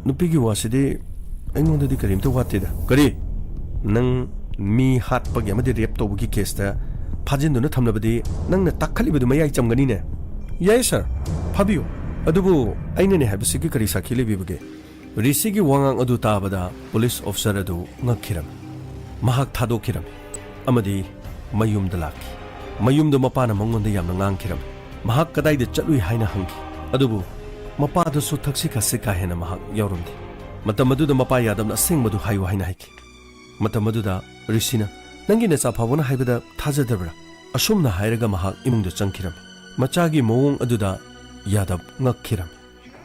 ꯅꯨꯄꯤꯒꯤ ꯋꯥꯁꯤꯗꯤ ꯑꯩꯉꯣꯟꯗꯗꯤ ꯀꯔꯤꯝꯇ ꯋꯥꯠꯇꯦꯗ꯫ ꯀꯔꯤ? ꯅꯪ ꯃꯤ ꯍꯥꯠꯄꯒꯤ ꯑꯃꯗꯤ ꯔꯦꯞ ꯇꯧꯕꯒꯤ ꯀꯦꯁꯇ ꯐꯥꯖꯤꯟꯗꯨꯅ ꯊꯝꯂꯕꯗꯤ ꯅꯪꯅ ꯇꯥꯛꯈꯠꯂꯤꯕꯗꯨ ꯃꯌꯥꯏ ꯆꯝꯒꯅꯤꯅꯦ꯫ ꯌꯥꯏ, ꯁꯥꯔ, ꯐꯥꯕꯤꯌꯨ꯫ ꯑꯗꯨꯕꯨ ꯑꯩꯅꯅꯦ ꯍꯥꯏꯕꯁꯤꯒꯤ ꯀꯔꯤ ꯁꯥꯈꯤ ꯂꯩꯕꯤꯕꯒꯦ? ꯔꯤꯁꯤꯒꯤ ꯋꯥꯉꯥꯡ ꯑꯗꯨ ꯇꯥꯕꯗ ꯄꯨꯂꯤꯁ ꯑꯣꯐꯤꯁꯔ ꯑꯗꯨ ꯉꯛꯈꯤꯔꯝꯃꯤ꯫ ꯃꯍꯥꯛ ꯊꯥꯗꯣꯛꯈꯤꯔꯝꯃꯤ ꯑꯃꯗꯤ ꯃꯌꯨꯝꯗ ꯂꯥꯛꯈꯤ꯫ ꯃꯌꯨꯝꯗ ꯃꯄꯥꯅ ꯃꯉꯣꯟꯗ ꯌꯥꯝꯅ ꯉꯥꯡꯈꯤꯔꯝꯃꯤ꯫ ꯃꯍꯥꯛ ꯀꯗꯥꯏꯗ ꯆꯠꯂꯨꯏ ꯍꯥꯏꯅ ꯍꯪꯈꯤ꯫ ꯑꯗꯨꯕꯨ ꯃꯄꯥꯗꯁꯨ ꯊꯛꯁꯤ ꯈꯥꯁꯤ ꯀꯥ ꯍꯦꯟꯅ ꯃꯍꯥꯛ ꯌꯥꯎꯔꯝꯗꯦ꯫ ꯃꯇꯝ ꯑꯗꯨꯗ ꯃꯄꯥ ꯌꯥꯗꯕꯅ ꯑꯁꯦꯡꯕꯗꯨ ꯍꯥꯏꯌꯨ ꯍꯥꯏꯅ ꯍꯥꯏꯈꯤ꯫ ꯃꯇꯝ ꯑꯗꯨꯗ ꯔꯤꯁꯤꯅ, "ꯅꯪꯒꯤ ꯅꯆꯥ ꯐꯥꯎꯕꯅ ꯍꯥꯏꯕꯗ ꯊꯥꯖꯗꯕ꯭ꯔꯥ?" ꯑꯁꯨꯝꯅ ꯍꯥꯏꯔꯒ ꯃꯍꯥꯛ ꯏꯃꯨꯡꯗ ꯆꯪꯈꯤꯔꯝꯃꯤ꯫ ꯃꯆꯥꯒꯤ ꯃꯑꯣꯡ ꯑꯗꯨꯗ ꯌꯥꯗꯕ ꯉꯛꯈꯤꯔꯝꯃꯤ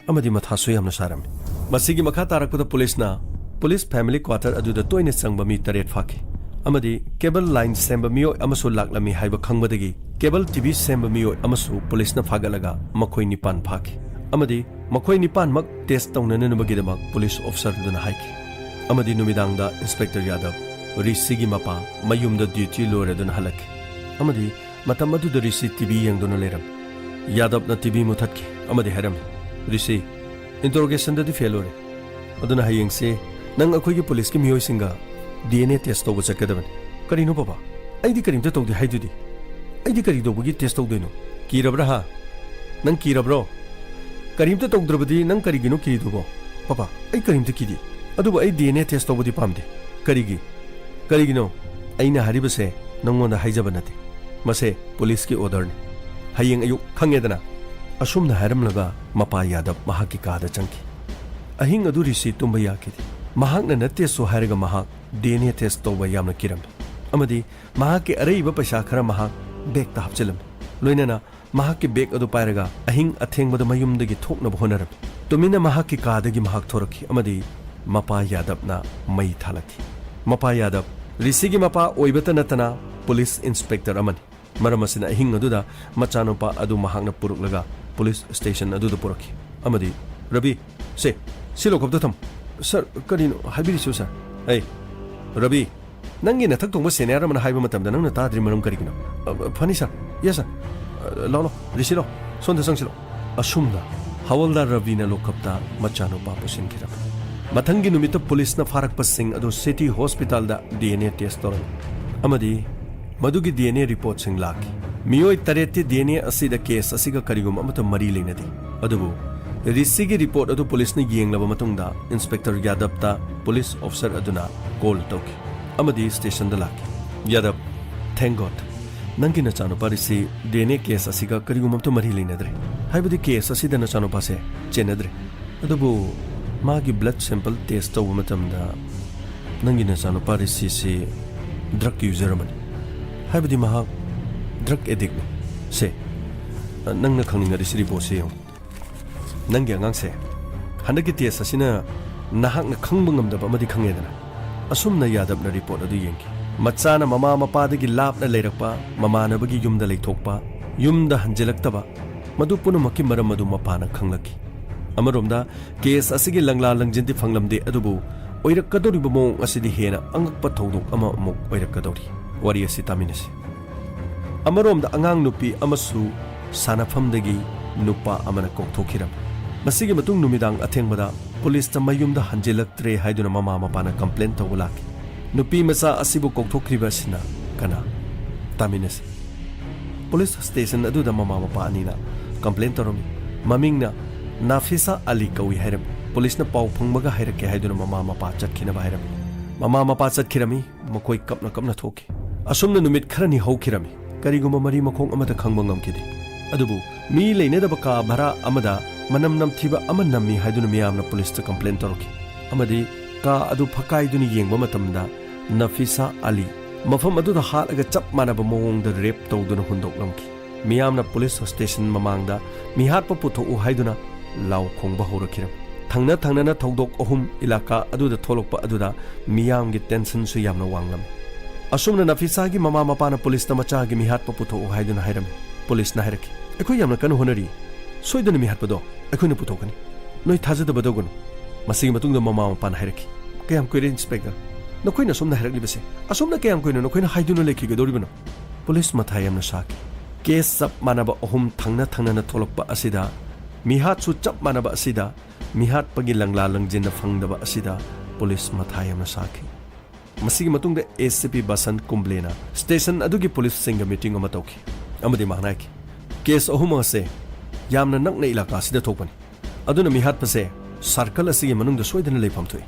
ꯑꯃꯗꯤ ꯃꯊꯥꯁꯨ ꯌꯥꯝꯅ ꯁꯥꯔꯝꯃꯤ꯫ ꯃꯁꯤꯒꯤ ꯃꯈꯥ ꯇꯥꯔꯛꯄꯗ ꯄꯨꯂꯤꯁꯅ ꯄꯨꯂꯤꯁ ꯐꯦꯃꯤꯂꯤ ꯀ꯭ꯋꯥꯇꯔ ꯑꯗꯨꯗ ꯇꯣꯏꯅ ꯆꯪꯕ ꯃꯤ ꯇꯔꯦꯠ ꯐꯥꯈꯤ ꯑꯃꯗꯤ ꯀꯦꯕꯜ ꯂꯥꯏꯟ ꯁꯦꯝꯕ ꯃꯤꯑꯣꯏ ꯑꯃꯁꯨ ꯂꯥꯛꯂꯝꯃꯤ ꯍꯥꯏꯕ ꯈꯪꯕꯗꯒꯤ ꯀꯦꯕꯜ ꯇꯤ ꯚꯤ ꯁꯦꯝꯕ ꯃꯤꯑꯣꯏ ꯑꯃꯁꯨ ꯄꯨꯂꯤꯁꯅ ꯐꯥꯒꯠꯂꯒ ꯃꯈꯣꯏ ꯅꯤꯄꯥꯟ ꯐꯥꯈꯤ ꯑꯃꯗꯤ ꯃꯈꯣꯏ ꯅꯤꯄꯥꯟꯃꯛ ꯇꯦꯁ ꯇꯧꯅꯅꯕꯒꯤꯗꯃꯛ ꯄꯨꯂꯤꯁ ꯑꯣꯐꯤꯁꯔ ꯑꯗꯨꯅ ꯍꯥꯏꯈꯤ꯫ ꯑꯃꯗꯤ ꯅꯨꯃꯤꯗꯥꯡꯗ ꯏꯟꯁꯄꯦꯛꯇꯔ ꯌꯥꯗꯕ ꯔꯤꯁꯤꯒꯤ ꯃꯄꯥ ꯃꯌꯨꯝꯗ ꯗ꯭ꯌꯨꯇꯤ ꯂꯣꯏꯔꯗꯨꯅ ꯍꯜꯂꯛꯈꯤ ꯑꯃꯗꯤ ꯃꯇꯝ ꯑꯗꯨꯗ ꯔꯤꯁꯤ ꯇꯤ ꯚꯤ ꯌꯦꯡꯗꯨꯅ ꯂꯩꯔꯝꯃꯤ꯫ ꯌꯥꯗꯕꯅ ꯇꯤ ꯚꯤ ꯃꯨꯊꯠꯈꯤ ꯑꯃꯗꯤ ꯍꯥꯏꯔꯝꯃꯤ, "ꯔꯤꯁꯤ, ꯏꯟꯇꯔꯣꯒꯦꯁꯟꯗꯗꯤ ꯐꯦꯜ ꯑꯣꯏꯔꯦ꯫ ꯑꯗꯨꯅ ꯍꯌꯦꯡꯁꯦ ꯅꯪ ꯑꯩꯈꯣꯏꯒꯤ ꯄꯨꯂꯤꯁꯀꯤ ꯃꯤꯑꯣꯏꯁꯤꯡꯒ ꯗꯤ ꯑꯦꯟ ꯑꯦ ꯇꯦꯁ ꯇꯧꯕ ꯆꯠꯀꯗꯕꯅꯤ꯫" "ꯀꯔꯤꯅꯣ ꯕꯕꯥ? ꯑꯩꯗꯤ ꯀꯔꯤꯝꯇ ꯇꯧꯗꯦ ꯍꯥꯏꯗꯨꯗꯤ꯫ ꯑꯩꯗꯤ ꯀꯔꯤ ꯇꯧꯕꯒꯤ ꯇꯦꯁ ꯇꯧꯗꯣꯏꯅꯣ? ꯀꯤꯔꯕ꯭ꯔꯥ ꯍꯥ? ꯅꯪ ꯀꯤꯔꯕ꯭ꯔꯣ? ꯀꯔꯤꯝꯇ ꯇꯧꯗ꯭ꯔꯕꯗꯤ ꯅꯪ ꯀꯔꯤꯒꯤꯅꯣ ꯀꯤꯔꯤꯗꯨꯕꯣ?" "ꯄꯄꯥ, ꯑꯩ ꯀꯔꯤꯝꯇ ꯀꯤꯗꯦ꯫ ꯑꯗꯨꯕꯨ ꯑꯩ ꯗꯤ ꯑꯦꯟ ꯑꯦ ꯇꯦꯁ ꯇꯧꯕꯗꯤ ꯄꯥꯝꯗꯦ꯫" "ꯀꯔꯤꯒꯤ? ꯀꯔꯤꯒꯤꯅꯣ?" "ꯑꯩꯅ ꯍꯥꯏꯔꯤꯕꯁꯦ ꯅꯪꯉꯣꯟꯗ ꯍꯥꯏꯖꯕ ꯅꯠꯇꯦ꯫ ꯃꯁꯦ ꯄꯨꯂꯤꯁꯀꯤ ꯑꯣꯔꯗꯔꯅꯤ꯫ ꯍꯌꯦꯡ ꯑꯌꯨꯛ, ꯈꯪꯉꯦꯗꯅ?" ꯑꯁꯨꯝꯅ ꯍꯥꯏꯔꯝꯂꯒ ꯃꯄꯥ ꯌꯥꯗꯕ ꯃꯍꯥꯛꯀꯤ ꯀꯥꯗ ꯆꯪꯈꯤ꯫ ꯑꯍꯤꯡ ꯑꯗꯨ ꯔꯤꯁꯤ ꯇꯨꯝꯕ ꯌꯥꯈꯤꯗꯦ꯫ ꯃꯍꯥꯛꯅ ꯅꯠꯇꯦꯁꯨ ꯍꯥꯏꯔꯒ ꯃꯍꯥꯛ ꯗꯤ ꯑꯦꯟ ꯑꯦ ꯇꯦꯁ ꯇꯧꯕ ꯌꯥꯝꯅ ꯀꯤꯔꯝꯃꯤ, ꯑꯃꯗꯤ ꯃꯍꯥꯛꯀꯤ ꯑꯔꯩꯕ ꯄꯩꯁꯥ ꯈꯔ ꯃꯍꯥꯛ ꯕꯦꯒꯇ ꯍꯥꯞꯆꯤꯜꯂꯝꯃꯤ꯫ ꯂꯣꯏꯅꯅ ꯃꯍꯥꯛꯀꯤ ꯕꯦꯒ ꯑꯗꯨ ꯄꯥꯏꯔꯒ ꯑꯍꯤꯡ ꯑꯊꯦꯡꯕꯗ ꯃꯌꯨꯝꯗꯒꯤ ꯊꯣꯛꯅꯕ ꯍꯣꯠꯅꯔꯝꯃꯤ꯫ ꯇꯨꯃꯤꯟꯅ ꯃꯍꯥꯛꯀꯤ ꯀꯥꯗꯒꯤ ꯃꯍꯥꯛ ꯊꯣꯔꯛꯈꯤ ꯑꯃꯗꯤ ꯃꯄꯥ ꯌꯥꯗꯕꯅ ꯃꯩ ꯊꯥꯜꯂꯛꯈꯤ꯫ ꯃꯄꯥ ꯌꯥꯗꯕ, ꯔꯤꯁꯤꯒꯤ ꯃꯄꯥ ꯑꯣꯏꯕꯇ ꯅꯠꯇꯅ ꯄꯨꯂꯤꯁ ꯏꯟꯁꯄꯦꯛꯇꯔ ꯑꯃꯅꯤ꯫ ꯃꯔꯝ ꯑꯁꯤꯅ ꯑꯍꯤꯡ ꯑꯗꯨꯗ ꯃꯆꯥꯅꯨꯄꯥ ꯑꯗꯨ ꯃꯍꯥꯛꯅ ꯄꯨꯔꯛꯂꯒ ꯄꯨꯂꯤꯁ ꯁ꯭ꯇꯦꯁꯟ ꯑꯗꯨꯗ ꯄꯨꯔꯛꯈꯤ ꯑꯃꯗꯤ, "ꯔꯕꯤ, ꯁꯦ, ꯁꯤ ꯂꯧꯈꯣꯞꯇ ꯊꯝꯃꯨ꯫" "ꯁꯔ, ꯀꯔꯤꯅꯣ? ꯍꯥꯏꯕꯤꯔꯤꯁꯤꯕꯨ, ꯁꯔ꯫" "ꯑꯩ, ꯔꯕꯤ, ꯅꯪꯒꯤ ꯅꯊꯛ ꯊꯣꯡꯕ ꯁꯦꯅꯤꯌꯔ ꯑꯃꯅ ꯍꯥꯏꯕ ꯃꯇꯝꯗ ꯅꯪꯅ ꯇꯥꯗ꯭ꯔꯤ ꯃꯔꯝ ꯀꯔꯤꯒꯤꯅꯣ?" "ꯑ, ꯑ, ꯐꯅꯤ, ꯁꯔ꯫ Yes, sir. ꯑ, ꯂꯥꯎ, ꯂꯥꯎ, ꯔꯤꯁꯤ, ꯂꯥꯎ꯫ ꯁꯣꯝꯗ ꯆꯪꯁꯤꯜꯂꯣ꯫" ꯑꯁꯨꯝꯅ ꯍꯋꯜꯗꯥꯔ ꯔꯕꯤꯅ ꯂꯣꯀꯞꯇ ꯃꯆꯥꯅꯨꯄꯥ ꯄꯨꯁꯤꯟꯈꯤꯔꯝꯃꯤ꯫ ꯃꯊꯪꯒꯤ ꯅꯨꯃꯤꯠꯇ ꯄꯨꯂꯤꯁꯅ ꯐꯥꯔꯛꯄꯁꯤꯡ ꯑꯗꯨ ꯁꯤꯇꯤ ꯍꯣꯁꯄꯤꯇꯥꯜꯗ ꯗꯤ ꯑꯦꯟ ꯑꯦ ꯇꯦꯁ ꯇꯧꯔꯝꯃꯤ ꯑꯃꯗꯤ ꯃꯗꯨꯒꯤ ꯗꯤ ꯑꯦꯟ ꯑꯦ ꯔꯤꯄꯣꯔꯠꯁꯤꯡ ꯂꯥꯛꯈꯤ꯫ ꯃꯤꯑꯣꯏ ꯇꯔꯦꯠꯇꯤ ꯗꯤ ꯑꯦꯟ ꯑꯦ ꯑꯁꯤꯗ ꯀꯦꯁ ꯑꯁꯤꯒ ꯀꯔꯤꯒꯨꯝꯕ ꯑꯃꯠꯇ ꯃꯔꯤ ꯂꯩꯅꯗꯦ꯫ ꯑꯗꯨꯕꯨ ꯔꯤꯁꯤꯒꯤ ꯔꯤꯄꯣꯔꯠ ꯑꯗꯨ ꯄꯨꯂꯤꯁꯅ ꯌꯦꯡꯂꯕ ꯃꯇꯨꯡꯗ ꯏꯟꯁꯄꯦꯛꯇꯔ ꯌꯥꯗꯕꯇ ꯄꯨꯂꯤꯁ ꯑꯣꯐꯤꯁꯔ ꯑꯗꯨꯅ ꯀꯣꯜ ꯇꯧꯈꯤ ꯑꯃꯗꯤ ꯁ꯭ꯇꯦꯁꯟꯗ ꯂꯥꯛꯈꯤ꯫ "ꯌꯥꯗꯕ, thank God, ꯅꯪꯒꯤ ꯅꯆꯥꯅꯨꯄꯥ ꯔꯤꯁꯤ ꯗꯤ ꯑꯦꯟ ꯑꯦ ꯀꯦꯁ ꯑꯁꯤꯒ ꯀꯔꯤꯒꯨꯝꯕ ꯑꯃꯠꯇ ꯃꯔꯤ ꯂꯩꯅꯗ꯭ꯔꯦ꯫ ꯍꯥꯏꯕꯗꯤ ꯀꯦꯁ ꯑꯁꯤꯗ ꯅꯆꯥꯅꯨꯄꯥꯁꯦ ꯆꯦꯟꯅꯗ꯭ꯔꯦ꯫ ꯑꯗꯨꯕꯨ ꯃꯥꯒꯤ ꯕ꯭ꯂꯗ ꯁꯦꯝꯄꯜ ꯇꯦꯁ ꯇꯧꯕ ꯃꯇꯝꯗ ꯅꯪꯒꯤ ꯅꯆꯥꯅꯨꯄꯥ ꯔꯤꯁꯤꯁꯤ ꯗ꯭ꯔꯒ ꯌꯨꯖꯔ ꯑꯃꯅꯤ꯫ ꯍꯥꯏꯕꯗꯤ ꯃꯍꯥꯛ ꯗ꯭ꯔꯒ ꯑꯦꯗꯤꯛꯅꯤ꯫ ꯁꯦ, ꯅꯪꯅ ꯈꯪꯅꯤꯡꯉꯗꯤ ꯁꯤ ꯔꯤꯄꯣꯔꯠꯁꯤ ꯌꯦꯡꯉꯨ꯫ ꯅꯪꯒꯤ ꯑꯉꯥꯡꯁꯦ ꯍꯟꯗꯛꯀꯤ ꯇꯦꯁ ꯑꯁꯤꯅ ꯅꯍꯥꯛꯅ ꯈꯪꯕ ꯉꯝꯗꯕ ꯑꯃꯗꯤ ꯈꯪꯉꯦꯗꯅ?" ꯑꯁꯨꯝꯅ ꯌꯥꯗꯕꯅ ꯔꯤꯄꯣꯔꯠ ꯑꯗꯨ ꯌꯦꯡꯈꯤ꯫ ꯃꯆꯥꯅ ꯃꯃꯥ ꯃꯄꯥꯗꯒꯤ ꯂꯥꯞꯅ ꯂꯩꯔꯛꯄ, ꯃꯃꯥꯟꯅꯕꯒꯤ ꯌꯨꯝꯗ ꯂꯩꯊꯣꯛꯄ, ꯌꯨꯝꯗ ꯍꯟꯖꯤꯜꯂꯛꯇꯕ, ꯃꯗꯨ ꯄꯨꯝꯅꯃꯛꯀꯤ ꯃꯔꯝ ꯑꯗꯨ ꯃꯄꯥꯅ ꯈꯪꯂꯛꯈꯤ꯫ ꯑꯃꯔꯣꯝꯗ ꯀꯦꯁ ꯑꯁꯤꯒꯤ ꯂꯪꯂꯥ ꯂꯪꯖꯤꯟꯗꯤ ꯐꯪꯂꯝꯗꯦ, ꯑꯗꯨꯕꯨ ꯑꯣꯏꯔꯛꯀꯗꯧꯔꯤꯕ ꯃꯑꯣꯡ ꯑꯁꯤꯗꯤ ꯍꯦꯟꯅ ꯑꯉꯛꯄ ꯊꯧꯗꯣꯛ ꯑꯃ ꯑꯃꯨꯛ ꯑꯣꯏꯔꯛꯀꯗꯧꯔꯤ꯫ ꯋꯥꯔꯤ ꯑꯁꯤ ꯇꯥꯃꯤꯟꯅꯁꯤ꯫ ꯑꯃꯔꯣꯝꯗ ꯑꯉꯥꯡ ꯅꯨꯄꯤ ꯑꯃꯁꯨ ꯁꯥꯟꯅꯐꯝꯗꯒꯤ ꯅꯨꯄꯥ ꯑꯃꯅ ꯀꯧꯊꯣꯛꯈꯤꯔꯝꯃꯤ꯫ ꯃꯁꯤꯒꯤ ꯃꯇꯨꯡ ꯅꯨꯃꯤꯗꯥꯡ ꯑꯊꯦꯡꯕꯗ ꯄꯨꯂꯤꯁꯇ ꯃꯌꯨꯝꯗ ꯍꯟꯖꯤꯜꯂꯛꯇ꯭ꯔꯦ ꯍꯥꯏꯗꯨꯅ ꯃꯃꯥ ꯃꯄꯥꯅ ꯀꯝꯄ꯭ꯂꯦꯟ ꯇꯧꯕ ꯂꯥꯛꯈꯤ꯫ ꯅꯨꯄꯤ ꯃꯆꯥ ꯑꯁꯤꯕꯨ ꯀꯧꯊꯣꯛꯈ꯭ꯔꯤꯕ ꯑꯁꯤꯅ ꯀꯅꯥ? ꯇꯥꯃꯤꯟꯅꯁꯤ꯫ ꯄꯨꯂꯤꯁ ꯁ꯭ꯇꯦꯁꯟ ꯑꯗꯨꯗ ꯃꯃꯥ ꯃꯄꯥ ꯑꯅꯤꯅ ꯀꯝꯄ꯭ꯂꯦꯟ ꯇꯧꯔꯝꯃꯤ꯫ ꯃꯃꯤꯡꯅ ꯅꯥꯐꯤꯁꯥ ꯑꯂꯤ ꯀꯧꯏ ꯍꯥꯏꯔꯝꯃꯤ꯫ ꯄꯨꯂꯤꯁꯅ ꯄꯥꯎ ꯐꯪꯕꯒ ꯍꯥꯏꯔꯛꯀꯦ ꯍꯥꯏꯗꯨꯅ ꯃꯃꯥ ꯃꯄꯥ ꯆꯠꯈꯤꯅꯕ ꯍꯥꯏꯔꯝꯃꯤ꯫ ꯃꯃꯥ ꯃꯄꯥ ꯆꯠꯈꯤꯔꯝꯃꯤ꯫ ꯃꯈꯣꯏ ꯀꯞꯅ ꯀꯞꯅ ꯊꯣꯛꯈꯤ꯫ ꯑꯁꯨꯝꯅ ꯅꯨꯃꯤꯠ ꯈꯔꯅꯤ ꯍꯧꯈꯤꯔꯝꯃꯤ꯫ ꯀꯔꯤꯒꯨꯝꯕ ꯃꯔꯤ ꯃꯈꯣꯡ ꯑꯃꯠꯇ ꯈꯪꯕ ꯉꯝꯈꯤꯗꯦ꯫ ꯑꯗꯨꯕꯨ ꯃꯤ ꯂꯩꯅꯗꯕ ꯀꯥ ꯚꯔꯥ ꯑꯃꯗ ꯃꯅꯝ ꯅꯝꯊꯤꯕ ꯑꯃ ꯅꯝꯃꯤ ꯍꯥꯏꯗꯨꯅ ꯃꯤꯌꯥꯝꯅ ꯄꯨꯂꯤꯁꯇ ꯀꯝꯄ꯭ꯂꯦꯟ ꯇꯧꯔꯛꯈꯤ꯫ ꯑꯃꯗꯤ ꯀꯥ ꯑꯗꯨ ꯐꯛꯀꯥꯏꯗꯨꯅ ꯌꯦꯡꯕ ꯃꯇꯝꯗ ꯅꯐꯤꯁꯥ ꯑꯂꯤ ꯃꯐꯝ ꯑꯗꯨꯗ ꯍꯥꯠꯂꯒ ꯆꯞ ꯃꯥꯟꯅꯕ ꯃꯑꯣꯡꯗ ꯔꯦꯞ ꯇꯧꯗꯨꯅ ꯍꯨꯟꯗꯣꯛꯂꯝꯈꯤ꯫ ꯃꯤꯌꯥꯝꯅ ꯄꯨꯂꯤꯁ ꯁ꯭ꯇꯦꯁꯟ ꯃꯃꯥꯡꯗ ꯃꯤꯍꯥꯠꯄ ꯄꯨꯊꯣꯛꯎ ꯍꯥꯏꯗꯨꯅ ꯂꯥꯎ ꯈꯣꯡꯕ ꯍꯧꯔꯛꯈꯤꯔꯝꯃꯤ꯫ ꯊꯪꯅ ꯊꯪꯅꯅ ꯊꯧꯗꯣꯛ ꯑꯍꯨꯝ ꯏꯂꯥꯀꯥ ꯑꯗꯨꯗ ꯊꯣꯛꯂꯛꯄ ꯑꯗꯨꯗ ꯃꯤꯌꯥꯝꯒꯤ ꯇꯦꯟꯁꯟꯁꯨ ꯌꯥꯝꯅ ꯋꯥꯡꯂꯝꯃꯤ꯫ ꯑꯁꯨꯝꯅ ꯅꯐꯤꯁꯥꯒꯤ ꯃꯃꯥ ꯃꯄꯥꯅ ꯄꯨꯂꯤꯁꯇ ꯃꯆꯥꯒꯤ ꯃꯤꯍꯥꯠꯄ ꯄꯨꯊꯣꯛꯎ ꯍꯥꯏꯗꯨꯅ ꯍꯥꯏꯔꯝꯃꯤ꯫ ꯄꯨꯂꯤꯁꯅ ꯍꯥꯏꯔꯛꯈꯤ, "ꯑꯩꯈꯣꯏ ꯌꯥꯝꯅ ꯀꯟꯅ ꯍꯣꯠꯅꯔꯤ꯫ ꯁꯣꯏꯗꯅ ꯃꯤꯍꯥꯠꯄꯗꯣ ꯑꯩꯈꯣꯏꯅ ꯄꯨꯊꯣꯛꯀꯅꯤ꯫ ꯅꯣꯏ ꯊꯥꯖꯗꯕ ꯇꯧꯒꯅꯨ꯫" ꯃꯁꯤꯒꯤ ꯃꯇꯨꯡꯗ ꯃꯃꯥ ꯃꯄꯥꯅ ꯍꯥꯏꯔꯛꯈꯤ, "ꯀꯌꯥꯝ ꯀꯨꯏꯔꯦ, ꯏꯟꯁꯄꯦꯛꯇꯔ? ꯅꯈꯣꯏꯅ ꯑꯁꯨꯝꯅ ꯍꯥꯏꯔꯛꯂꯤꯕꯁꯦ? ꯑꯁꯨꯝꯅ ꯀꯌꯥꯝ ꯀꯨꯏꯅ ꯅꯈꯣꯏꯅ ꯍꯥꯏꯗꯨꯅ ꯂꯩꯈꯤꯒꯗꯧꯔꯤꯕꯅꯣ?" ꯄꯨꯂꯤꯁ ꯃꯊꯥ ꯌꯥꯝꯅ ꯁꯥꯈꯤ꯫ ꯀꯦꯁ ꯆꯞ ꯃꯥꯟꯅꯕ ꯑꯍꯨꯝ ꯊꯪꯅ ꯊꯪꯅꯅ ꯊꯣꯛꯂꯛꯄ ꯑꯁꯤꯗ, ꯃꯤꯍꯥꯠꯁꯨ ꯆꯞ ꯃꯥꯟꯅꯕ ꯑꯁꯤꯗ, ꯃꯤꯍꯥꯠꯄꯒꯤ ꯂꯪꯂꯥ ꯂꯪꯖꯤꯟꯅ ꯐꯪꯗꯕ ꯑꯁꯤꯗ ꯄꯨꯂꯤꯁ ꯃꯊꯥ ꯌꯥꯝꯅ ꯁꯥꯈꯤ꯫ ꯃꯁꯤꯒꯤ ꯃꯇꯨꯡꯗ ꯑꯦ ꯁꯤ ꯄꯤ ꯕꯁꯟ ꯀꯨꯝꯕ꯭ꯂꯦꯅ ꯁ꯭ꯇꯦꯁꯟ ꯑꯗꯨꯒꯤ ꯄꯨꯂꯤꯁꯁꯤꯡꯒ ꯃꯤꯇꯤꯡ ꯑꯃ ꯇꯧꯈꯤ ꯑꯃꯗꯤ ꯃꯍꯥꯛꯅ ꯍꯥꯏꯈꯤ, "ꯀꯦꯁ ꯑꯍꯨꯝ ꯑꯁꯦ ꯌꯥꯝꯅ ꯅꯛꯅ ꯏꯂꯥꯀꯥ ꯑꯁꯤꯗ ꯊꯣꯛꯄꯅꯤ꯫ ꯑꯗꯨꯅ ꯃꯤꯍꯥꯠꯄꯁꯦ ꯁꯥꯔꯀꯜ ꯑꯁꯤꯒꯤ ꯃꯅꯨꯡꯗ ꯁꯣꯏꯗꯅ ꯂꯩꯐꯝ ꯊꯣꯛꯏ꯫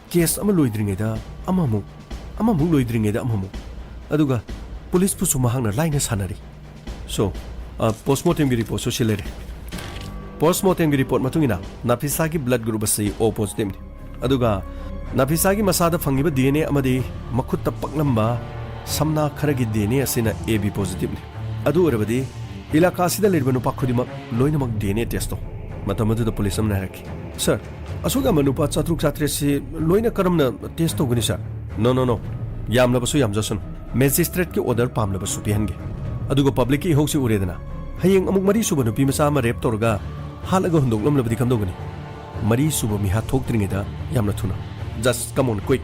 ꯀꯦꯁ ꯑꯃ ꯂꯣꯏꯗ꯭ꯔꯤꯉꯩꯗ ꯑꯃꯃꯨꯛ, ꯑꯃꯃꯨꯛ ꯂꯣꯏꯗ꯭ꯔꯤꯉꯩꯗ ꯑꯃꯃꯨꯛ꯫ ꯑꯗꯨꯒ ꯄꯨꯂꯤꯁꯄꯨꯁꯨ ꯃꯍꯥꯛꯅ ꯂꯥꯏꯅ ꯁꯥꯟꯅꯔꯤ꯫ ꯁꯣ, ꯑ, ꯄꯣꯁꯃꯣꯔꯇꯦꯝꯒꯤ ꯔꯤꯄꯣꯔꯠꯁꯨ ꯁꯤ ꯂꯩꯔꯦ꯫ ꯄꯣꯁꯃꯣꯔꯇꯦꯝꯒꯤ ꯔꯤꯄꯣꯔꯠ ꯃꯇꯨꯡ ꯏꯟꯅ ꯅꯥꯐꯤꯁꯥꯒꯤ ꯕ꯭ꯂꯗ ꯒ꯭ꯔꯨꯞ ꯑꯁꯤ ꯑꯣ ꯄꯣꯖꯤꯇꯤꯚꯅꯤ꯫ ꯑꯗꯨꯒ ꯅꯥꯐꯤꯁꯥꯒꯤ ꯃꯁꯥꯗ ꯐꯪꯉꯤꯕ ꯗꯤ ꯑꯦꯟ ꯑꯦ ꯑꯃꯗꯤ ꯃꯈꯨꯠꯇ ꯄꯛꯂꯝꯕ ꯁꯝꯅꯥ ꯈꯔꯒꯤ ꯗꯤ ꯑꯦꯟ ꯑꯦ ꯑꯁꯤꯅ ꯑꯦ ꯕꯤ ꯄꯣꯖꯤꯇꯤꯚꯅꯤ꯫ ꯑꯗꯨ ꯑꯣꯏꯔꯕꯗꯤ ꯏꯂꯥꯀꯥ ꯑꯁꯤꯗ ꯂꯩꯔꯤꯕ ꯅꯨꯄꯥ ꯈꯨꯗꯤꯡꯃꯛ ꯂꯣꯏꯅꯃꯛ ꯗꯤ ꯑꯦꯟ ꯑꯦ ꯇꯦꯁ ꯇꯧ꯫" ꯃꯇꯝ ꯑꯗꯨꯗ ꯄꯨꯂꯤꯁ ꯑꯃꯅ ꯍꯥꯏꯔꯛꯈꯤ, "ꯁꯔ, ꯑꯁꯨꯛ ꯌꯥꯝꯕ ꯅꯨꯄꯥ ꯆꯥꯇ꯭ꯔꯨꯛ ꯆꯥꯇ꯭ꯔꯦꯠꯁꯤ ꯂꯣꯏꯅ ꯀꯔꯝꯅ ꯇꯦꯁ ꯇꯧꯒꯅꯤ, ꯁꯔ?" "ꯅꯣ, ꯅꯣ, ꯅꯣ꯫ ꯌꯥꯝꯂꯕꯁꯨ ꯌꯥꯝꯖꯁꯅꯨ꯫ ꯃꯦꯖꯤꯁꯇ꯭ꯔꯦꯠꯀꯤ ꯑꯣꯔꯗꯔ ꯄꯥꯝꯂꯕꯁꯨ ꯄꯤꯍꯟꯒꯦ꯫ ꯑꯗꯨꯒ ꯄꯕ꯭ꯂꯤꯛꯀꯤ ꯏꯍꯧꯁꯤ ꯎꯔꯦꯗꯅ, ꯍꯌꯦꯡ ꯑꯃꯨꯛ ꯃꯔꯤ ꯁꯨꯕ ꯅꯨꯄꯤ ꯃꯆꯥ ꯑꯃ ꯔꯦꯞ ꯇꯧꯔꯒ ꯍꯥꯠꯂꯒ ꯍꯨꯟꯗꯣꯛꯂꯝꯂꯕꯗꯤ ꯀꯝꯗꯧꯒꯅꯤ? ꯃꯔꯤ ꯁꯨꯕ ꯃꯤꯍꯥꯠ ꯊꯣꯛꯇ꯭ꯔꯤꯉꯩꯗ ꯌꯥꯝꯅ ꯊꯨꯅ꯫ Just come on, quick!"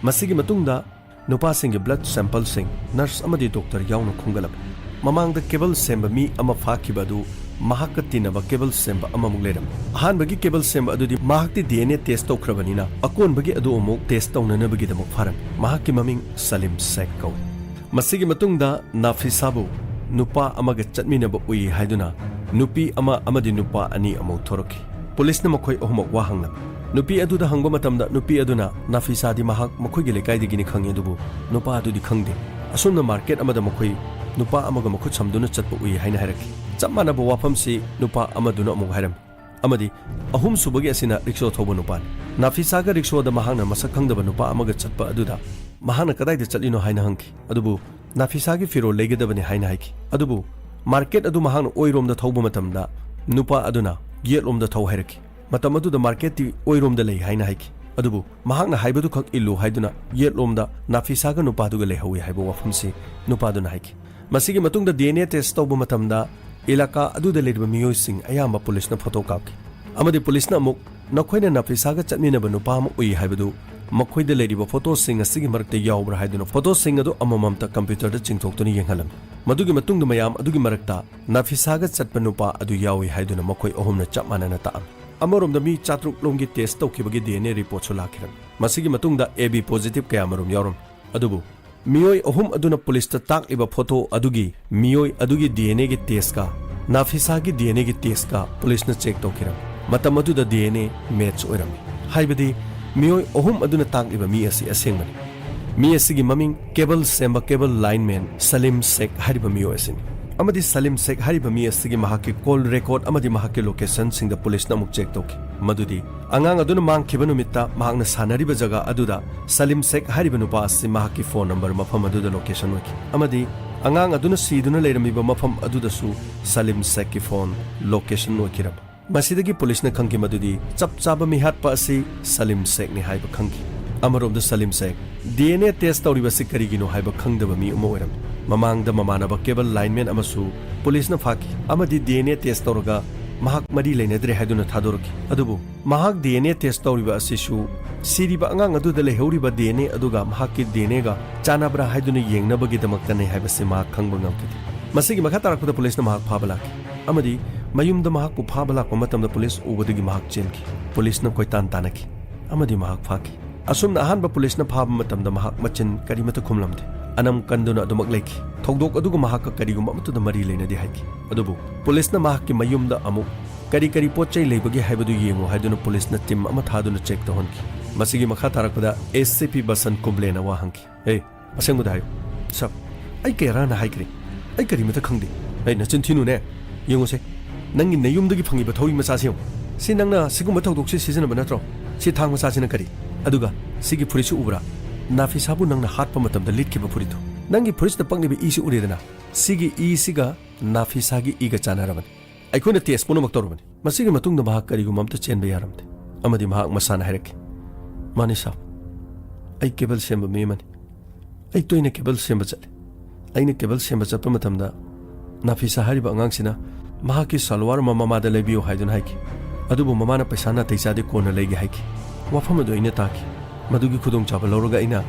ꯃꯁꯤꯒꯤ ꯃꯇꯨꯡꯗ ꯅꯨꯄꯥꯁꯤꯡꯒꯤ ꯕ꯭ꯂꯗ ꯁꯦꯝꯄꯜꯁꯤꯡ ꯅꯔꯁ ꯑꯃꯗꯤ ꯗꯣꯛꯇꯔ ꯌꯥꯎꯅ ꯈꯣꯝꯒꯠꯂꯝꯃꯤ꯫ ꯃꯃꯥꯡꯗ ꯀꯦꯕꯜ ꯁꯦꯝꯕ ꯃꯤ ꯑꯃ ꯐꯥꯈꯤꯕ ꯑꯗꯨ ꯃꯍꯥꯛꯀ ꯇꯤꯟꯅꯕ ꯀꯦꯕꯜ ꯁꯦꯝꯕ ꯑꯃꯃꯨꯛ ꯂꯩꯔꯝꯃꯤ꯫ ꯑꯍꯥꯟꯕꯒꯤ ꯀꯦꯕꯜ ꯁꯦꯝꯕ ꯑꯗꯨꯗꯤ ꯃꯍꯥꯛꯇꯤ ꯗꯤ ꯑꯦꯟ ꯑꯦ ꯇꯦꯁ ꯇꯧꯈ꯭ꯔꯕꯅꯤꯅ ꯑꯀꯣꯟꯕꯒꯤ ꯑꯗꯨ ꯑꯃꯨꯛ ꯇꯦꯁ ꯇꯧꯅꯅꯕꯒꯤꯗꯃꯛ ꯐꯥꯔꯝꯃꯤ꯫ ꯃꯍꯥꯛꯀꯤ ꯃꯃꯤꯡ ꯁꯂꯤꯝ ꯁꯦꯈ ꯀꯧꯏ꯫ ꯃꯁꯤꯒꯤ ꯃꯇꯨꯡꯗ ꯅꯥꯐꯤꯁꯥꯕꯨ ꯅꯨꯄꯥ ꯑꯃꯒ ꯆꯠꯃꯤꯟꯅꯕ ꯎꯏ ꯍꯥꯏꯗꯨꯅ ꯅꯨꯄꯤ ꯑꯃ ꯑꯃꯗꯤ ꯅꯨꯄꯥ ꯑꯅꯤ ꯑꯃꯨꯛ ꯊꯣꯔꯛꯈꯤ꯫ ꯄꯨꯂꯤꯁꯅ ꯃꯈꯣꯏ ꯑꯍꯨꯝꯃꯛ ꯋꯥ ꯍꯪꯂꯝꯃꯤ꯫ ꯅꯨꯄꯤ ꯑꯗꯨꯗ ꯍꯪꯕ ꯃꯇꯝꯗ ꯅꯨꯄꯤ ꯑꯗꯨꯅ ꯅꯥꯐꯤꯁꯥꯗꯤ ꯃꯍꯥꯛ ꯃꯈꯣꯏꯒꯤ ꯂꯩꯀꯥꯏꯗꯒꯤꯅꯤ ꯈꯪꯉꯤ, ꯑꯗꯨꯕꯨ ꯅꯨꯄꯥ ꯑꯗꯨꯗꯤ ꯈꯪꯗꯦ꯫ ꯑꯁꯨꯝꯅ ꯃꯥꯔꯀꯦꯠ ꯑꯃꯗ ꯃꯈꯣꯏ ꯅꯨꯄꯥ ꯑꯃꯒ ꯃꯈꯨꯠ ꯁꯝꯗꯨꯅ ꯆꯠꯄ ꯎꯏ ꯍꯥꯏꯅ ꯍꯥꯏꯔꯛꯈꯤ꯫ ꯆꯞ ꯃꯥꯟꯅꯕ ꯋꯥꯐꯝꯁꯤ ꯅꯨꯄꯥ ꯑꯃꯗꯨꯅ ꯑꯃꯨꯛ ꯍꯥꯏꯔꯝꯃꯤ꯫ ꯑꯃꯗꯤ ꯑꯍꯨꯝꯁꯨꯕꯒꯤ ꯑꯁꯤꯅ ꯔꯤꯛꯁꯣ ꯊꯧꯕ ꯅꯨꯄꯥꯅꯤ꯫ ꯅꯥꯐꯤꯁꯥꯒ ꯔꯤꯛꯁꯣꯗ ꯃꯍꯥꯛꯅ ꯃꯁꯛ ꯈꯪꯗꯕ ꯅꯨꯄꯥ ꯑꯃꯒ ꯆꯠꯄ ꯑꯗꯨꯗ ꯃꯍꯥꯛꯅ ꯀꯗꯥꯏꯗ ꯆꯠꯂꯤꯅꯣ ꯍꯥꯏꯅ ꯍꯪꯈꯤ꯫ ꯑꯗꯨꯕꯨ ꯅꯥꯐꯤꯁꯥꯒꯤ ꯐꯤꯔꯣꯜ ꯂꯩꯒꯗꯕꯅꯤ ꯍꯥꯏꯅ ꯍꯥꯏꯈꯤ꯫ ꯑꯗꯨꯕꯨ ꯃꯥꯔꯀꯦꯠ ꯑꯗꯨ ꯃꯍꯥꯛꯅ ꯑꯣꯏꯔꯣꯝꯗ ꯊꯧꯕ ꯃꯇꯝꯗ ꯅꯨꯄꯥ ꯑꯗꯨꯅ ꯌꯦꯠꯂꯣꯝꯗ ꯊꯧ ꯍꯥꯏꯔꯛꯈꯤ꯫ ꯃꯇꯝ ꯑꯗꯨꯗ ꯃꯥꯔꯀꯦꯠꯇꯤ ꯑꯣꯏꯔꯣꯝꯗ ꯂꯩ ꯍꯥꯏꯅ ꯍꯥꯏꯈꯤ꯫ ꯑꯗꯨꯕꯨ ꯃꯍꯥꯛꯅ ꯍꯥꯏꯕꯗꯨ ꯈꯛ ꯏꯜꯂꯨ ꯍꯥꯏꯗꯨꯅ ꯌꯦꯠꯂꯣꯝꯗ ꯅꯥꯐꯤꯁꯥꯒ ꯅꯨꯄꯥꯗꯨꯒ ꯂꯩꯍꯧꯏ ꯍꯥꯏꯕ ꯋꯥꯐꯝꯁꯤ ꯅꯨꯄꯥꯗꯨꯅ ꯍꯥꯏꯈꯤ꯫ ꯃꯁꯤꯒꯤ ꯃꯇꯨꯡꯗ ꯗꯤ ꯑꯦꯟ ꯑꯦ ꯇꯦꯁ ꯇꯧꯕ ꯃꯇꯝꯗ ꯏꯂꯥꯀꯥ ꯑꯗꯨꯗ ꯂꯩꯔꯤꯕ ꯃꯤꯑꯣꯏꯁꯤꯡ ꯑꯌꯥꯝꯕ ꯄꯨꯂꯤꯁꯅ ꯐꯣꯇꯣ ꯀꯥꯞꯈꯤ꯫ ꯑꯃꯗꯤ ꯄꯨꯂꯤꯁꯅ ꯑꯃꯨꯛ ꯅꯈꯣꯏꯅ ꯅꯥꯐꯤꯁꯥꯒ ꯆꯠꯃꯤꯟꯅꯕ ꯅꯨꯄꯥ ꯑꯃ ꯎꯏ ꯍꯥꯏꯕꯗꯨ ꯃꯈꯣꯏꯗ ꯂꯩꯔꯤꯕ ꯐꯣꯇꯣꯁꯤꯡ ꯑꯁꯤꯒꯤ ꯃꯔꯛꯇ ꯌꯥꯎꯕ꯭ꯔꯥ ꯍꯥꯏꯗꯨꯅ ꯐꯣꯇꯣꯁꯤꯡ ꯑꯗꯨ ꯑꯃꯃꯝꯇ ꯀꯝꯄ꯭ꯌꯨꯇꯔꯗ ꯆꯤꯡꯊꯣꯛꯇꯨꯅ ꯌꯦꯡꯍꯜꯂꯝꯃꯤ꯫ ꯃꯗꯨꯒꯤ ꯃꯇꯨꯡꯗ ꯃꯌꯥꯝ ꯑꯗꯨꯒꯤ ꯃꯔꯛꯇ ꯅꯥꯐꯤꯁꯥꯒ ꯆꯠꯄ ꯅꯨꯄꯥ ꯑꯗꯨ ꯌꯥꯎꯏ ꯍꯥꯏꯗꯨꯅ ꯃꯈꯣꯏ ꯑꯍꯨꯝꯅ ꯆꯞ ꯃꯥꯟꯅꯅ ꯇꯥꯛꯑꯝꯃꯤ꯫ ꯑꯃꯔꯣꯝꯗ ꯃꯤ ꯆꯥꯇ꯭ꯔꯨꯛ ꯂꯣꯝꯒꯤ ꯇꯦꯁ ꯇꯧꯈꯤꯕꯒꯤ ꯗꯤ ꯑꯦꯟ ꯑꯦ ꯔꯤꯄꯣꯔꯠꯁꯨ ꯂꯥꯛꯈꯤꯔꯝꯃꯤ꯫ ꯃꯁꯤꯒꯤ ꯃꯇꯨꯡꯗ ꯑꯦ ꯕꯤ ꯄꯣꯖꯤꯇꯤꯚ ꯀꯌꯥꯃꯔꯨꯝ ꯌꯥꯎꯔꯝꯃꯤ꯫ ꯑꯗꯨꯕꯨ ꯃꯤꯑꯣꯏ ꯑꯍꯨꯝ ꯑꯗꯨꯅ ꯄꯨꯂꯤꯁꯇ ꯇꯥꯛꯂꯤꯕ ꯐꯣꯇꯣ ꯑꯗꯨꯒꯤ ꯃꯤꯑꯣꯏ ꯑꯗꯨꯒꯤ ꯗꯤ ꯑꯦꯟ ꯑꯦꯒꯤ ꯇꯦꯁꯀ ꯅꯥꯐꯤꯁꯥꯒꯤ ꯗꯤ ꯑꯦꯟ ꯑꯦꯒꯤ ꯇꯦꯁꯀ ꯄꯨꯂꯤꯁꯅ ꯆꯦꯛ ꯇꯧꯈꯤꯔꯝꯃꯤ꯫ ꯃꯇꯝ ꯑꯗꯨꯗ ꯗꯤ ꯑꯦꯟ ꯑꯦ ꯃꯦꯠꯆ ꯑꯣꯏꯔꯝꯃꯤ꯫ ꯍꯥꯏꯕꯗꯤ ꯃꯤꯑꯣꯏ ꯑꯍꯨꯝ ꯑꯗꯨꯅ ꯇꯥꯛꯂꯤꯕ ꯃꯤ ꯑꯁꯤ ꯑꯁꯦꯡꯕꯅꯤ꯫ ꯃꯤ ꯑꯁꯤꯒꯤ ꯃꯃꯤꯡ ꯀꯦꯕꯜ ꯁꯦꯝꯕ ꯀꯦꯕꯜ ꯂꯥꯏꯟꯃꯦꯟ ꯁꯂꯤꯝ ꯁꯦꯈ ꯍꯥꯏꯔꯤꯕ ꯃꯤꯑꯣꯏ ꯑꯁꯤꯅꯤ꯫ ꯑꯃꯗꯤ ꯁꯂꯤꯝ ꯁꯦꯈ ꯍꯥꯏꯔꯤꯕ ꯃꯤ ꯑꯁꯤꯒꯤ ꯃꯍꯥꯛꯀꯤ ꯀꯣꯜ ꯔꯦꯀꯣꯔꯗ ꯑꯃꯗꯤ ꯃꯍꯥꯛꯀꯤ ꯂꯣꯀꯦꯁꯟꯁꯤꯡꯗ ꯄꯨꯂꯤꯁꯅ ꯑꯃꯨꯛ ꯆꯦꯛ ꯇꯧꯈꯤ꯫ ꯃꯗꯨꯗꯤ ꯑꯉꯥꯡ ꯑꯗꯨꯅ ꯃꯥꯡꯈꯤꯕ ꯅꯨꯃꯤꯠꯇ ꯃꯍꯥꯛꯅ ꯁꯥꯟꯅꯔꯤꯕ ꯖꯒꯥ ꯑꯗꯨꯗ ꯁꯂꯤꯝ ꯁꯦꯈ ꯍꯥꯏꯔꯤꯕ ꯅꯨꯄꯥ ꯑꯁꯤ ꯃꯍꯥꯛꯀꯤ ꯐꯣꯟ ꯅꯝꯕꯔ ꯃꯐꯝ ꯑꯗꯨꯗ ꯂꯣꯀꯦꯁꯟ ꯑꯣꯏꯈꯤ꯫ ꯑꯃꯗꯤ ꯑꯉꯥꯡ ꯑꯗꯨꯅ ꯁꯤꯗꯨꯅ ꯂꯩꯔꯝꯃꯤꯕ ꯃꯐꯝ ꯑꯗꯨꯗꯁꯨ ꯁꯂꯤꯝ ꯁꯦꯈꯀꯤ ꯐꯣꯟ ꯂꯣꯀꯦꯁꯟ ꯑꯣꯏꯈꯤꯔꯝꯃꯤ꯫ ꯃꯁꯤꯗꯒꯤ ꯄꯨꯂꯤꯁꯅ ꯈꯪꯈꯤ ꯃꯗꯨꯗꯤ ꯆꯞ ꯆꯥꯕ ꯃꯤꯍꯥꯠꯄ ꯑꯁꯤ ꯁꯂꯤꯝ ꯁꯦꯈꯅꯤ ꯍꯥꯏꯕ ꯈꯪꯈꯤ꯫ ꯑꯃꯔꯣꯝꯗ ꯁꯂꯤꯝ ꯁꯦꯈ ꯗꯤ ꯑꯦꯟ ꯑꯦ ꯇꯦꯁ ꯇꯧꯔꯤꯕꯁꯤ ꯀꯔꯤꯒꯤꯅꯣ ꯍꯥꯏꯕ ꯈꯪꯗꯕ ꯃꯤ ꯑꯃ ꯑꯣꯏꯔꯝꯃꯤ꯫ ꯃꯃꯥꯡꯗ ꯃꯃꯥꯟꯅꯕ ꯀꯦꯕꯜ ꯂꯥꯏꯟꯃꯦꯟ ꯑꯃꯁꯨ ꯄꯨꯂꯤꯁꯅ ꯐꯥꯈꯤ ꯑꯃꯗꯤ ꯗꯤ ꯑꯦꯟ ꯑꯦ ꯇꯦꯁ ꯇꯧꯔꯒ ꯃꯍꯥꯛ ꯃꯔꯤ ꯂꯩꯅꯗ꯭ꯔꯦ ꯍꯥꯏꯗꯨꯅ ꯊꯥꯗꯣꯔꯛꯈꯤ꯫ ꯑꯗꯨꯕꯨ ꯃꯍꯥꯛ ꯗꯤ ꯑꯦꯟ ꯑꯦ ꯇꯦꯁ ꯇꯧꯔꯤꯕ ꯑꯁꯤꯁꯨ ꯁꯤꯔꯤꯕ ꯑꯉꯥꯡ ꯑꯗꯨꯗ ꯂꯩꯍꯧꯔꯤꯕ ꯗꯤ ꯑꯦꯟ ꯑꯦ ꯑꯗꯨꯒ ꯃꯍꯥꯛꯀꯤ ꯗꯤ ꯑꯦꯟ ꯑꯦꯒ ꯆꯥꯟꯅꯕ꯭ꯔꯥ ꯍꯥꯏꯗꯨꯅ ꯌꯦꯡꯅꯕꯒꯤꯗꯃꯛꯇꯅꯤ ꯍꯥꯏꯕꯁꯤ ꯃꯍꯥꯛ ꯈꯪꯕ ꯉꯝꯈꯤꯗꯦ꯫ ꯃꯁꯤꯒꯤ ꯃꯈꯥ ꯇꯥꯔꯛꯄꯗ ꯄꯨꯂꯤꯁꯅ ꯃꯍꯥꯛ ꯐꯥꯕ ꯂꯥꯛꯈꯤ ꯑꯃꯗꯤ ꯃꯌꯨꯝꯗ ꯃꯍꯥꯛꯄꯨ ꯐꯥꯕ ꯂꯥꯛꯄ ꯃꯇꯝꯗ ꯄꯨꯂꯤꯁ ꯎꯕꯗꯒꯤ ꯃꯍꯥꯛ ꯆꯦꯟꯈꯤ꯫ ꯄꯨꯂꯤꯁꯅ ꯀꯣꯏꯇꯥꯟ ꯇꯥꯟꯅꯈꯤ ꯑꯃꯗꯤ ꯃꯍꯥꯛ ꯐꯥꯈꯤ꯫ ꯑꯁꯨꯝꯅ ꯑꯍꯥꯟꯕ ꯄꯨꯂꯤꯁꯅ ꯐꯥꯕ ꯃꯇꯝꯗ ꯃꯍꯥꯛ ꯃꯆꯤꯟ ꯀꯔꯤꯃꯠꯇ ꯈꯨꯝꯂꯝꯗꯦ꯫ ꯑꯅꯝ ꯀꯟꯗꯨꯅ ꯑꯗꯨꯃꯛ ꯂꯩꯈꯤ꯫ ꯊꯧꯗꯣꯛ ꯑꯗꯨꯒ ꯃꯍꯥꯛꯀ ꯀꯔꯤꯒꯨꯝꯕ ꯑꯃꯠꯇꯗ ꯃꯔꯤ ꯂꯩꯅꯗꯦ ꯍꯥꯏꯈꯤ꯫ ꯑꯗꯨꯕꯨ ꯄꯨꯂꯤꯁꯅ ꯃꯍꯥꯛꯀꯤ ꯃꯌꯨꯝꯗ ꯑꯃꯨꯛ ꯀꯔꯤ ꯀꯔꯤ ꯄꯣꯠ ꯆꯩ ꯂꯩꯕꯒꯦ ꯍꯥꯏꯕꯗꯨ ꯌꯦꯡꯉꯨ ꯍꯥꯏꯗꯨꯅ ꯄꯨꯂꯤꯁꯅ ꯇꯤꯝ ꯑꯃ ꯊꯥꯗꯨꯅ ꯆꯦꯛ ꯇꯧꯍꯟꯈꯤ꯫ ꯃꯁꯤꯒꯤ ꯃꯈꯥ ꯇꯥꯔꯛꯄꯗ ꯑꯦ ꯁꯤ ꯄꯤ ꯕꯁꯟ ꯀꯨꯝꯕ꯭ꯂꯦꯅ ꯋꯥ ꯍꯪꯈꯤ꯫ "ꯑꯦ, ꯑꯁꯦꯡꯕꯗ ꯍꯥꯏꯌꯨ ꯁꯥꯕ, ꯑꯩ ꯀꯌꯥꯔꯥꯅ ꯍꯥꯏꯈ꯭ꯔꯦ? ꯑꯩ ꯀꯔꯤꯃꯇ ꯈꯪꯗꯦ꯫ ꯑꯩ ꯅꯆꯤꯟ ꯊꯤꯅꯨꯅꯦ꯫ ꯌꯦꯡꯉꯨꯁꯦ, ꯅꯪꯒꯤ ꯅꯌꯨꯝꯗꯒꯤ ꯐꯪꯉꯤꯕ ꯊꯧꯔꯤ ꯃꯆꯥꯁꯤ ꯌꯦꯡꯉꯨ꯫ ꯁꯤ ꯅꯪꯅ ꯁꯤꯒꯨꯝꯕ ꯊꯧꯗꯣꯛꯁꯤ ꯁꯤꯖꯤꯟꯅꯕ ꯅꯠꯇ꯭ꯔꯣ? ꯁꯤ ꯊꯥꯡ ꯃꯆꯥꯁꯤꯅ ꯀꯔꯤ? ꯑꯗꯨꯒ ꯁꯤꯒꯤ ꯐꯨꯔꯤꯠꯁꯤ ꯎꯕ꯭ꯔꯥ? ꯅꯥꯐꯤꯁꯥꯕꯨ ꯅꯪꯅ ꯍꯥꯠꯄ ꯃꯇꯝꯗ ꯂꯤꯠꯈꯤꯕ ꯐꯨꯔꯤꯠꯇꯨ꯫ ꯅꯪꯒꯤ ꯐꯨꯔꯤꯠꯁꯤꯗ ꯄꯛꯂꯤꯕ ꯏꯁꯤ ꯎꯔꯦꯗꯅ? ꯁꯤꯒꯤ ꯏꯁꯤꯒ ꯅꯥꯐꯤꯁꯥꯒꯤ ꯏꯒ ꯆꯥꯟꯅꯔꯕꯅꯤ꯫ ꯑꯩꯈꯣꯏꯅ ꯇꯦꯁ ꯄꯨꯝꯅꯃꯛ ꯇꯧꯔꯕꯅꯤ꯫ ꯃꯁꯤꯒꯤ ꯃꯇꯨꯡꯗ ꯃꯍꯥꯛ ꯀꯔꯤꯒꯨꯝꯕ ꯑꯝꯇ ꯆꯦꯟꯕ ꯌꯥꯔꯝꯗꯦ꯫ ꯑꯃꯗꯤ ꯃꯍꯥꯛ ꯃꯁꯥꯅ ꯍꯥꯏꯔꯛꯈꯤ, "ꯃꯥꯅꯤ ꯁꯥꯕ, ꯑꯩ ꯀꯦꯕꯜ ꯁꯦꯝꯕ ꯃꯤ ꯑꯃꯅꯤ꯫ ꯑꯩ ꯇꯣꯏꯅ ꯀꯦꯕꯜ ꯁꯦꯝꯕ ꯆꯠꯂꯤ꯫ ꯑꯩꯅ ꯀꯦꯕꯜ ꯁꯦꯝꯕ ꯆꯠꯄ ꯃꯇꯝꯗ ꯅꯥꯐꯤꯁꯥ ꯍꯥꯏꯔꯤꯕ ꯑꯉꯥꯡꯁꯤꯅ ꯃꯍꯥꯛꯀꯤ ꯁꯜꯋꯥꯔ ꯑꯃ ꯃꯃꯥꯗ ꯂꯩꯕꯤꯌꯨ ꯍꯥꯏꯗꯨꯅ ꯍꯥꯏꯈꯤ꯫ ꯑꯗꯨꯕꯨ ꯃꯃꯥꯅ ꯄꯩꯁꯥ ꯅꯥꯇꯩ ꯆꯥꯗꯦ, ꯀꯣꯟꯅ ꯂꯩꯒꯦ ꯍꯥꯏꯈꯤ꯫ ꯋꯥꯐꯝ ꯑꯗꯨ ꯑꯩꯅ ꯇꯥꯈꯤ꯫ ꯃꯗꯨꯒꯤ ꯈꯨꯗꯣꯡꯆꯥꯕ ꯂꯧꯔꯒ ꯑꯩꯅ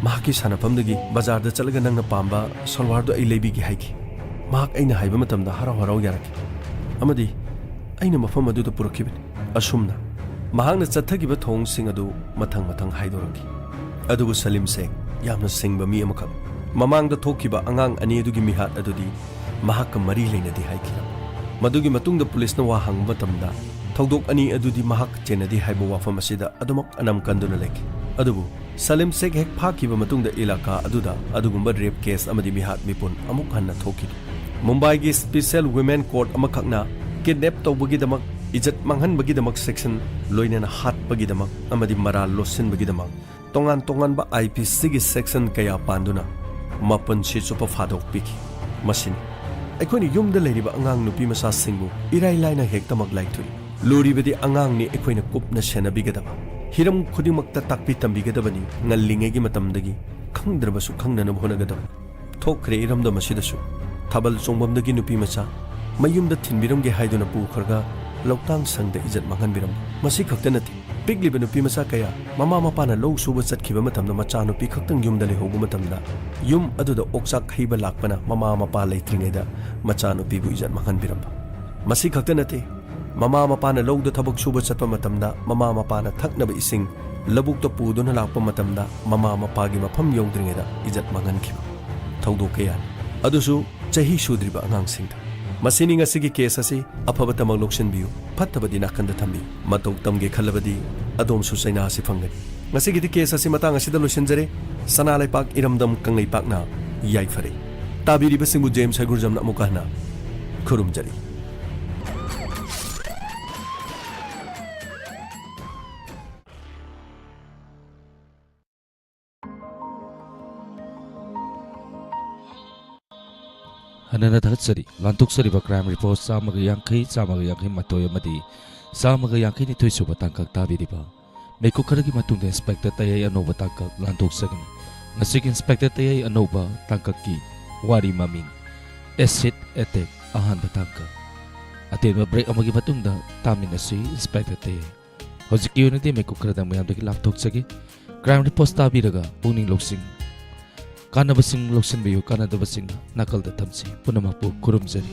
ꯃꯍꯥꯛꯀꯤ ꯁꯥꯟꯅꯐꯝꯗꯒꯤ ꯕꯖꯥꯔꯗ ꯆꯠꯂꯒ ꯅꯪꯅ ꯄꯥꯝꯕ ꯁꯜꯋꯥꯔꯗꯨ ꯑꯩ ꯂꯩꯕꯤꯒꯦ ꯍꯥꯏꯈꯤ꯫ ꯃꯍꯥꯛ ꯑꯩꯅ ꯍꯥꯏꯕ ꯃꯇꯝꯗ ꯍꯔꯥꯎ ꯍꯔꯥꯎ ꯌꯥꯔꯛꯈꯤ꯫ ꯑꯃꯗꯤ ꯑꯩꯅ ꯃꯐꯝ ꯑꯗꯨꯗ ꯄꯨꯔꯛꯈꯤꯕꯅꯤ꯫" ꯑꯁꯨꯝꯅ ꯃꯍꯥꯛꯅ ꯆꯠꯊꯈꯤꯕ ꯊꯧꯑꯣꯡꯁꯤꯡ ꯑꯗꯨ ꯃꯊꯪ ꯃꯊꯪ ꯍꯥꯏꯗꯣꯔꯛꯈꯤ꯫ ꯑꯗꯨꯕꯨ ꯁꯂꯤꯝ ꯁꯦꯈ ꯌꯥꯝꯅ ꯁꯤꯡꯕ ꯃꯤ ꯑꯃꯈꯛ, ꯃꯃꯥꯡꯗ ꯊꯣꯛꯈꯤꯕ ꯑꯉꯥꯡ ꯑꯅꯤ ꯑꯗꯨꯒꯤ ꯃꯤꯍꯥꯠ ꯑꯗꯨꯗꯤ ꯃꯍꯥꯛꯀ ꯃꯔꯤ ꯂꯩꯅꯗꯦ ꯍꯥꯏꯈꯤꯔꯝꯃꯤ꯫ ꯃꯗꯨꯒꯤ ꯃꯇꯨꯡꯗ ꯄꯨꯂꯤꯁꯅ ꯋꯥ ꯍꯪꯕ ꯃꯇꯝꯗ ꯊꯧꯗꯣꯛ ꯑꯅꯤ ꯑꯗꯨꯗꯤ ꯃꯍꯥꯛ ꯆꯦꯟꯅꯗꯦ ꯍꯥꯏꯕ ꯋꯥꯐꯝ ꯑꯁꯤꯗ ꯑꯗꯨꯃꯛ ꯑꯅꯝ ꯀꯟꯗꯨꯅ ꯂꯩꯈꯤ꯫ ꯑꯗꯨꯕꯨ ꯁꯂꯤꯝ ꯁꯦꯈ ꯍꯦꯛ ꯐꯥꯈꯤꯕ ꯃꯇꯨꯡꯗ ꯏꯂꯥꯀꯥ ꯑꯗꯨꯗ ꯑꯗꯨꯒꯨꯝꯕ ꯔꯦꯞ ꯀꯦꯁ ꯑꯃꯗꯤ ꯃꯤꯍꯥꯠ ꯃꯤꯄꯨꯟ ꯑꯃꯨꯛ ꯍꯟꯅ ꯊꯣꯛꯈꯤꯗꯦ꯫ ꯃꯨꯝꯕꯥꯏꯒꯤ ꯁ꯭ꯄꯦꯁꯤꯌꯦꯜ ꯋꯤꯃꯦꯟ ꯀꯣꯔꯠ ꯑꯃꯈꯛꯅ ꯀꯤꯗꯅꯦꯞ ꯇꯧꯕꯒꯤꯗꯃꯛ, ꯏꯖꯠ ꯃꯥꯡꯍꯟꯕꯒꯤꯗꯃꯛ ꯁꯦꯛꯁꯟ, ꯂꯣꯏꯅꯅ ꯍꯥꯠꯄꯒꯤꯗꯃꯛ ꯑꯃꯗꯤ ꯃꯔꯥꯜ ꯂꯣꯠꯁꯤꯟꯕꯒꯤꯗꯃꯛ ꯇꯣꯉꯥꯟ ꯇꯣꯉꯥꯟꯕ ꯑꯥꯏ ꯄꯤ ꯁꯤꯒꯤ ꯁꯦꯛꯁꯟ ꯀꯌꯥ ꯄꯥꯟꯗꯨꯅ ꯃꯄꯨꯟꯁꯤ ꯆꯨꯞꯄ ꯐꯥꯗꯣꯛꯄꯤꯈꯤ꯫ ꯃꯁꯤꯅꯤ ꯑꯩꯈꯣꯏꯅ ꯌꯨꯝꯗ ꯂꯩꯔꯤꯕ ꯑꯉꯥꯡ ꯅꯨꯄꯤ ꯃꯆꯥꯁꯤꯡꯕꯨ ꯏꯔꯥꯏ ꯂꯥꯏꯅ ꯍꯦꯛꯇꯃꯛ ꯂꯥꯏꯊꯣꯛꯏ꯫ ꯂꯨꯔꯤꯕꯗꯤ ꯑꯉꯥꯡꯅꯤ, ꯑꯩꯈꯣꯏꯅ ꯀꯨꯞꯅ ꯁꯦꯟꯅꯕꯤꯒꯗꯕ, ꯍꯤꯔꯝ ꯈꯨꯗꯤꯡꯃꯛꯇ ꯇꯥꯛꯄꯤ ꯇꯝꯕꯤꯒꯗꯕꯅꯤ꯫ ꯉꯜꯂꯤꯉꯩꯒꯤ ꯃꯇꯝꯗꯒꯤ ꯈꯪꯗ꯭ꯔꯕꯁꯨ ꯈꯪꯅꯅꯕ ꯍꯣꯠꯅꯒꯗꯕ꯫ ꯊꯣꯛꯈ꯭ꯔꯦ ꯏꯔꯝꯗꯝ ꯑꯁꯤꯗꯁꯨ ꯊꯥꯕꯜ ꯆꯣꯡꯐꯝꯗꯒꯤ ꯅꯨꯄꯤ ꯃꯆꯥ ꯃꯌꯨꯝꯗ ꯊꯤꯟꯕꯤꯔꯝꯒꯦ ꯍꯥꯏꯗꯨꯅ ꯄꯨꯈ꯭ꯔꯒ ꯂꯧꯇꯥꯡ ꯁꯪꯗ ꯏꯖꯠ ꯃꯥꯡꯍꯟꯕꯤꯔꯝꯕ꯫ ꯃꯁꯤ ꯈꯛꯇ ꯅꯠꯇꯦ, ꯄꯤꯛꯂꯤꯕ ꯅꯨꯄꯤ ꯃꯆꯥ ꯀꯌꯥ ꯃꯃꯥ ꯃꯄꯥꯅ ꯂꯧ ꯁꯨꯕ ꯆꯠꯈꯤꯕ ꯃꯇꯝꯗ ꯃꯆꯥꯅꯨꯄꯤ ꯈꯛꯇꯪ ꯌꯨꯝꯗ ꯂꯩꯍꯧꯕ ꯃꯇꯝꯗ ꯌꯨꯝ ꯑꯗꯨꯗ ꯑꯣꯛꯆꯥꯛ ꯈꯩꯕ ꯂꯥꯛꯄꯅ ꯃꯃꯥ ꯃꯄꯥ ꯂꯩꯇ꯭ꯔꯤꯉꯩꯗ ꯃꯆꯥꯅꯨꯄꯤꯕꯨ ꯏꯖꯠ ꯃꯥꯡꯍꯟꯕꯤꯔꯝꯕ꯫ ꯃꯁꯤ ꯈꯛꯇ ꯅꯠꯇꯦ, ꯃꯃꯥ ꯃꯄꯥꯅ ꯂꯧꯗ ꯊꯕꯛ ꯁꯨꯕ ꯆꯠꯄ ꯃꯇꯝꯗ ꯃꯃꯥ ꯃꯄꯥꯅ ꯊꯛꯅꯕ ꯏꯁꯤꯡ ꯂꯧꯕꯨꯛꯇ ꯄꯨꯗꯨꯅ ꯂꯥꯛꯄ ꯃꯇꯝꯗ ꯃꯃꯥ ꯃꯄꯥꯒꯤ ꯃꯐꯝ ꯌꯧꯗ꯭ꯔꯤꯉꯩꯗ ꯏꯖꯠ ꯃꯥꯡꯍꯟꯈꯤꯕ ꯊꯧꯗꯣꯛ ꯀꯌꯥꯅꯤ꯫ ꯑꯗꯨꯁꯨ ꯆꯍꯤ ꯁꯨꯗ꯭ꯔꯤꯕ ꯑꯉꯥꯡꯁꯤꯡꯗ꯫ ꯃꯁꯤꯅꯤ ꯉꯁꯤꯒꯤ ꯀꯦꯁ ꯑꯁꯤ꯫ ꯑꯐꯕꯇꯃꯛ ꯂꯧꯁꯤꯟꯕꯤꯌꯨ, ꯐꯠꯇꯕꯗꯤ ꯅꯥꯀꯟꯗ ꯊꯝꯕꯤꯌꯨ꯫ ꯃꯇꯧ ꯇꯝꯒꯦ ꯈꯜꯂꯕꯗꯤ ꯑꯗꯣꯝꯁꯨ ꯆꯩꯅꯥ ꯑꯁꯤ ꯐꯪꯒꯅꯤ꯫ ꯉꯁꯤꯒꯤꯗꯤ ꯀꯦꯁ ꯑꯁꯤ ꯃꯇꯥꯡ ꯑꯁꯤꯗ ꯂꯣꯏꯁꯤꯟꯖꯔꯦ꯫ ꯁꯅꯥ ꯂꯩꯄꯥꯛ ꯏꯔꯝꯗꯝ ꯀꯪꯂꯩꯄꯥꯛꯅ ꯌꯥꯏꯐꯔꯦ꯫ ꯇꯥꯕꯤꯔꯤꯕꯁꯤꯡꯕꯨ ꯖꯦꯝꯁ ꯍꯩꯒꯨꯔꯖꯝꯅ ꯑꯃꯨꯛꯀ ꯍꯟꯅ ꯈꯨꯔꯨꯝꯖꯔꯤ꯫ ꯍꯟꯅꯅ ꯊꯥꯒꯠꯆꯔꯤ꯫ ꯂꯥꯟꯊꯣꯛꯆꯔꯤꯕ ꯀ꯭ꯔꯥꯏꯝ ꯔꯤꯄꯣꯔꯠ ꯆꯥꯝꯃꯒ ꯌꯥꯡꯈꯩ, ꯆꯥꯝꯃꯒ ꯌꯥꯡꯈꯩ ꯃꯥꯊꯣꯏ ꯑꯃꯗꯤ ꯆꯥꯝꯃꯒ ꯌꯥꯡꯈꯩ ꯅꯤꯊꯣꯏ ꯁꯨꯕ ꯇꯥꯡꯀꯛ ꯇꯥꯕꯤꯔꯤꯕ꯫ ꯃꯤꯀꯨꯞ ꯈꯔꯒꯤ ꯃꯇꯨꯡꯗ ꯏꯟꯁꯄꯦꯛꯇꯔ ꯇꯌꯥꯏ ꯑꯅꯧꯕ ꯇꯥꯡꯀꯛ ꯂꯥꯟꯊꯣꯛꯆꯒꯅꯤ꯫ ꯉꯁꯤꯒꯤ ꯏꯟꯁꯄꯦꯛꯇꯔ ꯇꯌꯥꯏ ꯑꯅꯧꯕ ꯇꯥꯡꯀꯛꯀꯤ ꯋꯥꯔꯤ ꯃꯃꯤꯡ ꯑꯦꯁꯤꯗ ꯑꯦꯇꯦꯛ ꯑꯍꯥꯟꯕ ꯇꯥꯡꯀꯛ꯫ ꯑꯇꯦꯟꯕ ꯕ꯭ꯔꯦꯛ ꯑꯃꯒꯤ ꯃꯇꯨꯡꯗ ꯇꯥꯃꯤꯟꯅꯁꯤ ꯏꯟꯁꯄꯦꯛꯇꯔ ꯇꯌꯥꯏ꯫ ꯍꯧꯖꯤꯛꯀꯤ ꯑꯣꯏꯅꯗꯤ ꯃꯤꯀꯨꯞ ꯈꯔꯗꯪ ꯃꯌꯥꯝꯗꯒꯤ ꯂꯥꯞꯊꯣꯛꯆꯒꯦ꯫ ꯀ꯭ꯔꯥꯏꯝ ꯔꯤꯄꯣꯔꯠ ꯇꯥꯕꯤꯔꯒ ꯄꯨꯛꯅꯤꯡ ꯂꯧꯁꯤꯡ, ꯀꯥꯟꯅꯕꯁꯤꯡ ꯂꯧꯁꯤꯟꯕꯤꯌꯨ, ꯀꯥꯟꯅꯗꯕꯁꯤꯡ ꯅꯥꯀꯜꯗ ꯊꯝꯁꯤ꯫ ꯄꯨꯝꯅꯃꯛꯄꯨ ꯈꯨꯔꯨꯝꯖꯔꯤ꯫